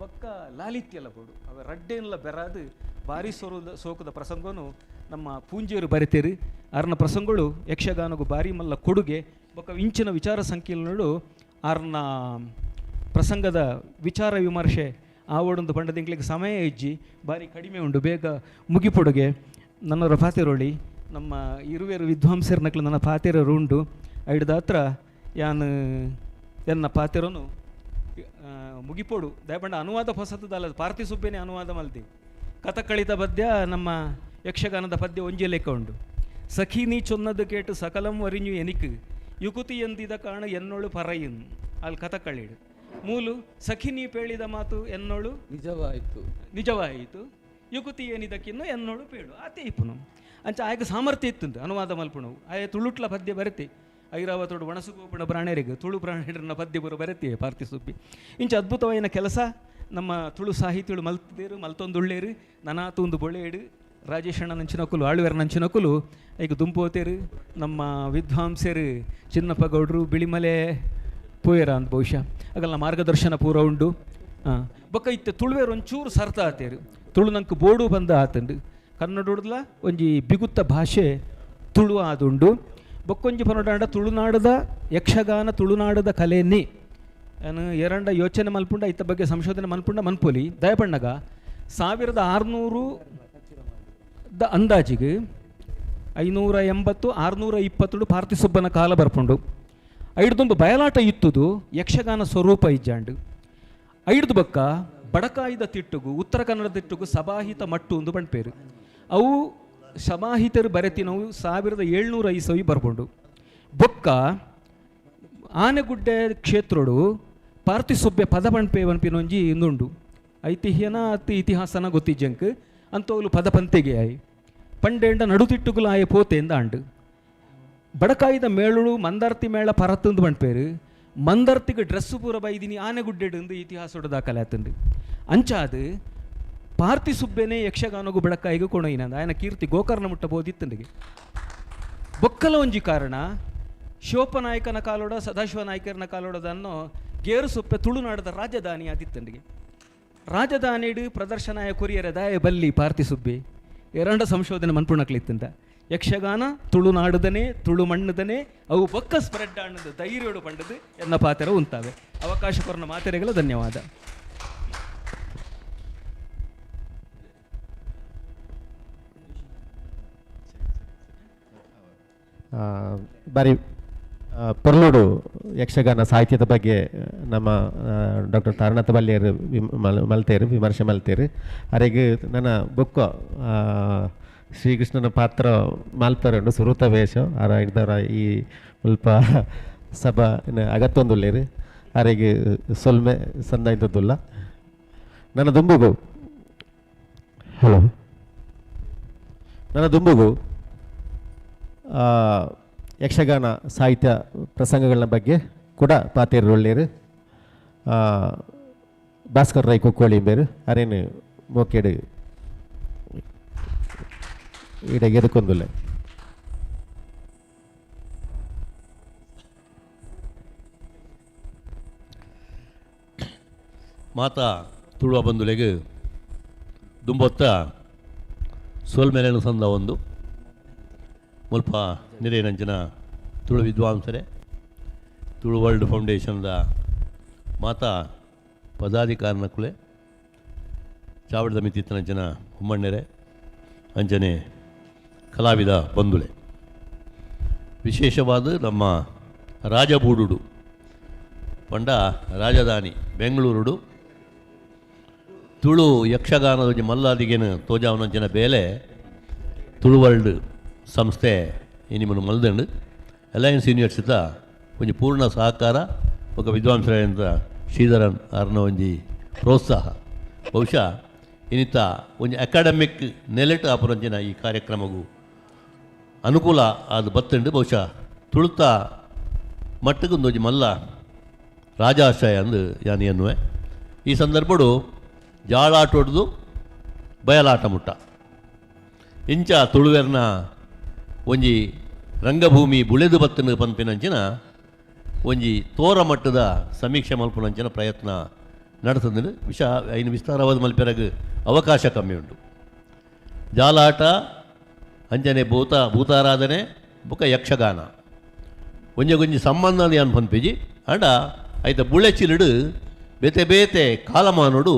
ಬೊಕ್ಕ ಲಾಲಿತ್ಯಲ್ಲ ಬೋಡು ಅವ ರಡ್ಡೇನ್ಲ ಬೆರಾದು ಭಾರಿ ಸೋರುದ ಸೋಕುದ ಪ್ರಸಂಗನು ನಮ್ಮ ಪೂಂಜೆಯರು ಬರಿತೇರು. ಆರ್ನ ಪ್ರಸಂಗಗಳು ಯಕ್ಷಗಾನಗೂ ಭಾರಿ ಮಲ್ಲ ಕೊಡುಗೆ. ಬೊಕ್ಕ ಇಂಚಿನ ವಿಚಾರ ಸಂಕೀರ್ಣಗಳು ಆರ್ನ ಪ್ರಸಂಗದ ವಿಚಾರ ವಿಮರ್ಶೆ ಆವಡೊಂದು ಪಂಡದಿಂಗ್ಲಿಗೆ ಸಮಯ ಇಜ್ಜಿ ಭಾರಿ ಕಡಿಮೆ ಉಂಡು ಬೇಗ ಮುಗಿಪೊಡುಗೆ. ನನ್ನವರ ಪಾತೆರೊಳಿ ನಮ್ಮ ಇರುವೆರು ವಿದ್ವಾಂಸರ ನಕಲು ನನ್ನ ಪಾತೆರರು ಉಂಡು ಐಡ್ದಾತ್ರ ಯಾನು ಎನ್ನ ಪಾತೆರನು ಮುಗಿಪೋಡು ದಯಪಂಡ ಅನುವಾದ ಹೊಸತದಲ್ಲ ಪಾರ್ಥಿ ಸುಬ್ಬೇನೆ ಅನುವಾದ ಮಲ್ತಿ ಕಥಕಳಿತ ಪದ್ಯ ನಮ್ಮ ಯಕ್ಷಗಾನದ ಪದ್ಯ ಒಂಜೆ ಲೆಕ್ಕ ಉಂಡು. ಸಖಿ ನೀ ಚೊನ್ನದು ಕೇಟು ಸಕಲಂ ವರಿഞ്ഞು ಎನಿಕ್ ಯುಕುತಿ ಎಂದಿದ ಕಾಣ ಎನ್ನೋಳು ಪರಯಿನ್ ಅಲ್ಲಿ ಕಥಕಳಿಡು ಮೂಲು ಸಖಿ ನೀ ಪೇಳಿದ ಮಾತು ಎನ್ನೋಳು ನಿಜವಾಯಿತು ನಿಜವಾಯಿತು ಯುಕುತಿ ಏನಿದಕ್ಕಿನ್ನು ಎನ್ನೋಳು ಪೇಳು ಆತೆ ಇಪ್ಪುನು ಅಂಚ ಆಯಕ ಸಾಮರ್ಥ್ಯ ಇತ್ತುಂದು ಅನುವಾದ ಮಲ್ಪುಣವು ಆಯ ತುಳುಟ್ಲ ಪದ್ಯ ಬರತಿ ಐರಾವತೋಡು ಒಣಸುಗೋಪುಣ ಪ್ರಾಣ್ಯರಿಗೆ ತುಳು ಪ್ರಾಣ್ಯರನ್ನ ಪದ್ಯ ಬರೋ ಬರತಿ ಪಾರ್ಥಿ ಸುಬ್ಬಿ ಇಂಚ ಅದ್ಭುತವಾಯಿನ ಕೆಲಸ ನಮ್ಮ ತುಳು ಸಾಹಿತಿಗಳು ಮಲ್ತಿದೇರು ಮಲ್ತೊಂದುಳ್ಳೇರು ನನಾತು ಒಂದು ಬೊಳೆಯೇಡು ರಾಜೇಶಣ್ಣ ನಂಚಿನಕುಲು ಆಳ್ವೆರ ನಂಚಿನಕುಲು ಈಗ ದುಂಪೋತೇರು ನಮ್ಮ ವಿದ್ವಾಂಸರು ಚಿನ್ನಪ್ಪ ಗೌಡ್ರು ಬಿಳಿಮಲೆ ಪೋಯರ ಅಂತ ಬಹುಶಃ ಆಗಲ್ಲ ಮಾರ್ಗದರ್ಶನ ಪೂರ ಉಂಡು. ಹಾಂ ಬೊಕ್ಕ ಇತ್ತೆ ತುಳುವೇರು ಒಂಚೂರು ಸರ್ತ ಆತೇರು ತುಳು ನಂಗೆ ಬೋಡು ಬಂದ ಆತಂಡು ಕನ್ನಡೊಡ್ಲ ಒಂಜಿ ಬಿಗುತ್ತ ಭಾಷೆ ತುಳು ಆದುಂಡು. ಬೊಕ್ಕೊಂಜಿ ಪನೋಡಾಂಡ ತುಳುನಾಡದ ಯಕ್ಷಗಾನ ತುಳುನಾಡದ ಕಲೆನೇ ನಾನು ಎರಡ ಯೋಚನೆ ಮಲ್ಪುಂಡ ಇತ್ತ ಬಗ್ಗೆ ಸಂಶೋಧನೆ ಮನ್ಪುಂಡ ಮನ್ಪೊಲಿ ದಯಪಣ್ಣಗ 1600 the ಅಂದಾಜಿಗೆ 580 620 ಪಾರ್ಥಿಸುಬ್ಬನ ಕಾಲ ಬರ್ಪುಂಡು. ಐಡ್ದುಂಬು ಬಯಲಾಟ ಇತ್ತುದು ಯಕ್ಷಗಾನ ಸ್ವರೂಪ ಇಜ್ಜಾಂಡು. ಐಡ್ದು ಬಕ್ಕ ಬಡಕಾಯಿದ ತಿಟ್ಟುಗು ಉತ್ತರ ಕನ್ನಡ ತಿಟ್ಟುಗು ಸಭಾಹಿತ ಮಟ್ಟು ಒಂದು ಪಣ್ಪೇರು. ಅವು ಸಮಾಹಿತರು ಬರೆತಿನವು 1700 ಇಸವಿ ಬರ್ಪುಂಡು. ಬೊಕ್ಕ ಆನೆಗುಡ್ಡೆ ಕ್ಷೇತ್ರಡು ಪಾರ್ಥಿಸುಬ್ಬೆ ಪದ ಪಣ್ಪೆ ಪನ್ಪಿನೊಂಜಿ ಇಂದುಂಡು ಐತಿಹ್ಯನ ಅತಿ ಇತಿಹಾಸನ ಗೊತ್ತಿಜ್ಜಂಕ್ ಅಂತೋಲು ಪದ ಪಂತೆಗೆ ಆಯಿ ಪಂಡೇಂಡ ನಡುತಿಟ್ಟುಗುಲ ಆಯ ಪೋತೆಂದ ಆಂಡು. ಬಡಕಾಯಿದ ಮೇಳುಳು ಮಂದಾರ್ತಿ ಮೇಳ ಪರತ್ತಂದು ಪಣ್ಪೇರು. ಮಂದರ್ತಿಗೆ ಡ್ರೆಸ್ಸು ಪೂರ ಬೈದಿನಿ ಆನೆಗುಡ್ಡೆಡು ಇತಿಹಾಸೋಡು ದಾಖಲೆ ಆತಂಡು. ಅಂಚಾದು ಪಾರ್ಥಿಸುಬ್ಬೆನೇ ಯಕ್ಷಗಾನಗು ಬಡಕಾಯಿಗೆ ಕೊಣೊಯಿನಂದ ಆಯನ ಕೀರ್ತಿ ಗೋಕರ್ಣ ಮುಟ್ಟ ಬೋದಿತ್ತಂಡಿಗೆ. ಬೊಕ್ಕಲ ಒಂಜಿ ಕಾರಣ ಶಿವಪ್ಪನಾಯಕನ ಕಾಲೋಡ ಸದಾಶಿವ ನಾಯಕರನ ಕಾಲೋಡದನ್ನು ಗೇರು ಸುಪ್ಪೆ ತುಳುನಾಡದ ರಾಜಧಾನಿ ಆದಿತ್ತಂಡಿಗೆ. ರಾಜಧಾನಿಡು ಪ್ರದರ್ಶನಾಯ ಕೊರಿಯರ ದಾಯ ಬಲ್ಲಿ ಪಾರ್ಥಿಸುಬ್ಬೆ ಎರಡ ಸಂಶೋಧನೆ ಮನ್ಪುಣಕ್ಲಿತ್ತಂದ. ಯಕ್ಷಗಾನ ತುಳುನಾಡುದನೆ ತುಳು ಮಣ್ಣುದನೆ ಅವು ಬೊಕ್ಕ ಸ್ಪ್ರೆಡ್ ಆಣ್ಣದು ಧೈರ್ಯೋಡು ಪಂಡದು ಎನ್ನ ಪಾತ್ರ ಉಂತಾವೆ. ಅವಕಾಶ ಕೊರನ ಮಾತೆರೆಗಳ ಧನ್ಯವಾದ. ಬಾರಿ ಪೊರ್ಲುಡು ಯಕ್ಷಗಾನ ಸಾಹಿತ್ಯದ ಬಗ್ಗೆ ನಮ್ಮ ಡಾಕ್ಟರ್ ತಾರನಾಥ ಬಲ್ಯರು ಮಲ್ತೇರು ವಿಮರ್ಶೆ ಮಲ್ತೇರು. ಅರೆಗ್ ನನ್ನ ಬುಕ್ಕ ಶ್ರೀಕೃಷ್ಣನ ಪಾತ್ರ ಮಾಲ್ಪರುಂಡು ಸುರುತ ವೇಷ ಆರ ಇದ್ದವರ ಈ ಮುಲ್ಪ ಸಭಾ ಅಗತ್ತೊಂದುಲ್ಲೇರು ಅರೆಗ್ ಸೊಲ್ಮೆ ಸಂದಾಯ್ತದುಲ್ಲ. ನನ್ನ ದುಂಬುಗು ಹಲೋ ನನ್ನ ದುಂಬುಗು ಯಕ್ಷಗಾನ ಸಾಹಿತ್ಯ ಪ್ರಸಂಗಗಳ ಬಗ್ಗೆ ಕೂಡ ಪಾತೇರು ಒಳ್ಳೇರು ಭಾಸ್ಕರ್ ರೈ ಕುಕ್ಕೋಳಿ ಬೇರು ಅರೇನು ಮೋಕೇಡು ಈಡ ಎದುಕೊಂದುಲ್ಲ. ಮಾತಾ ತುಳುವ ಬಂಧುಲೆಗ್ ದುಂಬೊತ್ತ ಸೋಲ್ಮೇಲೆನು ಸಂದ ಒಂದು ಮುಲ್ಪ ನಿರೇನಂಚಿನ ತುಳು ವಿದ್ವಾಂಸರೇ, ತುಳು ವರ್ಲ್ಡ್ ಫೌಂಡೇಶನ್ದ ಮಾತಾ ಪದಾಧಿಕಾರನಕುಲೆ, ಚಾವಡದ ಮಿತಿತ್ತನಂಚಿನ ಉಮ್ಮಣ್ಣೆರೆ, ಅಂಚನೆ ಕಲಾವಿದ ಬಂಧುಲೆ, ವಿಶೇಷವಾದ ನಮ್ಮ ರಾಜಬೂಡುಡು ಪಂಡ ರಾಜಧಾನಿ ಬೆಂಗಳೂರುಡು ತುಳು ಯಕ್ಷಗಾನದ ಒಂಜಿ ಮಲ್ಲಾದಿಗೆನು ತೋಜಾವನಂಚಿನ ಬೇಲೆ ತುಳು ವರ್ಲ್ಡ್ ಸಂಸ್ಥೆ ಇನಿಮನು ಮಲ್ದಂಡು ಅಲಯನ್ಸ್ ಯೂನಿವರ್ಸಿಟಿದ ಒಂಜಿ ಪೂರ್ಣ ಸಹಕಾರ ಬೊಕ ವಿದ್ವಾಂಸರಾದಂಥ ಶ್ರೀಧರನ್ ಆರ್ನ ಒಂಜಿ ಪ್ರೋತ್ಸಾಹ ಬಹುಶಃ ಇನ್ನಿತ ಒಂಜಿ ಅಕಾಡೆಮಿಕ್ ನೆಲೆಟ್ ಆಪುರಂಚಿನ ಈ ಕಾರ್ಯಕ್ರಮಗೂ ಅನುಕೂಲ ಆದ ಬತ್ತಂಡು. ಬಹುಶಃ ತುಳುತ ಮಟ್ಟಕ್ಕೊಂದೊಂಜಿ ಮಲ್ಲ ರಾಜಾಶ್ರಯ ಅಂದು ಯಾನ್ ಎನ್ನುವೆ. ಈ ಸಂದರ್ಭಡು ಜಾಳಾಟೊಡ್ದು ಬಯಲಾಟ ಮುಟ್ಟ ಇಂಚ ತುಳುವೆರ್ನ ಒಂಜಿ ರಂಗಭೂಮಿ ಬುಳೆದು ಬತ್ತನ ಪನ್ಪಿನಂಚಿನ ಒಂಜಿ ತೋರ ಮಟ್ಟದ ಸಮೀಕ್ಷೆ ಮಲ್ಪುನಂಚಿನ ಪ್ರಯತ್ನ ನಡೆತಂದು ವಿಷ ಐನು ವಿಸ್ತಾರವಾದ ಮಲ್ಪೆರಗ್ ಅವಕಾಶ ಕಮ್ಮಿ ಉಂಟು. ಜಾಲಾಟ ಅಂಚನೆ ಭೂತಾರಾಧನೆ ಬೊಕ ಯಕ್ಷಗಾನ ಒಂಜೆಗೊಂಜಿ ಸಂಬಂಧ ಅನ್ ಪನ್ಪಿಜಿ ಅಂಡ ಐತ ಬುಳೆಚಿಲಿಡು ಬೇತೆ ಬೇತೆ ಕಾಲಮಾನೋಡು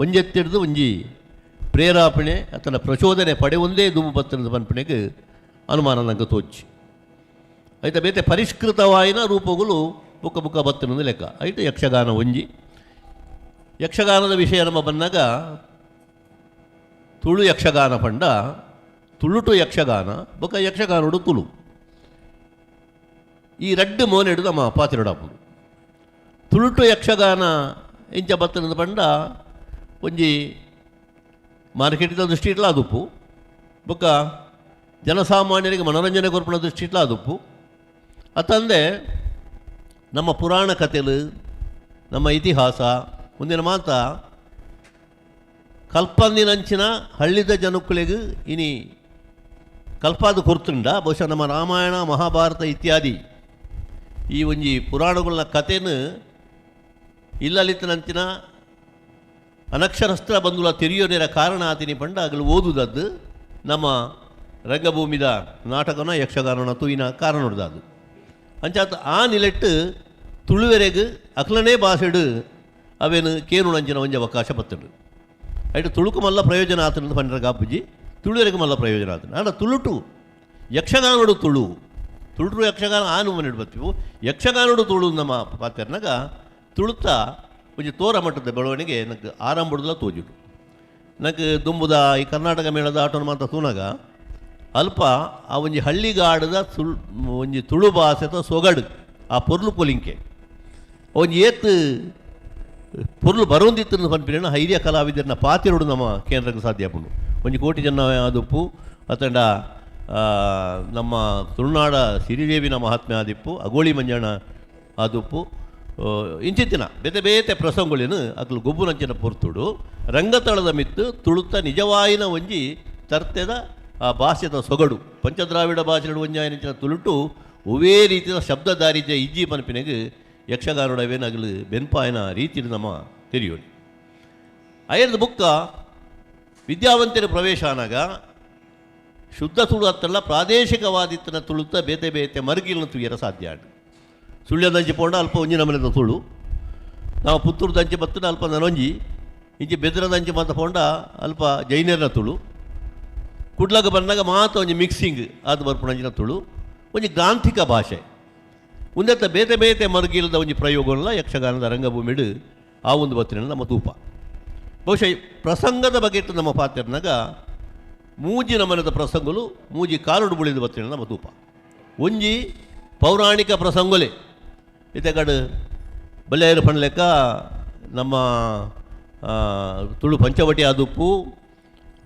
ಒಂಜೆತ್ತಿಡ್ದು ಒಂಜಿ ಪ್ರೇರಾಪಣೆ ಅತನ ಪ್ರಚೋದನೆ ಪಡೆಯೊಂದೇ ದುಂಬು ಬತ್ತನದ ಪನ್ಪಿಣೆಗೆ ಅನುಮಾನ ನಂಗೆ ತೋಚಿ ಐತ ಬೇತೆ ಪರಿಷ್ಕೃತವಾಯಿನ ರೂಪಗಳು ಬುಕ್ಕ ಬುಕ್ಕ ಬತ್ತನದ ಲೆಕ್ಕ ಐತ ಯಕ್ಷಗಾನ ಒಂಜಿ. ಯಕ್ಷಗಾನದ ವಿಷಯ ನಮ್ಮ ಬಂದಾಗ ತುಳು ಯಕ್ಷಗಾನ ಪಂಡ ತುಳುಟು ಯಕ್ಷಗಾನ ಬೊಕ ಯಕ್ಷಗಾನೋಡು ತುಳು ಈ ರಡ್ಡು ಮೋನೆಡು ನಮ್ಮ ಪಾತಿರಡಾಪುಂಡು. ತುಳುಟು ಯಕ್ಷಗಾನ ಇಂಚ ಬತ್ತನದ ಪಂಡ ಒಂಜಿ ಮಾರ್ಕೆಟಿದ ದೃಷ್ಟಿ ಇಟ್ಲ ಅದುಪ್ಪು ಬೊಕ್ಕ ಜನಸಾಮಾನ್ಯರಿಗೆ ಮನೋರಂಜನೆ ಕೊರ್ಪುನ ದೃಷ್ಟಿ ಇಟ್ಲ ಅದುಪ್ಪು. ಅತ್ತಂದೆ ನಮ್ಮ ಪುರಾಣ ಕಥೆಲು ನಮ್ಮ ಇತಿಹಾಸ ಮುಂದಿನ ಮಾತ ಕಲ್ಪಂದಿನಂಚಿನ ಹಳ್ಳಿದ ಜನಕ್ಕುಲೆಗ್ ಇನಿ ಕಲ್ಪಾದ ಕೊರ್ತುಂಡ ಬಹುಶಃ ನಮ್ಮ ರಾಮಾಯಣ ಮಹಾಭಾರತ ಇತ್ಯಾದಿ ಈ ಒಂಜಿ ಪುರಾಣಗಳ ಕಥೆನು ಇಲ್ಲಲಿತ್ತನಂಚಿನ ಅನಕ್ಷರಸ್ಥ ಬಂಧುಲ ತೆರಿಯೋನೇರ ಕಾರಣ ಆತಿನಿ ಪಂಡ ಆಗಲು ಓದುದದ್ದು ನಮ್ಮ ರಂಗಭೂಮಿದ ನಾಟಕನ ಯಕ್ಷಗಾನನ ತೂಯಿನ ಕಾರಣ ಅದು. ಅಂಚಾತ ಆ ನಿಲೆಟ್ಟು ತುಳುವೆರೆಗ್ ಅಕ್ಲನೇ ಭಾಷೆಡ್ ಅವೇನು ಕೇನುಣಂಚಿನ ಒಂಜಿ ಅವಕಾಶ ಬತ್ತುಂಡು. ಐಟ್ ತುಳುಕು ಮಲ್ಲ ಪ್ರಯೋಜನ ಆತಂದು ಪಂಡ್ರೆ ಕಾಪುಜಿ, ತುಳುವೆರೆಗ್ ಮಲ್ಲ ಪ್ರಯೋಜನ ಆತಂಡು. ಆಂಡ ತುಳುಟು ಯಕ್ಷಗಾನಡು ತುಳು, ತುಳುಟು ಯಕ್ಷಗಾನ ಆನು ಮನೆಡ್ ಬತ್ತಿವು, ಯಕ್ಷಗಾನಡು ತುಳು ನಮ್ಮ ಪಾತೆರ್ನಾಗ ತುಳುತ ಒಂಜಿ ತೋರ ಮಟ್ಟದ ಬೆಳವಣಿಗೆ ನಂಗೆ ಆರಂಭದಲ್ಲ ತೋಜುಂಡು. ನಂಗೆ ದುಂಬುದ ಈ ಕರ್ನಾಟಕ ಮೇಳದ ಆಟೋನ ಮಾತ್ರ ತೂನಾಗ ಅಲ್ಪ ಆ ಒಂಜಿ ಹಳ್ಳಿಗಾಡದ ತುಳು ಒಂಜಿ ತುಳು ಭಾಷೆದ ಸೊಗಡು ಆ ಪೊರ್ಲು ಪೊಲಿಂಕೆ ಒಂಜಿ ಏತ್ ಪೊರ್ಲು ಬರೋಂದಿತ್ತು ಪನ್ಪಿನ ಹೈರಿಯ ಕಲಾವಿದರನ್ನ ಪಾತಿರೋಡು ನಮ್ಮ ಕೇಂದ್ರಕ್ಕೆ ಸಾಧ್ಯ ಆಪುಂಡು. ಒಂಜಿ ಕೋಟಿ ಜನ ಆದುಪ್ಪು ಅತಂಡ ನಮ್ಮ ತುಳುನಾಡ ಸಿರಿದೇವಿನ ಮಹಾತ್ಮೆ ಆದಿಪ್ಪು, ಅಗೋಳಿ ಮಂಜಣ್ಣ ಆದುಪ್ಪು, ಇಂಚಿತ್ತಿನ ಬೇತೆ ಬೇತೆ ಪ್ರಸಂಗಗಳೇನು ಅಕ್ಲು ಗೊಬ್ಬುನಂಚಿನ ಪೊರ್ತುಡು ರಂಗತಳದ ಮಿತ್ತು ತುಳುತ ನಿಜವಾಯಿನ ಒಂಜಿ ತರ್ತೆದ ಆ ಭಾಷೆದ ಸೊಗಡು ಪಂಚದ್ರಾವಿಡ ಭಾಷೆಗಳು ಒಂಜಾಯಿನಂಚಿನ ತುಳುಟು ಒವೇ ರೀತಿಯ ಶಬ್ದ ದಾರಿದ್ರ್ಯ ಇಜ್ಜಿ ಪನ್ಪಿನೆಗ್ ಯಕ್ಷಗಾನೊಡವೇನು ಅಗಲು ಬೆನ್ಪಾಯನ ರೀತಿಯ ನಮ್ಮ ತೆರಿಯೋಳಿ. ಅಯ್ಯರ್ದ ಬುಕ್ಕ ವಿದ್ಯಾವಂತರ ಪ್ರವೇಶ ಆನಾಗ ಶುದ್ಧ ತುಳು ಅತ್ತಲ್ಲ ಪ್ರಾದೇಶಿಕವಾದಿತ್ತನ ತುಳುತ ಬೇತೆ ಬೇತೆ ಮರುಗಿಲನ ತುಯ್ಯರ ಸಾಧ್ಯ ಆಂಡ್. ಸುಳ್ಯದಂಚಿ ಪೋಂಡ ಅಲ್ಪ ಒಂಜಿ ನಮನೆದ ತುಳು, ನಾವು ಪುತ್ತೂರು ದಂಚಿ ಬತ್ತನ ಅಲ್ಪ ನನೊಂಜಿ, ಇಂಚಿ ಬೆದ್ರದಂಚಿ ಮಾತ ಪೋಂಡ ಅಲ್ಪ ಜೈನರ್ನ ತುಳು, ಕುಡ್ಲಗ ಬಂದಾಗ ಮಾತ ಒಂಜಿ ಮಿಕ್ಸಿಂಗ್ ಅದು ಬರ್ಪುಣಂಚಿನ ತುಳು ಒಂಜಿ ಗ್ರಾಂಥಿಕ ಭಾಷೆ. ಉಂದೆತ್ತ ಬೇತೆ ಬೇತೆ ಮರುಗಿಲದ ಒಂಜಿ ಪ್ರಯೋಗಲ್ಲ ಯಕ್ಷಗಾನದ ರಂಗಭೂಮಿಡು ಆ ಒಂದು ಬತ್ತಿನ ನಮ್ಮ ತೂಪ. ಬಹುಶಃ ಪ್ರಸಂಗದ ಬಗ್ಗೆ ನಮ್ಮ ಪಾತ್ರನಾಗ ಮೂಜಿ ನಮನದ ಪ್ರಸಂಗಲು ಮೂಜಿ ಕಾಲುಡು ಬುಳಿದ ಬತ್ತಿನ ನಮ್ಮ ತೂಪ. ಒಂಜಿ ಪೌರಾಣಿಕ ಪ್ರಸಂಗಲೇ ಇತ್ತೆ ಬಲ್ಯಾಯರು ಪಣ್ಲೆಕ್ಕ ನಮ್ಮ ತುಳು ಪಂಚವಟಿ ಆದುಪ್ಪು,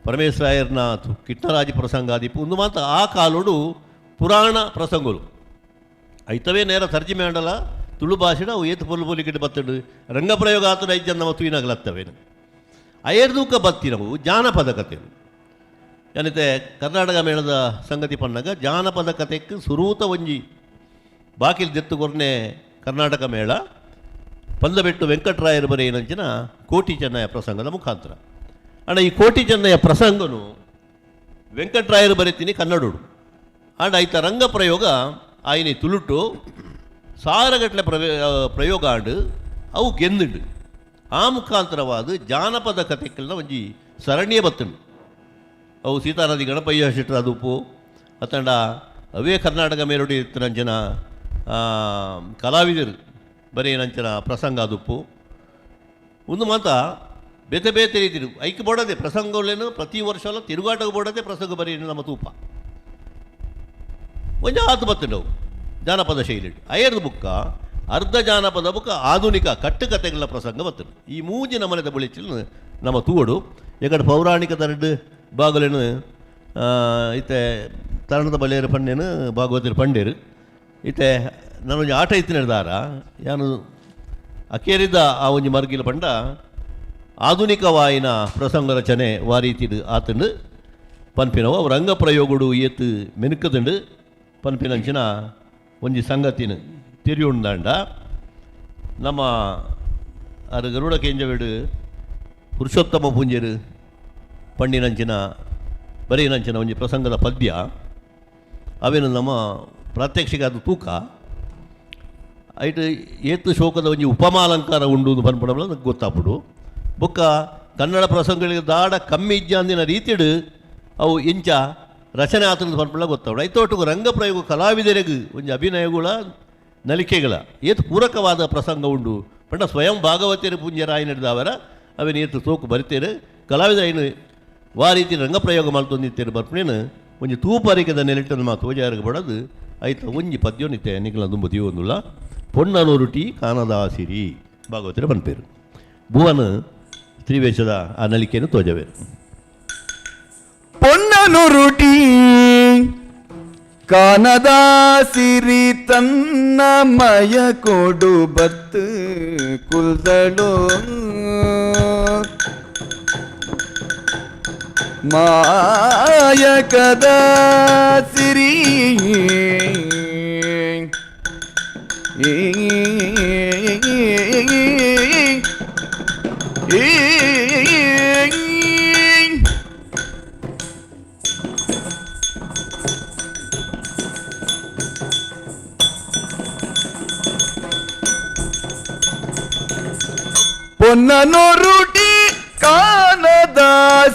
ಪರಮೇಶ್ವರಾಯರ್ನ ಕಿಟ್ಟರಾಜ ಪ್ರಸಂಗ ಆದಿಪ್ಪು, ಒಂದು ಮಾತ್ರ ಆ ಕಾಲುಡು ಪುರಾಣ ಪ್ರಸಂಗಲು ಐತವೇ ನೇರ ತರ್ಜಿಮೆ ಆಂಡಲ ತುಳು ಭಾಷೆಡ ಅವು ಏತು ಪೊಲ್ಲು ಪೊಲಿಕಿಟ್ಟು ಬತ್ತಡು ರಂಗಪ್ರಯೋಗ ಆತನ ಐದು ಜನ ನಮ್ಮ ತುಯಿನಾಗಲತ್ತವೇನು ಅಯರ್ದೂಕ ಬತ್ತಿನವು ಜಾನಪದ ಕಥೆಗಳು. ಏನೈತೆ ಕರ್ನಾಟಕ ಮೇಳದ ಸಂಗತಿ ಪನ್ನಾಗ ಜಾನಪದ ಕಥೆಕ್ಕೆ ಸುರೂತ ಒಂಜಿ ಬಾಕಿಲ್ ದೆತ್ತುಕೊರ್ನೆ ಕರ್ನಾಟಕ ಮೇಳ ಪಂದಬೆಟ್ಟು ವೆಂಕಟರಾಯರು ಬರೆಯಿನಂಚಿನ ಕೋಟಿ ಚೆನ್ನಯ್ಯ ಪ್ರಸಂಗದ ಮುಖಾಂತರ. ಅಂಡ ಈ ಕೋಟಿ ಚೆನ್ನಯ್ಯ ಪ್ರಸಂಗನು ವೆಂಕಟರಾಯರು ಬರೀತೀನಿ ಕನ್ನಡೋಡು, ಆಂಡ ಐತ ರಂಗ ಪ್ರಯೋಗ ಆಯ್ನೆ ತುಳುಟು ಸಾರಗಟ್ಟಲೆ ಪ್ರಯೋಗ ಆಂಡು ಅವು ಗೆಂದುಂಡು. ಆ ಮುಖಾಂತರವಾದ ಜಾನಪದ ಕಥೆಗಳನ್ನ ಒಂಜಿ ಸರಣಿಯೇ ಬತ್ತುಂಡು. ಅವು ಸೀತಾನದಿ ಗಣಪಯ್ಯ ಶೆಟ್ಟರ ಅದುಪ್ಪು ಅತ್ತಂಡ ಅವೇ ಕರ್ನಾಟಕ ಮೇಲುಡಿ ಇತ್ತನಂಚಿನ ಕಲಾವಿದರು ಬರೀ ನಂಚಿನ ಪ್ರಸಂಗ ಅದುಪ್ಪು. ಒಂದು ಮಾತ ಬೇತೆ ಬೇತೆ ರೀತಿ ಐಕ್ ಬೋಡದೆ ಪ್ರಸಂಗಗಳೇನು ಪ್ರತಿ ವರ್ಷ ತಿರುಗಾಟಕ್ಕೆ ಬೋಡದೆ ಪ್ರಸಂಗ ಬರೀ ನಮ್ಮ ತೂಪ ಒಂಜಿ ಆತು ಬತ್ತುಂಡವು ಜಾನಪದ ಶೈಲಿ. ಅಯ್ಯರ್ದ ಬುಕ್ಕ ಅರ್ಧ ಜಾನಪದ ಬುಕ್ಕ ಆಧುನಿಕ ಕಟ್ಟುಕತೆಗಳ ಪ್ರಸಂಗ ಬತ್ತುಂಡು. ಈ ಮೂಜಿ ನಮನೆದ ಬುಳಿಚಿಲ್ ನಮ್ಮ ತೂವಡು. ಎಕಡೆ ಪೌರಾಣಿಕ ತರಡು ಬಾಗುಲೇನು ಇತ್ತೆ ತರಣದ ಬಳಿಯರು ಪಂಡೇನು ಭಾಗವತರು ಪಂಡೇರು ಇತ್ತೆ ನಾನೊಂಜಿ ಆಟ ಇತ್ತಿನ ದಾರ ಯಾನು ಅಕೇರಿದ ಆ ಒಂಜಿ ಮರ್ಗಿಲ ಪಂಡ ಆಧುನಿಕವಾಯಿನ ಪ್ರಸಂಗ ರಚನೆ ವಾರೀತಿಡು ಆತಂಡು ಪನ್ಪಿನವು ಅವು ರಂಗ ಪ್ರಯೋಗಡು ಏತು ಮೆನುಕದಂಡು ಪನ್ಪಿನಂಚಿನ ಒಂಜಿ ಸಂಗತಿನ ತೆರಿಯುಂಡಾಂಡ ನಮ್ಮ ಅರು ಗರುಡ ಕೇಂಜವೇಡು ಪುರುಷೋತ್ತಮ ಪೂಂಜರು ಪಂಡಿನಂಚಿನ ಬರೀನಂಚಿನ ಒಂಜಿ ಪ್ರಸಂಗದ ಪದ್ಯ ಅವೇನು ನಮ್ಮ ಪ್ರಾತ್ಯಕ್ಷಿಕ ಅದು ತೂಕ ಐಟ್ ಏತು ಶೋಕದ ಒಂಜಿ ಉಪಮಾಲಂಕಾರ ಉಂಡು ಪನ್ಪುಣಬಲ ನಂಗೆ ಗೊತ್ತಾಪುಡು. ಬೊಕ್ಕ ಕನ್ನಡ ಪ್ರಸಂಗಗಳಿಗೆ ದಾಡ ಕಮ್ಮಿ ಇಜ್ಜಾಂದಿನ ರೀತಿಡು ಅವು ಇಂಚ ರಚನೆ ಆತಂದು ಪನ್ಪುಣ ಗೊತ್ತಾಪುಡು. ಐತೋಟುಗು ರಂಗಪ್ರಯೋಗ ಕಲಾವಿದರಿಗೆ ಒಂಜಿ ಅಭಿನಯಗಳ ನಲಿಕೆಗಳ ಏತು ಪೂರಕವಾದ ಪ್ರಸಂಗ ಉಂಡು ಪಂಡ ಸ್ವಯಂ ಭಾಗವತಿಯರು ಪೂಂಜರಾಯಿನಡ್ದಾವರ ಅವೇನು ಏತು ತೋಕು ಬರಿತೇರು ಕಲಾವಿದ ಐನು ವಾ ರೀತಿ ರಂಗಪ್ರಯೋಗ ಮಲ್ತೊಂದಿತ್ತೇರು ಬರ್ಪುಣೇನು ಒಂಜಿ ತೂಪರಿಕೆದ ನೆಲೆಟನ್ನು ಮಾತು ತೋಜಾರಿಗೆ ಬಡದು ಐತ ಒಂಜಿ ಪದ್ಯೋನಿತ್ತೆ ನಿಕಲ ದುಂಬು ತೀವೊಂದುಲ್ಲ ಪೊನ್ನನೊರುಟಿ ಕಾನದಾಸಿರಿ ಭಾಗವತರ ಪನ್ಪೇರು ಭುವನ ಸ್ತ್ರೀವೇಷದ ಆ ನಲಿಕೆಯನ್ನು ತೋಜವೇರು. ಪೊನ್ನನುರುಟಿ ಕಾನದಾಸಿರಿ ತನ್ನ ಮಯ ಕೊಡು ಬತ್ತು ಕುಲ್ದಳು ಮಾಯಕದ ಸಿರಿ ಪೊನ್ನನೊರುಟಿ ಕಾನದ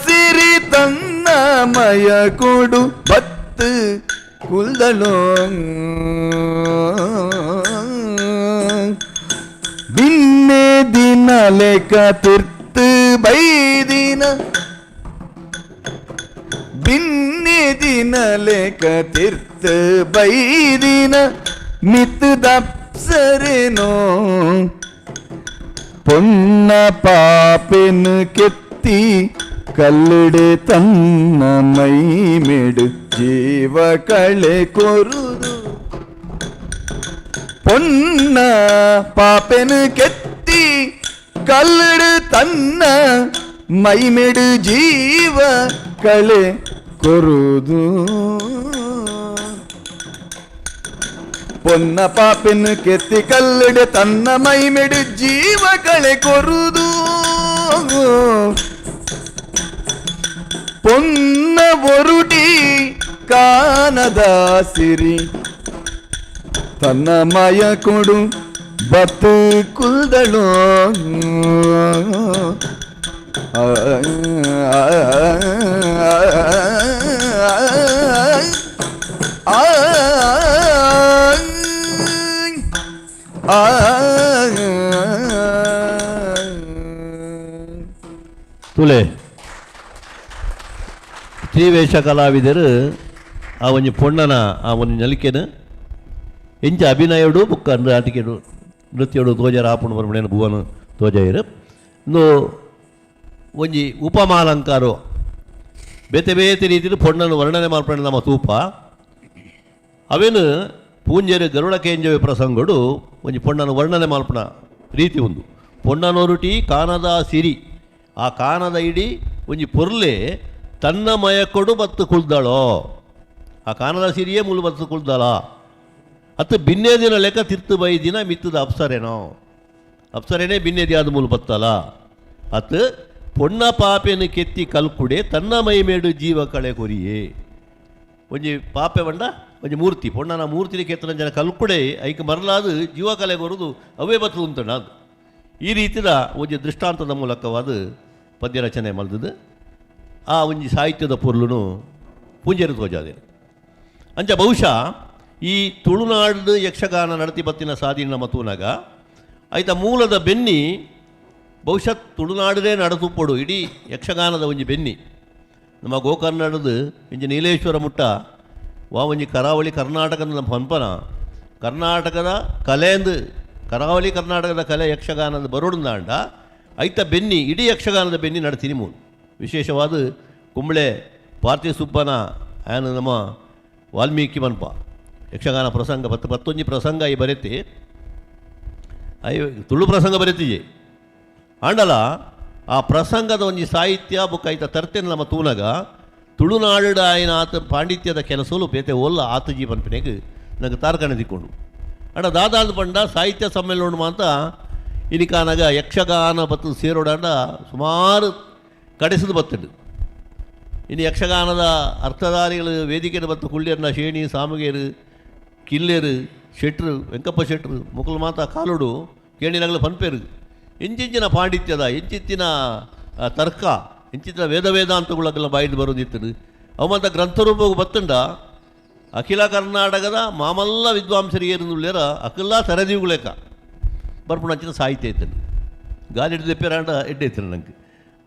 ಸಿರಿ ತನ್ನ ಮಯ ಕೊಡು ಬತ್ತು ಕುಲ್ದಳೋ. ಬಿನ್ನೆ ದಿನ ಲೇಖ ತಿರ್ತು ಬೈದಿನ, ಬಿನ್ನೆ ದಿನ ಲೇಖ ತಿರ್ತು ಬೈದಿನ ಮಿತ್ ದಪ್ಸರೇನೋ. ಪೊನ್ನ ಪಾಪೆನು ಕೆತ್ತಿ ಕಲ್ಲಿಡೆ ತನ್ನ ಮೈಮೆಡು ಜೀವ ಕಳೆ ಕೊರುದು. ಪೊನ್ನ ಪಾಪೆನು ಕೆತ್ತಿ ಕಲ್ಲಿಡು ತನ್ನ ಮೈಮೆಡು ಜೀವ ಕಳೆ ಕೊರುದು. ಪೊನ್ನ ಪಾಪೆನು ಕೆತ್ತಿ ಕಲ್ಲಿಡೆ ತನ್ನ ಮೈಮೆಡು ಜೀವ ಕಳೆ ಕೊರುದು. ಪೊನ್ನ ಒರುಟಿ ಕಾನದ ಸಿರಿ ತನ್ನ ಮಯ ಕೊಡು ಬತ್ತು ಕುಲ್ದಳು. ಆ ಆ ಆ. ತುಲೆ ಸ್ತ್ರೀವೇಷ ಕಲಾವಿದರು ಆ ಒಂಜಿ ಪೊಣ್ಣನ ಆ ಒಂಜಿ ನಲಿಕೆನು ಎಂಚ ಅಭಿನಯಡು ಬುಕ್ಕ ನಾಟಿಕೆಡು ನೃತ್ಯಡು ತೋಜರ ಆಪುಂಡು ಬರ್ಮಣೇನು ಭುವನ ತೋಜಾಯರು. ಇಂದು ಒಂಜಿ ಉಪಮಾಲಂಕಾರೋ ಬೇತೆ ಬೇತೆ ರೀತಿಡು ಪೊಣ್ಣನು ವರ್ಣನೆ ಮಾಲ್ಪಂಡ ನಮ್ಮ ತೂಪ. ಅವೇನು ಪೂಂಜೆರು ಗರುಡ ಕೇಂಜವೆ ಪ್ರಸಂಗಡು ಒಂಜಿ ಪೊಣ್ಣನ ವರ್ಣನೆ ಮಾಲ್ಪಣ ರೀತಿ ಉಂದು. ಪೊಣ್ಣನೊರುಟಿ ಕಾನದ ಸಿರಿ, ಆ ಕಾನದ ಇಡೀ ಒಂಜಿ ಪೊರ್ಲೆ ತನ್ನ ಮಯಕೊಡು ಬತ್ತು ಕುಲ್ದಳೋ, ಆ ಕಾನದ ಸಿರಿಯೇ ಮುಲು ಬತ್ತು ಕುಲ್ದಳ. ಅತ್ತು ಬಿನ್ನೆ ದಿನ ಲೆಕ್ಕ ತಿರ್ತು ಬೈ ದಿನ ಮಿತ್ತದ ಅಪ್ಸರೇನೋ, ಅಪ್ಸರೇನೇ ಬಿನ್ನೆದಿ ಆದ ಮೂಲು ಬತ್ತಲ. ಅತ್ತು ಪೊಣ್ಣ ಪಾಪೆನು ಕೆತ್ತಿ ಕಲ್ಕುಡೆ ತನ್ನ ಮೈಮೇಡು ಜೀವ ಕಳೆ ಕೊರಿಯೇ. ಒಂಜಿ ಪಾಪೆ ಬಂಡ ಒಂಜಿ ಮೂರ್ತಿ, ಪೊಣ್ಣನ ಮೂರ್ತಿನ ಕೆತ್ತನ ಜನ ಕಲ್ಕುಡೆ ಐಕ್ ಮರಲಾದ ಜೀವ ಕಲೆ ಕೊರುದು ಅವೇ ಬತ್ತು ಉಂಟು ಅದು. ಈ ರೀತಿದ ಒಂಜಿ ದೃಷ್ಟಾಂತದ ಮೂಲಕವಾದ ಪದ್ಯ ರಚನೆ ಮಲ್ದದು ಆ ಒಂಜಿ ಸಾಹಿತ್ಯದ ಪೊರ್ಲುನು ಪೂಂಜೆರು ತೋಜಾದೆ. ಅಂಚ ಬಹುಶಃ ಈ ತುಳುನಾಡು ಯಕ್ಷಗಾನ ನಡತಿ ಬತ್ತಿನ ಸಾದಿನ ನಮ್ಮ ತೂನಗ ಐತ ಮೂಲದ ಬೆನ್ನಿ ಬಹುಶಃ ತುಳುನಾಡದೇ ನಡತುಪ್ಪೊಡು ಇಡೀ ಯಕ್ಷಗಾನದ ಒಂಜಿ ಬೆನ್ನಿ. ನಮ್ಮ ಗೋಕರ್ಣದ ಇಂಜಿ ನೀಲೇಶ್ವರ ಮುಟ್ಟ ವಾ ಒಂಜಿ ಕರಾವಳಿ ಕರ್ನಾಟಕದ ನಮ್ಮ ಪನ್ಪನ ಕರ್ನಾಟಕದ ಕಲೆಂದು ಕರಾವಳಿ ಕರ್ನಾಟಕದ ಕಲೆ ಯಕ್ಷಗಾನದ ಬರೋಡುಂದಾಂಡ ಐತ ಬೆನ್ನಿ ಇಡೀ ಯಕ್ಷಗಾನದ ಬೆನ್ನಿ ನಡ್ತೀನಿ ಮೂಲು. ವಿಶೇಷವಾದ ಕುಂಬಳೆ ಪಾರ್ಥಿ ಸುಬ್ಬನ ಆ್ಯನ್ ನಮ್ಮ ವಾಲ್ಮೀಕಿ ಮನ್ಪ ಯಕ್ಷಗಾನ ಪ್ರಸಂಗ ಪತ್ತು ಪತ್ತೊಂಜಿ ಪ್ರಸಂಗ ಈ ಬರೆತಿ I Tulu ಪ್ರಸಂಗ ಬರೆತಿಜೆ. ಆಂಡಲ ಆ ಪ್ರಸಂಗದ ಒಂಜಿ ಸಾಹಿತ್ಯ ಬುಕ್ಕ ಐತ ತರ್ತೇನೆ ನಮ್ಮ ತೂನಗ ತುಳುನಾಡು ಆಯ್ನ ಆತ ಪಾಂಡಿತ್ಯದ ಕೆಲಸಲು ಬೇತೆ ಒಲ್ಲ ಆತಜಿ ಪನ್ಪಿನೆಗ್ ನಂಗೆ ತಾರ್ಕಣೆ ದಿಕ್ಕೊಂಡು. ಅಡ ದಾದಾದ ಪಂಡ ಸಾಹಿತ್ಯ ಸಮ್ಮೇಳನ ಮಾತ ಇನಿಕಾನಗ ಯಕ್ಷಗಾನ ಬತ್ತು ಸೇರೋಡಾಂಡ ಸುಮಾರು ಕಡೆಸದು ಬತ್ತುಂಡು. ಇನ್ನು ಯಕ್ಷಗಾನದ ಅರ್ಥಧಾರಿಗಳು ವೇದಿಕೆಯ ಬತ್ತು ಕುಳ್ಳಿಯರ್ನ ಶೇಣಿ ಸಾಮಗೇರು ಕಿಲ್ಲೇರು ಶೆಟ್ರು ವೆಂಕಪ್ಪ ಶೆಟ್ರು ಮುಕುಲ್ ಮಾತ ಕಾಲುಡು ಕೇಣಿನಗಲು ಪನ್ಪೇರು ಇಂಚಿಂಚಿನ ಪಾಂಡಿತ್ಯದ ಇಂಚಿತ್ತಿನ ತರ್ಕ ಇಂಚಿತ್ತಿನ ವೇದ ವೇದಾಂತಗಳಗೆಲ್ಲ ಬಾಯಿದು ಬರೋದಿತ್ತು. ಅವು ಮಾತ ಗ್ರಂಥರೂಪವು ಬತ್ತುಂಡ ಅಖಿಲ ಕರ್ನಾಟಕದ ಮಾಮಲ್ಲ ವಿದ್ವಾಂಸರಿಗೆ ಏರುಂದುಳ್ಳೇರ ಅಖಿಲ ತರದೀವುಲೇಕ ಬರ್ಪುಣ ಅಂಚಿನ ಸಾಹಿತ್ಯ ಐತಂಡು ಗಾಲಿ ಹಿಡಿದು ಎಪ್ಪೇರಾಂಡ ಎಡ್ಡೆ ಐತಂಡು ನಂಗೆ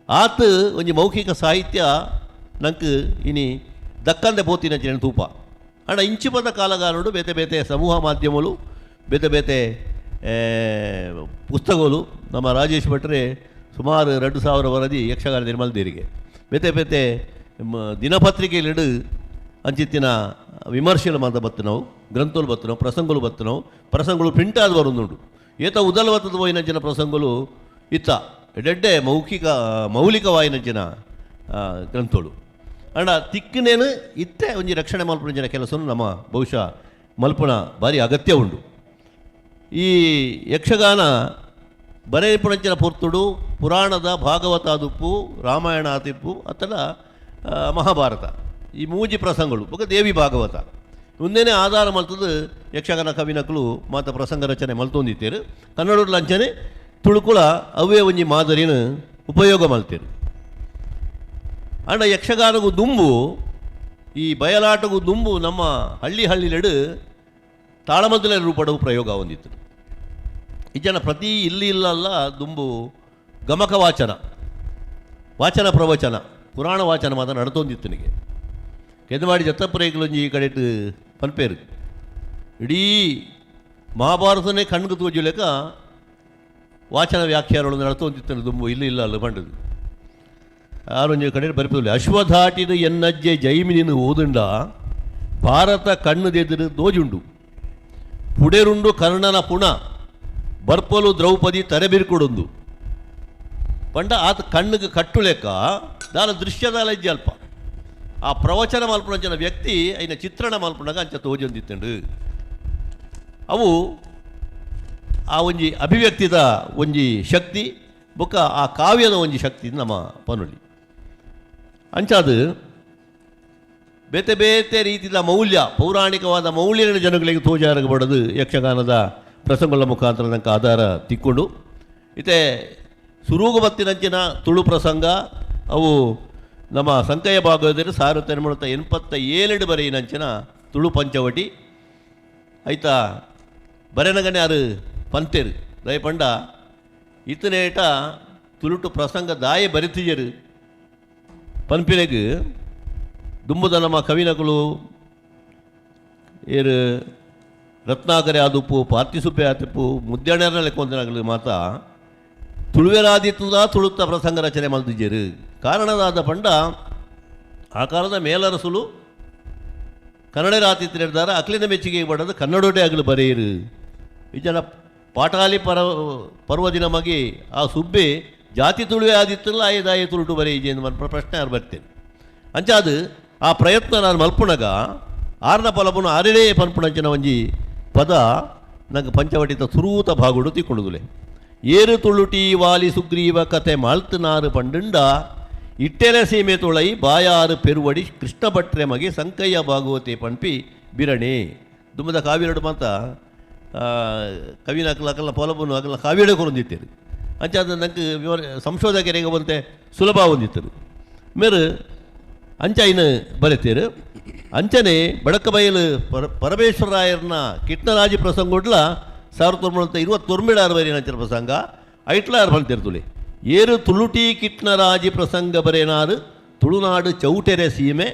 ಆತ್ ಒಂಜಿ ಮೌಖಿಕ ಸಾಹಿತ್ಯ ನಂಗೆ ಇನಿ ದಕ್ಕಂದೆ ಪೋತಿನ ಅಂಚಿನ ತೂಪ. ಆಂಡ ಇಂಚಿಪದ ಕಾಲಗಾಲುಡು ಬೇತೆ ಬೇತೆ ಸಮೂಹ ಮಾಧ್ಯಮಗಳು ಬೇತೆ ಬೇತೆ ಪುಸ್ತಕಗಳು ನಮ್ಮ ರಾಜೇಶ್ ಭಟ್ರೆ ಸುಮಾರು 2000 ವರದಿ ಯಕ್ಷಗಾನ ನಿರ್ಮಲದೇರಿಗೆ ಬೇತೆ ಬೇತೆ ದಿನಪತ್ರಿಕೆಯಲ್ಲಿಡು ಅಂಚಿತ್ತಿನ ವಿಮರ್ಶೆలు ಮಾತ ಬತ್ತನವು, ಗ್ರಂಥలు ಬತ್ತನವು, ಪ್ರಸಂಗలు ಬತ್ತನವು, ಪ್ರಸಂಗಗಳು ಪ್ರಿಂಟ್ ಆದ ಬರುಂದುಂಡು. ಏತ ಉದಲ್ ಬತ್ತದ ಪೋಯಿನಂಚಿನ ಪ್ರಸಂಗಲು ಇತ್ತ ಎಡ್ಡೆಡ್ಡೆ ಮೌಖಿಕ ಮೌಲಿಕವಾಯಿನಂಚಿನ ಗ್ರಂಥಗಳು. ಅಂಡ ತಿಕ್ಕನೇನು ಇತ್ತೆ ಒಂಜಿ ರಕ್ಷಣೆ ಮಲ್ಪುನಂಚಿನ ಕೆಲಸನು ನಮ್ಮ ಬಹುಶಃ ಮಲ್ಪುನ ಭಾರಿ ಅಗತ್ಯ ಉಂಡು. ಈ ಯಕ್ಷಗಾನ ಬರೆಪುಣಂಚಿನ ಪೊರ್ತುಡು ಪುರಾಣದ ಭಾಗವತ ಆದುಪ್ಪು, ರಾಮಾಯಣ ಆತಿಪ್ಪು ಅತ್ತಡ ಮಹಾಭಾರತ ಈ ಮೂಜಿ ಪ್ರಸಂಗಗಳು ಬೊಕ ದೇವಿ ಭಾಗವತ ಉಂದೇನೆ ಆಧಾರ ಮಲ್ತದು ಯಕ್ಷಗಾನ ಕವಿನಕಲು ಮಾತ ಪ್ರಸಂಗ ರಚನೆ ಮಲ್ತೊಂದಿತ್ತೇರು. ಕನ್ನಡ ಲಂಚನೆ ತುಳುಕುಲ ಅವೇ ಒಂಜಿ ಮಾದರಿನ ಉಪಯೋಗ ಮಲ್ತೇರು. ಆಂಡ ಯಕ್ಷಗಾನಗೂ ದುಂಬು ಈ ಬಯಲಾಟಗೂ ದುಂಬು ನಮ್ಮ ಹಳ್ಳಿ ಹಳ್ಳಿಲೆಡು ತಾಳಮದ್ದಲೆ ರೂಪಡವು ಪ್ರಯೋಗ ಹೊಂದಿತ್ತು. ಈ ಜನ ಪ್ರತಿ ಇಲ್ಲಿ ಇಲ್ಲಲ್ಲ ದುಂಬು ಗಮಕ ವಾಚನ, ವಾಚನ ಪ್ರವಚನ, ಪುರಾಣ ವಾಚನ ಮಾತ್ರ ನಡತೊಂದಿತ್ತು. ನಿಗೆ ಕೆದಮಾಡಿ ಜತ್ತಪ್ರೇಗ್ಲೊಂಜಿ ಈ ಕಡೆಟ್ ಪನ್ಪೇರು ಇಡೀ ಮಹಾಭಾರತನೇ ಕಣ್ಗು ತೋಜುಲೆಕ ವಾಚನ ವ್ಯಾಖ್ಯಾನಗಳು ನಡತೊಂದಿತ್ತು ದುಂಬು ಇಲ್ಲಿ ಇಲ್ಲ ಅಲ್ಲ ಬಂಡದು. ಆರೊಂಜಿ ಕಡೆ ಬರಿಪದಲ್ಲಿ ಅಶ್ವಧಾಟಿದ ಎನ್ನಜ್ಜೆ ಜೈಮಿನಿನ ಓದುಂಡ ಭಾರತ ಕಣ್ಣುದೆದುರು ದೋಜುಂಡು ಪುಡೆರುಂಡು ಕರ್ಣನ ಪುಣ ಬರ್ಪಲು ದ್ರೌಪದಿ ತರೆಬಿರ್ಕೊಡೊಂದು ಪಂಡ ಆತ ಕಣ್ಣಿಗೆ ಕಟ್ಟುಲೆಕ್ಕ ದಾಲ ದೃಶ್ಯದಾಲ ಇಜ್ಜಿ ಅಲ್ಪ ಆ ಪ್ರವಚನ ಮಲ್ಪುನಂಚಿನ ವ್ಯಕ್ತಿ ಐನ ಚಿತ್ರಣ ಮಲ್ಪುನಗ ಅಂಚ ತೋಜೊಂದಿತ್ತಂಡು. ಅವು ಆ ಒಂಜಿ ಅಭಿವ್ಯಕ್ತಿದ ಒಂಜಿ ಶಕ್ತಿ ಬೊಕ್ಕ ಆ ಕಾವ್ಯದ ಒಂಜಿ ಶಕ್ತಿ ನಮ್ಮ ಪನುಲಿ. ಅಂಚಾದು ಬೇತೆ ಬೇತೆ ರೀತಿಯ ಮೌಲ್ಯ ಪೌರಾಣಿಕವಾದ ಮೌಲ್ಯಗಳ ಜನಗಳಿಗೆ ತೋಜಾರಗಬಡದು ಯಕ್ಷಗಾನದ ಪ್ರಸಂಗಗಳ ಮುಖಾಂತರ ನಂಗೆ ಆಧಾರ ತಿಕ್ಕೊಂಡು. ಇತ್ತೆ ಸುರೂಗು ಬತ್ತಿನಂಚಿನ ತುಳು ಪ್ರಸಂಗ ಅವು ನಮ್ಮ ಸಂಕಯ್ಯ ಭಾಗವತರು 1987 ಬರೆಯಿನಂಚಿನ ತುಳು ಪಂಚವಟಿ ಆಯ್ತಾ ಬರೆನಗನೆ ಅರು ಪಂತೇರು ದಯಪಂಡ ಇತನೇಟ ತುಳುಟು ಪ್ರಸಂಗ ದಾಯೆ ಬರಿತಿಜರು ಪನ್ಪಿನೆಗ್ ದುಂಬುದ ನಮ್ಮ ಕವಿನಕುಲು ಏರು ರತ್ನಾಕರೆ ಆದುಪ್ಪು ಪಾರ್ತಿಸುಪ್ಪೆ ಆತಿಪ್ಪು ಮುದ್ದೆಣರ ಲೆಕ್ಕೊಂದನಗಲು ಮಾತ ತುಳುವೆರಾದಿತ್ತುದ ತುಳುತ್ತ ಪ್ರಸಂಗ ರಚನೆ ಮಲ್ದಿಜರು. ಕಾರಣದಾದ ಪಂಡ ಆ ಕಾಲದ ಮೇಲರಸುಲು ಕನ್ನಡರಾತಿತ್ತಿರ್ದಾರ ಅಕ್ಲಿನ ಮೆಚ್ಚುಗೆ ಬಡದು ಕನ್ನಡೋಟೆ ಆಗಲು ಬರೆಯಿರು. ಈ ಜನ ಪಾಟಾಲಿ ಪರ್ವದಿನ ಮಗಿ ಆ ಸುಬ್ಬೆ ಜಾತಿ ತುಳುವೆ ಆದಿತ್ತಲ್ಲ ಆಯದಾಯ ತುಳುಟು ಬರೆಯಿಜೆ ಎಂದು ಪ್ರಶ್ನೆ ಯಾರು ಬರ್ತೇನೆ. ಅಂಚಾದು ಆ ಪ್ರಯತ್ನ ನಾನು ಮಲ್ಪುಣಗ ಆರ್ನ ಪಲಪುನ ಆರನೇ ಪನ್ಪುಣಂಚಿನ ಒಂಜಿ ಪದ ನಂಗೆ ಪಂಚವಟಿತ ಸುರೂತ ಭಾಗುಡು ತಿಕ್ಕೊಂಡುದುಲೆ. ಏರು ತುಳುಟಿ ವಾಲಿ ಸುಗ್ರೀವ ಕತೆ ಮಾಲ್ತನಾರು ಪಂಡುಂಡ ಇಟ್ಟೆಲೆ ಸೀಮೆ ತುಳೈ ಬಾಯಾರು ಪೆರುವಡಿ ಕೃಷ್ಣ ಭಟ್ರೆ ಮಗೆ ಸಂಕಯ್ಯ ಭಾಗವತೆ ಪಂಪಿ ಬಿರಣೆ. ದುಮ್ಮದ ಕಾವ್ಯರಡು ಮಾತ ಕವಿನ ಅಕಲ ಅಕಲ ಪೊಲಬುನು ಅಕಲ ಕಾವ್ಯಡೆ ಕೊರೊಂದಿತ್ತೇರು. ಅಂಚ ಅದು ನಂಗೆ ವಿವರ ಸಂಶೋಧಕರಿಗೆ ಬಂತೆ ಸುಲಭ ಹೊಂದಿತ್ತರು. ಮೇರು ಅಂಚ ಇನ್ನು ಬರೆತೇರು. ಅಂಚನೆ ಬಡಕಬಯಲು ಪರಮೇಶ್ವರರಾಯರ್ನ ಕಿಟ್ನರಾಜಿ ಪ್ರಸಂಗೊಡ್ಲ 1929 ಬರೆಯಿನ ಅಂಚಿನ ಪ್ರಸಂಗ ಐಟ್ಲಾರ್ ಬಂತಿರ್ತುಲೆ. ಏರು ತುಳುಟಿ ಕಿಟ್ನರಾಜಿ ಪ್ರಸಂಗ ಬರೆನಾರು ತುಳುನಾಡು ಚೌಟೆರೆ ಸೀಮೆ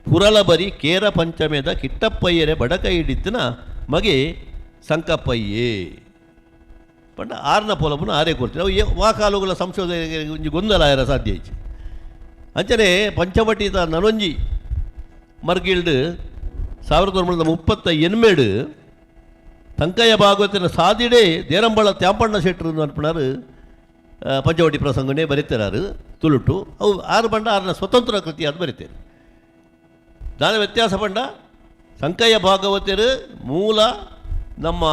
ಪುರಲಬರಿ ಕೇರ ಪಂಚಮೆದ ಕಿಟ್ಟಪ್ಪಯ್ಯರೆ ಬಡಕ ಹಿಡಿತಿನ ಮಗೆ ಸಂಕಪ್ಪಯ್ಯೇ ಪಂಡ ಆರ್ನ ಪೊಲಬುನ ಆರೇ ಕೊಡ್ತೀವಿ. ಅವು ವಾಕಾಲುಗಳ ಸಂಶೋಧನೆ ಒಂಜಿ ಗೊಂದಲ ಆಯರ ಸಾಧ್ಯ ಐತಿ. ಅಂಚನೆ ಪಂಚವಟಿತ ನನೊಂಜಿ ಮರ್ಗಿಲ್ಡ್ 1938 ತಂಕಯ್ಯ ಭಾಗವತನ ಸಾದಿಡೆ ದೇರಂಬಳ ತ್ಯಾಂಪಣ್ಣ ಶೆಟ್ಟರು ಅನ್ಪಣಾರು ಪಂಚವಟಿ ಪ್ರಸಂಗನೇ ಬರೀತಾರು ತುಳುಟು. ಅವು ಆರು ಬಂಡ ಆರನ ಸ್ವತಂತ್ರ ಕೃತಿ ಅದು ಬರೀತಾರೆ. ದಾನ ವ್ಯತ್ಯಾಸ ಪಂಡ ಸಂಕಯ್ಯ ಭಾಗವತರು ಮೂಲ ನಮ್ಮ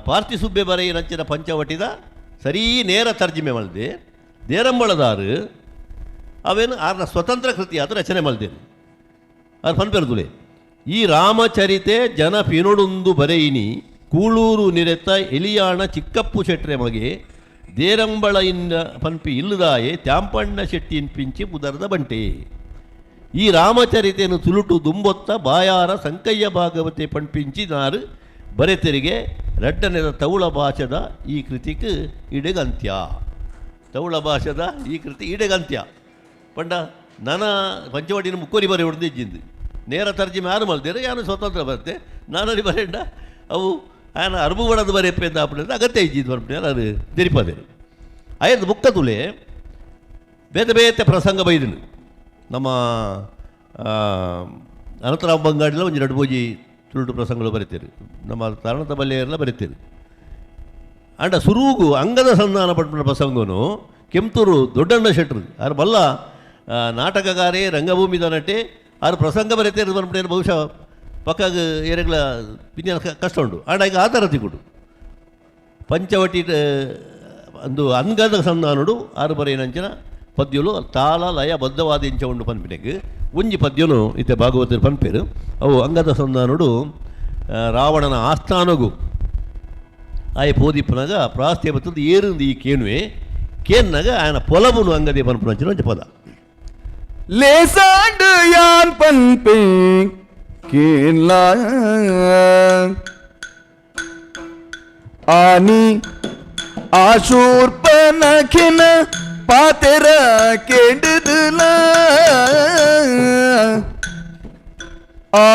ಪಾರ್ಥಿಸುಬ್ಬೆ ಬರೆಯಿನಂಚಿನ ಪಂಚವಟಿದ ಸರೀ ನೇರ ತರ್ಜಿಮೆ ಮಲ್ದೆ ದೇರಂಬಳದಾರು ಅವೇನು ಆರ್ನ ಸ್ವತಂತ್ರ ಕೃತಿ ಅದು ರಚನೆ ಮಲ್ದೇನು ಅದು ಪನ್ಪೆರ್ದುಲೆ. ಈ ರಾಮಚರಿತೆ ಜನ ಪಿನೊಡೊಂದು ಬರೆಯಿನಿ ಕೂಳೂರು ನಿರೆತ ಎಲಿಯಾಣ ಚಿಕ್ಕಪ್ಪು ಶೆಟ್ರೆ ಮಗೆ ದೇರಂಬಳ ಇನ್ನ ಪನ್ಪಿ ಇಲ್ಲದಾಯೆ ತ್ಯಾಂಪಣ್ಣ ಶೆಟ್ಟಿನ್ ಪಿಂಚಿ ಪುದರ್ದ ಬಂಟೆ. ಈ ರಾಮಚರಿತೆಯನ್ನು ತುಳುಟು ದುಂಬೊತ್ತ ಬಾಯಾರ ಸಂಕಯ್ಯ ಭಾಗವತೆ ಪಣ್ಪಿಂಚಿ ನಾರು ಬರೆತೆರಿಗೆ ರಡ್ಡನೆದ ತೌಳ ಭಾಷೆದ ಈ ಕೃತಿಕ್ ಇಡೆಗಂತ್ಯ. ತೌಳ ಭಾಷೆದ ಈ ಕೃತಿ ಇಡೆಗಂತ್ಯ ಪಂಡ ನನ ಪಂಚವಟಿನ ಮುಕ್ಕೋರಿ ಬರೆ ಹೊಡೆದಿದ್ದಿಂದು ನೇರ ತರ್ಜಿಮೆ ಯಾರು ಮಲ್ದೇರು ಯಾರು ಸ್ವತಂತ್ರ ಬರುತ್ತೆ ನಾನಲ್ಲಿ ಬರೆಂಡ ಅವು ಆಯನ ಅರ್ಬು ಬಡದು ಬರೆಯಪ್ಪೆ ಅಂತ ಅಪ್ಪಣೆ ಅಗತ್ಯ ಇದ್ದಿದ್ದು ಬರ್ಪಣೆ ಅದು ತೆರಿಪದೇರು. ಆಯ್ತು ಬುಕ್ಕ ತುಲೆ ಬೇತೆ ಬೇತೆ ಪ್ರಸಂಗ ಬೈದನು ನಮ್ಮ ಅನಂತರಾವ್ ಬಂಗಾಡಿಲ ಒಂದು ಎರಡು ಬೋಜಿ ತುಳುಟು ಪ್ರಸಂಗಗಳು ಬರೀತೀರಿ, ನಮ್ಮ ತರಣತ ಬಲ್ಲೆಯರೆಲ್ಲ ಬರೀತೀರಿ. ಅಂಡ ಸುರುಗು ಅಂಗದ ಸಂಧಾನ ಪಟ್ಟ ಪ್ರಸಂಗನು ಕೆಂತೂರು ದೊಡ್ಡಣ್ಣ ಶೆಟ್ಟರು ಆರು ಬಲ್ಲ ನಾಟಕಗಾರೇ ರಂಗಭೂಮಿದ ನಟೆ ಆರು ಪ್ರಸಂಗ ಬರೀತೀರಿ ಬಂದ್ಬಿಟ್ಟೆ ಬಹುಶಃ ಪಕ್ಕಾಗ ಏರೆಗ್ಲ ಪಿನ್ಯ ಕಷ್ಟ ಉಂಟು. ಆಂಡ ಈಗ ಆ ಥರ ತಿಕ್ಕುಡು ಪಂಚವಟಿ ಒಂದು ಅಂಗದ ಸಂಧಾನಡು ಆರು ಬರೆಯಿನಂಚಿನ ಪದ್ಯಲು ತಾಳ ಲಯ ಬದ್ಧವಾದ ಇಂಚ ಉಂಡು ಪನ್ಪಿನೆಗ್ ಒಂಜಿ ಪದ್ಯನು ಇತ್ತೆ ಭಾಗವತರು ಪನ್ಪೇರು. ಅವು ಅಂಗದ ಸಂಧಾನಡು ರಾವಣನ ಆಸ್ಥಾನಗು ಆಯೆ ಪೋದಿಪ್ಪನಾಗ ಪ್ರಾಸ್ತಿ ಬತ್ತದು ಏರುಂದು ಈ ಕೇಣುವೆ ಕೇನ್ನಾಗ ఆయన పొలమును అంగదే పనుపునంచిన ಒಂಜಿ ಪದ. ಲೇಸಾಂಡು ಯಾನ್ ಪನ್ಪೆ ಕೇನ್ಲ ಆನಿ ಆಶೂರ್ಪನಖಿನ ಪಾತೆರ ಕೇಂಡುದುಲ ಆ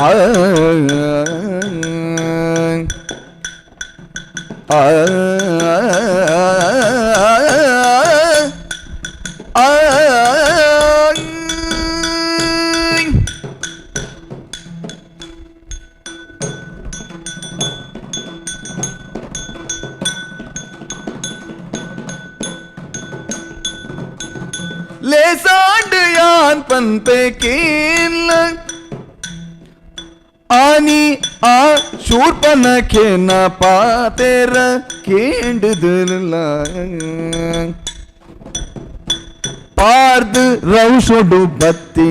ಆ ಆ ಲೇಸಾಂಡು ಯಾನ್ ಪನ್ಪೆ ಕೇನ್ಲ ಆನಿ ಆ ಶೂರ್ಪನಖೇನ ಪಾತೆರ ಕೇಂಡುದುಲ ಪಾರ್ದು ರೌಷೊಡು ಬತ್ತಿ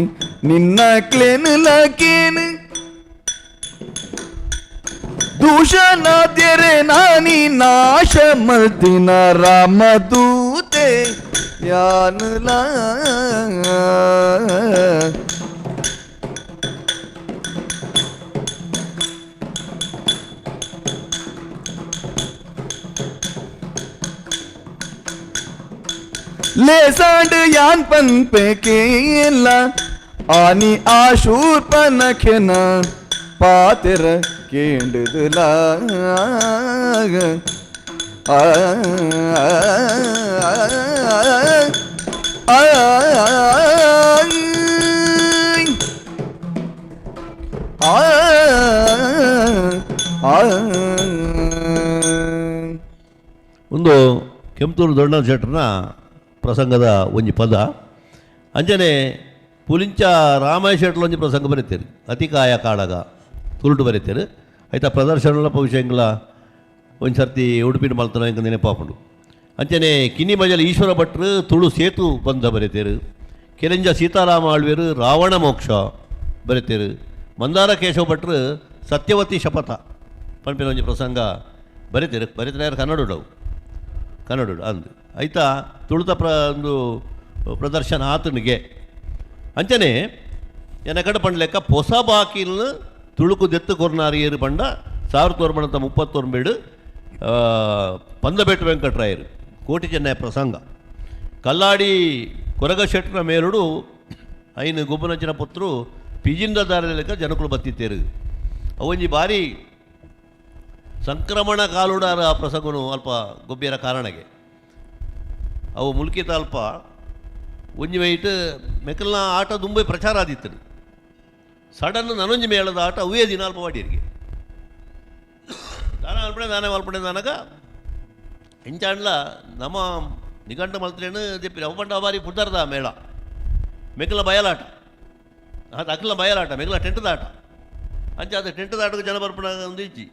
ನಿನ್ನ ಕ್ಲೇನುಲ ಕೇನು ದೂಷಣಾದ್ಯರೆ ನಾನಿ ನಾಶ ಮಲ್ತಿನ ರಾಮದೂತೆ ಯಾನುಲ ಲೇಸಾಂಡು ಯಾನ್ ಪನ್ಪೆ ಕೇಲ ಆನಿ ಆಶೂರ್ಪನಖೆನ ಪಾತೆರ ಕೇಂಡುದುಲ ಆ ಆ ಆ ಒಂದು ಕೆಂಪತೂರು ದೊಡ್ಡ ಶೆಟ್ರನ ಪ್ರಸಂಗದ ಒಂಜಿ ಪದ. ಅಂಚನೆ ಪುಲಿಂಚ ರಾಮಾಯ ಶೆಟ್ಲ ಒಂಜಿ ಪ್ರಸಂಗ ಬರೀತೇನೆ, ಅತಿಕಾಯ ಕಾಳಗ ತುರುಟು ಬರೀತೇನೆ. ಆಯ್ತಾ ಪ್ರದರ್ಶನಲ ವಿಷಯಗಳ ಒಂದು ಸರ್ತಿ ಉಡುಪಿನ ಮಲ್ತನ ಇಂಕ ನೆನಪಾಪುಂಡು. ಅಂಚನೆ ಕಿನ್ನಿ ಮಜಲ ಈಶ್ವರ ಭಟ್ರು ತುಳು ಸೇತು ಬಂಧ ಬರೀತೇರು. ಕೆರೆಂಜ ಸೀತಾರಾಮ ಆಳ್ವೇರು ರಾವಣ ಮೋಕ್ಷ ಬರೀತೇರು. ಮಂದಾರ ಕೇಶವ ಭಟ್ರು ಸತ್ಯವತಿ ಶಪಥ ಪಂಪಿನ ಒಂಜಿ ಪ್ರಸಂಗ ಬರೀತೇರು. ಬರೀತಾರೆ ಕನ್ನಡವು ಕನ್ನಡ ಅಂದು ಆಯ್ತಾ ತುಳುತ ಒಂದು ಪ್ರದರ್ಶನ ಆತನಿಗೆ. ಅಂಚನೆ ಎನ್ನ ಕಡೆ ಪಂಡ ಲೆಕ್ಕ ಪೊಸ ಬಾಕಿಲ್ನ ತುಳುಕು ದೆತ್ತು ಕೊರ್ನಾರಿಯರು ಪಂಡ 1939 ಪಂದಬೆಟ್ಟು ವೆಂಕಟರಾಯರು ಕೋಟಿ ಚೆನ್ನಯ ಪ್ರಸಂಗ. ಕಲ್ಲಾಡಿ ಕೊರಗ ಶೆಟ್ಟರ ಮೇಲುಡು ಐನು ಗೊಬ್ಬನಂಚಿನ ಪುತ್ರು ಪಿಜಿಂದ ದಾರದ ಲೆಕ್ಕ ಜನಕುಲು ಬತ್ತಿತ್ತೇರು. ಅವೊಂಜಿ ಬಾರಿ ಸಂಕ್ರಮಣ ಕಾಲುಡಾರ ಆ ಪ್ರಸಂಗನು ಅಲ್ಪ ಗೊಬ್ಬಿಯರ ಕಾರಣಗೆ ಅವು ಮುಲ್ಕಿತ ಅಲ್ಪ ಒಂಜಿ ವೈಟ್ ಮೆಕಲ್ನ ಆಟ ದುಂಬೈ ಪ್ರಚಾರ ಆದಿತ್ತು. ಸಡನ್ ನನೊಂಜಿ ಮೇಳದ ಆಟ ಅವೇ ದಿನ ಅಲ್ಪ ವಾಡಿಯರಿಗೆ ದಾನ ಅಲ್ಪಣೆ ದಾನ ಅಲ್ಪಣೆ ದಾನಗ ಎಂಚಾಂಡ್ಲ ನಮ್ಮ ನಿಘಂಟು ಮಲ್ತ್ರೇನು ದೆಪ್ಪಿರಿ ಅವು ಪಂಡ ಬಾರಿ ಪುದರ್ದ ಮೇಳ ಮೆಕಲ ಬಯಲಾಟ ಅದು ಅಕ್ಲ ಬಯಲಾಟ ಮೆಗಲ ಟೆಂಟದ ಆಟ ಅಂಚ ಅದು ಟೆಂಟದ ಆಟಕ್ಕೆ ಜನ ಬರ್ಪಣ ಒಂದು ಇಜ್ಜಿ.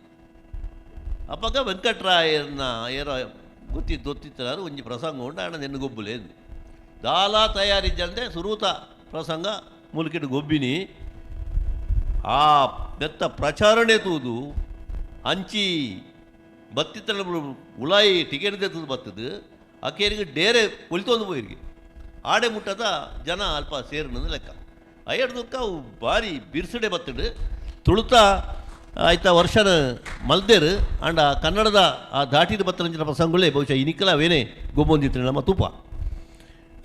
ಅಪ್ಪಗ ವೆಂಕಟರಾಯರ್ನ ಏರ ಗೊತ್ತಿತ್ತಾರು ಒಂಜಿ ಪ್ರಸಂಗ ಉಂಡು ಆಣ ನಿನ್ನ ಗೊಬ್ಬುಲೇಂದು ದಾಲ ತಯಾರಿದ್ದಂತೆ ಸುರೂತ ಪ್ರಸಂಗ ಮುಲ್ಕಿಟ್ಟು ಗೊಬ್ಬಿನಿ ಆ ಬೆತ್ತ ಪ್ರಚಾರಣೆ ತೂದು ಅಂಚಿ ಬತ್ತಿತ್ತನ ಉಳಾಯಿ ಟಿಕೆಟ್ ತೆತ್ತದು ಬತ್ತದು ಅಕೇರಿಗೆ ಡೇರೆ ಕೊಲಿತೊಂದು ಪೋಯಿರಿಗೆ ಆಡೆ ಮುಟ್ಟದ ಜನ ಅಲ್ಪ ಸೇರಿನ ಲೆಕ್ಕ ಅಯ್ಯಡ್ದುಕ್ಕ ಅವು ಭಾರಿ ಬಿರ್ಸಡೆ ಬತ್ತಡು ತುಳುತ ಆಯ್ತಾ ವರ್ಷನ ಮಲ್ದೇರು ಅಂಡ ಕನ್ನಡದ ಆ ದಾಟಿದ ಬತ್ತನಂಚಿನ ಪ್ರಸಂಗಗಳೇ ಬಹುಶಃ ಇನಿಕಲ ಅವೇನೆ ಗೊಬ್ಬೊಂದಿತ್ತು ನಮ್ಮ ತೂಪ.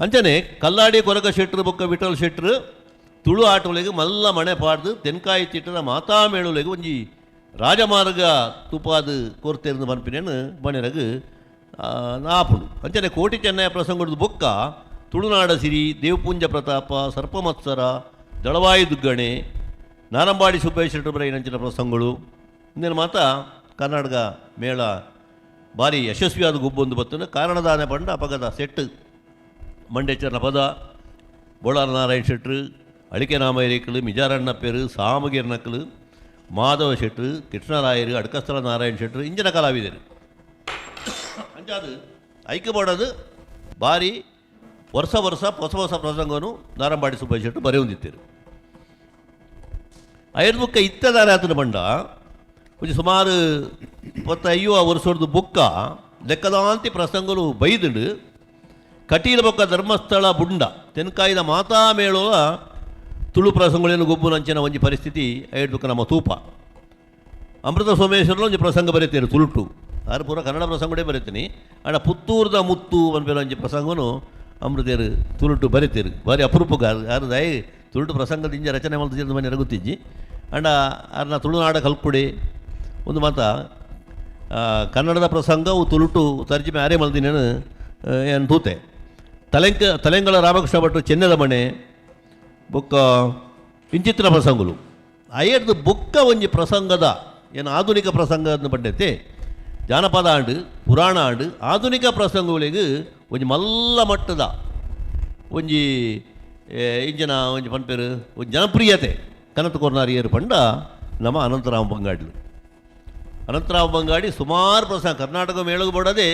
ಅಂಚನೆ ಕಲ್ಲಾಡಿ ಕೊರಗ ಶೆಟ್ರು ಬೊಕ್ಕ ವಿಠಲ್ ಶೆಟ್ರು ತುಳು ಆಟೊಲೆಗ್ ಮಲ್ಲ ಮಣೆ ಪಾಡ್ದು ತೆನ್ಕಾಯಿ ತಿಟ್ಟದ ಮಾತಾ ಮೇಳುಲೆಗ್ ಒಂಜಿ ರಾಜಮಾರ್ಗ ತುಪಾದು ಕೋರ್ತೆರ್ದು ಪನ್ಪಿನೇನು ಬಣೆರಗ್ ನಾಪುಂಡು. ಅಂಚನೆ ಕೋಟಿ ಚೆನ್ನಯ ಪ್ರಸಂಗದ ಬೊಕ್ಕ ತುಳುನಾಡ ಸಿರಿ, ದೇವಪುಂಜ ಪ್ರತಾಪ, ಸರ್ಪಮತ್ಸರ, ದಳವಾಯಿ ದುಗ್ಗಣೆ, ನಾರಂಬಾಡಿ ಸುಬ್ಬಯ್ಯ ಶೆಟ್ಟರು ಬರೆಯಿನಂಚಿನ ಪ್ರಸಂಗಗಳು ಇಂದಿನ ಮಾತ ಕರ್ನಾಟಕ ಮೇಳ ಭಾರಿ ಯಶಸ್ವಿಯಾದ ಗುಬ್ಬೊಂದು ಬತ್ತನ ಕಾರಣದಾನೆ ಪಂಡ ಅಪಗದ ಸೆಟ್ ಮಂಡೇಚರ್ನ ಪದ ಬೋಳಾರ ನಾರಾಯಣ ಶೆಟ್ರು, ಅಳಿಕೆ ರಾಮಯ್ಯಕಲು, ಮಿಜಾರಣ್ಣಪ್ಪೇರು, ಸಾಮಗಿರ್ನಕ್ಕಲು, ಮಾಧವ ಶೆಟ್ರು, ಕೃಷ್ಣರಾಯರು, ಅಡ್ಕಸ್ಥಳ ನಾರಾಯಣ ಶೆಟ್ರು ಇಂಜಿನ ಕಲಾವಿದರು. ಅಂಚಾದು ಐಕ್ಯಪಡೋದು ಭಾರಿ ವರ್ಷ ವರ್ಷ ಹೊಸ ಹೊಸ ಪ್ರಸಂಗನು ನಾರಂಬಾಡಿ ಸುಬ್ಬಯ್ಯ ಶೆಟ್ಟರು ಬರೆಯೊಂದಿತ್ತರು. ಐರ್ಬುಕ್ಕ ಇತ್ತದಾರೆ ಆತನ ಬಂಡ ಒಂಜಿ ಸುಮಾರು 25 ವರ್ಷದ ಬೊಕ್ಕ ಲೆಕ್ಕದಾಂತಿ ಪ್ರಸಂಗಲು ಬೈದುಂಡು. ಕಟೀಲ ಬೊಕ್ಕ ಧರ್ಮಸ್ಥಳ ಬುಂಡ ತೆನ್ಕಾಯಿದ ಮಾತಾ ಮೇಳುವ ತುಳು ಪ್ರಸಂಗಗಳನ್ನು ಗೊಬ್ಬುನಂಚಿನ ಒಂಜಿ ಪರಿಸ್ಥಿತಿ ಐಡ್ಬೊಕ್ಕ ನಮ್ಮ ತೂಪ. ಅಮೃತ ಸೋಮೇಶ್ವರನ ಒಂಜಿ ಪ್ರಸಂಗ ಬರೀತೇನೆ ತುಳುಟು, ಆರು ಪೂರ ಕನ್ನಡ ಪ್ರಸಂಗಡೇ ಬರೀತೀನಿ. ಆಂಡ ಪುತ್ತೂರ್ದ ಮುತ್ತು ಪನ್ಪಿನ ಒಂಜಿ ಪ್ರಸಂಗನು ಅಮೃತೇರು ತುಳುಟು ಬರೀತೇರು, ಭಾರಿ ಅಪರೂಪಕ್ಕೆ. ಆರು ದಯ ತುಳುಟು ಪ್ರಸಂಗದ ಇಂಜ ರಚನೆ ಮಲ್ತಿದ್ದು ಮನೆ ಗೊತ್ತಿಜ್ಜಿ. ಆಂಡ ಆರ್ನ ತುಳುನಾಡ ಕಲ್ಪುಡೆ ಒಂದು ಮಾತ ಕನ್ನಡದ ಪ್ರಸಂಗವು ತುಳುಟು ತರ್ಜುಮೆ ಆರೇ ಮಲ್ದಿನೇನು ಏನು ತೂತೆ. ತಲೆಂಗಳ ರಾಮಕೃಷ್ಣ ಭಟ್ರು ಚೆನ್ನದ ಮನೆ ಬೊಕ್ಕ ಇಂಚಿತ್ರ ಪ್ರಸಂಗಲು ಅಯ್ಯರ್ದು ಬೊಕ್ಕ ಒಂಜಿ ಪ್ರಸಂಗದ ಏನು ಆಧುನಿಕ ಪ್ರಸಂಗ ಪಂಡೈತೆ ಜಾನಪದ ಆಂಡು ಪುರಾಣ ಆಂಡು ಆಧುನಿಕ ಪ್ರಸಂಗಗಳಿಗೆ ಒಂಜಿ ಮಲ್ಲ ಮಟ್ಟದ ಒಂಜಿ ಇಂಜಿನ ಒಂಜಿ ಪನ್ಪೇರು ಒಂಜಿ ಜನಪ್ರಿಯತೆ ಕನತ್ ಕೊರ್ನಾರಿಯರು ಪಂಡ ನಮ್ಮ ಅನಂತರಾಮ ಬಂಗಾಡ್ಲು. ಅನಂತರಾಮ ಬಂಗಾಡಿ ಸುಮಾರು ಪ್ರಸಂಗ ಕರ್ನಾಟಕ ಮೇಳಗು ಬಡದೆ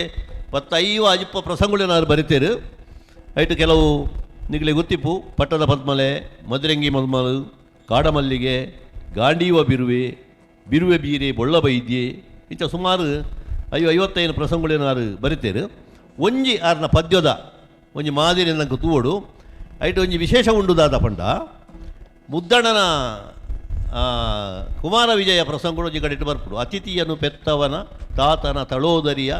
15 ಅಜಿಪ್ಪ ಪ್ರಸಂಗಗಳೇನಾದ್ರು ಬರಿತೇರು. ಐಟು ಕೆಲವು ನಿಗಲೆ ಗೊತ್ತಿಪ್ಪು ಪಟ್ಟದ ಪದ್ಮಲೆ, ಮದುರಂಗಿ ಮದ್ಮಲು, ಕಾಡಮಲ್ಲಿಗೆ, ಗಾಂಡೀವ ಬಿರುವೆ, ಬಿರುವೆ ಬೀರೆ ಬೊಳ್ಳ ಬೈದ್ಯೆ ಇಂಥ ಸುಮಾರು 55 ಪ್ರಸಂಗಗಳೇನಾರು ಬರಿತೇರು. ಒಂಜಿ ಆರ್ನ ಪದ್ಯದ ಒಂಜಿ ಮಾದಿರಿ ನಂಗೆ ತೂವಡು. ಐಟು ಒಂಜಿ ವಿಶೇಷ ಉಂಡುದಾದ ಪಂಡ ಮುದ್ದಣನ ಕುಮಾರ ವಿಜಯ ಪ್ರಸಂಗಗಳು ಒಂಜಿ ಕಡೆಟ್ ಬರ್ಪುಡು. ಅತಿಥಿಯನ್ನು ಪೆತ್ತವನ ತಾತನ ತಳೋದರಿಯ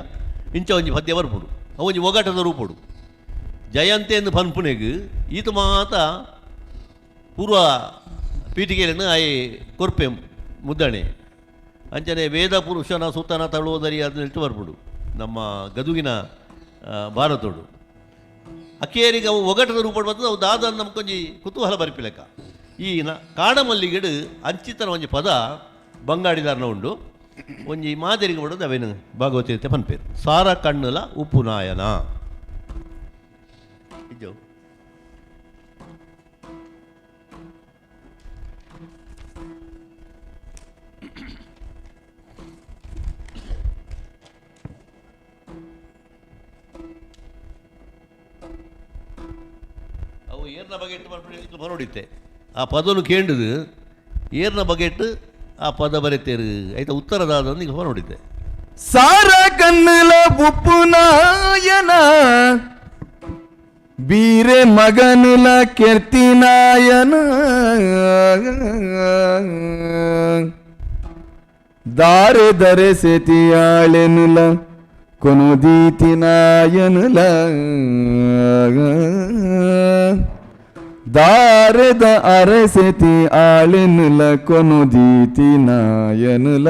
ಇಂಚ ಒಂಜಿ ಪದ್ಯ ಬರ್ಪುಡು. ಅವೊಂಜಿ ಒಗಟದ ರೂಪುಡು. ಜಯಂತೆ ಎಂದು ಪನ್ಪುನೆಗ್ ಈತ ಮಾತ ಪೂರ್ವ ಪೀಠಿಗೆಯನ್ನು ಆಯ್ ಕೊರ್ಪೆ ಮುದ್ದಣೆ. ಅಂಚನೆ ವೇದ ಪುರುಷನ ಸುತನ ತಳೋದರಿ ಅದನ್ನ ಇಟ್ಟು ಬರ್ಪುಡು ನಮ್ಮ ಗದುಗಿನ ಭಾರತೋಡು. ಅಕ್ಕೇರಿಗೆ ಅವು ಒಗಟದ ರೂಪಡು ಬರ್ತದೆ. ಅವು ದಾದ ನಮ್ಕೊಂಜಿ ಕುತೂಹಲ ಬರ್ಪಿಲೆಕ್ಕ. ಈ ನ ಕಾಡಮಲ್ಲಿಗೆಡು ಅಂಚಿತನ ಒಂಜಿ ಪದ ಬಂಗಾಡಿದಾರನ ಉಂಡು. ಒಂಜಿ ಮಾದರಿಗೆ ಬಡೋದು ಅವೇನು ಭಾಗವತಿ ಪನ್ಪೇರು. ಸಾರ ಕಣ್ಣುಲ ಉಪ್ಪು ನಾಯನ ಇಜ್ಜೋ. ಅವು ಏರ್ನ ಬಗೆಟ್ಟು ಬರ್ಪುಡಿ ಬರೋಡಿತ್ತೆ ಆ ಪದನು ಕೇಂಡುದು ಏರ್ನ ಬಗೆಟ್ಟು ಆ ಪದ ಬರೀತೇರು ಆಯ್ತಾ ಉತ್ತರದಾದ ಈಗ ನೋಡಿದ್ದೆ. ಸಾರ ಕಣ್ಣುಲ ಉಪ್ಪು ನಾಯನ ಬೀರೆ ಮಗನುಲ ಕೆರ್ತಿನಾಯನ ದಾರೆ ದರೆ ಸೇತಿಯಾಳೆನುಲ ಕೊನುದೀತಿನಾಯನುಲ ದಾರೆದ ಅರಸೆತಿ ಆಳೆನುಲ ಕೊನುದೀತಿನಾಯನುಲ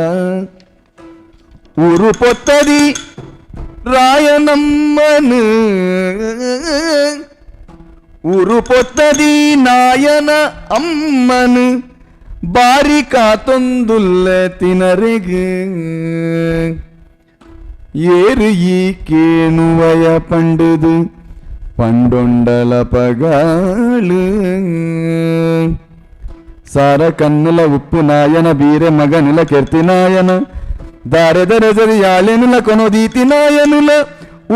ಊರು ಪೊತ್ತದಿ ರಾಯನಮ್ಮನು ಊರು ಪೊತ್ತದಿ ನಾಯನ ಅಮ್ಮನು ಬಾರಿ ಕಾತೊಂದುಲ್ಲ ತಿನರೆಗ್ ಏರು ಈ ಕೇಣುವಯ ಪಂಡುದು ಪಂಡೊಂಡಲ ಪಗಾಳು. ಸಾರ ಕನ್ನುಲ ಉಪ್ಪು ನಾಯನ ಬೀರೆ ಮಗನುಲ ಕೆರ್ತಿನಾಯನ ದಾರೆ ದರೆ ಸರಿ ಯಾಳೆನುಲ ಕೊನೊದೀತಿ ನಾಯನುಲ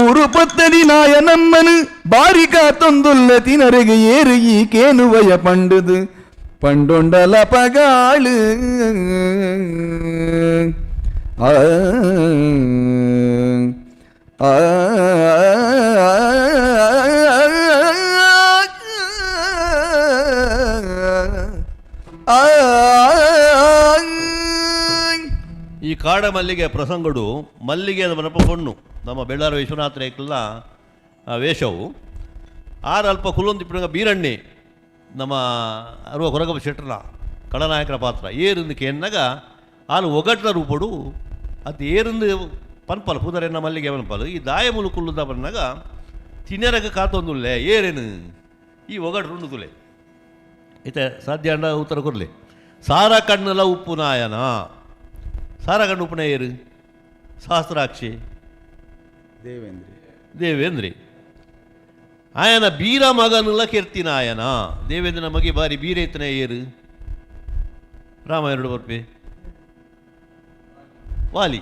ಊರು ಪೊತ್ತದಿ ನಾಯನಮ್ಮನು ಬಾರಿ ಕಾತೊಂದುಲ್ಲ ತಿನರೆಗೆ ಏರು ಈ ಕೇನುವಯ ಪಂಡುದು ಪಂಡೊಂಡಲ ಪಗಾಳು. ಆ ಆ ಈ ಕಾಡ ಮಲ್ಲಿಗೆ ಪ್ರಸಂಗಡು ಮಲ್ಲಿಗೆ ಮನಪ ಪೊಣ್ಣು ನಮ್ಮ ಬೆಳ್ಳಾರ ವಿಶ್ವನಾಥ ರೇಖಲ ವೇಷವು ಆರು ಅಲ್ಪ ಕುಲೊಂದಿಪ್ಪುನಗ ಬೀರಣ್ಣೆ ನಮ್ಮ ಅರುವ ಕೊರಗಪ್ಪ ಶೆಟ್ಟರ್ನ ಕಳನಾಯಕರ ಪಾತ್ರ ಏರಿಂದು ಕೇನ್ನಗ ಆನು ಒಗಟ್ನ ರೂಪಡು ಅದು ಏರಿಂದು ಪನ್ಪಲ್ ಪುದರೆನ್ನ ಮಲ್ಲಿಗೆ ಪನ್ಪಲ್ ಈ ದಾಯ ಮುಲು ಕುಲ್ಲುದ ಬನ್ನಾಗ ತಿನ್ನರಗ ಕಾತೊಂದುಲ್ಲೆ ಏರೇನು ಈ ಒಗಟ್ ರುಂಡುದುಲೆ ಇತ್ತೆ ಸಾಧ್ಯ ಅಂಡ ಉತ್ತರ ಕೊರ್ಲೆ. ಸಾರ ಕಣ್ಣುಲ ಉಪ್ಪು ನಾಯನ ಸಾರ ಕಣ್ಣು ಉಪ್ಪುನ ಏರು ಸಹಸ್ರಾಕ್ಷಿ ದೇವೇಂದ್ರಿ ದೇವೇಂದ್ರಿ ಆಯನ ಬೀರ ಮಗನುಲ ಕೆರ್ತಿನಾಯನ ದೇವೇಂದ್ರನ ಮಗೆ ಬಾರಿ ಬೀರೇತನ ಏರು ರಾಮಾಯಣಡು ಬರ್ಪೆ ವಾಲಿ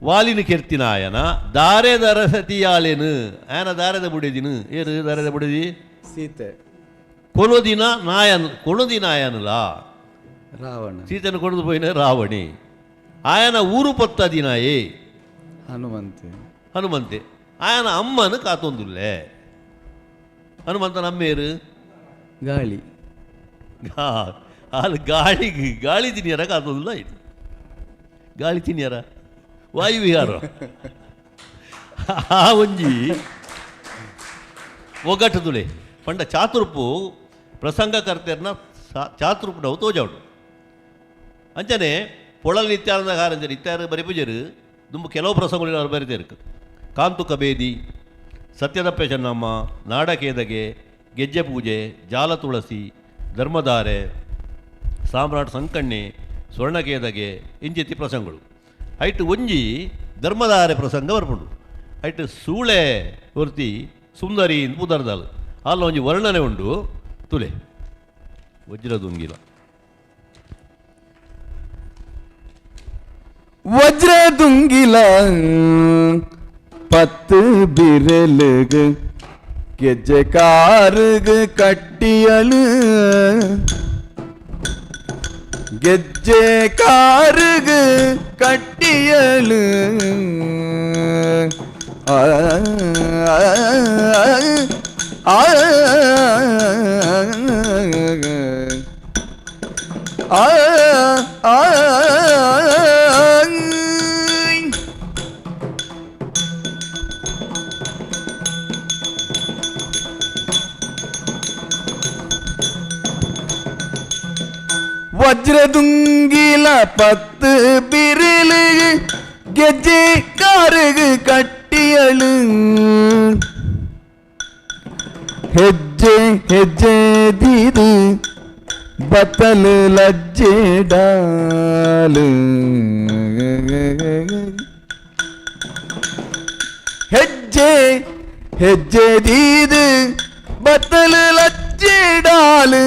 ವಾಲಿನ ಕೆರ್ತಿನಾಯನ ದಾರೆದ ರಸತಿಯಾಲೆನು ಆಯನ ದಾರೆದ ಬುಡೆದಿನು ಏರು ದಾರೆದ ಬುಡೆದಿ ಸೀತೆ ಕೊಲೊದಿನ ನಾಯನ್ ಕೊಲೊದಿನಾಯನಲ ರಾವಣ. ಸೀತೆನ ಕೊಡದು ಪೋಯಿನ ರಾವಣೆ. ಆಯನ ಊರು ಪತ್ತದಿನಾಯೇ ಹನುಮಂತೆ. ಹನುಮಂತೆ. ಆಯನ ಅಮ್ಮನ ಕಾತೊಂದುಲ್ಲೆ. ಹನುಮಂತನ ಅಮ್ಮೇರು ಗಾಳಿ. ಅಲ್ಲಿ ಗಾಳಿ ಗಾಳಿ ತಿನ್ನಿಯರ ಕಾತೊಂದುಲ್ಲ. ಇದು ಗಾಳಿ ತಿನ್ನಿಯರ ವಾಯುವಿಹಾರ. ಆ ಒಂಜಿ ಒಗ್ಗಟ್ಟು ತುಲೆ ಪಂಡ ಚಾತುರ್ಪು ಪ್ರಸಂಗಕರ್ತೆರ್ನ ಚಾತುರ್ಪುನವು ತೋಜಾವಡು. ಅಂಚನೆ ಪೊಳಲ್ ನಿತ್ಯಾನಂದ ಕಾರಂಜರು ಇತ್ಯಾರು ಬರಿಪುಜರು ದುಂಬು ಕೆಲವು ಪ್ರಸಂಗಗಳು ಅವರು ಬರಿತೇರು. ಕಾಂತು ಕಬೇದಿ, ಸತ್ಯದಪ್ಪೆ ಚೆನ್ನಮ್ಮ, ನಾಡಕೇದಗೆ, ಗೆಜ್ಜೆ ಪೂಜೆ, ಜಾಲ ತುಳಸಿ, ಧರ್ಮಧಾರೆ, ಸಾಮ್ರಾಟ್ ಸಂಕಣ್ಣೆ, ಸ್ವರ್ಣಕೇದಗೆ ಇಂಚಿತ್ತಿ ಪ್ರಸಂಗಗಳು. ಐಟು ಒಂಜಿ ಧರ್ಮಧಾರೆ ಪ್ರಸಂಗ ಬರ್ಪುಂಡು. ಐಟು ಸೂಳೆ ವರ್ತಿ ಸುಂದರಿ ಪುದರ್ದಾಲು ಅಲ್ಲ ಒಂಜಿ ವರ್ಣನೆ ಉಂಡು. ತುಲೆ ವಜ್ರದುಂಗಿಲ. ವಜ್ರದುಂಗಿಲ ಪತ್ತು ಬಿರಲುಗು ಗೆಜ್ಜೆ ಕಾರುಗು ಕಟ್ಟಿಯಳು, ಗೆಜ್ಜೆ ಕಾರುಗು ಕಟ್ಟಿಯಳು. ಆ ಆ ಆ ಆ. ವಜ್ರದುಂಗಿಲ ಪತ್ತು ಬಿರಲು ಗೆಜ್ಜೆ ಕಾರುಗು ಕಟ್ಟಿಯಳು, ಹೆಜ್ಜೆ ಹೆಜ್ಜೆ ದೀದು ಬತ್ತಲು ಲಜ್ಜೆ ಡಾಲು, ಹೆಜ್ಜೆ ಹೆಜ್ಜೆ ದೀದು ಬತ್ತಲು ಲಜ್ಜೆ ಡಾಲು.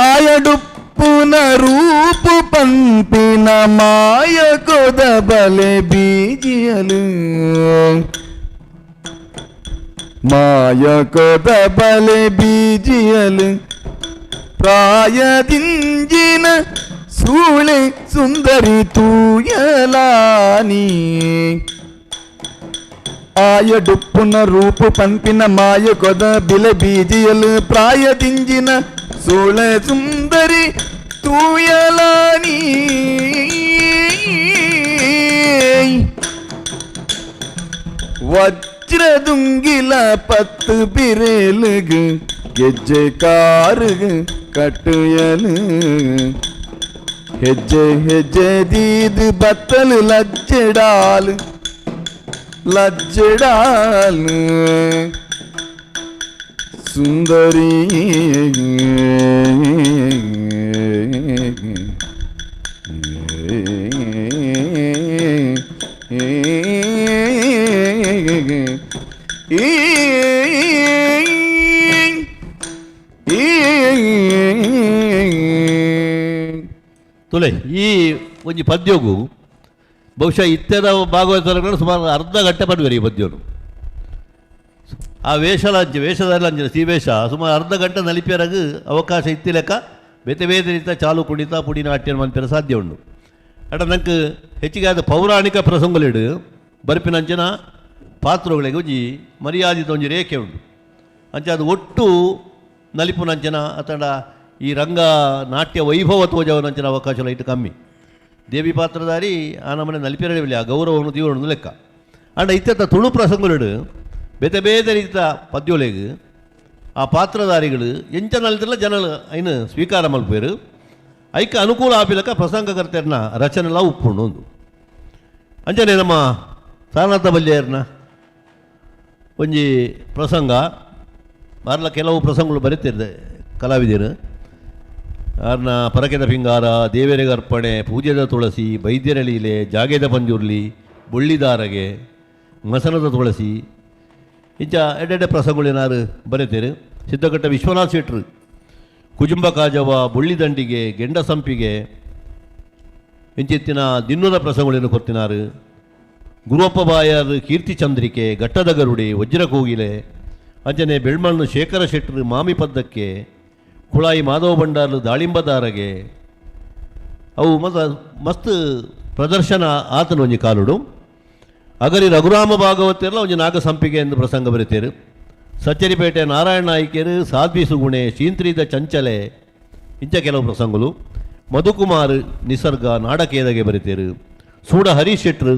ಆಯಡುಪ್ಪುನ ರೂಪು ಪಂಪಿನ ಮಾಯ ಕೊದ ಬಲೆ ಬೀಜಿಯಲು, ಮಾಯ ಕೊದ ಬಲೆ ಬೀಜಿಯಲು. ಪ್ರಾಯದಿಂಜಿನ ಸೂಳೆ ಸುಂದರಿ ತೂಯಲಾನಿ. ಆಯಡುಪ್ಪುನ ರೂಪು ಪಂಪಿನ ಮಾಯ ಕೊದ ಬಿಲೆ ಬೀಜಿಯಲು, ಪ್ರಾಯದಿಂಜಿನ ಸೂಳೆ ಸುಂದರಿ ತೂಯಲಾನಿ. ವಜ್ರದುಂಗಿಲ ಪತ್ತು ಬಿರೇಲುಗು ಗೆಜ್ಜೆ ಕಾರುಗು ಕಟ್ಟುಯಲು, ಹೆಜ್ಜೆ ಹೆಜ್ಜೆ ದೀದು ಬತ್ತಲು ಲಜ್ಜೆಡಾಲು ಲಜ್ಜೆಡಾಲು ಸುಂದರಿ. ತುಲೆ ಈ ಒಂಜಿ ಪದ್ಯೋಗು ಬಹುಶಃ ಇತ್ತೆದ ಭಾಗವತರಗಳು ಸುಮಾರು ಅರ್ಧ ಗಂಟೆ ಪಡುವರು ಈ ಪದ್ಯನು. ಆ ವೇಷಲಾಂಚ ವೇಷದ ಶ್ರೀವೇಷ ಸುಮಾರು ಅರ್ಧ ಗಂಟೆ ನಲಿಪಿಯರಾಗ ಅವಕಾಶ ಇತ್ತಿಲೆಕ್ಕ ಬೇತೆ ಬೇತೆ ರೀತಿಯ ಚಾಲು ಕುಣಿತ ಪುಡಿ ನಾಟ್ಯ ಮನ್ಪಿರ ಸಾಧ್ಯ ಉಂಡು. ಅಡ ನಂಗೆ ಹೆಚ್ಚಿಗೆ ಆದ ಪೌರಾಣಿಕ ಪ್ರಸಂಗಲಿಡು ಬರ್ಪಿನಂಚಿನ ಪಾತ್ರಗಳಿಗೆ ಒಂಜಿ ಮರ್ಯಾದಿತ ಒಂಜಿ ರೇಖೆ ಉಂಡು. ಅಂಚ ಅದು ಒಟ್ಟು ನಲಿಪುನಂಚಿನ ಅತಂಡ ಈ ರಂಗ ನಾಟ್ಯ ವೈಭವ ತೋಜವನಂಚಿನ ಅವಕಾಶ ಇಟ್ಟು ಕಮ್ಮಿ. ದೇವಿ ಪಾತ್ರಧಾರಿ ಆ ನಮ್ಮನೆ ನಲಿಪಿರಲಿಲ್ಲ ಆ ಗೌರವವನ್ನು ತೀವ್ರ ಲೆಕ್ಕ. ಅಂಡ ಇತ್ಯರ್ಥ ತುಳು ಪ್ರಸಂಗಲಿಡು ಬೇತೆ ಬೇತೆ ರೀತಿಯ ಪದ್ಯೋಲೆಗ್ ಆ ಪಾತ್ರಧಾರಿಗಳು ಎಂಚ ನಲಿತಿಲ್ಲ ಜನ ಐನು ಸ್ವೀಕಾರ ಮಲ್ಪೇರು. ಐಕ ಅನುಕೂಲ ಆಪಿಲಕ ಪ್ರಸಂಗಕರ್ತರ್ನ ರಚನೆಲ್ಲ ಉಪ್ಪುಂಡು ಒಂದು. ಅಂಚನೆ ನಮ್ಮ ಸಾರನಾಥ ಬಲ್ಯರ್ನ ಒಂಜಿ ಪ್ರಸಂಗ ಮಾರ್ಲ ಕೆಲವು ಪ್ರಸಂಗಗಳು ಬರೀತಿರ್ದೆ ಕಲಾವಿದರು. ಆರ್ನ ಪರಕೆದ ಪಿಂಗಾರ, ದೇವರಿಗೆ ಅರ್ಪಣೆ, ಪೂಜೆದ ತುಳಸಿ, ವೈದ್ಯರ ಲೀಲೆ, ಜಾಗೆದ ಪಂಜುರ್ಲಿ, ಬೊಳ್ಳಿದಾರಗೆ, ಮಸನದ ತುಳಸಿ ಇಂಚ ಎಡೆಡೆ ಪ್ರಸಂಗಗಳು ಏನಾರು ಬರೀತೀರಿ. ಸಿದ್ಧಘಟ್ಟ ವಿಶ್ವನಾಥ್ ಶೆಟ್ರು ಕುಜುಂಬ ಕಾಜವ, ಬೊಳ್ಳಿದಂಡಿಗೆ, ಗೆಂಡ ಸಂಪಿಗೆ ಇಂಚಿತ್ತಿನ ದಿನ್ನದ ಪ್ರಸಂಗಗಳನ್ನು ಕೊರ್ತಿನಾರು. ಗುರುವಪ್ಪ ಬಾಯರ್ ಕೀರ್ತಿ ಚಂದ್ರಿಕೆ, ಘಟ್ಟದ ಗರುಡಿ, ವಜ್ರ ಕೋಗಿಲೆ, ಅಂಚನೆ ಬೆಳ್ಮಣ್ಣು ಶೇಖರ ಶೆಟ್ಟರು ಮಾಮಿ ಪದ್ದಕ್ಕೆ, ಕುಳಾಯಿ ಮಾಧವ ಭಂಡಾರ್ಲು ದಾಳಿಂಬದಾರಗೆ, ಅವು ಮತ ಮಸ್ತ್ ಪ್ರದರ್ಶನ ಆತನ ಒಂಜಿ ಕಾಲುಡು. ಅಗರಿ ರಘುರಾಮ ಭಾಗವತೆರ್ಲ ಒಂಜಿ ನಾಗಸಂಪಿಗೆ ಎಂದು ಪ್ರಸಂಗ ಬರೀತೇರು. ಸಚ್ಚರಿಪೇಟೆ ನಾರಾಯಣ ನಾಯ್ಕರು ಸಾಧ್ವಿ ಸುಗುಣೆ ಶೀಂತ್ರಿದ ಚಂಚಲೆ ಇಂಚ ಕೆಲವು ಪ್ರಸಂಗಗಳು. ಮಧುಕುಮಾರ್ ನಿಸರ್ಗ ನಾಡಕೇದಗೆ ಬರೀತೇರು. ಸೂಡ ಹರೀಶ್ ಶೆಟ್ರು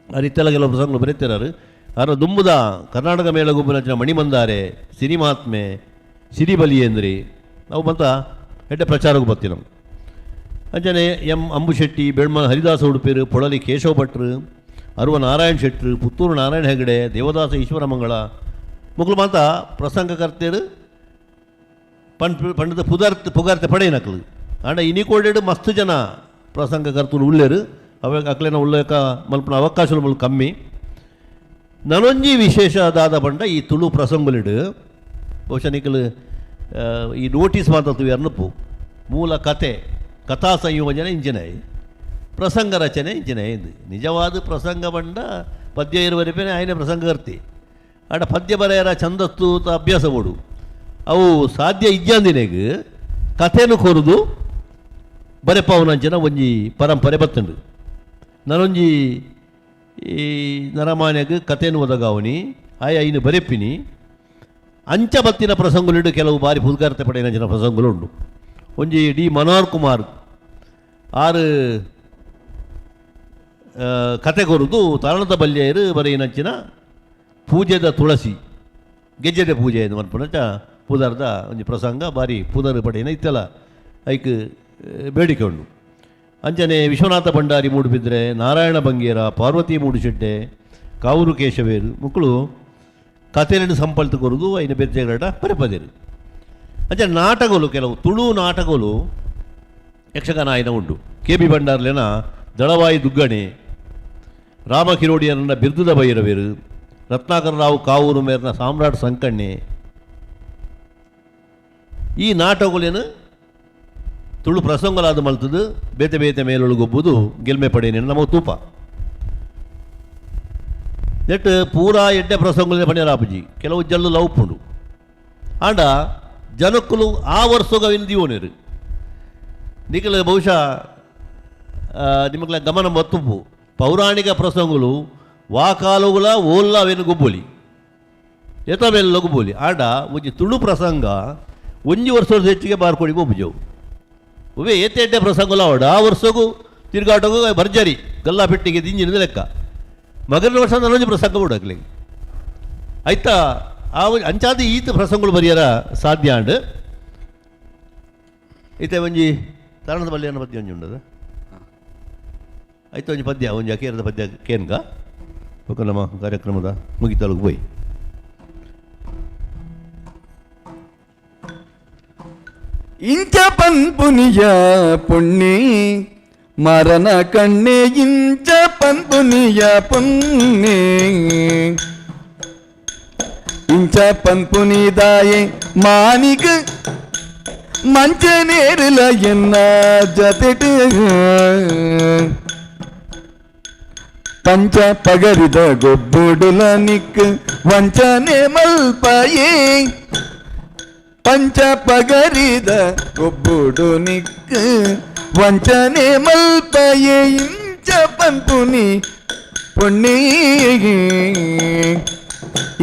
ಅರಿತ್ತೆಲ್ಲ ಕೆಲವು ಪ್ರಸಂಗಗಳು ಬರೀತಿರಾರು. ಆರ ದುಂಬುದ ಕರ್ನಾಟಕ ಮೇಳಗುಬ್ಬನ ಮಣಿಮಂದಾರೆ ಸಿರಿಮಾತ್ಮೆ ಸಿರಿಬಲಿಯೇಂದ್ರಿ ನಾವು ಬಂತ ಎಡ್ಡೆ ಪ್ರಚಾರಕ್ಕೆ ಬರ್ತೀವಿ ನಾವು. ಅಂಚನೆ ಎಂ ಅಂಬುಶೆಟ್ಟಿ, ಬೆಳ್ಮ ಹರಿದಾಸ ಉಡುಪಿರು, ಪೊಳಲಿ ಕೇಶವ ಭಟ್ರು, ಅರುವ ನಾರಾಯಣ ಶೆಟ್ರು, ಪುತ್ತೂರು ನಾರಾಯಣ ಹೆಗಡೆ, ದೇವದಾಸ ಈಶ್ವರಮಂಗಳ ಮುಕ್ಳು ಮಾತ ಪ್ರಸಂಗಕರ್ತರು ಪಂಡದ ಪುದರ್ತ್ ಪುಗಾರ್ತೆ ಪಡೆಯನಕ್ಲು. ಆಂಡ ಇನಿಕೋಡೆಡು ಮಸ್ತ್ ಜನ ಪ್ರಸಂಗಕರ್ತರು ಉಳ್ಳೇರು. ಅವಾಗ ಅಕ್ಲೇನ ಉಲ್ಲೇಖ ಮಲ್ಪನ ಅವಕಾಶಗಳು ಮುಲ್ ಕಮ್ಮಿ. ನನೊಂಜಿ ವಿಶೇಷ ದಾದ ಪಂಡ ಈ ತುಳು ಪ್ರಸಂಗಲಿಡು ಬಹುಶಃ ನಿಕಲು ಈ ನೋಟಿಸ್ ಮಾತಾಡ್ತೀವಿ ಅರ್ನಪ್ಪು ಮೂಲ ಕತೆ ಕಥಾ ಸಂಯೋಜನೆ ಇಂಚಿನಾಯಿ ಪ್ರಸಂಗ ರಚನೆ ಇಂಚಿನಾಯಿ ಇಂದು ನಿಜವಾದ ಪ್ರಸಂಗ ಬಂಡ ಪದ್ಯ ಇರುವರೆಪೇನೆ ಆಯ್ನೆ ಪ್ರಸಂಗಕರ್ತಿ ಆಡ ಪದ್ಯ ಬರೆಯರ ಛಂದಸ್ಸು ಅಭ್ಯಾಸ ಬೋಡು ಅವು ಸಾಧ್ಯ ಇಜ್ಜಾಂದಿನೆಗ್ ಕಥೆನು ಕೊರುದು ಬರೆಪಾವನಂಚಿನ ಒಂಜಿ ಪರಂಪರೆ ಬತ್ತುಂಡು. ನನೊಂಜಿ ಈ ನರಮಾನ್ಯಗ್ ಕಥೆನು ಒದಗಾವನಿ ಆಯ ಐನು ಬರೆಪಿನಿ ಅಂಚ ಬತ್ತಿನ ಪ್ರಸಂಗಲಿಡು ಕೆಲವು ಬಾರಿ ಪುದ್ಗಾರ್ತೆ ಪಡೆಯಿನ ಪ್ರಸಂಗಲು ಉಂಡು. ಒಂಜಿ ಡಿ ಮನೋಹರ್ ಕುಮಾರ್ ಆರು ಕತೆ ಕೊರುದು ತಾರಣದ ಬಲ್ಯರು ಬರೆಯಿನಂಚಿನ ಪೂಜೆದ ತುಳಸಿ ಗೆಜ್ಜೆದ ಪೂಜೆ ಎಂದು ಮನ್ಪುನಂಚ ಪುದರ್ದ ಒಂಜಿ ಪ್ರಸಂಗ ಬಾರಿ ಪುದರ್ ಪಡೆಯಿನ ಇತ್ತೆಲ್ಲ ಐಕ್ ಬೇಡಿಕೆ ಉಂಡು. ಅಂಚನೆ ವಿಶ್ವನಾಥ ಭಂಡಾರಿ ಮೂಡುಬಿದ್ರೆ, ನಾರಾಯಣ ಬಂಗೇರ, ಪಾರ್ವತಿ ಮೂಡುಶೆಟ್ಟೆ, ಕಾವೂರು ಕೇಶವೇರು ಮಕ್ಕಳು ಕಥೆಯನ್ನು ಸಂಪಲ್ತು ಕೊರುದು ಐನ ಬೆಚ್ಚಗಡ ಬರೆಪದೇರು. ಅಂಚನೆ ನಾಟಕಗಳು ಕೆಲವು ತುಳು ನಾಟಕಗಳು ಯಕ್ಷಗಾನ ಆಯ್ನ ಉಂಟು. ಕೆ ಬಿ ಭಂಡಾರ್ಲೆನ ದಳವಾಯಿ ದುಗ್ಗಣೆ, ರಾಮ ಕಿರೋಡಿಯರನ್ನ ಬಿರ್ದುದ ಭೈರವೇರು, ರತ್ನಾಕರ ರಾವ್ ಕಾವೂರು ಮೇರ್ನ ಸಾಮ್ರಾಟ್ ಸಂಕಣ್ಣೆ ಈ ನಾಟಕಗಳೇನು ತುಳು ಪ್ರಸಂಗಲಾದ ಮಲ್ತದು ಬೇತೆ ಬೇತೆ ಮೇಲೊಳಗೊಬ್ಬುದು ಗೆಲ್ಮೆ ಪಡೆಯನೇನು ನಮ್ಮ ತೂಪ ನೆಟ್ ಪೂರಾ ಎಡ್ಡೆ ಪ್ರಸಂಗಲೇ ಪಣಿಯರಾಪುಜಿ ಕೆಲವು ಜಲ್ಲು ಲವ್ಪುಂಡು. ಆಂಡ ಜನಕ್ಕುಲು ಆ ವರ್ಷಗ ದಿವೋನೇರು ನಿಕಲ ಬಹುಶಃ ನಿಮಗ್ಲ ಗಮನ ಮತ್ತುಪ್ಪು ಪೌರಾಣಿಕ ಪ್ರಸಂಗಗಳು ವಾಕಾಲುಗಳ ಓಲ್ಲ ಅವೇನು ಗೊಬ್ಬೊಲಿ ಏತ ಮೇಲೆ ಗೊಬ್ಬೊಲಿ. ಆಂಡ ಒಂಜಿ ತುಳು ಪ್ರಸಂಗ ಒಂಜಿ ವರ್ಷದ ಹೆಚ್ಚಿಗೆ ಬಾರ್ಕೊಡಿ ಗೊಬ್ಬುಜವು ಒವೇ ಏತೆ ಎಡ್ಡೆ ಪ್ರಸಂಗಲ ಅವಡ ಆ ವರ್ಷಗೂ ತಿರುಗಾಟಗೂ ಭರ್ಜರಿ ಗಲ್ಲಾ ಪೆಟ್ಟಿಗೆ ದಿಂಜಿನ ಲೆಕ್ಕ ಮಗನ ವರ್ಷ ನನೊಂಜಿ ಪ್ರಸಂಗ ಬಿಡಕ್ಲಿ ಆಯ್ತಾ. ಆ ಅಂಚಾದ ಈತ ಪ್ರಸಂಗಗಳು ಬರೆಯರ ಸಾಧ್ಯ ಅಂಡ್ ಈತ ಒಂಜಿ ತರಣದ ಬಲ್ಯಾನ ಪದ್ಯ ಒಂಜಿ ಉಂಡದ ಆಯ್ತು ಒಂಜಿ ಪದ್ಯ ಒಂಜಿ ಅಕೇರದ ಪದ್ಯ ಕೇನ್ಗ ಬೊಕ ನಮ್ಮ ಕಾರ್ಯಕ್ರಮದ ಮುಗಿತಾಲುಗು ಪೋಯಿ. ಇಂಚ ಪನ್ಪುನಿಯ ಪುಣ್ಣಿ ಮರನ ಕಣ್ಣೆ ಇಂಚ ಪನ್ಪುನಿಯ ಪುಣ್ಣಿ ಇಂಚ ಪನ್ಪುನಿದಾಯೆ ಮಾನಿಗ ಮಂಚ ನೇರುಲ ಎನ್ನ ಜತೆಟ್ ಪಂಚ ಪಗರಿದ ಗೊಬ್ಬುಡುಲ ನಿಕ್ ವಂಚನೆ ಮಲ್ಪಯೇ ಪಂಚ ಪಗರಿದ ಗೊಬ್ಬುಡು ನಿಕ್ ವಂಚನೆ ಮಲ್ಪಯೇ ಇಂಚ ಪಂಪುನಿ ಪೊಣ್ಣಿ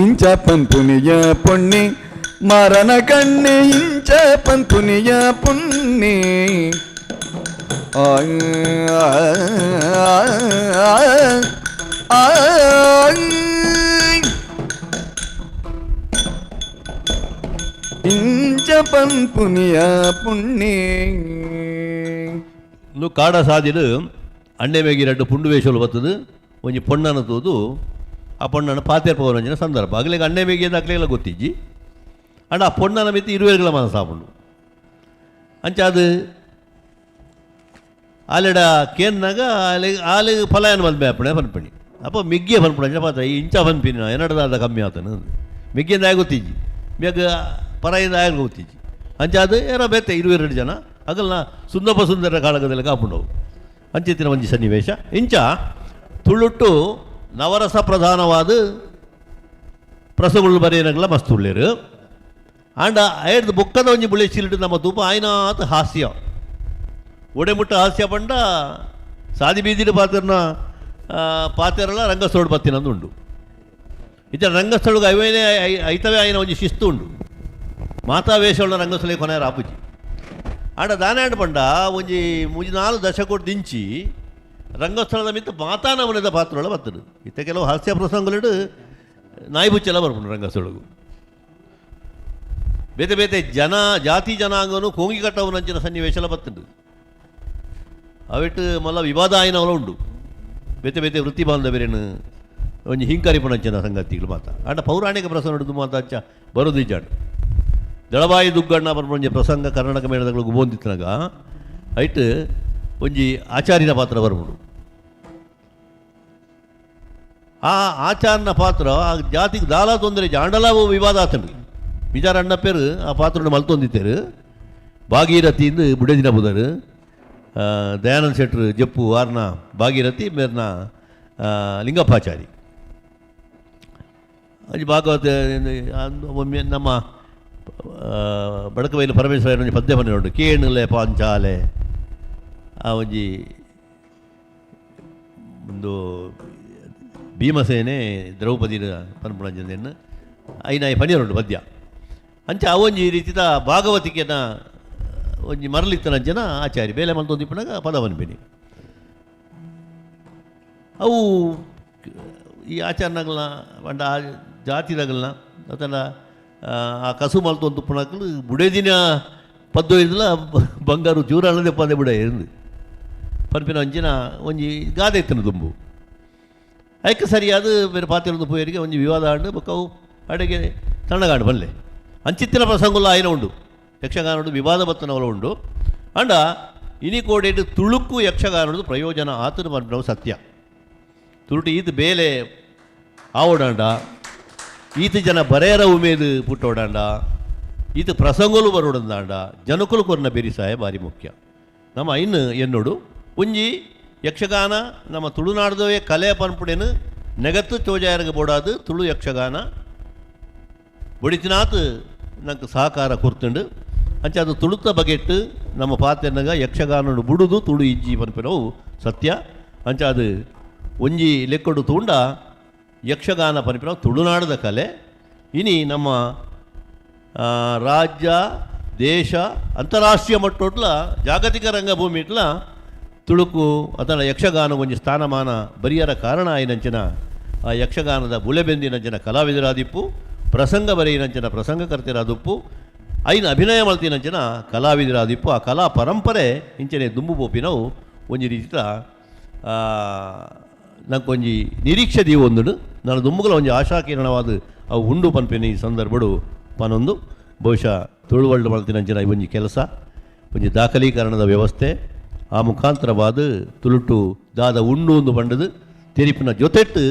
ಇಂಚ ಪಂಪುನಿಯ ಪೊಣ್ಣಿ ಮರಣ ಕಣ್ಣೆ ಇಂಚ ಪಂಪುನಿಯ ಪುಣ್ಣಿ ಆ ಆ ಇಂಚ ಪಂಪುನಿಯ ಪುಣ್ಣಿ. ಇಂದು ಕಾಡ ಸಾದಿಡು ಅಣ್ಣೆ ಮೇಗಿ ರಡ್ಡು ಪುಂಡು ವೇಷಲು ಬರ್ತದೆ ಒಂಜಿ ಪೊಣ್ಣನ ತೂದು ಆ ಪೊಣ್ಣನ ಪಾತೇರ್ ಪವರಂಜಿನ ಸಂದರ್ಭ ಅಗಲಿಗೆ ಅಣ್ಣೆ ಮೇಗಿ ಅಕ್ಲೆಲ್ಲ ಗೊತ್ತಿಜ್ಜಿ. ಅಂಡ ಆ ಪೊಣ್ಣನ ಮಿತಿ ಇರುವೆರ್ಗಳ ಮನಸ್ಸಾಪುಂಡು. ಅಂಚ ಅದು ಆಲೆಡ ಕೇನ್ನಾಗ ಆಲೆ ಆಲೆ ಫಲಾಯನ ಮಲ್ಮೆ ಅಪ್ಪಣೆ ಪನ್ಪಣಿ ಅಪ್ಪ ಮಿಗ್ಗೆ ಪನ್ಪುಣ ಅಂಚ ಪಾತ್ರ ಈ ಇಂಚ ಪನ್ಪಿನ ಎನ್ನಡದಾದ ಕಮ್ಮಿ ಆತನ ಮಿಗ್ಗಿಂದ ಆಗ ಗೊತ್ತಿಜ್ಜಿ ಮ್ಯಾಗ ಪರಾಯಿಂದ ಆಗ ಗೊತ್ತಿಜ್ಜಿ. ಅಂಚ ಅದು ಏರೋ ಬೇತೆ ಇರುವೆರಡು ಜನ ಅಗಲ್ನ ಸುಂದಪ ಸುಂದರ ಕಾಳಗದಲ್ಲಿ ಕಾಪುಂಡವು ಅಂಚಿತ್ತಿನ ಒಂಜಿ ಸನ್ನಿವೇಶ. ಇಂಚ ತುಳುಟ್ಟು ನವರಸ ಪ್ರಧಾನವಾದ ಪ್ರಸಗಳು ಬರೆಯನಗಲ ಮಸ್ತ್ ಉಳ್ಳೇರು. ಆಂಡ ಐಡ್ದು ಬೊಕ್ಕದ ಒಂಜಿ ಬುಳೆಚಿಲಿಟ್ಟು ನಮ್ಮ ತೂಪ ಆಯ್ನಾತ್ ಹಾಸ್ಯ ಒಡೆಮುಟ್ಟ ಹಾಸ್ಯ ಪಂಡ ಸಾದಿ ಬೀದಿಡು ಪಾತ್ರನ ಪಾತೆರಲ ರಂಗಸ್ಥಳಡು ಬತ್ತಿನಂದು ಉಂಡು. ಇತ್ತ ರಂಗಸ್ಥಳಗೆ ಅವೇನೇ ಐತವೇ ಆಯ್ನ ಒಂಜಿ ಶಿಸ್ತು ಉಂಡು. ಮಾತಾ ವೇಷಗಳ ರಂಗಸ್ಥಳ ಕೊನೆಯ ಆಪುಜಿ. ಆಂಡ ದಾನಾಂಡ ಪಂಡ ಒಂಜಿ ಮೂಜಿ ನಾಲ್ ದಶಕೋಟ್ ದಿಂಚಿ ರಂಗಸ್ಥಳದ ಮಿತ್ತ ಮಾತಾ ನಮನದ ಪಾತ್ರಗಳ ಬತ್ತದು. ಇತ್ತ ಕೆಲವು ಹಾಸ್ಯ ಪ್ರಸಂಗಗಳು ನಾಯಿ ಬುಚ್ಚೆಲ್ಲ ಬರ್ಪುಂಡು ರಂಗಸ್ಥಳಗು. ಬೇತೆ ಬೇತೆ ಜನ ಜಾತಿ ಜನಾಂಗನು ಕೋಂಗಿ ಕಟ್ಟವನಂಚಿನ ಸನ್ನಿವೇಶಲ ಬತ್ತುಂಡು. ಅವಿಟ್ಟು ಮಲ್ಲ ವಿವಾದ ಆಯ್ನವಲ ಉಂಡು. ಬೇತೆ ಬೇತೆ ವೃತ್ತಿ ಬಾಂಧವ್ಯರೇನು ಒಂಜಿ ಹಿಂಕರಿಪುಣಂಚಿನ ಸಂಗತಿಗಳು ಮಾತ. ಆಂಡ ಪೌರಾಣಿಕ ಪ್ರಸಂಗ ಹಿಡಿದು ಮಾತ ಅಂಚ ಬರೋದಿಜ್ಜಾಂಡು. ದಳವಾಯಿ ದುಗ್ಗಣ್ಣ ಬರ್ಪುನ ಒಂಜಿ ಪ್ರಸಂಗ ಕರ್ನಾಟಕ ಮೇಳದಗಳು ಗುಬೋಂದಿತ್ತನಾಗ ಐಟ್ ಒಂಜಿ ಆಚಾರ್ಯನ ಪಾತ್ರ ಬರ್ಪುಂಡು. ಆ ಆಚಾರ್ಯನ ಪಾತ್ರ ಆ ಜಾತಿಗೆ ದಾಲ ತೊಂದರೆ ಜಾಂಡಲ ವಿವಾದ ಆತಂಡು. ವಿಚಾರ ಅಣ್ಣ ಪೇರು ಆ ಪಾತ್ರನ ಮಲ್ತೊಂದಿತ್ತೇರು. ಭಾಗೀರಥಿಯಿಂದ ಬುಡದಿನ ಬುದರು ದಯಾನಂದ ಶೆಟ್ರು ಜಪ್ಪು ವಾರ್ನ ಭಾಗೀರಥಿ ಮೇರ್ನ ಲಿಂಗಪ್ಪಾಚಾರಿ. ಅಲ್ಲಿ ಭಾಗವತ ಒಮ್ಮೆ ನಮ್ಮ ಬಡಕಬೈಲು ಪರಮೇಶ್ವರ ಒಂಜಿ ಪದ್ಯ ಬನ್ನಿ ಉಂಟು, ಕೇಣುಲೆ ಪಾಂಚಾಲೆ ಆ ಒಂಜಿ ಒಂದು ಭೀಮಸೇನೆ ದ್ರೌಪದಿ ಪನ್ಪುಣಂಜನ ಐನಾಯಿ ಪನಿಯರುಂಡು ಪದ್ಯ. ಅಂಚ ಆ ಒಂಜಿ ರೀತಿದ ಭಾಗವತಿಕೆನ ಒಂಜಿ ಮರಲಿತ್ತನಂಚನ ಆಚಾರಿ ಬೇಲೆ ಮಲ್ತೊಂದಿಪ್ಪುನಗ ಪದ ಪನ್ಪಿನಿ. ಅವು ಈ ಆಚರಣೆಗಳನ್ನ ಪಂಡ ಆ ಜಾತಿದಗಳನ್ನ ಅತನ ಆ ಕಸು ಮಲ್ತೊಂದುಪ್ಪುನಕಲು ಬುಡೇದಿನ ಪದ್ದೊಯ್ದಲ ಬಂಗಾರು ಚೂರಾಳದೆ ಪಂದೆ ಬುಡ ಇருந்து ಪನ್ಪಿನ ಅಂಚಿನ ಒಂಜಿ ಗಾದೆ ಇತ್ತನ ದುಂಬು. ಐಕ್ ಸರಿಯಾದ ಬೇರೆ ಪಾತಿರೊಂದು ಪೋಯರಿಗೆ ಒಂಜಿ ವಿವಾದ ಆಂಡು ಬೊಕ್ಕ ಅವು ಅಡೆಗೆ ತಣ್ಣಗಾಂಡು ಬಲ್ಲೆ. ಅಂಚಿತ್ತಿನ ಪ್ರಸಂಗುಲ ಆಯ್ನ ಉಂಡು, ಯಕ್ಷಗಾನಡು ವಿವಾದ ಬತ್ತನವಲ ಉಂಡು. ಅಂಡ ಇನಿ ಕೋಡೆಡ್ ತುಳುಕು ಯಕ್ಷಗಾನಡು ಪ್ರಯೋಜನ ಆತನ ಪನ್ಪಿನವು ಸತ್ಯ. ತುಳುಟು ಈತ ಬೇಲೆ ಆವಡಾಂಡ, ಈತ ಜನ ಬರೆಯರ ಉಮೇದು ಪುಟ್ಟೋಡಾಂಡ, ಈತ ಪ್ರಸಂಗಲು ಬರೋಡಂದಾಂಡ ಜನಕುಲು ಕೊರ್ನ ಬೆರಿಸಾಯ ಭಾರಿ ಮುಖ್ಯ. ನಮ್ಮ ಐನ್ ಎನ್ನೋಡು ಒಂಜಿ ಯಕ್ಷಗಾನ ನಮ್ಮ ತುಳುನಾಡ್ದವೇ ಕಲೆ ಪನ್ಪುಡೇನು ನೆಗತ್ತು ಚೋಜಾಯರ್ಗೆ ಬೋಡಾದು ತುಳು ಯಕ್ಷಗಾನ ಬೊಡಿತಿನಾತ್ ನಂಗೆ ಸಹಕಾರ ಕೊರ್ತುಂಡು. ಅಂಚ ಅದು ತುಳುತ ಬಗೆಟ್ಟು ನಮ್ಮ ಪಾತೆನ್ನಗ ಯಕ್ಷಗಾನಡು ಬುಡುದು ತುಳು ಇಜ್ಜಿ ಪನ್ಪಿನವು ಸತ್ಯ. ಅಂಚ ಅದು ಒಂಜಿ ಲೆಕ್ಕಡು ತೂಂಡ ಯಕ್ಷಗಾನ ಪನ್ಪಿನವು ತುಳುನಾಡದ ಕಲೆ. ಇನಿ ನಮ್ಮ ರಾಜ್ಯ ದೇಶ ಅಂತಾರಾಷ್ಟ್ರೀಯ ಮಟ್ಟೊಟ್ಲ ಜಾಗತಿಕ ರಂಗಭೂಮಿ ಇಟ್ಲ ತುಳುಕು ಅಥವಾ ಯಕ್ಷಗಾನ ಒಂಜಿ ಸ್ಥಾನಮಾನ ಬರಿಯರ ಕಾರಣ ಆಯಿನಂಚಿನ ಆ ಯಕ್ಷಗಾನದ ಬುಲೆಬೆಂದಿನಂಚಿನ ಕಲಾವಿದರಾದಿಪ್ಪು, ಪ್ರಸಂಗ ಬರೆಯಿನಂಚಿನ ಪ್ರಸಂಗಕರ್ತರಾದಿಪ್ಪು, ಐನ ಅಭಿನಯ ಮಲ್ತಿನಂಚಿನ ಕಲಾವಿದರಾದಿಪ್ಪು. ಆ ಕಲಾ ಪರಂಪರೆ ಇಂಚನೆ ದುಂಬು ಪೋಪಿನವು ಒಂಜಿ ರೀತಿಯ ನಂಕೊಂಜಿ ನಿರೀಕ್ಷೆ ದೀವೊಂದುಡು ನಾನು ದುಂಬುಗಳ ಒಂಜಿ ಆಶಾಕಿರಣವಾದ ಅವು ಉಂಡು ಪನ್ಪಿನ ಈ ಸಂದರ್ಭಡು ಪನೊಂದು. ಬಹುಶಃ ತುಳುವಳ್ಳು ಮಲ್ತಿನಂಚಿನ ಈ ಒಂಜಿ ಕೆಲಸ ಒಂಜಿ ದಾಖಲೀಕರಣದ ವ್ಯವಸ್ಥೆ ಆ ಮುಖಾಂತರವಾದ ತುಳುಟು ದಾದ ಉಂಡು ಒಂದು ಬಂಡದು ತೆರಿಪಿನ ಜೊತೆಟ್ಟು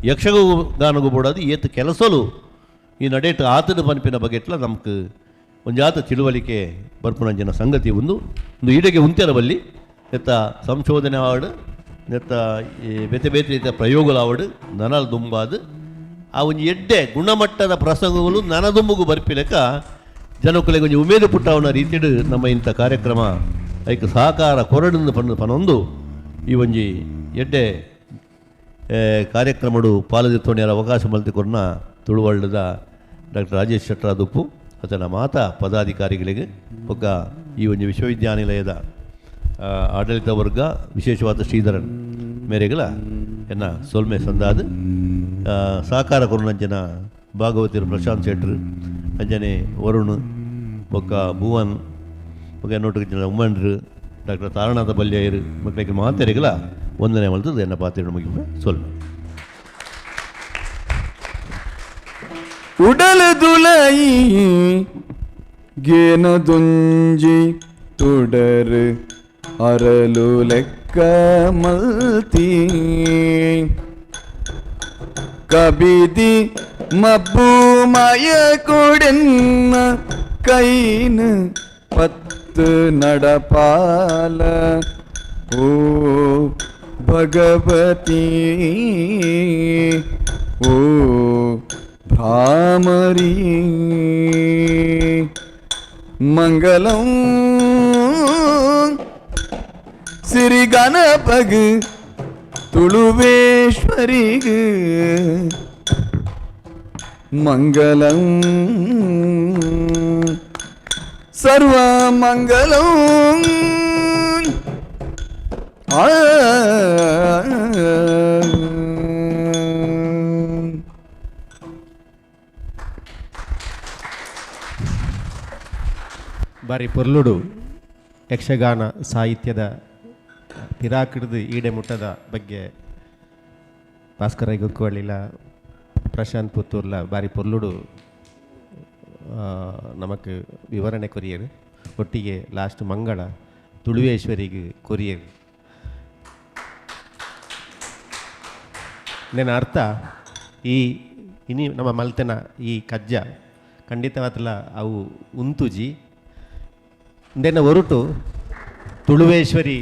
ಯಕ್ಷಗಾನಗೂ ಬೋಡಾದು ಏತು ಕೆಲಸಲು ಈ ನಡೆಟ್ ಆತನ ಪನ್ಪಿನ ಬಗೆಟ್ಲ ನಮ್ಗೆ ಒಂಜಾತ ತಿಳುವಳಿಕೆ ಬರ್ಪುನಂಚಿನ ಸಂಗತಿ ಒಂದು ಒಂದು ಈಡೆಗೆ ಉಂತೆರಬಲ್ಲಿ ನೆತ್ತ ಸಂಶೋಧನೆ ಆವಡು ನೆತ್ತ ಈ ಬೇತೆ ಬೇತೆ ರೀತಿಯ ಪ್ರಯೋಗಗಳಾವಡು ನನಲ್ ದುಂಬಾದು ಆ ಒಂಜಿ ಎಡ್ಡೆ ಗುಣಮಟ್ಟದ ಪ್ರಸಂಗಗಳು ನನದುಂಬುಗು ಬರ್ಪಿಲೆಕ್ಕ ಜನಕುಲೆಗೆ ಒಂಜಿ ಉಮೇದು ಪುಟ್ಟವನ ರೀತಿಡು ನಮ್ಮ ಇಂಥ ಕಾರ್ಯಕ್ರಮ ಐಕ್ ಸಹಕಾರ ಕೊರಡು ಪನ್ನು ಪನೊಂದು ಈ ಒಂಜಿ ಎಡ್ಡೆ ಕಾರ್ಯಕ್ರಮಡು ಪಾಲದಿತ್ತೋಣಿಯರ ಅವಕಾಶ ಮಲ್ತಿಕೊರ್ನ ತುಳುವಳ್ಳದ ಡಾಕ್ಟರ್ ರಾಜೇಶ್ ಶೆಟ್ಟರಾದುಪ್ಪು ಆತನ ಮಾತಾ ಪದಾಧಿಕಾರಿಗಳಿಗೆ ಬೊಕ್ಕ ಈ ಒಂಜಿ ವಿಶ್ವವಿದ್ಯಾನಿಲಯದ ಆಡಳಿತ ವರ್ಗ ವಿಶೇಷವಾದ ಶ್ರೀಧರನ್ ಮೇರೆಗಳ ಎನ್ನ ಸೊಲ್ಮೆ ಸಂದಾದ ಸಹಕಾರ ಕೊರ್ನಂಚಿನ ಭಾಗವತಿರು ಪ್ರಶಾಂತ್ ಶೆಟ್ರು ಅಂಜನೆ ವರುಣ್ ಬೊಕ್ಕ ಭುವನ್ ಬೊಕ್ಕ ಎನ್ನೊಟ್ಟಿಗೆ ಉಮ್ಮನ್ರು ಡಾಕ್ಟರ್ ತಾರನಾಥ ಬಲ್ಯರು ಮಕ್ಕಳಿಗೆ ಮಾತೆರೆಗಳ ವಂದನೆ ಮಲ್ತದ್ದು ಎನ್ನ ಪಾತ್ರ ಮುಗಿಪ ಸೊಲ್ಮೆ. ಉಡಲದುಲೈ ಗೇನದುಂಜಿ ತುಡರು ಅರಲು ಲೆಕ್ಕ ಮಲ್ತಿ ಕಬಿದಿ ಮಬ್ಬು ಮಯ ಕೊಡೆನ್ನ ಕೈನ ಪತ್ತು ನಡಪಾಲ. ಓ ಭಗವತಿ ಓ ಭ್ರಾಮರಿ ಮಂಗಲಂ ಸಿರಿ ಗಣಪಗ್ ತುಳುವೇಶ್ವರಿಗ್ ಮಂಗಲಂ ಸರ್ವ ಮಂಗಲಂ. ಆ ಬಾರಿ ಪೊರ್ಲುಡು ಯಕ್ಷಗಾನ ಸಾಹಿತ್ಯದ ಪಿರಾಕಿಡ್ದು ಈಡೆ ಮುಟ್ಟದ ಬಗ್ಗೆ ಭಾಸ್ಕರ ಗುಕ್ಕುವಳ್ಳಿಲ, ಪ್ರಶಾಂತ್ ಪುತ್ತೂರ್ಲ ಬಾರಿ ಪೊರ್ಲುಡು ನಮಕ್ ವಿವರಣೆ ಕೊರಿಯರು. ಒಟ್ಟಿಗೆ ಲಾಸ್ಟ್ ಮಂಗಳ ತುಳುವೇಶ್ವರಿಗೆ ಕೊರಿಯರು. ನನ್ನ ಅರ್ಥ ಈ ಇನಿ ನಮ್ಮ ಮಲ್ತನ ಈ ಕಜ್ಜ ಖಂಡಿತವಾತಲ ಅವು ಉಂತುಜಿ. ಇಂದೆನ ಒರುಟು ತುಳುವೇಶ್ವರಿ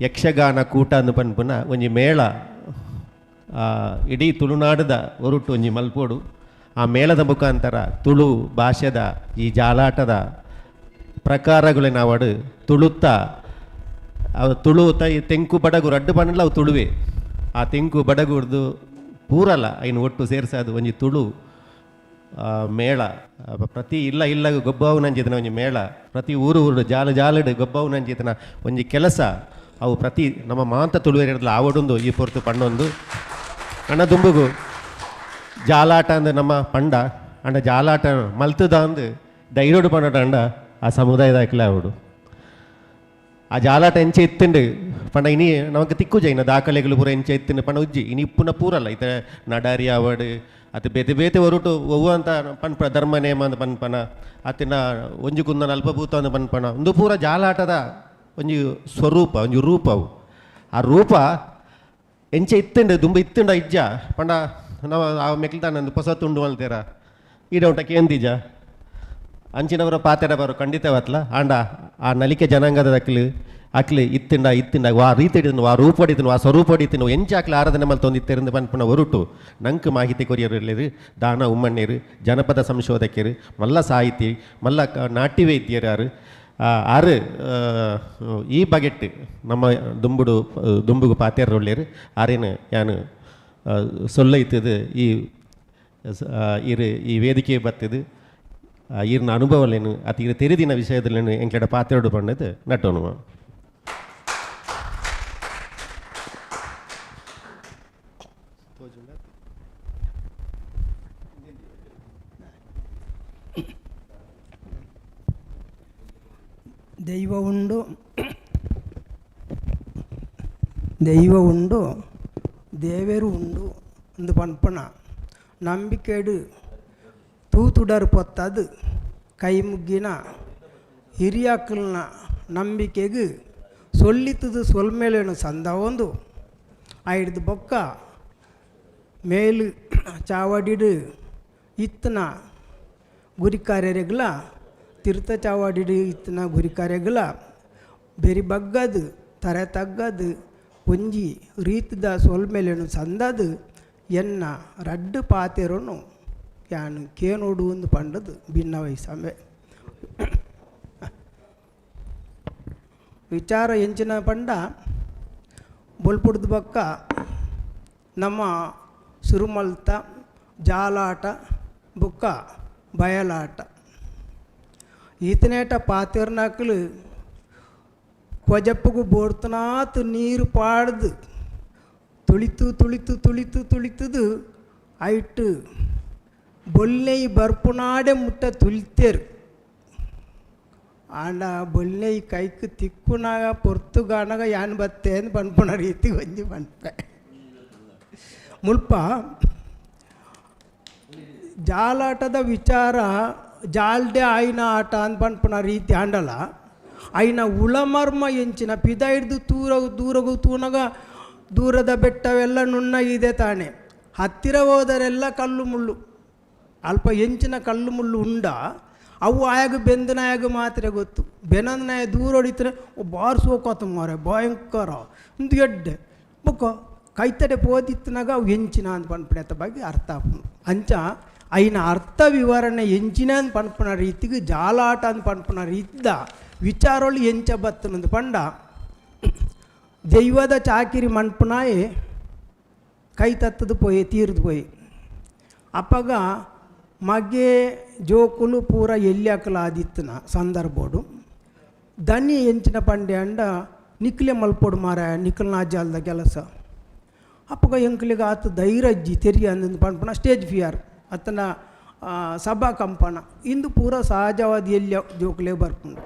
ಯಕ್ಷಗಾನ ಕೂಟ ಅಂದು ಪನ್ಪುನ ಒಂಜಿ ಮೇಳ, ಇಡೀ ತುಳುನಾಡದ ಒರುಟು ಒಂಜಿ ಮಲ್ಪೋಡು. ಆ ಮೇಳದ ಮುಖಾಂತರ ತುಳು ಭಾಷೆದ ಈ ಜಾಲಾಟದ ಪ್ರಕಾರಗಳನ್ನಾವಡು ತುಳುತ್ತ ಅವು ತುಳು ಈ ತೆಂಕು ಬಡಗು ರಡ್ಡು ಪಂಡಲ ಅವು ತುಳುವೆ. ಆ ತೆಂಕು ಬಡಗುಡ್ದು ಪೂರಲ ಐನು ಒಟ್ಟು ಸೇರ್ಸಾದು ಒಂಜಿ ತುಳು ಮೇಳ. ಪ್ರತಿ ಇಲ್ಲ ಇಲ್ಲ ಗೊಬ್ಬಾವು ನಂಜಿತನ ಒಂಜಿ ಮೇಳ, ಪ್ರತಿ ಊರು ಊರು ಜಾಲ ಜಾಲಡು ಗೊಬ್ಬಾವು ನಂಜಿತನ ಒಂಜಿ ಕೆಲಸ ಅವು ಪ್ರತಿ ನಮ್ಮ ಮಾಂತ ತುಳುವೇರಿಡಲ ಆವಡೊಂದು ಈ ಪೊರ್ತು ಪಣ್ಣೊಂದು ಅಣ್ಣ ದುಂಬುಗು ಜಾಲಾಟ ಅಂದು ನಮ್ಮ ಪಂಡ ಅಂಡ ಜಾಲಾಟ ಮಲ್ತದ ಅಂದು ಧೈರ್ಯಡು ಪಂಡ ಅಂಡ ಆ ಸಮುದಾಯದ ಅಕ್ಲೆ ಆವಡು. ಆ ಜಾಲಾಟ ಎಂಚೆ ಇತ್ತುಂಡು ಪಂಡ ಇನಿ ನಮಕ್ ತಿಕ್ಕುಜ ಇನ್ನ ದಾಖಲೆಗಳು ಪೂರ ಎಂಚೆ ಇತ್ತುಂಡು ಪಂಡ ಉಜ್ಜಿ ಇನಿ ಇಪ್ಪುನ ಪೂರಲ್ಲ ಇತ ನಡಾರಿ ಆವಡು ಅತ್ ಬೇತೆ ಬೇತೆ ಒರುಟು ಒವ್ವು ಅಂತ ಪನ್ಪ ಧರ್ಮ ನೇಮ ಅಂದ್ ಪನ್ಪನ ಅತ್ತಿನ ಒಂಜಿ ಕುಂದನ ಅಲ್ಪಭೂತ ಅಂದ್ ಪನ್ಪನ ಒಂದು ಪೂರ ಜಾಲಾಟದ ಒಂಜಿ ಸ್ವರೂಪ ಒಂಜಿ ರೂಪ ಅವು. ಆ ರೂಪ ಎಂಚೆ ಇತ್ತುಂಡು ದುಂಬು ಇತ್ತುಂಡ ಇಜ್ಜ ಪಂಡ ನಾವು ಆ ಮೆಕ್ಲ್ತಾನಂದು ಪೊಸ ತುಂಡು ಮಲ್ತೇರ ಈಡ ಉಂಟ ಕೇಂದಿಜ ಅಂಚಿನವರ ಪಾತೆರ ಬರು ಖಂಡಿತವತ್ಲ ಆಂಡ ಆ ನಲಿಕೆ ಜನಾಂಗದ ಅಕ್ಲು ಅಕ್ಲು ಇತ್ತಿಂಡ ಇತ್ತಿಂಡ ವಾ ರೀತಿ ಹಿಡಿದನು ವಾ ರೂಪ ಹೊಡಿತನು ವಾ ಸ್ವರೂಪ ಹೊಡಿತನು ಎಂಚ ಅಕ್ಲು ಆರಾಧನೆ ಮಲ್ತೊಂದಿತ್ತೆರಂದು ಪನ್ಪುನ ಒರುಟು ನಂಕ್ ಮಾಹಿತಿ ಕೊರಿಯರು ದಾನ ಉಮ್ಮಣ್ಣೀರು ಜನಪದ ಸಂಶೋಧಕರು ಮಲ್ಲ ಸಾಹಿತಿ ಮಲ್ಲ ನಾಟ್ಯ ವೈದ್ಯರು ಆರು ಈ ಬಗೆಟ್ ನಮ್ಮ ದುಂಬುಡು ದುಂಬುಗು ಪಾತೆರೊಳ್ಳೇರು ಆರೇನು ಯಾನು ಸೊಲ್ಲ ಇತ್ತದು ಈ ಇರು ಈ ವೇದಿಕೆ ಬರ್ತದೆ ಈರ್ನ ಅನುಭವಲೇನು ಅತಿ ಇರು ತೆರೆದಿನ ವಿಷಯದಲ್ಲೇನು ಎಂಕ್ಲೆಡ ಪಾತೆರಡು ಪಂಡದು ನಟೋನು. ದೈವ ಉಂಡು ದೈವ ಉಂಡು ದೇವರು ಉಂಡು ಒಂದು ಪನ್ಪಣ ನಂಬಿಕೆಡು ತೂತುಡರ್ ಪೊತ್ತದು ಕೈ ಮುಗ್ಗಿನ ಹಿರಿಯಾಕಲ್ನ ನಂಬಿಕೆಗೆ ಸೊಲ್ಲಿತದು ಸೊಲ್ಮೇಲೇನು ಸಂದ ಒಂದು ಐಡ್ದು ಬೊಕ್ಕ ಮೇಲು ಚಾವಡಿಡು ಇತ್ತನ ಗುರಿಕಾರ್ಯರೆಗ್ಲ ತೀರ್ಥ ಚಾವಡಿಡು ಇತ್ತನ ಗುರಿಕಾರ್ಯಗಳ ಬೆರಿ ಬಗ್ಗದು ತರೆ ತಗ್ಗದು ಒಂಜಿ ರೀತಿದ ಸೊಲ್ಮೇಲೇನು ಸಂದದು ಎನ್ನ ರಡ್ಡು ಪಾತೆರನು ಯಾನು ಕೇನೋಡು ಒಂದು ಪಂಡದು ಭಿನ್ನ ವಯಸ್ಸಂಬೆ ವಿಚಾರ ಎಂಚಿನ ಪಂಡ ಬೊಲ್ಪುಡ್ದು ಬೊಕ್ಕ ನಮ್ಮ ಸುರುಮಲ್ತ ಜಾಲಾಟ ಬೊಕ್ಕ ಬಯಲಾಟ ಈತನೇಟ ಪಾತೆರ್ನಾಕಲು ಕೊಜಪ್ಪಗು ಬೋಡ್ತನಾತ್ ನೀರು ಪಾಡ್ದು ತುಳಿತು ತುಳಿತು ತುಳಿತು ತುಳಿತದು ಐಟು ಬೊಲ್ನೆಯ್ ಬರ್ಪುನಾಡೆ ಮುಟ್ಟ ತುಳಿತೇರು. ಆಂಡ ಬೊಲ್ನೆಯ್ ಕೈಕ್ ತಿಕ್ಕುನಾಗ ಪೊರ್ತುಗಾನಗ ಯಾನ್ ಬತ್ತೆ ಅಂದ್ ಪನ್ಪುನ ರೀತಿ ಒಂಜಿ ಪನ್ಪೆ. ಮುಲ್ಪ ಜಾಲಾಟದ ವಿಚಾರ ಜಾಲ್ಡೆ ಆಯಿನ ಆಟ ಅಂದ್ ಪನ್ಪುನ ರೀತಿ ಆಂಡಲ ಐನ ಉಳಮರ್ಮ ಎಂಚಿನ ಪಿದ ಹಿಡ್ದು ತೂರಗು ದೂರಗು ತೂನಗ ದೂರದ ಬೆಟ್ಟವೆಲ್ಲ ನುಣ್ಣ ಇದೆ ತಾನೆ, ಹತ್ತಿರ ಹೋದರೆಲ್ಲ ಕಲ್ಲು ಮುಳ್ಳು, ಅಲ್ಪ ಎಂಚಿನ ಕಲ್ಲು ಮುಳ್ಳು ಉಂಡ ಅವು ಆಯಾಗ ಬೆಂದನಾಯಾಗ ಮಾತ್ರ ಗೊತ್ತು. ಬೆನಂದನಾಯ ದೂರ ಹೊಡಿತಾರೆ ಬಾರ್ ಸೋಕಾತ ಮಾರೆ ಭಯಂಕರ ಒಂದು ಎಡ್ಡೆ ಬೊಕ್ಕ ಕೈತಡೆ ಪೋದಿತ್ತನಾಗ ಅವು ಎಂಚಿನ ಅಂತ ಪನ್ಪುನೆತ್ತ ಬಗ್ಗೆ ಅರ್ಥ ಆಪುಂಡು. ಅಂಚ ಐನ ಅರ್ಥ ವಿವರಣೆ ಎಂಚಿನ ಅಂತ ಪನ್ಪುನ ರೀತಿಗೆ ಜಾಲಾಟ ಅಂತ ಪನ್ಪುನ ರೀತಿದ ವಿಚಾರೊಳು ಎಂಚ ಬತ್ತನಂದು ಪಂಡ ದೈವದ ಚಾಕಿರಿ ಮನ್ಪುನಾಯೆ ಕೈ ತತ್ತದು ಪೋಯೆ, ತೀರ್ದು ಪೋಯೆ. ಅಪಗ ಮಗೆ ಜೋಕುಲು ಪೂರ ಎಲ್ಯಾಕಲ ಆದಿತ್ತನ ಸಂದರ್ಭೋಡು ದನಿ ಎಂಚಿನ ಪಂಡೆ ಅಂಡ ನಿಕ್ಲೆ ಮಲ್ಪೊಡು ಮಾರ ನಿಕ್ಕಲ್ನ ಅಜ್ಜಾಲ್ದ ಕೆಲಸ. ಅಪ್ಪಗ ಎಂಕ್ಲೆಗ್ ಆತ್ ಧೈರ್ಯ ತೆರಿಯ ಅಂದ್ ಪನ್ಪುನ ಸ್ಟೇಜ್ ಫಿಯರ್ ಅತ್ತನ ಸಭಾ ಕಂಪನ ಇಂದು ಪೂರ ಸಹಜವಾದ ಎಲ್ಯ ಜೋಕುಲೆ ಬರ್ಪುಂಡು.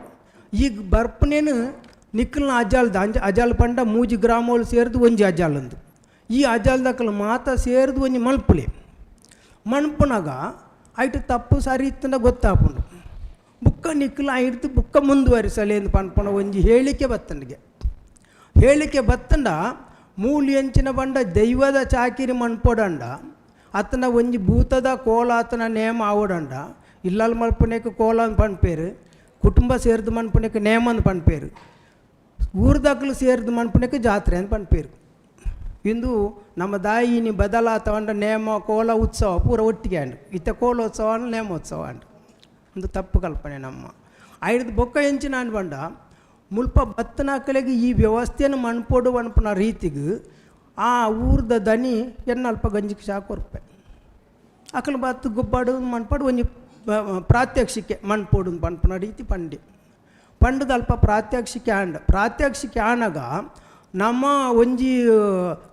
ಈಗ ಬರ್ಪುನೇನು ನಿಕ್ಕಲ್ನ ಅಜಾಲ್ದ ಅಂಚ ಅಜಾಲ್ ಪಂಡ ಮೂಜಿ ಗ್ರಾಮೋಳು ಸೇರ್ದು ಒಂಜಿ ಅಜಾಲಂದು. ಈ ಅಜಾಲ್ದಕಲ್ ಮಾತ ಸೇರ್ದು ಒಂಜಿ ಮಲ್ಪುಲೆ ಮನ್ಪುನಗ ಐಟ್ ತಪ್ಪು ಸರಿ ಇತ್ತಂಡ ಗೊತ್ತಾಪುಂಡು. ಬುಕ್ಕ ನಿಕ್ಕಲ ಐಡ್ದು ಬುಕ್ಕ ಮುಂದುವರಿಸಲೆ ಅಂದ್ ಪನ್ಪುನ ಒಂಜಿ ಹೇಳಿಕೆ ಬತ್ತಂಡಿಗೆ. ಹೇಳಿಕೆ ಬತ್ತಂಡ ಮೂಲು ಎಂಚಿನ ಪಂಡ ದೈವದ ಚಾಕಿರಿ ಮನ್ಪೊಡಂಡ ಅತ್ತನ ಒಂಜಿ ಭೂತದ ಕೋಲ ಆತನ ನೇಮ ಆವಡಂಡ ಇಲ್ಲಲ್ ಮಲ್ಪುನೆಕ್ ಕೋಲ ಅಂದ್ ಪನ್ಪೇರು, ಕುಟುಂಬ ಸೇರ್ದು ಮನ್ಪುನೆಕ್ ನೇಮ ಅಂದ್ ಪನ್ಪೇರು, ಊರ್ದಕ್ಲು ಸೇರ್ದು ಮನ್ಪುನೆಕ್ ಜಾತ್ರೆ ಅಂದ್ ಪನ್ಪೇರು. ಇಂದು ನಮ್ಮ ದಾಯಿನಿ ಬದಲಾತವಂಡ ನೇಮ ಕೋಲ ಉತ್ಸವ ಪೂರ ಒಟ್ಟಿಗೆ ಆಂಡ್. ಇತ್ತೆ ಕೋಲೋತ್ಸವ ಅಂಡ್ ನೇಮೋತ್ಸವ ಆಂಡ್. ಒಂದು ತಪ್ಪು ಕಲ್ಪನೆ ನಮ್ಮ. ಐಡ್ದು ಬೊಕ್ಕ ಎಂಚಿನ ಅಂದ್ ಪಂಡ ಮುಲ್ಪ ಬತ್ತನಕಲೆಗ್ ಈ ವ್ಯವಸ್ಥೆಯನ್ನು ಮನ್ಪೊಡು ಪನ್ಪುನ ರೀತಿಗ್ ಆ ಊರ್ದ ದನಿ ಎನ್ನಲ್ಪ ಗಂಜಿಗೆ ಚಾ ಕೊರ್ಪೆ. ಅಕಲ್ ಬತ್ತು ಗೊಬ್ಬಾಡು ಮನ್ಪಡು ಒಂಜಿ ಪ್ರಾತ್ಯಕ್ಷಿಕೆ ಮನ್ಪೊಡು ಪನ್ಪುನ ರೀತಿ ಪಂಡೆ. ಪಂಡದ ಅಲ್ಪ ಪ್ರಾತ್ಯಕ್ಷಿಕೆ ಆಂಡ್. ಪ್ರಾತ್ಯಕ್ಷಿಕೆ ಆನಗ ನಮ್ಮ ಒಂಜಿ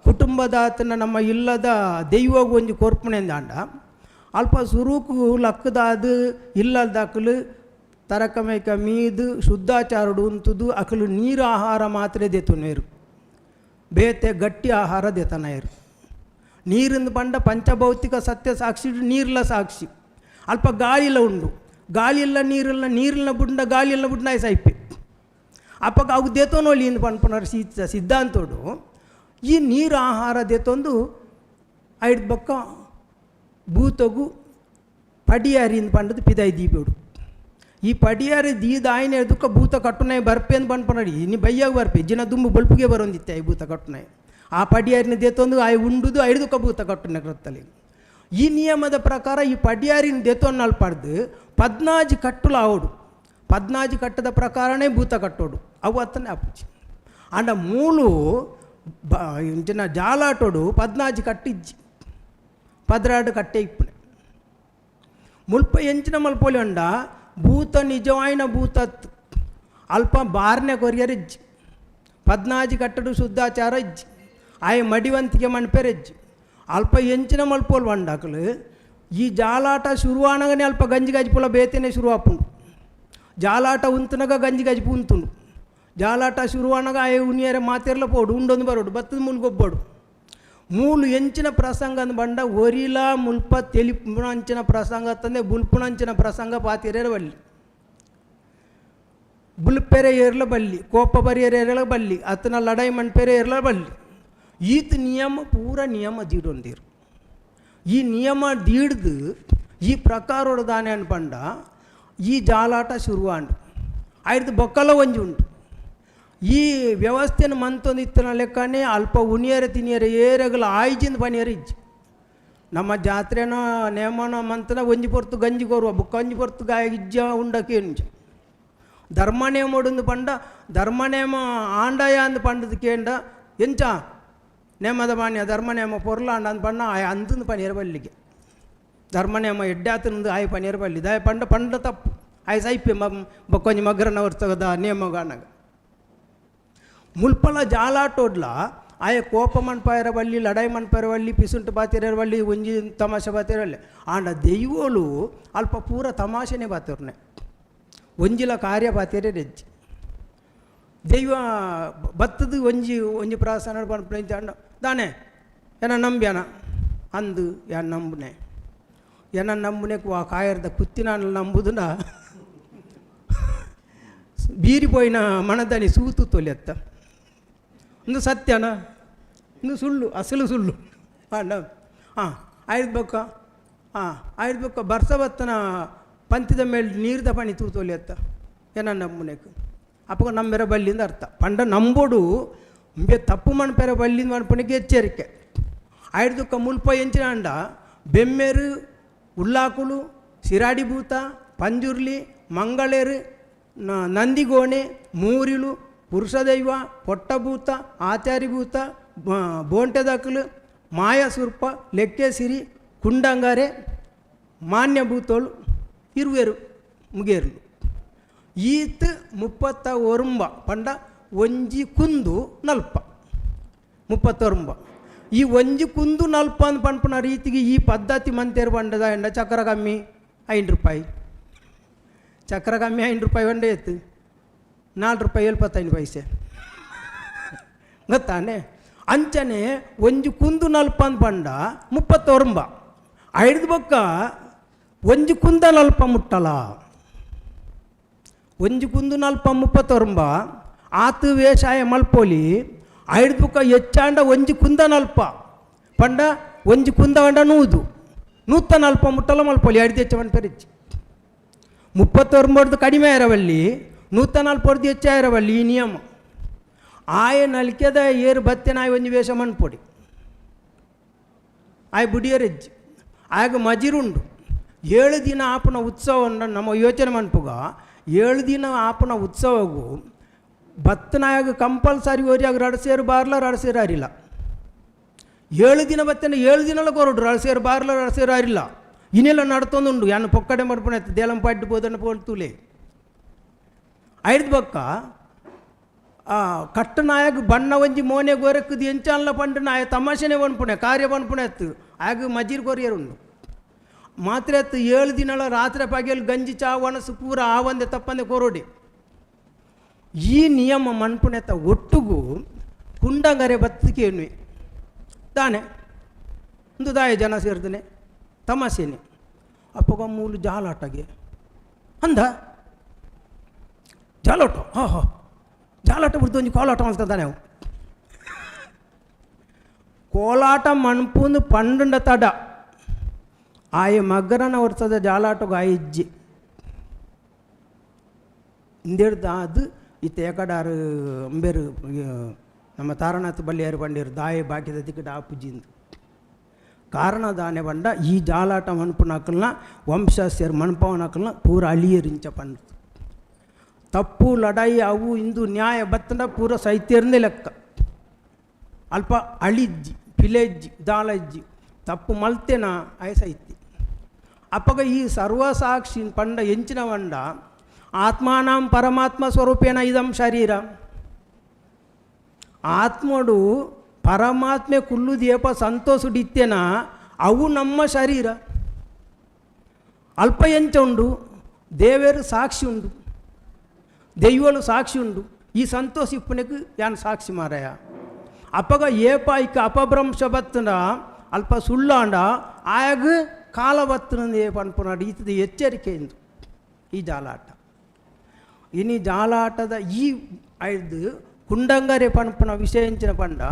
ಕುಟುಂಬದಾತನ ನಮ್ಮ ಇಲ್ಲದ ದೈವಗ್ ಒಂಜಿ ಕೊರ್ಪುನೆಂದಾಂಡ ಅಲ್ಪ ಸುರುಕು ಲಕ್ಕದಾದ್ ಇಲ್ಲದಕಲು ತರಕಮೇಕ ಮೀದು ಶುದ್ಧಾಚಾರಡು ಉಂತುದು ಅಕಲು ನೀರು ಆಹಾರ ಮಾತ್ರ ದೆತುನೇರು, ಬೇತೆ ಗಟ್ಟಿ ಆಹಾರ ದೆತನೇರು. ನೀರಿಂದ ಪಂಡ ಪಂಚಭೌತಿಕ ಸತ್ಯ ಸಾಕ್ಷಿ, ನೀರ್ಲ ಸಾಕ್ಷಿ. ಅಲ್ಪ ಗಾಳಿಲ ಉಂಡು, ಗಾಳಿಲ್ಲ ನೀರಿಲ್ಲ, ನೀರಿನ ಬುಂಡ ಗಾಳಿಲ್ಲ ಬುಂಡ ಸೈಪೆ. ಅಪ್ಪಗ ಅವು ದೆತೊನೊಲಿ ಇಂದು ಪನ್ಪುನರ್ ಸಿದ್ಧಾಂತೋಡು ಈ ನೀರು ಆಹಾರ ದೆತೊಂದು ಐಡ್ ಬೊಕ್ಕ ಭೂತಗು ಪಡಿಯಾರಿ ಪಂಡದು ಪಿದಾಯಿ ದೀಪೋಡು. ಈ ಪಡಿಯಾರಿ ದೀದ ಆಯ್ನೆ ದುಕ್ಕ ಭೂತ ಕಟ್ಟುನಾಯಿ ಬರ್ಪೆ ಅಂದ್ ಪನ್ಪನಡಿ ಇನಿ ಬಯ್ಯಾಗ ಬರ್ಪೆ ಜಿನ ದುಂಬು ಬೊಲ್ಪುಗೆ ಬರೊಂದಿತ್ತೆ ಈ ಭೂತ ಕಟ್ಟುನಾಯಿ. ಆ ಪಡಿಯಾರಿನ ದೆತೊಂದು ಆಯ್ ಉಂಡುದು ಐದುಕ್ಕ ಭೂತ ಕಟ್ಟುನ ಕೃತ್ತಲಿ. ಈ ನಿಯಮದ ಪ್ರಕಾರ ಈ ಪಡಿಯಾರಿನ ದೆತೊಂದು ಅಲ್ಪಡ್ದು ಪದ್ನಾಜಿ ಕಟ್ಟುಲ ಆವಡು, ಪದ್ನಾಜಿ ಕಟ್ಟದ ಪ್ರಕಾರನೇ ಭೂತ ಕಟ್ಟೋಡು ಅವು ಅತ್ತನೇ ಅಪ್ಪುಜಿ. ಅಂಡ ಮೂಲು ಇಂಚಿನ ಜಾಲಾಟೋಡು ಪದ್ನಾಜಿ ಕಟ್ಟಿಜ್ಜಿ, ಪದ್ರಾಡು ಕಟ್ಟೆ ಇಪ್ಪುನೆ. ಮುಲ್ಪ ಎಂಚಿನ ಮಲ್ಪೊಲಿ ಅಂಡ ಭೂತ ನಿಜವಾಯಿನ ಭೂತತ್ ಅಲ್ಪ ಬಾರ್ನೆ ಕೊರಿಯರಿಜ್ಜಿ, ಪದ್ನಾಜಿ ಕಟ್ಟಡು ಶುದ್ಧಾಚಾರ ಇಜ್ಜಿ, ಆಯ ಮಡಿವಂತಿಗೆ ಮಣ್ಪೆರೆಜ್ಜಿ. ಅಲ್ಪ ಎಂಚಿನ ಮಲ್ಪೋಲ್ వంಡಾಕಲು ಈ ಜಾಲಾಟ ಶುರುವಾನಗನೆ ಅಲ್ಪ ಗಂಜಿ ಗಜ್ಪುಲ ಬೇತೆನೆ ಶುರುವಾಪುಂಡು. ಜಾಲಾಟ ಉಂತುನಗ ಗಂಜಿ ಗಜ್ಪು ಉಂತುಂಡು. ಜಾಲಾಟ ಶುರುವಾನಗ ಆಯ ಉನಿಯರೆ ಮಾತೆರ್ಲ ಪೋಡು ಉಂಡೊಂದು ಬರೋಡು ಬತ್ತದ ಮೂಲು ಮೂಲು ಎಂಚಿನ ಪ್ರಸಂಗ ಅಂದ್ ಬಂಡ ಒರಿಲ ಮುಲ್ಪ ತೆಲಿಪುಣಂಚಿನ ಪ್ರಸಂಗ ತಂದೆ ಬುಲ್ಪುಣಂಚಿನ ಪ್ರಸಂಗ ಪಾತಿರೇರ ಬಲ್ಲಿ, ಬುಲ್ಪೆರೆ ಏರ್ಲ ಬಲ್ಲಿ, ಕೋಪ ಬರಿಯರೆ ಏರ್ಲ ಬಲ್ಲಿ, ಅತನ ಲಡಾಯಿ ಮಣ್ಪೆರೆ ಏರ್ಲ ಬಲ್ಲಿ. ಈತ ನಿಯಮ ಪೂರ ನಿಯಮ ದೀಡೊಂದಿರು. ಈ ನಿಯಮ ದೀಡ್ದು ಈ ಪ್ರಕಾರೋಡು ದಾನೆ ಅನ್ಪಂಡ ಈ ಜಾಲಾಟ ಶುರುವಾಂಡು. ಐದು ಬೊಕ್ಕಲ ಒಂಜಿ ಉಂಟು. ಈ ವ್ಯವಸ್ಥೆನ ಮಂತೊಂದು ಇತ್ತನ ಲೆಕ್ಕನೆ ಅಲ್ಪ ಉನಿಯರೆ ತಿನಿಯರೆ ಏರೆಗಲ ಆಯ್ಜಿಂದ ಪನಿಯರೆ ಇಜ್ಜಿ. ನಮ್ಮ ಜಾತ್ರೆನ ನೇಮನ ಮಂತನ ಒಂಜಿ ಪೊರ್ತು ಗಂಜಿ ಕೊರುವ ಬುಕ್ಕ ಒಂಜಿ ಪೊರ್ತು ಗಾಯ ಇಜ್ಜ ಉಂಡಕ್ಕೆ ಉಂಜ. ಧರ್ಮ ನೇಮೊಡುಂದು ಪಂಡ ಧರ್ಮ ನೇಮ ಆಂಡಯ ಅಂದ್ ಪಂಡದು ಕೇಂಡ ಎಂಚ ನೇಮದ ಮಾನ್ಯ ಧರ್ಮ ನೇಮ ಪೊರ್ಲಾಂಡ ಅಂದ್ ಪಂಡ ಆಯ ಅಂತಂದು ಪನಿಯರ ಬಲ್ಲಿಗೆ. ಧರ್ಮ ನೇಮ ಎಡ್ಡಾತನಂದು ಆಯ ಪನಿಯರ ಬಲ್ಲಿ ದಾಯ ಪಂಡ ಪಂಡ ತಪ್ಪು ಆಯ ಸೈಪೆ ಬೊಕ್ಕೊಂಜಿ ಮಗ್ರನ ವರ್ತಗದ ನೇಮಗಾನಗ. ಮುಲ್ಪಲ ಜಾಲಾಟೋಡ್ಲ ಆಯ ಕೋಪ ಮನ್ಪಾಯರ ಬಲ್ಲಿ, ಲಡಾಯಿ ಮನ್ಪಾಯರ ಬಲ್ಲಿ, ಪಿಸುಂಟು ಬಾತಿರ ಬಲ್ಲಿ, ಒಂಜಿ ತಮಾಷೆ ಬಾತಿರ ಬಲ್ಲಿ. ಆಂಡ ದೈವೋಲು ಅಲ್ಪ ಪೂರ ತಮಾಷೆನೇ ಬಾತಿರ್ನೆ, ಒಂಜಿಲ ಕಾರ್ಯ ಬಾತಿರ ರೆಜ್ಜಿ. ದೈವ ಬತ್ತದು ಒಂಜಿ ಒಂಜಿ ಪ್ರಾಸನ ಪನ್ಪುನ ಅಂಡ ದಾನೆ ಎನ ನಂಬ್ಯಾನ ಅಂದು ಯಾನ್ ನಂಬುನೆ ಎನ ನಂಬುನೆಕ್ ವಾ ಕಾಯರ್ದ ಕುತ್ತಿನ ನಂಬುದುನ ಬೀರಿ ಪೋಯಿನ ಮಣದನಿ ಸೂತು ತೊಲೆತ್ತ. ಒಂದು ಸತ್ಯನ ಇಂದು ಸುಳ್ಳು, ಅಸಲು ಸುಳ್ಳು. ಹಾಂ ಹಾಂ ಆಯ್ತು ಬೊಕ್ಕ ಹಾಂ ಆಯ್ತು ಬೊಕ್ಕ ಬರ್ಸ ಬತ್ತನ ಪಂತಿದ ಮೇಲೆ ನೀರ್ದ ಪಣಿ ತೂತೊಲಿ ಅತ್ತ ಏನ ನಂಬುನೆಕ್ ಅಪ್ಪಗ ನಂಬೆರ ಬಲ್ಲಿಂದ ಅರ್ಥ ಪಂಡ ನಂಬೋಡು ಇಂಬೆ ತಪ್ಪು ಮನ್ಪೆರ ಬಲ್ಲಿಂದ ಮನ್ಪುನೆಗೆ ಎಚ್ಚರಿಕೆ. ಆಯ್ದುಕ್ಕ ಮುಲ್ಪ ಎಂಚಿನ ಅಂಡ ಬೆಮ್ಮೆರು ಉಳ್ಳಾಕುಲು ಸಿರಾಡಿ ಭೂತ ಪಂಜುರ್ಲಿ ಮಂಗಳೇರು ನಂದಿಗೋಣೆ ಮೂರಿಲು ಪುರುಷ ದೈವ, ಪೊಟ್ಟಭೂತ, ಆಚಾರಿಭೂತ, ಬೋಂಟೆದಾಕಲು, ಮಾಯಸುರ್ಪ, ಲೆಕ್ಕೆಸಿರಿ, ಕುಂಡಂಗಾರೆ, ಮಾನ್ಯಭೂತೋಳು, ಇರುವೆರು ಮುಗೇರ್ಲು. ಈತ್ 39 ಪಂಡ ಒಂಜಿ ಕುಂದು ನಲ್ಪ 39. ಈ ಒಂಜಿ ಕುಂದು ನಲ್ಪ ಅಂದ್ ಪನ್ಪುನ ರೀತಿಗೆ ಈ ಪದ್ಧತಿ ಮಂತೇರು ಪಂಡದ ಎಂಡ ಚಕ್ರ ಕಮ್ಮಿ 5 ರೂಪಾಯಿ, ಚಕ್ರ ಕಮ್ಮಿ 5 ರೂಪಾಯಿ ಒಂಡೆ ಇತ್ತು, 4 ರೂಪಾಯಿ 75 ಪೈಸೆ ಗೊತ್ತಾನೆ. ಅಂಚನೆ ಒಂಜಿ ಕುಂದು ನಲ್ಪ ಅಂದ್ ಪಂಡ 39. ಐದು ಬೊಕ್ಕ ಒಂಜಿ ಕುಂದ ನಲ್ಪ ಮುಟ್ಟಲ, ಒಂಜಿ ಕುಂದು ನಲ್ಪ 39 ಆತು ವೇಷಾಯ ಮಲ್ಪೋಲಿ. ಐದು ಬೊಕ್ಕ ಹೆಚ್ಚಾಂಡ ಒಂಜಿ ಕುಂದ ನಲ್ಪ ಪಂಡ ಒಂಜಿ ಕುಂದ ಪಂಡ 100, 140 ಮುಟ್ಟಲ ಮಲ್ಪೋಲಿ. ಐದು ಹೆಚ್ಚ ಪೆರಿಚಿ 39 ಕಡಿಮೆ ಇರವಲ್ಲಿ, 140 ಹೆಚ್ಚ ಇರವಲ್ಲಿ ಈ ನಿಯಮ. ಆಯ ನಲಿಕೆದ ಏರು ಬತ್ತೆನಾಯ ಒಂಜಿ ವೇಷ ಮನ್ಪೊಡಿ ಆಯ್ ಬುಡಿಯರೆಜ್ಜಿ ಆಗ ಮಜಿರುಂಡು. 7 ದಿನ ಆಪನ ಉತ್ಸವವನ್ನು ನಮ್ಮ ಯೋಚನೆ ಮನ್ಪುಗ, 7 ದಿನ ಆಪನ ಉತ್ಸವಗೂ ಬತ್ತನಾಯಾಗ ಕಂಪಲ್ಸರಿ ಓರಿಯಾಗ ರಡಸೇರು ಬಾರ್ಲ ರಡಸೇರು ಅರಿಲ್ಲ. 7 ದಿನ ಬತ್ತನ 7 ದಿನಲ ಕೊರಡು ರಡಸೇರು ಬಾರ್ಲ ರಡಸೇರು ಅರಿಲ್ಲ. ಇನ್ನೆಲ್ಲ ನಡ್ತೊಂದುಂಡು ಯಾನು ಪೊಕ್ಕಡೆ ಮಡ್ಪುಣ ದೇಲಂಪಾಡ್ಡು ಬೋದನ್ನು ಪೋಲ್ತುಲೆ. ಐದು ಬೊಕ್ಕ ಕಟ್ಟನಾಯಗ ಬಣ್ಣ ಒಂಜಿ ಮೋನೆ ಗೊರಕ್ಕದು ಎಂಚಾನ್ಲ ಪಂಡು ನಾಯ ತಮಾಷೆನೆ ಪನ್ಪುಣೆ ಕಾರ್ಯ ಪನ್ಪುಣೆ ಎತ್ತು ಆಗ ಮಜೀರ್ ಕೊರಿಯರುಂಡು ಮಾತ್ರ ಎತ್ತು. 7 ದಿನಲ ರಾತ್ರಿ ಪಗೆಲ್ ಗಂಜಿ ಚಾ ಒಣಸು ಪೂರ ಆವಂದೆ ತಪ್ಪಂದೆ ಕೊರೋಡಿ. ಈ ನಿಯಮ ಮನ್ಪುಣೆತ ಒಟ್ಟುಗು ಕುಂಡಂಗರೆ ಬತ್ತಿಕೇನು ತಾನೆ ಒಂದು ದಾಯ ಜನ ಸೇರ್ತನೆ ತಮಾಷೆನೆ. ಅಪ್ಪಗ ಮೂಲು ಜಾಲಾಟಗೆ ಅಂದ ಜಾಲಾಟ, ಹಾಂ ಹಾಂ ಜಾಲಾಟ ಬಿಡ್ತು ಒಂಜಿ ಕೋಲಾಟ ಮಾಡ್ತಾನೆ ಅವು. ಕೋಲಾಟ ಮಣ್ಪುಂದು ಪಂಡುಂಡ ತಡ ಆಯ ಮಗ್ಗರನ ವರ್ಷದ ಜಾಲಾಟಗ ಆಯಿಜ್ಜಿ ಇಂದೇಡ್ದ ಅದು ಇತ್ತ ಏಕಡಾರು ಅಂಬೇರು ನಮ್ಮ ತಾರನಾಥ ಬಲ್ಲಿಯಾರು ಪಂಡೇರು ದಾಯ ಬಾಕಿದ ದಿಕ್ಕಡ ಆಪುಜಿಂದು ಕಾರಣ ದಾನೆ ಪಂಡ ಈ ಜಾಲಾಟ ಮನ್ಪುನಕಲ್ನ ವಂಶಸ್ಯರು ಮನ್ಪವನಕಲ್ನ ಪೂರ ಅಳಿಯರಿಂಚ ಪಂಡ ತಪ್ಪು ಲಡಾಯಿ ಅವು ಇಂದು ನ್ಯಾಯ ಬತ್ತಂಡ ಪೂರ ಸೈತ್ಯರ್ನೇ ಲೆಕ್ಕ. ಅಲ್ಪ ಅಳಿಜ್ಜಿ ಪಿಲೆಜ್ಜಿ ದಾಳಜ್ಜಿ ತಪ್ಪು ಮಲ್ತೆನ ಆಯ ಸೈತಿ. ಅಪ್ಪಗ ಈ ಸರ್ವಸಾಕ್ಷಿ ಪಂಡ ಎಂಚಿನ ಪಂಡ ಆತ್ಮಾನಾಂ ಪರಮಾತ್ಮ ಸ್ವರೂಪೇಣ ಇದಂ ಶರೀರ. ಆತ್ಮಡು ಪರಮಾತ್ಮೆ ಕುಲ್ಲುದೇಪ ಸಂತೋಷಡಿತ್ತೇನ ಅವು ನಮ್ಮ ಶರೀರ. ಅಲ್ಪ ಎಂಚ ಉಂಡು ದೇವೇರು ಸಾಕ್ಷಿ ಉಂಡು, ದೈವಲು ಸಾಕ್ಷಿ ಉಂಡು. ಈ ಸಂತೋಷ ಇಪ್ಪನೆಗೆ ಯಾನ್ ಸಾಕ್ಷಿ ಮಾರಾಯ. ಅಪ್ಪಗ ಏಪ ಇಕ್ಕ ಅಪಭ್ರಂಶ ಬತ್ತನ ಅಲ್ಪ ಸುಳ್ಳಾಂಡ ಆಯಾಗ ಕಾಲ ಬತ್ತನ ಪನ್ಪುನಾಡು ಈತದ ಎಚ್ಚರಿಕೆ ಎಂದು ಈ ಜಾಲಾಟ. ಇನಿ ಜಾಲಾಟದ ಈ ಐದು ಕುಂಡಂಗರೆ ಪನ್ಪುನ ವಿಷಯ ಎಂಚಿನ ಪಂಡ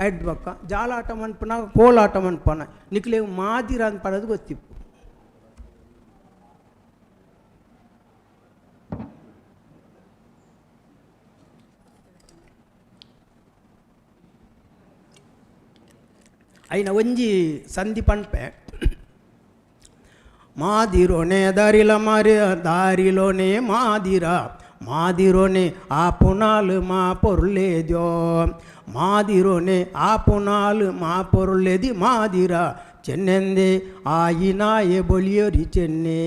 ಐದು ಬಕ್ಕ ಜಾಲಾಟ ಮನ್ಪುನ ಕೋಲಾಟ ಮನ್ಪನ ನಿಕ್ಲೆ ಮಾದಿರ ಅಂತ ಪಡೋದು ಗೊತ್ತಿಪ್ಪು. ಐನ ಒಂಜಿ ಸಂಧಿ ಪನ್ಪೆ ಮಾದಿರೋನೆ ದಾರಿಲ ಮಾರಿ ದಾರಿಲೋನೆ ಮಾದಿರ ಮಾದಿರೋನೆ ಆ ಪುನಾಲು ಮಾ ಪೊರ್ಲೇದ್ಯೋ ಮಾದಿರೋನೆ ಆ ಪುನಾಲು ಮಾ ಪೊರ್ಲೇದಿ ಮಾದಿರ ಚೆನ್ನೆಂದೆ ಆಯಿನಾಯೆ ಬೊಲಿಯೊರಿ ಚೆನ್ನೆ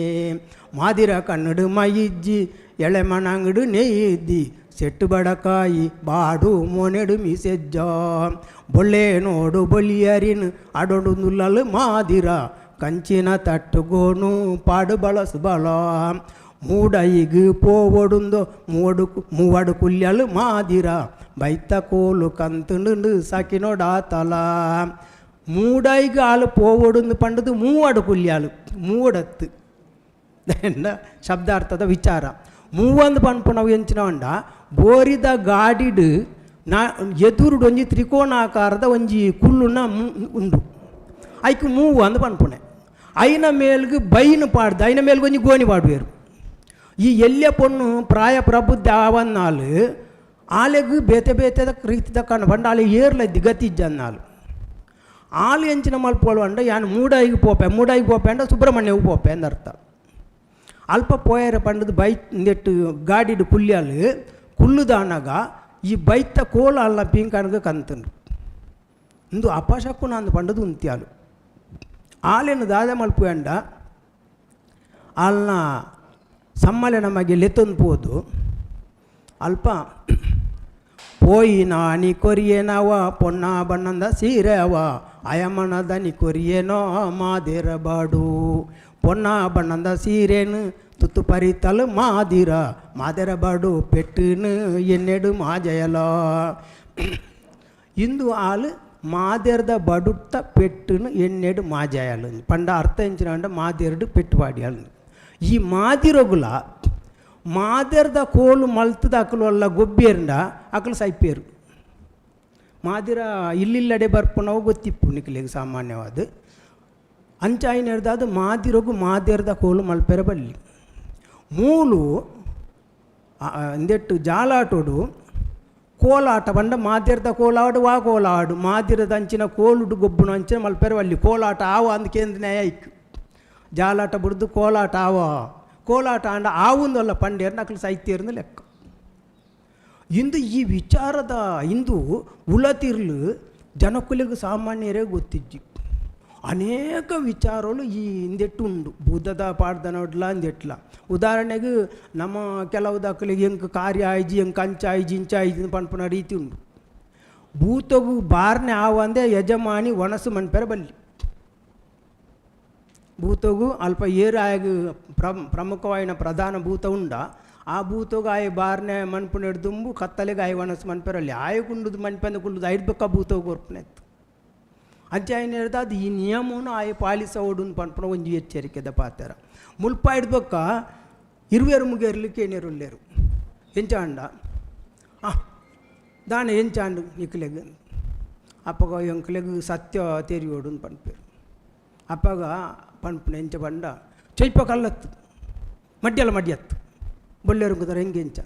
ಮಾದಿರ ಕನ್ನಡು ಮಯಿಜ್ಜಿ ಎಳೆಮಣಂಗಡು ನೆಯ್ದಿ ಸೆಟ್ಟು ಬಡಕಾಯಿ ಬಾಡು ಮೊನೆಡು ಮಿಸೆಜ್ಜ ಬೊಳ್ಳೆ ನೋಡು ಬೊಲಿಯರಿನ್ ಅಡೊಡು ನುಲ್ಲಲು ಮಾದಿರ ಕಂಚಿನ ತಟ್ಟುಗೋನು ಪಾಡು ಬಳಸು ಬಲ ಮೂಡೈಗು ಪೋವೊಡುಂದೋ ಮೂವಡು ಮೂವಡು ಕುಲ್ಯಲು ಮಾದಿರ ಬೈತ ಕೋಲು ಕಂತುಂಡು ಸಕಿನೊಡಾತಲ ಮೂಡೈಗು ಆಳು ಪೋವೊಡುಂದು ಪಂಡದು ಮೂವಡು ಕುಲ್ಯಾಲು ಮೂವಡತ್ತು ಶಬ್ದಾರ್ಥದ ವಿಚಾರ. ಮೂವೊಂದು ಪನ್ಪುನವು ಎಂಚಿನ ಪಂಡ ಬೋರಿದ ಗಾಡಿಡ್ ನಾ ಎದುರುಡು ಒಂಜಿ ತ್ರಿಕೋಣಾಕಾರದ ಒಂಜಿ ಕುಲ್ಲುನ ಉಂಡು ಐಕ್ ಮೂವು ಅಂದ್ ಪನ್ಪುಣೆ. ಐನ ಮೇಲ್ಗ್ ಬೈನ್ ಪಾಡ್ದು ಐನ ಮೇಲ್ಗ್ ಒಂಜಿ ಗೋಣಿ ಪಾಡುವೆರು. ಈ ಎಲ್ಯ ಪೊಣ್ಣು ಪ್ರಾಯ ಪ್ರಬುದ್ಧ ಆವನ್ನಾಲು ಆಲೆಗ್ ಬೇತೆ ಬೇತೆದ ರೀತಿದ ಕಣ್ಣು ಪಂಡ ಆಲೆ ಏರ್ಲದ್ದಿ ಗತಿಜ್ಜನ್ನಾಲು ಆಲು ಎಂಚಿನ ಮಲ್ಪೋಳು ಪಂಡ ಯಾನ್ ಮೂಡಾಯಿಗೆ ಪೋಪೆ ಮೂಡಾಯಿಗೆ ಪೋಪೆ ಅಂಡ ಸುಬ್ರಹ್ಮಣ್ಯಗೆ ಪೋಪೆ ಅಂದರ್ಥ. ಅಲ್ಪ ಪೋಯರ ಪಂಡದು ಬೈ ನೆಟ್ಟು ಗಾಡಿಡು ಕುಲ್ಯಾಲು ಕುಲ್ಲುದಾನಗ ಈ ಬೈತ ಕೋಲ ಅಲ್ಲ ಪೀಂಕನಗ ಕಂತಂಡು ಇಂದು ಅಪಶಕುನ ಅಂದು ಪಂಡದು ಉಂತ್ಯಾಲು ಆಲೆನು ದಾದ ಮಲ್ಪುವಂಡ ಆಲ್ನ ಸಮ್ಮಲೆ ನಮಗೆ ಲೆತ್ತೊಂದು ಪೋದು ಅಲ್ಪ ಪೋಯಿ ಕೊರಿಯೇನವ ಪೊನ್ನ ಬಣ್ಣಂದ ಸೀರೆವ ಅಯಮನದ ನಿ ಕೊರಿಯೇನೋ ಮಾದಿರ ಬಾಡು ಪೊನ್ನ ಬಣ್ಣಂದ ಸೀರೆನು ತುತ್ತು ಪರಿತಲು ಮಾದಿರ ಮಾದಿರ ಬಾಡು ಪೆಟ್ಟುನು ಎನ್ನೆಡು ಮಾಜಯಲ ಇಂದು ಆಲು ಮಾದೆರ್ದ ಬಡುತ್ತ ಪೆಟ್ಟುನು ಎನ್ನೆಡು ಮಾಜಯಲು ಪಂಡ ಅರ್ಥ ಎಂಚಿನ ಮಾದೆರಡು ಪೆಟ್ಟು ಪಾಡಿಯಾಲು ಈ ಮಾದಿರೊಗುಲ ಮಾದೆರ್ದ ಕೋಲು ಮಲ್ತದ ಅಕಲು ಅಲ್ಲ ಗೊಬ್ಬೇರಂಡ ಅಕಲು ಸೈಪೇರು ಮಾದಿರ ಇಲ್ಲಿಲ್ಲಡೆ ಬರ್ಪುನವು ಗೊತ್ತಿಪ್ಪು ನಿಕ್ಲೆಗ್ ಸಾಮಾನ್ಯವಾದ ಅಂಚಾಯಿನೆರ್ದಾದ ಮಾದಿರೊಗು ಮಾದೆರ್ದ ಕೋಲು ಮಲ್ಪೆರ ಬಲ್ಲಿ ಮೂಲು ಇಂದೆಟ್ಟು ಜಾಲಾಟೋಡು ಕೋಲಾಟ ಪಂಡ ಮಾದಿರದ ಕೋಲಾಡು ವಾ ಕೋಲಾಡು ಮಾದಿರದ ಅಂಚಿನ ಕೋಲುಡು ಗೊಬ್ಬುನ ಅಂಚಿನ ಮಲ್ಪೆರ ಬಲ್ಲಿ ಕೋಲಾಟ ಆವ ಅಂದ್ ಕೇಂದ್ರ ನ್ಯಾಯ ಇಕ್ ಜಾಲಾಟ ಬುಡ್ದು ಕೋಲಾಟ ಆವ ಕೋಲಾಟ ಆಂಡ ಆವುಂದಲ್ಲ ಪಂಡ್ಯರ್ನ ಅಕ್ಲು ಸೈತ್ಯರ್ನ ಲೆಕ್ಕ ಇಂದು ಈ ವಿಚಾರದ ಇಂದು ಉಳತಿರ್ಲು ಜನಕುಲಿಗೆ ಸಾಮಾನ್ಯರೇ ಗೊತ್ತಿಜ್ಜಿ ಅನೇಕ ವಿಚಾರಗಳು ಈ ಇಂದೆಟ್ಟು ಉಂಡು ಬುದ್ಧದ ಪಾಡ್ದನೊಡ್ಲ ಇಂದೆಟ್ಲ ಉದಾಹರಣೆಗೆ ನಮ್ಮ ಕೆಲವು ದಾಖಲೆಗೆ ಎಂಕ್ ಕಾರ್ಯ ಆಯ್ಜಿ ಎಂಕ್ ಅಂಚ ಆಯ್ಜಿ ಇಂಚ ಆಯ್ಜಿ ಪನ್ಪುನ ರೀತಿ ಉಂಡು ಭೂತಗು ಬಾರ್ನೆ ಆವಂದೆ ಯಜಮಾನಿ ಒಣಸು ಮನ್ಪೆರ ಬಲ್ಲಿ ಭೂತಗು ಅಲ್ಪ ಏರು ಆಯಗ ಪ್ರಮುಖವಾಯಿನ ಪ್ರಧಾನ ಭೂತ ಉಂಡ ಆ ಭೂತಗು ಆಯ ಬಾರ್ನೆ ಮನ್ಪುನ ದುಂಬು ಕತ್ತಲೆಗೆ ಆಯ ಒಣಸು ಮನ್ಪೆರಲ್ಲಿ ಆಯ ಕುಂಡುದು ಮನ್ಪೆಂದು ಕುಂಡುದು ಐದು ಬೆಕ್ಕ ಭೂತಗು ಕೊರ್ಪುನೆತ್ತು ಅಂಚೆ ಹೇಳ್ದ ಅದು ಈ ನಿಯಮವನ್ನು ಆಯ ಪಾಲಿಸೋಡು ಪನ್ಪುನ ಒಂಜಿ ಎಚ್ಚರಿಕೆದ ಪಾತ್ರ ಮುಲ್ಪ ಇಡ್ಬೇಕ ಇರುವೆರು ಮುಗೇರ್ಲಿಕ್ಕೆ ಏನೇರುಲ್ಲೇರು ಎಂಚಾಂಡ ಆ ದಾನೆ ಎಂಚಾಂಡು ನಿಕ್ಲೆಗ್ ಅಪ್ಪಗ ಎಂಕ್ಲೆಗ್ ಸತ್ಯ ತೆರಿಯೋಡು ಪನ್ಪೇರು ಅಪ್ಪಗ ಪನ್ಪುನ ಎಂಚ ಪಂಡ ಚೈಪ ಕಲ್ಲತ್ತು ಮಡ್ಯಲ ಮಡ್ಯತ್ತು ಬೊಲ್ಲೇರು ಹೆಂಗೆ ಎಂಚ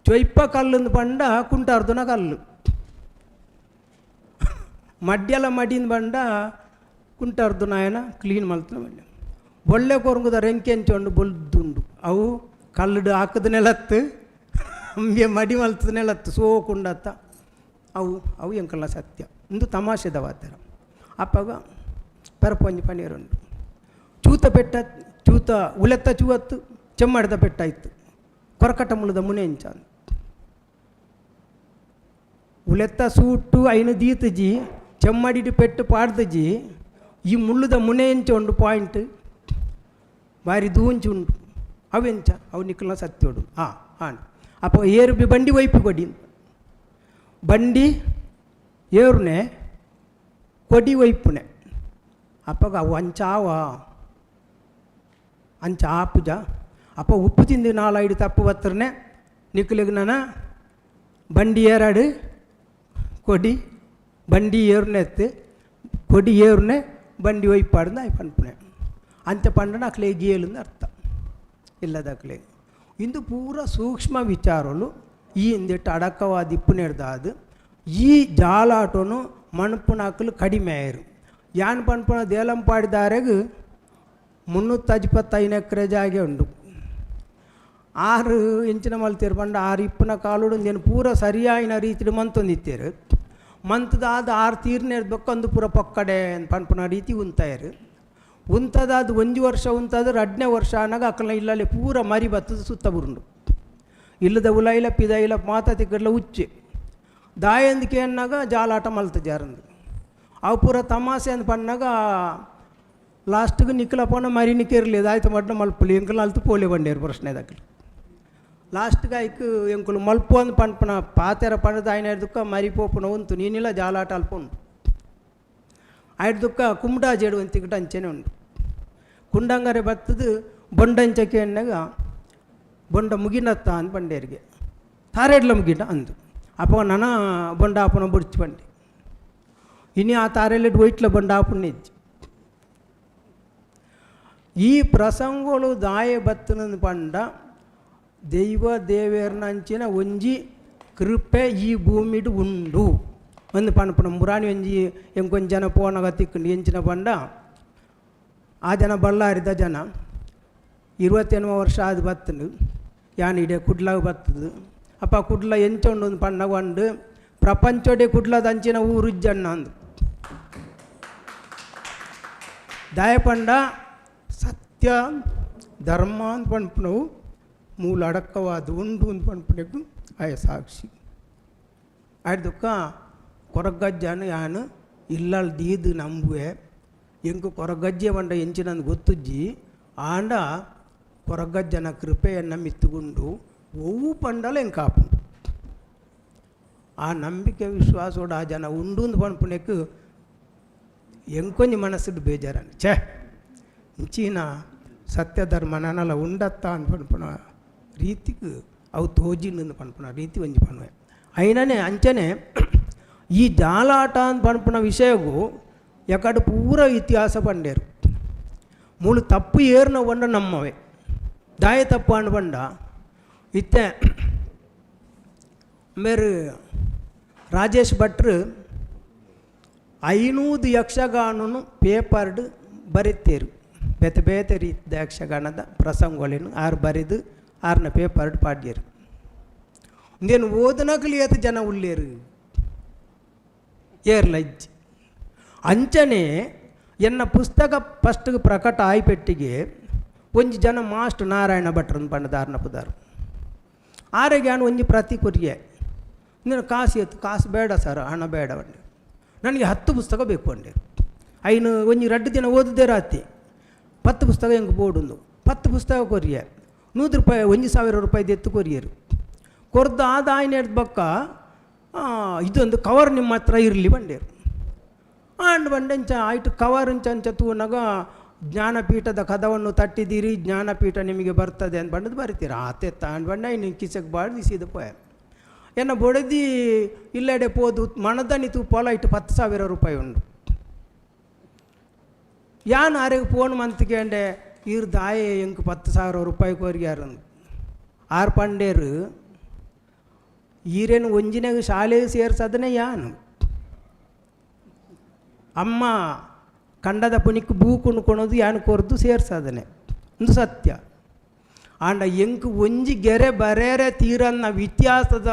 ಚೊಯ್ಪ ಕಲ್ಲಂದು ಪಂಡ ಕುಂಟಾರ್ದುನ ಕಲ್ಲು ಮಡ್ಯಲ ಮಡಿನ ಬಂಡ ಕುಂಟಾರ್ದು ನಾಯನ ಕ್ಲೀನ್ ಮಲ್ತನ ಮಡ್ಯ ಬೊಳ್ಳೆ ಕೊರಂಗುದ ರೆಂಕೆಂಚೊಂಡು ಬೊಲ್ದುಂಡು ಅವು ಕಲ್ಲುಡು ಹಾಕದ ನೆಲತ್ತು ಅಂಬೆ ಮಡಿ ಮಲ್ತದ ನೆಲತ್ತು ಸೋಕುಂಡತ್ತ ಅವು ಅವು ಎಂಕಲ್ಲ ಸತ್ಯ ಇಂದು ತಮಾಷೆದ ವಾತರ ಅಪ್ಪಗ ಪೆರಪೊಂಜಿ ಪನೀರುಂಡು ಚೂತ ಪೆಟ್ಟ ಚೂತ ಉಲೆತ್ತ ಚೂವತ್ತು ಚೆಮ್ಮಡಿದ ಪೆಟ್ಟಾಯ್ತು ಕೊರಕಟ ಮುಳುದ ಮುನೆ ಎಂಚ ಉಲೆತ್ತ ಸೂಟು ಐನು ದೀತಜಿ ಚೆಮ್ಮಡಿಡು ಪೆಟ್ಟು ಪಾಡ್ದಜಿ ಈ ಮುಳ್ಳುದ ಮುನೆ ಎಂಚ ಉಂಡು ಪಾಯಿಂಟ್ ಬಾರಿ ದೂಂಚಿ ಉಂಡು ಅವೆಂಚ ಅವು ನಿಕ್ಕಲ್ನ ಸತ್ಯೋಡು ಹಾಂ ಹಾಂ ಅಪ್ಪ ಏರು ಬಿ ಬಂಡಿ ಒಯ್ಪು ಕೊಡಿ ಬಂಡಿ ಏರುನೆ ಕೊಡಿ ಒಯ್ಪುನೆ ಅಪ್ಪಗ ಅವು ಅಂಚಾವ ಅಂಚ ಆಪುಜ ಅಪ್ಪ ಉಪ್ಪು ತಿಂದು ನಾಲೈಡು ತಪ್ಪು ಬತ್ತರ್ನೆ ನಿಕ್ಕಲಿಗೆ ನಾನ ಬಂಡಿ ಏರಾಡು ಕೊಡಿ ಬಂಡಿ ಏರುನೆತ್ತು ಕೊಡಿ ಏರುನೆ ಬಂಡಿ ಒಯ್ಪಾಡ್ದು ಆಯ್ ಪನ್ಪುನೆ ಅಂಚ ಪಂಡನ ಅಕ್ಲೆ ಗೇಲಂದು ಅರ್ಥ ಇಲ್ಲದ ಅಕ್ಲೆ ಇಂದು ಪೂರ ಸೂಕ್ಷ್ಮ ವಿಚಾರಲು ಈ ಇಂದೆಟ್ಟು ಅಡಕವಾದ ಇಪ್ಪುನೆಡ್ದಾದು ಈ ಜಾಲಾಟನು ಮಣಪುನ ಅಕ್ಲು ಕಡಿಮೆ ಆಯರು ಯಾನ್ ಪನ್ಪುನ ದೇಲಂಪಾಡಿದಾರೆಗ್ 325 ಎಕರೆ ಜಾಗೆ ಉಂಡು ಆರು ಇಂಚಿನ ಮಲ್ತೇರು ಪಂಡ ಆರು ಇಪ್ಪುನ ಕಾಲುಡು నేను ಪೂರ ಸರಿಯಾಯಿನ ರೀತಿಡು ಮಂತೊಂದಿತ್ತೇರು ಮಂತದಾದ ಆರು ತೀರ್ನೇರ್ ಬೊಕ್ಕೊಂದು ಪೂರ ಪೊಕ್ಕಡೆ ಪನ್ಪುನ ರೀತಿ ಉಂತಾಯರು ಉಂತದಾದ ಒಂಜಿ ವರ್ಷ ಉಂತಾದ ರಡ್ನೇ ವರ್ಷ ಅನ್ನಾಗ ಅಕ್ಕಲ ಇಲ್ಲಲ್ಲಿ ಪೂರ ಮರಿ ಬತ್ತದ ಸುತ್ತ ಬುರುಂಡು ಇಲ್ಲದ ಉಲೈಲ ಪಿದೈಲ ಮಾತ ತಿಕ್ಕಡ್ಲ ಉಚ್ಚೆ ದಾಯಂದಿಕೆ ಅನ್ನಾಗ ಜಾಲಾಟ ಮಲ್ತ ಜಾರಂದು ಅವು ಪೂರ ತಮಾಸೆ ಅಂದ್ ಪನ್ನಾಗ ಲಾಸ್ಟ್ಗೆ ನಿಕ್ಕಲ ಪೋನ ಮರಿ ನಿಕ್ಕಿರಲಿ ಆಯ್ತು ಮಡ್ನ ಮಲ್ಪುಲಿ ಎಂಕಲ್ ಅಲ್ತು ಪೋಲೆ ಬಂಡೇರು ಪ್ರಶ್ನೆ ದಾಕಲಿ ಲಾಸ್ಟ್ಗೆ ಐಕ್ ಎಂಕುಲು ಮಲ್ಪು ಅಂದ್ ಪನ್ಪುನ ಪಾತೆರ ಪಂಡದ ಆಯ್ನ ದುಕ್ಕ ಮರಿ ಪೋಪುನ ಉಂತು ನೀನಿಲ್ಲ ಜಾಲಾಟ ಅಲ್ಪ ಉಂಟು ಆಯ್ತು ದುಕ್ಕ ಕುಮ್ಡಾ ಜೇಡು ಅಂತಿಕಟ ಅಂಚೆನೆ ಉಂಟು ಕುಂಡಂಗರೆ ಬತ್ತದು ಬೊಂಡಂಚಕ್ಕೆ ಎಣ್ಣೆಗ ಬೊಂಡ ಮುಗಿನತ್ತ ಅಂದ್ ಬಂಡೇರಿಗೆ ತಾರೆಡ್ಲ ಮುಗಿನ ಅಂದು ಅಪ್ಪ ನನ ಬೊಂಡ ಆಪುನ ಬುಡ್ಚಿ ಬಂಡೆ ಇನಿ ಆ ತಾರೆಲೆಡ್ ಒಯ್ಟ್ಲ ಬೊಂಡ ಆಪುನ ಇಜ್ಜಿ ಈ ಪ್ರಸಂಗಗಳು ದಾಯ ಬತ್ತನಂದು ಪಂಡ ದೈವ ದೇವೇರ್ನಂಚಿನ ಒಂಜಿ ಕೃಪೆ ಈ ಭೂಮಿಡು ಉಂಡು ಒಂದು ಪನ್ಪುನ ಮುರಾಣಿ ಒಂಜಿ ಎಂಕೊಂಜಿ ಜನ ಪೋನಗ ತಿಕ್ಕಂಡು ಎಂಚಿನ ಪಂಡ ಆ ಜನ ಬಳ್ಳಾರಿದ ಜನ 28 ವರ್ಷ ಆದ ಬತ್ತನು ಯಾನ್ ಇಡೆ ಕುಡ್ಲಾಗ ಬರ್ತದೆ. ಅಪ್ಪ ಕುಡ್ಲ ಎಂಚ ಉಂಡು ಪಣ್ಣಗ ಉಂಡು ಪ್ರಪಂಚೋಡೆ ಕುಡ್ಲದ ಅಂಚಿನ ಊರುಜ್ಜಣ್ಣ ಅಂದು. ದಾಯಪಂಡ ಸತ್ಯ ಧರ್ಮ ಅಂತ ಪನ್ಪುನವು ಮೂಲ ಅಡಕವಾದ ಉಂಡು ಅಂತ ಪನ್ಪುನೆಗ್ ಆಯ ಸಾಕ್ಷಿ. ಆಯ್ದುಕ್ಕ ಕೊರಗಜ್ಜನ ಯಾನು ಇಲ್ಲಲ್ ದೀದ್ ನಂಬುವೆ. ಎಂಕು ಕೊರಗಜ್ಜೆ ಪಂಡ ಎಂಚಿನಂದು ಗೊತ್ತುಜ್ಜಿ, ಆಂಡ ಕೊರಗಜ್ಜನ ಕೃಪೆಯನ್ನು ಮಿತ್ತುಗುಂಡು ಒವ್ವು ಪಂಡಲ ಎಂಕಾಪುಂಡು. ಆ ನಂಬಿಕೆ ವಿಶ್ವಾಸೋಡು ಆ ಜನ ಉಂಡು ಅಂದ್ ಪನ್ಪುನೆಕ್ ಎಂಕೊಂಜಿ ಮನಸ್ಸುಡು ಬೇಜಾರನ್ ಛೇ ಇಂಚಿನ ಸತ್ಯಧರ್ಮ ನನಲ ಉಂಡತ್ತ ಅಂದ್ ಪನ್ಪುನ ರೀತಿಗ್ ಅವು ತೋಜಿಂಡು ಪನ್ಪುನ ರೀತಿ ಒಂಜಿ ಪನ್ಪೆ. ಐನನೆ ಅಂಚನೆ ಈ ಜಾಲಾಟ ಅಂದ್ ಪನ್ಪುನ ವಿಷಯಗು ಎಕಡೆ ಪೂರ ಇತಿಹಾಸ ಪಂಡೇರು. ಮೂಲು ತಪ್ಪು ಏರ್ನ ಪಂಡ ನಮ್ಮವೇ ದಾಯ ತಪ್ಪು ಅಂಡ್ ಪಂಡ ಇತ್ತೆ ಮೇರು ರಾಜೇಶ್ ಭಟ್ರು 500 ಯಕ್ಷಗಾನನು ಪೇಪರ್ಡ್ ಬರೆತೇರು. ಬೇತೆ ಬೇತೆ ರೀತಿಯ ಯಕ್ಷಗಾನದ ಪ್ರಸಂಗಗಳನ್ನು ಆರು ಬರೆದು ಆರ್ನ ಪೇಪರ್ಡ್ ಪಾಡ್ಯರು. ಇಂದೇನು ಓದನಕಲಿ ಏತ್ ಜನ ಉಳ್ಳೇರು ಏರ್ಲಜ್ಜಿ. ಅಂಚನೆ ಎನ್ನ ಪುಸ್ತಕ ಫಸ್ಟ್ಗೆ ಪ್ರಕಟ ಆಯ್ಪೆಟ್ಟಿಗೆ ಒಂಜಿ ಜನ ಮಾಸ್ಟರ್ ನಾರಾಯಣ ಭಟ್ರನ್ ಪಂಡದಾರ್ನ ಪುದಾರು ಆರೆಗೆ ನಾನು ಒಂಜಿ ಪ್ರತಿ ಕೊರಿಯೆ. ನೀನು ಕಾಸು ಎತ್ತು ಕಾಸು ಬೇಡ ಸರ್, ಹಣ ಬೇಡ ಬಂಡೆ, ನನಗೆ 10 ಪುಸ್ತಕ ಬೇಕು ಅಂಡೆ. ಐನು ಒಂಜಿ 2 ದಿನ ಓದಿದೆ ರಾತಿ 10 ಪುಸ್ತಕ ಹೆಂಗೆ ಬೋಡುಂದು 10 ಪುಸ್ತಕ ಕೊರಿಯೆ. 100 ರೂಪಾಯಿ 1000 ರೂಪಾಯಿ ಎತ್ತು ಕೊರಿಯರು. ಕೊರ್ದು ಆದ ಆಯ್ನ ಹಿಡ್ದು ಬಕ್ಕ ಇದೊಂದು ಕವರ್ ನಿಮ್ಮ ಹತ್ರ ಇರಲಿ ಬಂಡೇರು. ಆಂಡ್ ಬಂಡೆಂಚ ಆಯ್ತು ಕವರ್ ಅಂಚ ಅಂಚ ತೂನಗ ಜ್ಞಾನಪೀಠದ ಕದವನ್ನು ತಟ್ಟಿದ್ದೀರಿ, ಜ್ಞಾನಪೀಠ ನಿಮಗೆ ಬರ್ತದೆ ಅಂತ ಬಂಡದು ಬರಿತೀರ. ಆತೆ ತಾಂಡ್ ಬಂಡ ಇನ್ನು ಕಿಸಕ್ಕೆ ಬಾಡ್ದು ಸೀದ ಪೋಯ. ಎನ್ನ ಬೊಡದಿ ಇಲ್ಲೆಡೆ ಪೋದು ಮಣದನಿ ತೂಪೋಲ ಇಟ್ಟು 10,000 ರೂಪಾಯಿ ಉಂಡು. ಯಾನ್ ಆರೆಗೆ ಫೋನ್ ಮಂತ್ಕಂಡೆ ಈರ್ ದಾಯೆ ಎಂಕ್ 10,000 ರೂಪಾಯಿ ಕೋರಿಯಾರ. ಆರ್ ಪಂಡೇರು ಈರೇನು ಒಂಜಿನಾಗ ಶಾಲೆಗೆ ಸೇರ್ಸದನೆ ಯಾನು ಅಮ್ಮ ಕಂಡದ ಪುನಿಕ್ ಬೂಕುಂಡು ಕೊಣೋದು ಯಾನು ಕೊರ್ದು ಸೇರ್ಸದನೆ ಒಂದು ಸತ್ಯ. ಆಂಡ ಎಂಕ್ ಒಂಜಿ ಗೆರೆ ಬರೇರೆ ತೀರನ್ನ ವ್ಯತ್ಯಾಸದ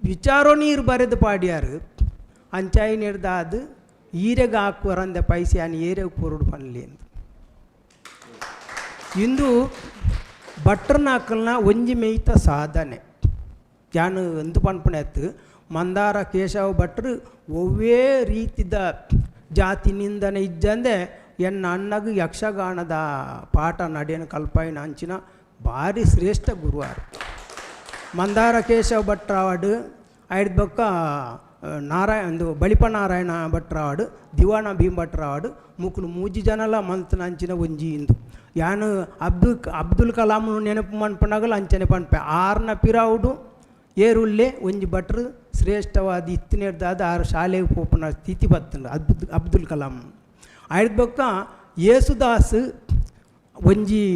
ವಿಚಾರೋ ನೀರು ಬರೆದು ಪಾಡ್ಯಾರು. ಅಂಚಾಯಿ ನೀರ್ದಾದು ಈರೆಗೆ ಹಾಕುವರಂದೆ ಪೈಸೆ ಆನ್ ಏರೆಗೆ ಕೊರುಡು ಪನ್ಲಿ ಅಂತ. ಇಂದು ಭಟ್ರನಾಕಲ್ನ ಒಂಜಿ ಮೇಯ್ತ ಸಾಧನೆ ಯಾನು ಎಂದು ಪನ್ಪುಣೆತ್ತು ಮಂದಾರ ಕೇಶವ ಭಟ್ರು ಒವ್ವೇ ರೀತಿದ ಜಾತಿ ನಿಂದನೆ ಇಜ್ಜಂದೆ ಎನ್ನ ಅಣ್ಣಗೆ ಯಕ್ಷಗಾನದ ಪಾಠ ನಡೆಯನು ಕಲ್ಪಾಯಿನ ಅಂಚಿನ ಭಾರಿ ಶ್ರೇಷ್ಠ ಗುರುವಾರು ಮಂದಾರ ಕೇಶವ ಭಟ್ರಾವಡು. ಐದು ಬೊಕ್ಕ ನಾರಾಯಣ ಒಂದು ಬಳಿಪ ನಾರಾಯಣ ಭಟ್ರಾವಡು, ದಿವಾಣ ಭೀಮ್ ಭಟ್ರಾವಡು ಮುಕುಲು ಮೂಜಿ ಜನಲ ಮಂತ್ನ ಅಂಚಿನ ಒಂಜಿ ಇಂದು ಯಾನು ಅಬ್ದುಲ್ ಕಲಾಂ ನೆನಪು ಮನ್ಪನಗಲ ಅಂಚನೆ ಪನ್ಪೆ. ಆರ್ನ ಪಿರಾವುಡು ಏರುಲ್ಲೆ ಒಂಜಿ ಭಟ್ರು ಶ್ರೇಷ್ಠವಾದ ಇತ್ತಿನೆಡ್ದಾದ ಆರು ಶಾಲೆಗೆ ಪೋಪುನ ಸ್ಥಿತಿ ಬತ್ತಂಡು ಅಬ್ದುಲ್ ಕಲಾಂ. ಐದು ಬೊಕ್ಕ ಯೇಸುದಾಸ್ ಒಂಜಿ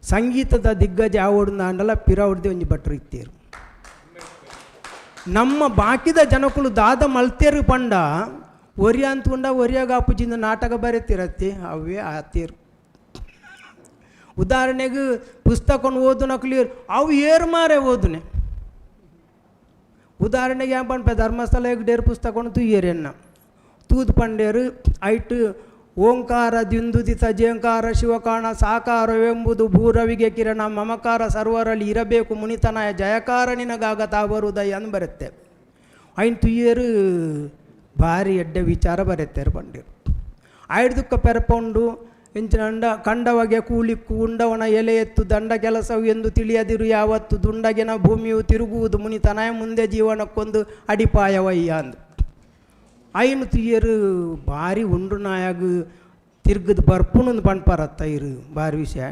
ಸಂಗೀತದ ದಿಗ್ಗಜ ಆವಡ್ದು ಪಿರಾವುಡ್ದೆ ಒಂಜಿ ಭಟ್ರು ಇತ್ತೇರು. ನಮ್ಮ ಬಾಕಿದ ಜನಕುಲು ದಾದ ಮಲ್ತೇರು ಪಂಡ ಒರಿಯ ಅಂತುಂಡ ಒರಿಯಾಗ ಅಪ್ಪುಜಿಂದ ನಾಟಕ ಬರೆತಿರತ್ತೆ ಅವೇ ಆತೇರು. ಉದಾಹರಣೆಗೆ ಪುಸ್ತಕನ ಓದುನಕ್ಲಿ ಅವು ಏರು ಮಾರೆ ಓದುನೆ. ಉದಾಹರಣೆಗೆ ಏನ್ ಪನ್ಪೆ ಧರ್ಮಸ್ಥಳ ಡೇರು ಪುಸ್ತಕನು ತೂಯೇರೆನ್ನ ತೂದು ಪಂಡೇರು ಐಟು ಓಂಕಾರ ದಿಂದುದಿತ ಜೇಂಕಾರ ಶಿವಕಾಣ ಸಾಕಾರವೆಂಬುದು ಭೂರವಿಗೆ ಕಿರಣ ಮಮಕಾರ ಸರ್ವರಲ್ಲಿ ಇರಬೇಕು ಮುನಿತನ ಜಯಕಾರ ನಿನಗಾಗ ತಾಬರುದಯ ಅಂದ್ ಬರುತ್ತೆ. ಐನ್ ತುಯ್ಯರು ಭಾರಿ ಎಡ್ಡೆ ವಿಚಾರ ಬರೆತ್ತೇರು ಪಂಡೇರು. ಆಯ್ದುಕ್ಕ ಪೆರಪೊಂಡು ಎಂಚಿನಂಡ ಕಂಡವಗೆ ಕೂಲಿಕ್ಕು ಉಂಡವನ ಎಲೆ ಎತ್ತು ದಂಡ ಕೆಲಸವು ಎಂದು ತಿಳಿಯದಿರು ಯಾವತ್ತು ದುಂಡಗಿನ ಭೂಮಿಯು ತಿರುಗುವುದು ಮುನಿತನಯ ಮುಂದೆ ಜೀವನಕ್ಕೊಂದು ಅಡಿಪಾಯವಯ್ಯ ಅಂದು. ಐನು ತುಯ್ಯರು ಭಾರಿ ಉಂಡು ನಾಯಾಗ ತಿರ್ಗದ ಬರ್ಪುಣಂದು ಪನ್ಪರತ್ತ ಇರು ಭಾರಿ ವಿಷಯ.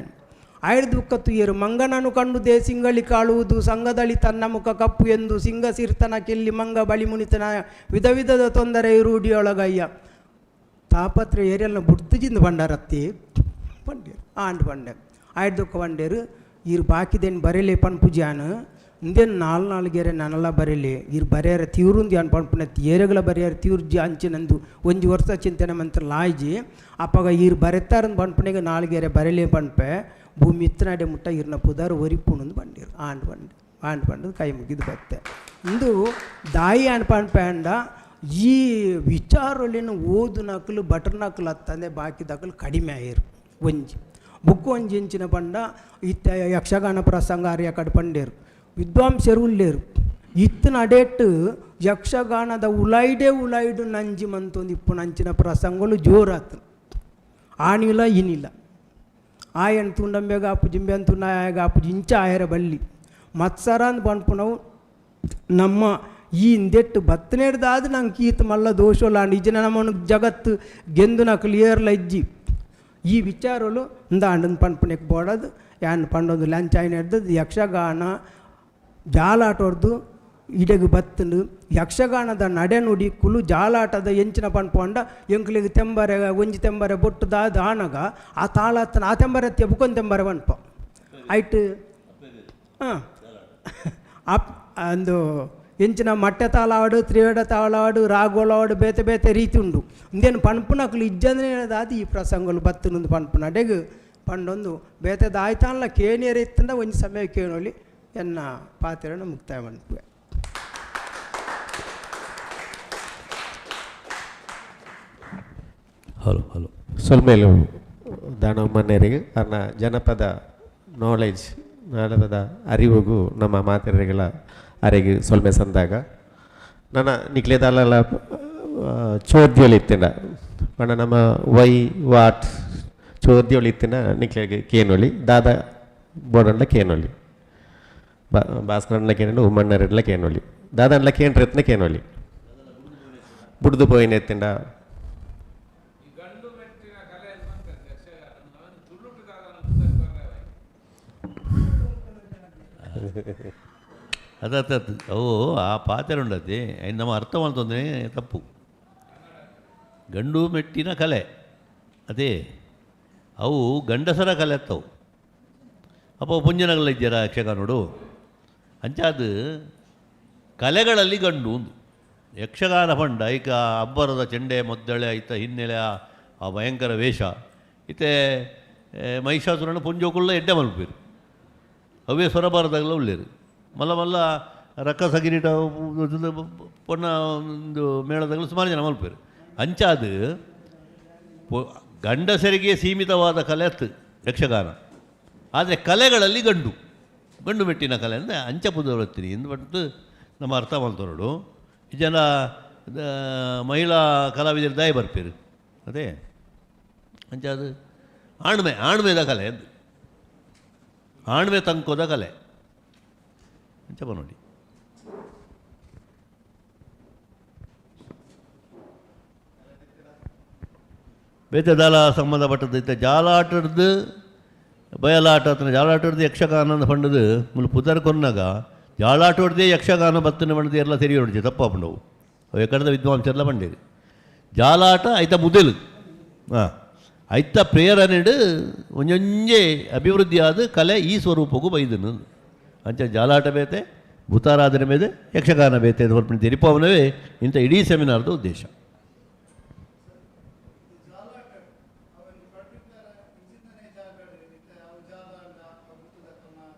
ಆಯ್ದುಕ್ಕ ತುಯ್ಯರು ಮಂಗನನ್ನು ಕಂಡು ದೇಸಿಂಗಳಿ ಕಾಳುವುದು ಸಂಘದಳಿ ತನ್ನ ಮುಖ ಕಪ್ಪು ಎಂದು ಸಿಂಗ ಸಿರ್ತನ ಕೆಲ್ಲಿ ಮಂಗ ಬಳಿ ಮುನಿತನ ವಿಧ ವಿಧದ ತೊಂದರೆ ರೂಢಿಯೊಳಗಯ್ಯ ತಾಪತ್ರ ಏರಿಯಲ್ನ ಬುಡ್ತುಜಿಂದ ಬಂಡಾರತ್ತಿ ಪಂಡೇರು ಆಂಡ್ ಬಂಡೆ. ಆಯ್ದುಕ್ಕ ಬಂಡೇರು ಈರು ಬಾಕಿದೇನು ಬರೆಲೆ ಪನ್ಪುಜಾನು ಇಂದೇನು ನಾಲ್ ನಾಲ್ಗೆರೆ ನನಲ ಬರೀಲಿ ಇರ್ ಬರೆಯರ ತೀರುಂದು ಏನು ಪನ್ಪುನ ಏರೆಗಳ ಬರೆಯರ ತೀರ್ಜಿ ಅಂಚಿನಂದು ಒಂಜಿ ವರ್ಷ ಚಿಂತನೆ ಮಂತ್ರ ಲಾಯ್ಜಿ ಅಪ್ಪಗ ಈರ್ ಬರೆತಾರಂದು ಪನ್ಪುನೆಗೆ ನಾಲ್ಗೆರೆ ಬರೆಲೆ ಪನ್ಪೆ ಭೂಮಿ ಇತ್ತನಾಡೆ ಮುಟ್ಟ ಇರ್ನ ಪುದಾರು ಒರಿಪುಣಂದು ಬಂಡಿರು ಆಂಡ್ ಬಂಡು ಆಂಡ್ ಬಂಡು ಕೈ ಮುಗಿದು ಬತ್ತೆ ಇಂದು ದಾಯಿ ಆಂಡ್ ಪನ್ಪೆ ಅಂಡ ಈ ವಿಚಾರೊಲಿನ ಓದು ನಕಲು ಬಟರ್ ನಕಲು ಅತ್ತಂದೆ ಬಾಕಿ ದಕಲು ಕಡಿಮೆ ಆಯಿರು ಒಂಜಿ ಬುಕ್ ಒಂಜಿ ಇಂಚಿನ ಪಂಡ ಇತ್ತ ಯಕ್ಷಗಾನ ಪ್ರಸಂಗ ಅರಿಯ ಕಡೆ ಪಂಡೇರು ವಿದ್ವಾಂಸರು ಉಲ್ಲೇರು ಇತ್ತಿನ ಅಡೇಟ್ ಯಕ್ಷಗಾನದ ಉಲೈಡೆ ಉಲೈಡು ನಂಜಿ ಮಂತೊಂದು ಇಪ್ಪು ನಂಚಿನ ಪ್ರಸಂಗಗಳು ಜೋರಾತು. ಆನಿಲ್ಲ ಇನಿಲ್ಲ ಆಯನ್ ತುಂಡಂಬೆಗ ಆಪುಜಿ ಇಂಬೆನ್ ಆಯಾಗ ಆಪುಜಿ ಇಂಚ ಆಯರ ಬಲ್ಲಿ ಮತ್ಸರ ಅಂದ್ ಪನ್ಪುನವು ನಮ್ಮ ಈ ಇಂದೆಟ್ಟು ಬತ್ತನೇಡ್ದಾದ ನಂಗೆ ಈತ ಮಲ್ಲ ದೋಷೋಲ ನಿಜನ ನಮ್ಮನು ಜಗತ್ತು ಗೆಂದು ನಕಲು ಏರ್ಲ ಇಜ್ಜಿ ಈ ವಿಚಾರಲು ಇಂದ ಅಂಡನ್ ಪನ್ಪುನೆಕ್ ಬೋಡದು ಯಾನ್ ಪಂಡೊಂದು ಲಂಚ್ ಆಯ್ನ ಹಿಡ್ದದ್ದು ಯಕ್ಷಗಾನ ಜಾಲಾಟೊರ್ದು ಇಡೆಗ್ ಬತ್ತುಂಡು ಯಕ್ಷಗಾನದ ನಡೆನುಡಿ ಕುಲು ಜಾಲಾಟದ ಎಂಚಿನ ಪನ್ಪೊಂಡ ಎಂಕ್ಲಿಗ್ ತೆಂಬರೆ ಒಂಜಿ ತೆಂಬರೆ ಬೊಟ್ಟು ದಾದ ಆನಗ ಆ ತಾಳತ್ತನ ಆ ತೆಂಬರೆ ಬುಕೊಂದು ತೆಂಬರೆ ಪನ್ಪ ಐಟ್ ಹಾಂ ಅಪ್ ಅಂದು ಎಂಚಿನ ಮಟ್ಟೆ ತಾಳಾಡು ತ್ರಿವೇಡ ತಾಳಾಡು ರಾಗೋಳಾಡು ಬೇತೆ ಬೇತೆ ರೀತಿ ಉಂಡು ಇಂದೇನು ಪನ್ಪುನಕ್ಲು ಇಜ್ಜಂದ್ರೆ ದಾದ ಈ ಪ್ರಸಂಗಲು ಬತ್ತುಂದು ಪನ್ಪುನ ಅಡೆಗ್ ಪಂಡೊಂದು ಬೇತೆ ದಾಯ್ತಾನ್ಲ ಕೇಣಿಯರ್ ಇತ್ತಂಡ ಒಂಜಿ ಸಮಯ ಕೇಳೋಲಿ ಎನ್ನ ಪಾತ್ರನ ಮುಕ್ತಾಯ ಮನ್ಪುವೆ. ಹಲೋ ಹಲೋ ಸೊಲ್ಮೇಲು ದಾನವಮ್ಮನೇರಿಗೆ ಅನ್ನ ಜನಪದ ನಾಲೆಜ್ ಜನಪದ ಅರಿವುಗೂ ನಮ್ಮ ಮಾತೆರೆಗಳ ಅರೆಗೆ ಸೊಲ್ಮೆ ಸಂದಾಗ ನನ್ನ ನಿಕ್ಲೇದಾಲ ಚೋದ್ಯೋಲಿ ಇತ್ತಿನ ಪಂಡ ನಮ್ಮ ವೈ what ಚೋದ್ಯೋಲಿ ಇತ್ತಿನ ನಿಕ್ಲೆಗೆ ಕೇನೊಲಿ ದಾದ ಬೋಡಂಡ್ಲ ಕೇನೊಲಿ ಭಾಸ್ಕರನ್ಲ ಕೇನೊಲಿ ಉಮ್ಮಣ್ಣರೆಡ್ಲ ಕೇನೊಲಿ ದಾದನ್ಲ ಕೇಂದ್ರ ಕೇನೊಲಿ ಬುಡ್ದು ಪೋಯಿನ ಎತ್ತಿಂಡ ಅದ ಅವು ಆ ಪಾತ್ರ ಉಂಡತಿ ನಮ್ಮ ಅರ್ಥ ಮಾಡ್ತಂದ್ರೆ ತಪ್ಪು. ಗಂಡು ಮೆಟ್ಟಿನ ಕಲೆ ಅದೇ, ಅವು ಗಂಡಸರ ಕಲೆ ಅತ್ತವು. ಅಪ್ಪ ಪುಂಜನಗಲ ಇದ್ದೀರ ಯಕ್ಷಗಾನೋಡು ಅಂಚಾದ ಕಲೆಗಳಲ್ಲಿ ಗಂಡು ಒಂದು ಯಕ್ಷಗಾನ ಪಂಡ ಐಕ ಅಬ್ಬರದ ಚೆಂಡೆ ಮದ್ದಳೆ ಐತ ಹಿನ್ನೆಲೆ ಆ ಭಯಂಕರ ವೇಷ ಇತ್ತೆ ಮಹಿಷಾಸುರನ ಪುಂಜೋಕುಳ್ಳ ಎಡ್ಡೆ ಮಲ್ಪೇರು ಅವೇ ಸ್ವರಬಾರದಾಗಲ ಉಳ್ಳೇರು ಮಲ್ಲ ಮಲ್ಲ ರಕ್ಕಸ ಕಿರೀಟ ಪೊನ್ನ ಒಂದು ಮೇಳದಾಗಲೂ ಸುಮಾರು ಜನ ಮಲ್ಪೇರು. ಅಂಚಾದ ಗಂಡಸರಿಗೆ ಸೀಮಿತವಾದ ಕಲೆ ಅತ್ತು ಯಕ್ಷಗಾನ. ಆದರೆ ಕಲೆಗಳಲ್ಲಿ ಗಂಡು ಗಂಡು ಮೆಟ್ಟಿನ ಕಲೆ ಅಂದರೆ ಅಂಚ ಪುದವರ್ತೀನಿ ಎಂದು ಬಂದು ನಮ್ಮ ಅರ್ಥ ಮಾಡ್ತೋಡು. ಈ ಜನ ಮಹಿಳಾ ಕಲಾವಿದರು ದಾಯ ಬರ್ಪೇರು ಅದೇ ಅಂಚ ಅದು ಆಣ್ಮೆ ಆಣ್ಮೆದ ಕಲೆ ಅದು ಆಣ್ಮೆ ತಂಕೋದ ಕಲೆ ಅಂಚ ನೋಡಿ. ಬೇತೆದಾಲ ಸಂಬಂಧಪಟ್ಟದ್ದು ಇತ್ತ ಜಾಲಾಟದ್ದು ಬಯಲಾಟ ಅಥವಾ ಜಾಲಾಟದ್ದು ಯಕ್ಷಗಾನ ಪಂಡದು ಮುಲ್ ಪುದರ್ ಕೊನ್ನಾಗ ಜಾಲಾಟೋಡ್ದೇ ಯಕ್ಷಗಾನ ಬತ್ತನ ಪಂಡದು ಎಲ್ಲ ತೆರಿ ಹೊಡಿಚೆ ತಪ್ಪಾಪಂಡವು ಅವು ಎಕಡದ ವಿದ್ವಾಂಸರೆಲ್ಲ ಪಂಡೇರು. ಜಾಲಾಟ ಐತ ಮುದಲು ಹಾಂ ಐತ ಪ್ರೇರಣೆಡು ಒಂಜೊಂಜೆ ಅಭಿವೃದ್ಧಿಯಾದ ಕಲೆ ಈ ಸ್ವರೂಪಕ್ಕೂ ಬೈದನು. ಅಂಚ ಜಾಲಾಟ ಬೇತೆ ಭೂತಾರಾಧನೆ ಬೇತೆ ಯಕ್ಷಗಾನ ಬೇತೆ ಸ್ವಲ್ಪ ತೆರಿಪವನವೇ ಇಂಥ ಇಡೀ ಸೆಮಿನಾರ್ದ ಉದ್ದೇಶ.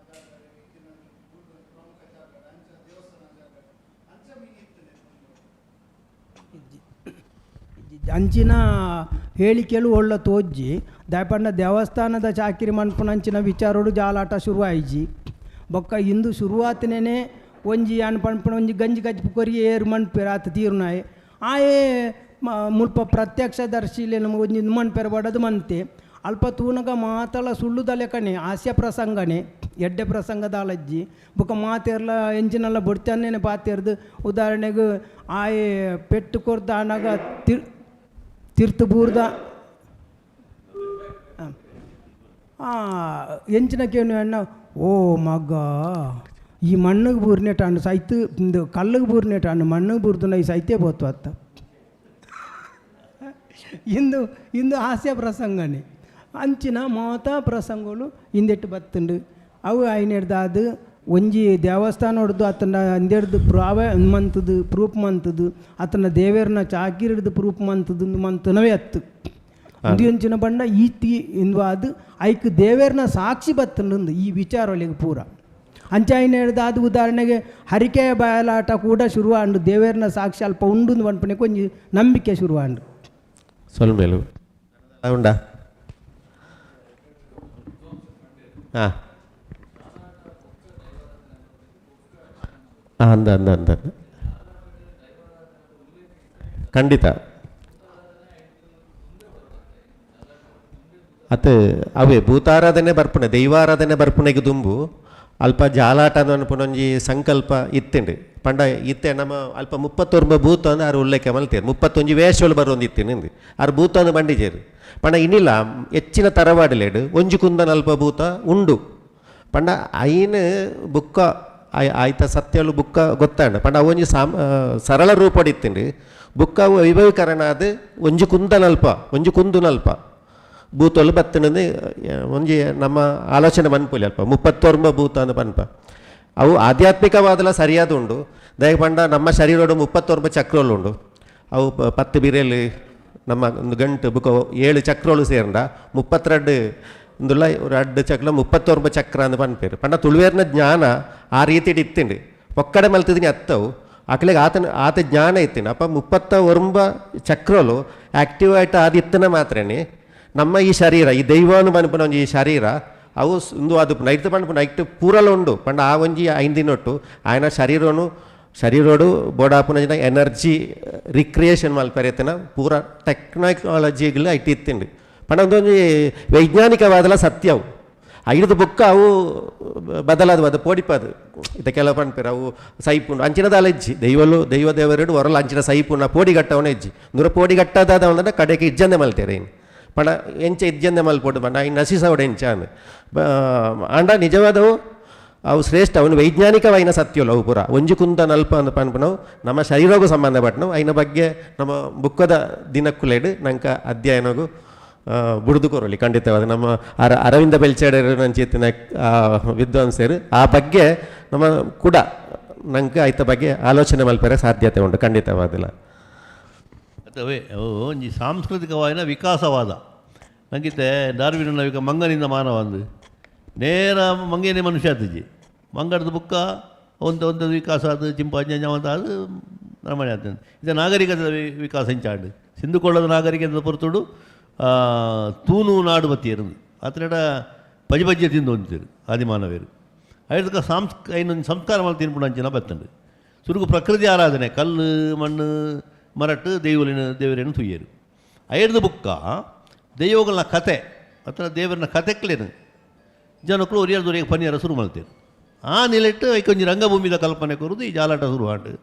ಅಂಚಿನ ಹೇಳಿಕೆಲು ಒಳ್ಳ ತೋಜ್ಜಿ ದಾಯಪಂಡ ದೇವಸ್ಥಾನದ ಚಾಕಿರಿ ಮನ್ಪುನ ಅಂಚಿನ ವಿಚಾರೋಡು ಜಾಲಾಟ ಶುರು ಆಯ್ಜಿ ಬೊಕ್ಕ ಇಂದು ಶುರುವಾತನೇನೆ ಒಂಜಿ ಯಾನ್ ಪನ್ಪುನ ಒಂಜಿ ಗಂಜಿ ಗಜ್ಜಿ ಕೊರಿ ಏರು ಮನ್ಪೇರು ಆತ ತೀರುನಾಯೆ ಆಯೆ ಮುಲ್ಪ ಪ್ರತ್ಯಕ್ಷದರ್ಶಿಲೆ ನಮಗೆ ಒಂಜಿ ಮನ್ಪೇರು ಬಡದು ಮಂತೆ ಅಲ್ಪ ತೂನಗ ಮಾತಲ ಸುಳ್ಳುದ ಲೆಕ್ಕನೆ ಹಾಸ್ಯ ಪ್ರಸಂಗನೆ ಎಡ್ಡೆ ಪ್ರಸಂಗದಾಲಜ್ಜಿ ಬೊಕ್ಕ ಮಾತೆರ್ಲ ಎಂಜಿನೆಲ್ಲ ಬೊಡ್ತಾನೇನೆ ಪಾತೆರ್ದು ಉದಾಹರಣೆಗೆ ಆಯೆ ಪೆಟ್ಟು ಕೊರ್ದ ಆನಗ ತಿರ್ತು ಬೂರ್ದ ಎಂಚಿನ ಕೇನು ಅಣ್ಣ ಓ ಮಗ ಈ ಮಣ್ಣಿಗೆ ಬೂರ್ನೇಟಾಂಡು ಸೈತು ಇಂದು ಕಲ್ಲಿಗೆ ಬೂರ್ನೇಟಾಂಡು ಮಣ್ಣಿಗೆ ಬೂರ್ದು ಈ ಸೈತೇ ಬೋತು ಅತ್ತ ಇಂದು ಇಂದು ಹಾಸ್ಯ ಪ್ರಸಂಗನೇ ಅಂಚಿನ ಮಾತಾ ಪ್ರಸಂಗಗಳು ಇಂದೆಟ್ಟು ಬತ್ತುಂಡು ಅವು ಐನೆಡ್ದಾದು ಒಂಜಿ ದೇವಸ್ಥಾನ ಹೊಡ್ದು ಆತನ ಅಂದೆಡ್ದು ಪ್ರಾವೆ ಮಂತದು ಪ್ರೂಫ್ ಮಂತದು ಆತನ ದೇವೇರ್ನ ಚಾಕಿರಿಡ್ದು ಪ್ರೂಫ್ ಮಂತದು ಮಂತನವೇ ಅತ್ತು. ಉಂದು ಎಂಚಿನ ಬಣ್ಣ ಈತಿ ಇಂದು ಅದು ಐಕ್ ದೇವೇರ್ನ ಸಾಕ್ಷಿ ಬತ್ತಂದು ಈ ವಿಚಾರ ಒಳಗೆ ಪೂರ. ಅಂಚಾಯಿನ ಹೇಳ್ದ ಅದು ಉದಾಹರಣೆಗೆ ಹರಿಕೆಯ ಬಯಲಾಟ ಕೂಡ ಶುರುವಾಂಡು ದೇವೇರ್ನ ಸಾಕ್ಷಿ ಅಲ್ಪ ಉಂಡು ಪನ್ಪನೆ ಕೊಂಚ ನಂಬಿಕೆ ಶುರುವಾಂಡು. ಸೊಲ್ಮೇಲು ಉಂಡಾ? ಹಾಂ ಅಂದ ಅಂದ ಅಂದ ಖಂಡಿತ. ಅತ್ ಅವೇ ಭೂತಾರಾಧನೆ ಬರ್ಪುಣೆ ದೈವಾರಾಧನೆ ಬರ್ಪುಣೆಗೆ ದುಂಬು ಅಲ್ಪ ಜಾಲಾಟ ಅನ್ಪುನ ಒಂಜಿ ಸಂಕಲ್ಪ ಇತ್ತಿಂಡು. ಪಂಡ ಇತ್ತೆ ನಮ್ಮ ಅಲ್ಪ 39 ಭೂತ ಅಂದ್ರೆ ಆರು ಉಲ್ಲೇಖ ಮಲ್ತೇರು 31 ವೇಷಗಳು ಬರೋಂದು ಇತ್ತಿನ ಆರು ಭೂತ ಅಂದು ಬಂಡಿಜೇರು. ಪಂಡ ಇನ್ನಿಲ್ಲ ಹೆಚ್ಚಿನ ತರವಾಡಲೇಡು ಒಂಜಿ ಕುಂದನ ಅಲ್ಪ ಭೂತ ಉಂಡು. ಪಂಡ ಐನ್ ಬುಕ್ಕ ಆಯ್ತ ಸತ್ಯಲು ಬುಕ್ಕ ಗೊತ್ತಾಂಡ. ಪಂಡ ಅವೊಂಜಿ ಸರಳ ರೂಪಡಿತ್ತಿಂಡು ಬುಕ್ಕ ಅವು ವೈಭವೀಕರಣ ಅದು ಒಂಜಿ ಕುಂದನಲ್ಪ ಒಂಜಿ ಕುಂದುನಲ್ಪ ಭೂತೊಲು ಬತ್ತನಂದು ಒಂಜಿ ನಮ್ಮ ಆಲೋಚನೆ ಮನ್ಪುಲಿ ಅಲ್ಪ 39 ಭೂತ ಅಂದ್ ಪನ್ಪ. ಅವು ಆಧ್ಯಾತ್ಮಿಕವಾದಲ ಸರಿಯಾದ ಉಂಡು. ದಯ ಪಂಡ ನಮ್ಮ ಶರೀರೋಡು 39 ಚಕ್ರಗಳು ಉಂಡು. ಅವು 10 ಬಿರೆಲು ನಮ್ಮ ಒಂದು ಗಂಟು ಬುಕ್ಕ 7 ಚಕ್ರಗಳು ಸೇರಂಡ 32 ಇಂದುಲ್ಲ ರಡ್ಡು ಚಕ್ರ 39 ಚಕ್ರ ಅಂದ್ ಪನ್ಪೇರು. ಪಂಡ ತುಳುವೇರ್ನ ಜ್ಞಾನ ಆ ರೀತಿಡ್ ಇತ್ತಿಂಡು. ಒಕ್ಕಡೆ ಮಲ್ತಿದ್ದೀನಿ ಅತ್ತವು ಅಕ್ಲೆಗ್ ಆತನ ಆತ ಜ್ಞಾನ ಇತ್ತಿಂಡು. ಅಪ್ಪ 39 ಚಕ್ರಗಳು ಆ್ಯಕ್ಟಿವ್ ಆಯ್ತು ಅದು ಇತ್ತನ ಮಾತ್ರನೇ ನಮ್ಮ ಈ ಶರೀರ ಈ ದೈವಾನು ಪನ್ಪುನ ಒಂಜಿ ಈ ಶರೀರ ಅವು ಉಂದು ಅದು ನೈಟ್ ಪನ್ಪುನ ನೈಟ್ ಪೂರಲ ಉಂಡು. ಪಂಡ ಆ ಒಂಜಿ 5 ದಿನೊಟ್ಟು ಆಯನ ಶರೀರನು ಶರೀರೋಡು ಬೋಡಾಪುನ ಎನರ್ಜಿ ರಿಕ್ರಿಯೇಷನ್ ಮಲ್ಪೆರೆತನ ಪೂರ ಟೆಕ್ನಾಲಜಿಗಳು ಐಟ್ ಇತ್ತಿಂಡು. ಪಂಡ ಒಂದೊಂಜಿ ವೈಜ್ಞಾನಿಕವಾದಲ ಸತ್ಯವು ಐದು ಬುಕ್ಕ ಅವು ಬದಲಾದವು ಅದು ಪೋಡಿಪದು ಇತ್ತ ಕೆಲವು ಪನ್ಪೇರು ಅವು ಸೈಪುಂಡು ಅಂಚಿನದಾಲ ಇಜ್ಜಿ ದೈವಲು ದೈವ ದೇವರುಡು ಹೊರಲು ಅಂಚಿನ ಸೈಪುನ ಪೋಡಿಗಟ್ಟವನ ಇಜ್ಜಿ ನೂರ ಪೋಡಿಗಟ್ಟದಾದ ಕಡೆಗೆ ಇಜ್ಜಂದೆ ಮಲ್ತೇರೆ ಇನ್ನು. ಪಂಡ ಎಂಚ ಇಜ್ಜಂದೆ ಮಲ್ಪೊಡು ಪಂಡ ಐನ್ ನಶಿಸವಡು ಎಂಚ ಅಂದ್ ಆಂಡ ನಿಜವಾದವು ಅವು ಶ್ರೇಷ್ಠ ಅವನು ವೈಜ್ಞಾನಿಕವಾಯಿನ ಸತ್ಯಲು ಅವು ಪೂರ ಒಂಜಿ ಕುಂದ ನಲ್ಪ ಅಂದ್ ಪನ್ಪುನವು ನಮ್ಮ ಶರೀರಗೂ ಸಂಬಂಧಪಟ್ಟವು ಐನ ಬಗ್ಗೆ ನಮ್ಮ ಬುಕ್ಕದ ದಿನಕ್ಕುಲೇಡು ನಂಕ ಅಧ್ಯಯನಗೂ ಬುಡ್ದು ಕೊರಲಿ ಖಂಡಿತವಾದ ನಮ್ಮ ಅರವಿಂದ ಬೆಲ್ಚಾಡರು ನಂಚಿತ್ತಿನ ವಿದ್ವಾಂಸರು ಆ ಬಗ್ಗೆ ನಮ್ಮ ಕೂಡ ನಂಗೆ ಐತ ಬಗ್ಗೆ ಆಲೋಚನೆ ಮಲ್ಪೆರೆ ಸಾಧ್ಯತೆ ಉಂಟು ಖಂಡಿತವಾದಿಲ್ಲ. ಅವೇ ಒಂಜಿ ಸಾಂಸ್ಕೃತಿಕವಾಯಿನ ವಿಕಾಸವಾದ ನಂಗಿತ್ತೆ ಡಾರ್ವಿನ ವಿಕ ಮಂಗನಿಂದ ಮಾನವ ಅಂದು ನೇರ ಮಂಗೇನೆ ಮನುಷ್ಯ ಆತಜಿ ಮಂಗಡದ ಬುಕ್ಕ ಒಂದು ಒಂದು ವಿಕಾಸ ಅದು ಚಿಂಪಾಂಜಿ ಅಂತ ಅದು ರಮಣೆ ಆಗ್ತದೆ. ಇದು ನಾಗರಿಕದ ವಿಕಾಸ ಇಂಚಾಂಡು ಸಿಂಧುಕೊಳ್ಳದ ನಾಗರಿಕದ ಪೊರ್ತುಡು ತೂನು ನಾಡು ಬತ್ತಿಯರು ಆತನಡ ಪಜಿ ಪಜ್ಜೆ ತಿಂದು ಹೊಂದಿರು ಆದಿಮಾನವೇರು ಐದಕ್ಕೆ ಐನೊಂದು ಸಂಸ್ಕಾರ ಮಾಡಿ ತಿನ್ಪುಣ ಅಂಚಿನ ಬತ್ತಂಡು ಸುರುಗು ಪ್ರಕೃತಿ ಆರಾಧನೆ ಕಲ್ಲು ಮಣ್ಣು ಮರಟ್ಟು ದೇವಲಿನ ದೇವರೇನು ತುಯ್ಯರು ಐದು ಬುಕ್ಕ ದೈವಗಳನ್ನ ಕತೆ ಅಥವಾ ದೇವರನ್ನ ಕತೆಕ್ಲೇನು ಜನಕ್ಕಳು ಒರಿಯರ್ ದೊರೆಯ ಪನಿಯರ ಶುರು ಮಾಡ್ತೇವೆ ಆ ನಿಲೆಟ್ಟು ಐಕೊಂಜಿ ರಂಗಭೂಮಿದ ಕಲ್ಪನೆ ಕೊರುದು ಈ ಜಾಲಾಟ ಶುರು ಆಂಡು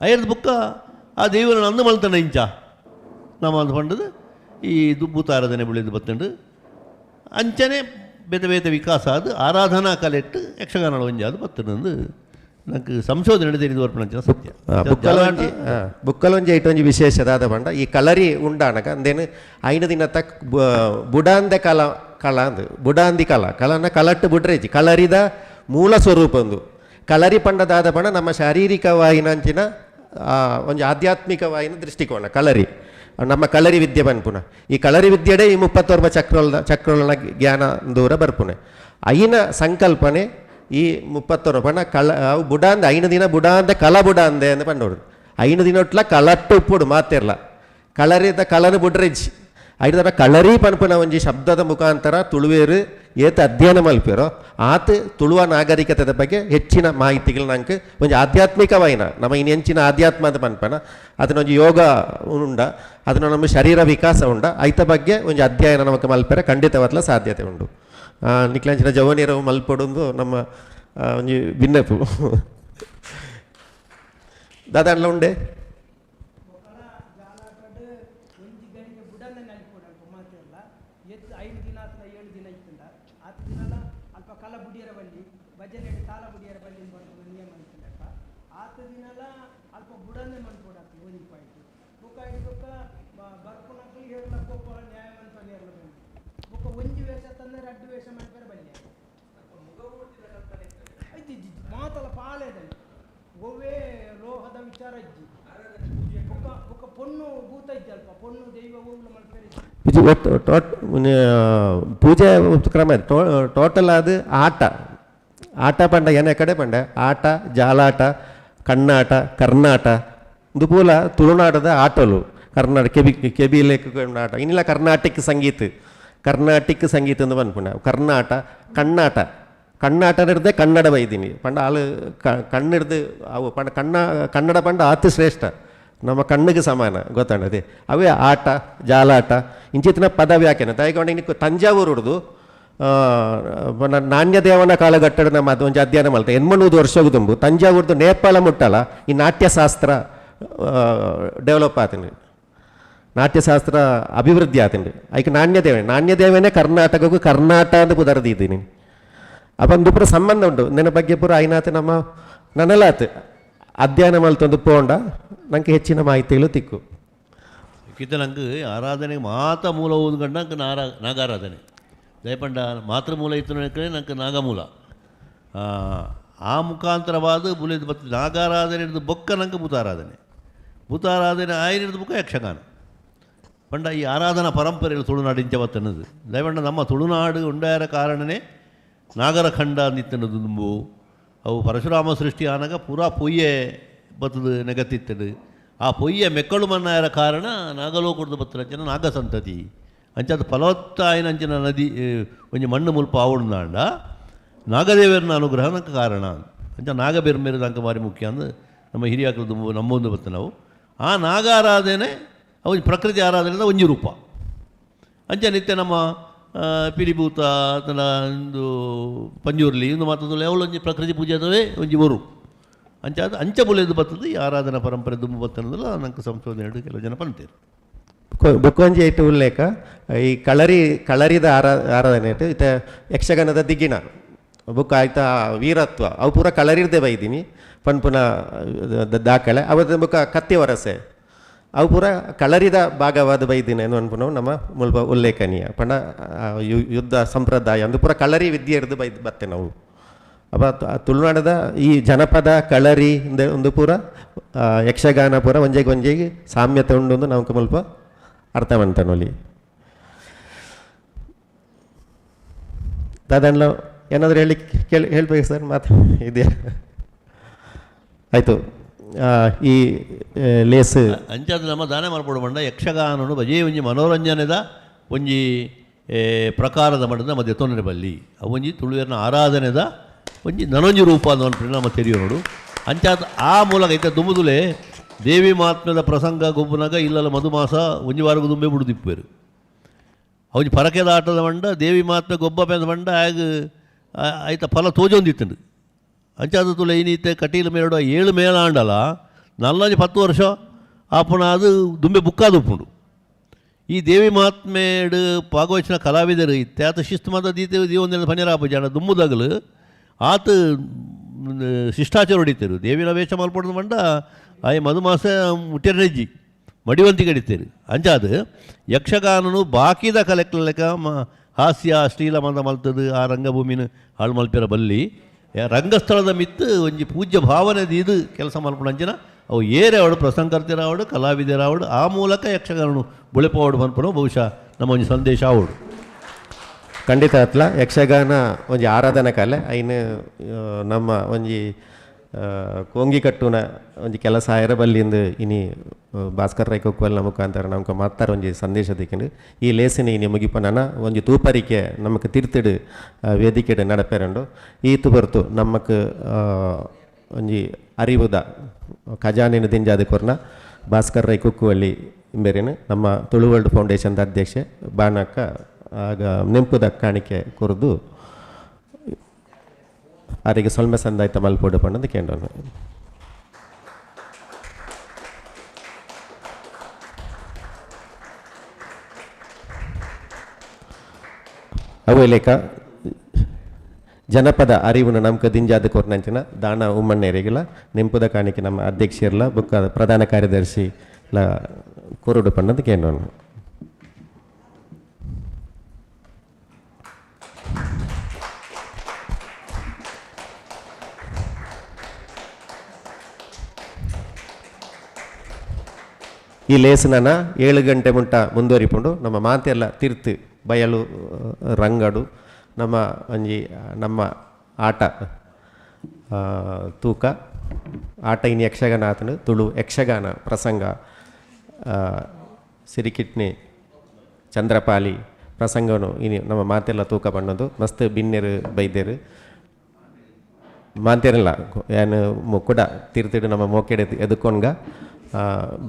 ಐದು ಬುಕ್ಕ ಆ ದೇವರನ್ನ ಅಂದು ಮಲ್ತಂಡ ಇಂಚ ನಮ್ಮ ಅಂದು ಪಂಡದು ಈ ದುಬ್ಬುತಾರಾಧನೆ ಬೆಳೆದು ಬತ್ತಂಡು ಅಂಚನೆ ಬೇತೆ ಬೇತೆ ವಿಕಾಸ ಅದು ಆರಾಧನಾ ಕಲೆಟ್ಟು ಯಕ್ಷಗಾನ ಒಂಜಿ ಅದು ಬತ್ತಂಡು ನಂಗೆ ಸಂಶೋಧನೆ ತಿಳಿದು ಬರ್ಪಣ ಸತ್ಯ. ಬುಕ್ಕಲೊಂಜಿ ಬುಕ್ಕಲೊಂಜಿ ಐಟೊಂಜಿ ವಿಶೇಷ ದಾದ ಪಂಡ ಈ ಕಲರಿ ಉಂಡಾನಗ ಅಂದೇನು ಐನು ದಿನ ತಕ್ ಬುಡಾಂದೆ ಕಲ ಕಲ ಅಂದು ಬುಡಾಂದಿ ಕಲ ಕಲನ ಕಲಟ್ಟು ಬುಡ್ರೇಜಿ ಕಲರಿದ ಮೂಲ ಸ್ವರೂಪ ಒಂದು ಕಲರಿ ಪಂಡ ದಾದ ಪಂಡ ನಮ್ಮ ಶಾರೀರಿಕವಾಯಿನಂಚಿನ ಒಂಜಿ ಆಧ್ಯಾತ್ಮಿಕವಾಯಿನ ದೃಷ್ಟಿಕೋನ ಕಲರಿ ನಮ್ಮ ಕಲರಿ ವಿದ್ಯೆ ಪನ್ಪುನ ಈ ಕಲರಿ ವಿದ್ಯೆಡೆ ಈ 39 ಚಕ್ರೋಲ ಚಕ್ರೋಲನ ಜ್ಞಾನ ದೂರ ಬರ್ಪುನೆ ಐನ ಸಂಕಲ್ಪನೆ ಈ 39 ಪಂಡ ಕಲ ಅವು ಬುಡಾಂದೆ 5 ದಿನ ಬುಡಾಂದೆ ಕಲ ಬುಡಾಂದೆ ಅಂದ್ ಪಂಡೋಡು 5 ದಿನೊಟ್ಲ ಕಲಟ್ಟು ಉಪ್ಪುಡು ಮಾತೆರ್ಲ ಕಲರಿದ ಕಲನು ಬುಡ್ರೆಜ್ ಐದು ಕಳರಿ ಪನ್ಪುನ ಒಂಜಿ ಶಬ್ದದ ಮುಖಾಂತರ ತುಳುವೇರು ಏತ ಅಧ್ಯಯನ ಮಲ್ಪೇರೋ ಆತ ತುಳುವ ನಾಗರಿಕತೆದ ಬಗ್ಗೆ ಹೆಚ್ಚಿನ ಮಾಹಿತಿಗಳು ನಂಗೆ ಒಂಜಿ ಆಧ್ಯಾತ್ಮಿಕವಾಯಿನ ನಮ್ಮ ಇನ್ನು ಹೆಚ್ಚಿನ ಆಧ್ಯಾತ್ಮದ ಪನ್ಪನ ಅದನ್ನ ಒಂಜಿ ಯೋಗ ಉಂಡ ಅದನ್ನ ನಮ್ಮ ಶರೀರ ವಿಕಾಸ ಉಂಡ ಐತ ಬಗ್ಗೆ ಒಂಜಿ ಅಧ್ಯಯನ ನಮಕ್ ಮಲ್ಪೆರೆ ಖಂಡಿತವಾದ್ಲ ಸಾಧ್ಯತೆ ಉಂಡು. ನಿಕ್ಲಂಚಿನ ಜವನೀರವು ಮಲ್ಪೊಡುಂದು ನಮ್ಮ ಒಂಜಿ ಬಿನ್ನಪು ದಾದಾಂಡ್ಲ ಉಂಡೆ. ವಿಚಾರ ಇಜ್ಜಿ. ಬೊಕ್ಕ ಬೊಕ್ಕ ಪೊಣ್ಣು ಭೂತ ಇಜ್ಜಿ ಅಲ್ಪ, ಪೊಣ್ಣು ದೈವ ಓವುಲ ಮಲ್ಪೆರೆ ಇದು ಒಟ್ಟು ಪೂಜೆ ಕ್ರಮ ಟೋಟಲ್ ಅದು ಆಟ. ಆಟ ಪಂಡ ಏನೇ ಕಡೆ ಪಂಡ ಆಟ, ಜಾಲಾಟ, ಕಣ್ಣಾಟ, ಕರ್ನಾಟ, ಇದು ಪೂಲ ತುಳುನಾಡದ ಆಟಲು. ಕರ್ನಾಟಕ ಕೆಬಿ ಕೆಬಿ ಲೇಖ ಆಟ ಇನ್ನಿಲ್ಲ. ಕರ್ನಾಟಕ ಸಂಗೀತ, ಕರ್ನಾಟಿಕ್ ಸಂಗೀತ ಅಂತ ಪನ್ಪುಂಡ. ಕರ್ನಾಟ, ಕಣ್ಣಾಟ, ಕಣ್ಣಾಟ ಹಿಡ್ದೆ ಕನ್ನಡ ಬೈದೀನಿ ಪಂಡ ಆಲು ಕಣ್ಣಿಡ್ದು ಅವು ಪಂಡ ಕಣ್ಣ ಕನ್ನಡ ಪಂಡ ಅತಿ ಶ್ರೇಷ್ಠ, ನಮ್ಮ ಕಣ್ಣಿಗೆ ಸಮಾನ ಗೊತ್ತಾಣದೆ. ಅವೇ ಆಟ, ಜಾಲಾಟ ಇಂಚಿತ್ತಿನ ಪದ ವ್ಯಾಖ್ಯಾನ ದಾಯಗೊಂಡು ಇನ್ನು ತಂಜಾವೂರು ಹಿಡ್ದು ನಾಣ್ಯದೇವನ ಕಾಲಘಟ್ಟದ ನಮ್ಮ ಅದು ಒಂಜಿ ಅಧ್ಯಯನ ಮಲ್ತ 800 ವರ್ಷ ತುಂಬು ತಂಜಾವೂರ್ದು ನೇಪಾಳ ಮುಟ್ಟಲ ಈ ನಾಟ್ಯಶಾಸ್ತ್ರ ಡೆವಲಪ್ ಆತಂಡು, ನಾಟ್ಯಶಾಸ್ತ್ರ ಅಭಿವೃದ್ಧಿ ಆತಂಡು. ಐಕ್ ನಾಣ್ಯದೇವನೆ, ನಾಣ್ಯದೇವನೇ ಕರ್ನಾಟಕಕ್ಕೂ ಕರ್ನಾಟ ಅಂತ ಪುದರ್ದಿದ್ದೀನಿ. ಅಪ್ಪ ಒಂದು ಪೂರ ಸಂಬಂಧ ಉಂಟು ನಿನ್ನ ಬಗ್ಗೆ ಪೂರ ಐನಾತ ನಮ್ಮ ನನ್ನಲಾತ್ ಅಧ್ಯಯನ ಮಲ್ತೊಂದು ಪೋಂಡ ನಂಗೆ ಹೆಚ್ಚಿನ ಮಾಹಿತಿಗಳು ತಿಕ್ಕು. ಕಿತ್ತ ನಂಗೆ ಆರಾಧನೆ ಮಾತ ಮೂಲ ಓದ್ಕಂಡು ನಂಗೆ ನಾಗಾರಾಧನೆ ದಯಪಂಡ ಮಾತೃಮೂಲ ಇತ್ತು ನಂಗೆ ನಾಗಮೂಲ ಆ ಮುಖಾಂತರವಾದ ಬುಲಿದ ಬತ್ತು ನಾಗಾರಾಧನೆ ಹಿಡಿದು ಬೊಕ್ಕ ನಂಗೆ ಭೂತಾರಾಧನೆ, ಭೂತಾರಾಧನೆ ಆಯ್ನ ಹಿಡಿದು ಬೊಕ್ಕ ಯಕ್ಷಗಾನ. ಪಂಡ ಈ ಆರಾಧನಾ ಪರಂಪರೆಯಲ್ಲಿ ತುಳುನಾಡು ಇಂಚ ಬತ್ತನ್ನದು. ದಯಪಂಡ ನಮ್ಮ ತುಳುನಾಡು ಉಂಡಾರ ಕಾರಣನೇ ನಾಗರಖಂಡ ನಿತ್ತನದು ದುಂಬು. ಅವು ಪರಶುರಾಮ ಸೃಷ್ಟಿ ಆನಾಗ ಪೂರಾ ಪೊಯ್ಯೆ ಬತ್ತದು ನೆಗತ್ತಿತ್ತದು. ಆ ಪೊಯ್ಯೆ ಮೆಕ್ಕಳು ಮನ್ನಾಯರ ಕಾರಣ ನಾಗಲೋಕದ ಬತ್ತದ ಅಂಚಿನ ನಾಗಸಂತತಿ ಅಂಚಾದ ಫಲವತ್ತ ಆಯ್ನ ಅಂಚಿನ ನದಿ ಒಂಜಿ ಮಣ್ಣು ಮುಲ್ಪ ಆವಣದಾಂಡ ನಾಗದೇವರನ ಅನುಗ್ರಹನಕ್ಕೆ ಕಾರಣ ಅಂಚ ನಾಗಬೆರ್ಮೇರು ಅಂಕ ಭಾರಿ ಮುಖ್ಯ ಅಂದು ನಮ್ಮ ಹಿರಿಯಾಕಲು ದುಂಬು ನಮ್ಮೊಂದು ಬತ್ತ ನಾವು. ಆ ನಾಗಾರಾಧನೆ ಅವು ಪ್ರಕೃತಿ ಆರಾಧನೆದ ಒಂಜಿ ರೂಪ. ಅಂಚ ನಿತ್ಯ ನಮ್ಮ ಪಿಲಿಭೂತ ತನ್ನ ಒಂದು ಪಂಜುರ್ಲಿ ಇಂದು ಮಾತದಲ್ಲ ಅವಳೊಂಜಿ ಪ್ರಕೃತಿ ಪೂಜೆ ಅದವೇ ಒಂಜಿ ಒರು ಅಂಚ ಅದು ಅಂಚ ಬುಲೆದು ಬರ್ತದೆ. ಈ ಆರಾಧನಾ ಪರಂಪರೆ ದುಂಬು ಬತ್ತನದಲ್ಲ ನಂಗೆ ಸಂಶೋಧನೆ ಹೇಳಿ ಕೆಲವು ಜನ ಪಂತೇರು. ಬೊಕ್ಕೊಂಜಿ ಐಟು ಉಲ್ಲೇಖ ಈ ಕಳರಿದ ಆರಾಧನೆ ಇಟ್ಟು ಇತ್ತ ಯಕ್ಷಗಾನದ ದಿಗ್ಗಿನ ಬುಕ್ ಆಯ್ತಾ ವೀರತ್ವ ಅವು ಪೂರ ಕಳರಿರ್ದೆ ಬೈದೀನಿ ಪನ್ಪುನ ದಾಖಲೆ ಅವದ ಬುಕ್ಕ ಕತ್ತಿ ವರಸೆ ಅವು ಪೂರ ಕಳರಿದ ಭಾಗವಾದ ಬೈದಿನ ಅನ್ಪುನವು ನಮ್ಮ ಮುಲ್ಪ ಉಲ್ಲೇಖನೀಯ. ಪಂಡ ಯುದ್ಧ ಸಂಪ್ರದಾಯ ಅಂದು ಪೂರ ಕಳರಿ ವಿದ್ಯೆ ಹಿಡಿದು ಬೈದು ಬತ್ತೆ ನಾವು. ಅಪ್ಪ ತುಳುನಾಡದ ಈ ಜನಪದ ಕಳರಿ ಒಂದು ಪೂರ ಯಕ್ಷಗಾನ ಪೂರ ಒಂಜೆಗೆ ಒಂಜೆಗೆ ಸಾಮ್ಯತೆ ಉಂಡು ನಾವು ಮುಲ್ಪ ಅರ್ಥ ಮಾಡ್ತಾನೊಲಿ. ದಾದನ್ಲ ಏನಾದರೂ ಹೇಳಿ ಕೇಳಿ ಹೇಳ್ಬೇಕು ಸರ್, ಮಾತು ಇದೆಯಾ? ಆಯಿತು. ಈ ಲೇಸ್ ಅಂಚಾದ ನಮ್ಮ ದಾನ ಮಲ್ಪೊಡು ಪಂಡ ಯಕ್ಷಗಾನನು ಬಜೇ ಒಂಜಿ ಮನೋರಂಜನೆದ ಒಂಜಿ ಪ್ರಕಾರದ ಮಟ್ಟದ ಮಧ್ಯೆ ತೊಂದರೆ ಬಲ್ಲಿ ಅವೊಂಜಿ ತುಳುವೆರ್ನ ಆರಾಧನೆದ ಒಂಜಿ ನನೊಂಜಿ ರೂಪ ಅಂದ್ ನಮ್ಮ ತೆರಿಯೋ ನೋಡು. ಅಂಚಾದ ಆ ಮೂಲಕ ಐತೆ ದುಂಬುದುಲೆ ದೇವಿ ಮಹಾತ್ಮ್ಯದ ಪ್ರಸಂಗ ಗೊಬ್ಬುನಾಗ ಇಲ್ಲಲ್ಲ ಮಧುಮಾಸ ಒಂಜಿ ವಾರಗು ದುಂಬೆ ಬಿಡುದಿಪ್ಪೇರು ಅವನಿ ಪರಕೆದ ಆಟದ ಮಂಡ ದೇವಿ ಮಹಾತ್ಮೆ ಗೊಬ್ಬ ಪೆಂದ ಮಂಡ ಆಗ ಆಯ್ತ ಫಲ ತೋಜೊಂದಿತ್ತಂಡು. ಅಂಚಾದ ತುಲೆ ಏನೀತೆ ಕಟೀಲು ಮೇರಡು 7 ಮೇಳ ಆಂಡಲ ನಲ್ಲಂಜಿ 10 ವರ್ಷ ಆಪುಣ ಅದು ದುಂಬೆ ಬುಕ್ಕಾದ ಉಪ್ಪುಂಡು. ಈ ದೇವಿ ಮಹಾತ್ಮೇಡು ಭಾಗವಹಿಸಿನ ಕಲಾವಿದರು ಇತ್ತೆ ಆತ ಶಿಸ್ತು ಮಾತ ದೀತೆ ದೀವೊಂದಿನ ಪನ್ಯರಾಪ ಜನ ದುಂಬುದಗಲು ಆತ ಶಿಷ್ಟಾಚಾರ ಹೊಡಿತೇರು ದೇವಿನ ವೇಷ ಮಲ್ಪೊಡ್ದು ಮಂಡ ಆಯ್ ಮಧುಮಾಸ ಮುಟ್ಟೆರಜ್ಜಿ ಮಡಿವಂತಿ ಕಡಿತೇರು. ಅಂಚಾದ ಯಕ್ಷಗಾನನು ಬಾಕಿದ ಕಲೆಕ್ಲ ಹಾಸ್ಯ ಅಶ್ಲೀಲ ಮಂದ ಮಲ್ತದು ಆ ರಂಗಭೂಮಿನ ಹಾಳು ಮಲ್ಪಿರ ಬಲ್ಲಿ ರಂಗಸ್ಥಳದ ಮಿತ್ತು ಒಂಜಿ ಪೂಜ್ಯ ಭಾವನೆ ಇದು ಕೆಲಸ ಮಲ್ಪುಣ ಅಂಚಿನ ಅವು ಏರೆ ಅವಳು ಪ್ರಸಂಗರ್ತಿರಾವಡು ಕಲಾವಿದರಾವಡು ಆ ಮೂಲಕ ಯಕ್ಷಗಾನನು ಬುಳೆಪವಾಡು ಪನ್ಪುನ ಬಹುಶಃ ನಮ್ಮ ಒಂಜಿ ಸಂದೇಶ ಆವಡು. ಖಂಡಿತ ಅತ್ಲ ಯಕ್ಷಗಾನ ಒಂಜಿ ಆರಾಧನಾ ಕಲೆ ಐನು ನಮ್ಮ ಒಂಜಿ ಕೋಂಗಿ ಕಟ್ಟುನ ಒಂಜಿ ಕೆಲಸ ಆಯರ ಬಲ್ಲಿಂದು ಇನಿ ಭಾಸ್ಕರ್ ರೈ ಕೊಕ್ವಲ್ನ ಮುಖಾಂತರ ನಮಕ್ ಮಾತಾರ ಒಂಜಿ ಸಂದೇಶ ದಿಕ್ಕಿಂಡು ಈ ಲೇಸಿನ ಇನಿ ಮುಗಿಪನನ ಒಂಜಿ ತೂಪರಿಕೆ ನಮಕ್ ತಿರ್ತಿಡು ವೇದಿಕೆಡು ನಡಪೆರಂಡು ಈ ತುಬರ್ತು ನಮಕ್ ಒಂಜಿ ಅರಿವುದ ಖಜಾನೆನ ದಿಂಜಾದ ಕೊರ್ನ ಭಾಸ್ಕರ್ ರೈ ಕುಕ್ಕುವಳ್ಳಿ ಇಂಬೆರಿನ ನಮ್ಮ ತುಳು ವರ್ಲ್ಡ್ ಫೌಂಡೇಶನ್ದ ಅಧ್ಯಕ್ಷೆ ಬಾಣಕ್ಕ ಆಗ ನೆಂಪುದ ಕಾಣಿಕೆ ಕೊರ್ದು ಅವರಿಗೆ ಸೊಲ್ಮೆ ಸಂದಾಯ್ತ ಮಲ್ಪೋಡು ಪಂಡಂದು ಕೇಂದ್ರ. ಅವು ಲೇಖ ಜನಪದ ಅರಿವುನ ನಮ್ಕ ದಿಂಜಾದ ಕೊರ್ನಂಚಿನ ದಾನ ಉಮ್ಮಣ್ಣೇರಿಗಿಲ್ಲ ನೆಂಪುದ ಕಾಣಿಕೆ ನಮ್ಮ ಅಧ್ಯಕ್ಷರ್ಲ ಬುಕ್ಕ ಪ್ರಧಾನ ಕಾರ್ಯದರ್ಶಿ ಲ ಕೊರಡು ಪಂಡಂದು ಕೇಂದ್ರ. ಈ ಲೇಸನನ 7 ಗಂಟೆ ಮುಟ್ಟ ಮುಂದುವರಿಪುಂಡು. ನಮ್ಮ ಮಾತೆಲ್ಲ ತಿರ್ತು ಬಯಲು ರಂಗಡು ನಮ್ಮ ಒಂಜಿ ನಮ್ಮ ಆಟ ತೂಕ ಆಟ ಇನಿ ಯಕ್ಷಗಾನ ಆತನು ತುಳು ಯಕ್ಷಗಾನ ಪ್ರಸಂಗ ಸಿರಿಕಿಟ್ನಿ ಚಂದ್ರಪಾಲಿ ಪ್ರಸಂಗನು ಇನಿ ನಮ್ಮ ಮಾತೆಲ್ಲ ತೂಕ ಬಣ್ಣದು. ಮಸ್ತ್ ಬಿನ್ನೆರು ಬೈದೇರು ಮಾಂತೇರಲ್ಲ ಯಾನ್ ಕುಡ ತಿರ್ತಿಡು ನಮ್ಮ ಮೋಕೆಡೆ ಎದುಕೊಂಡ್ಗ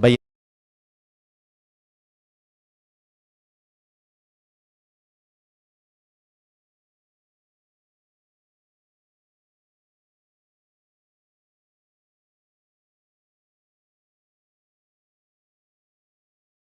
ಬಯ್ಯ.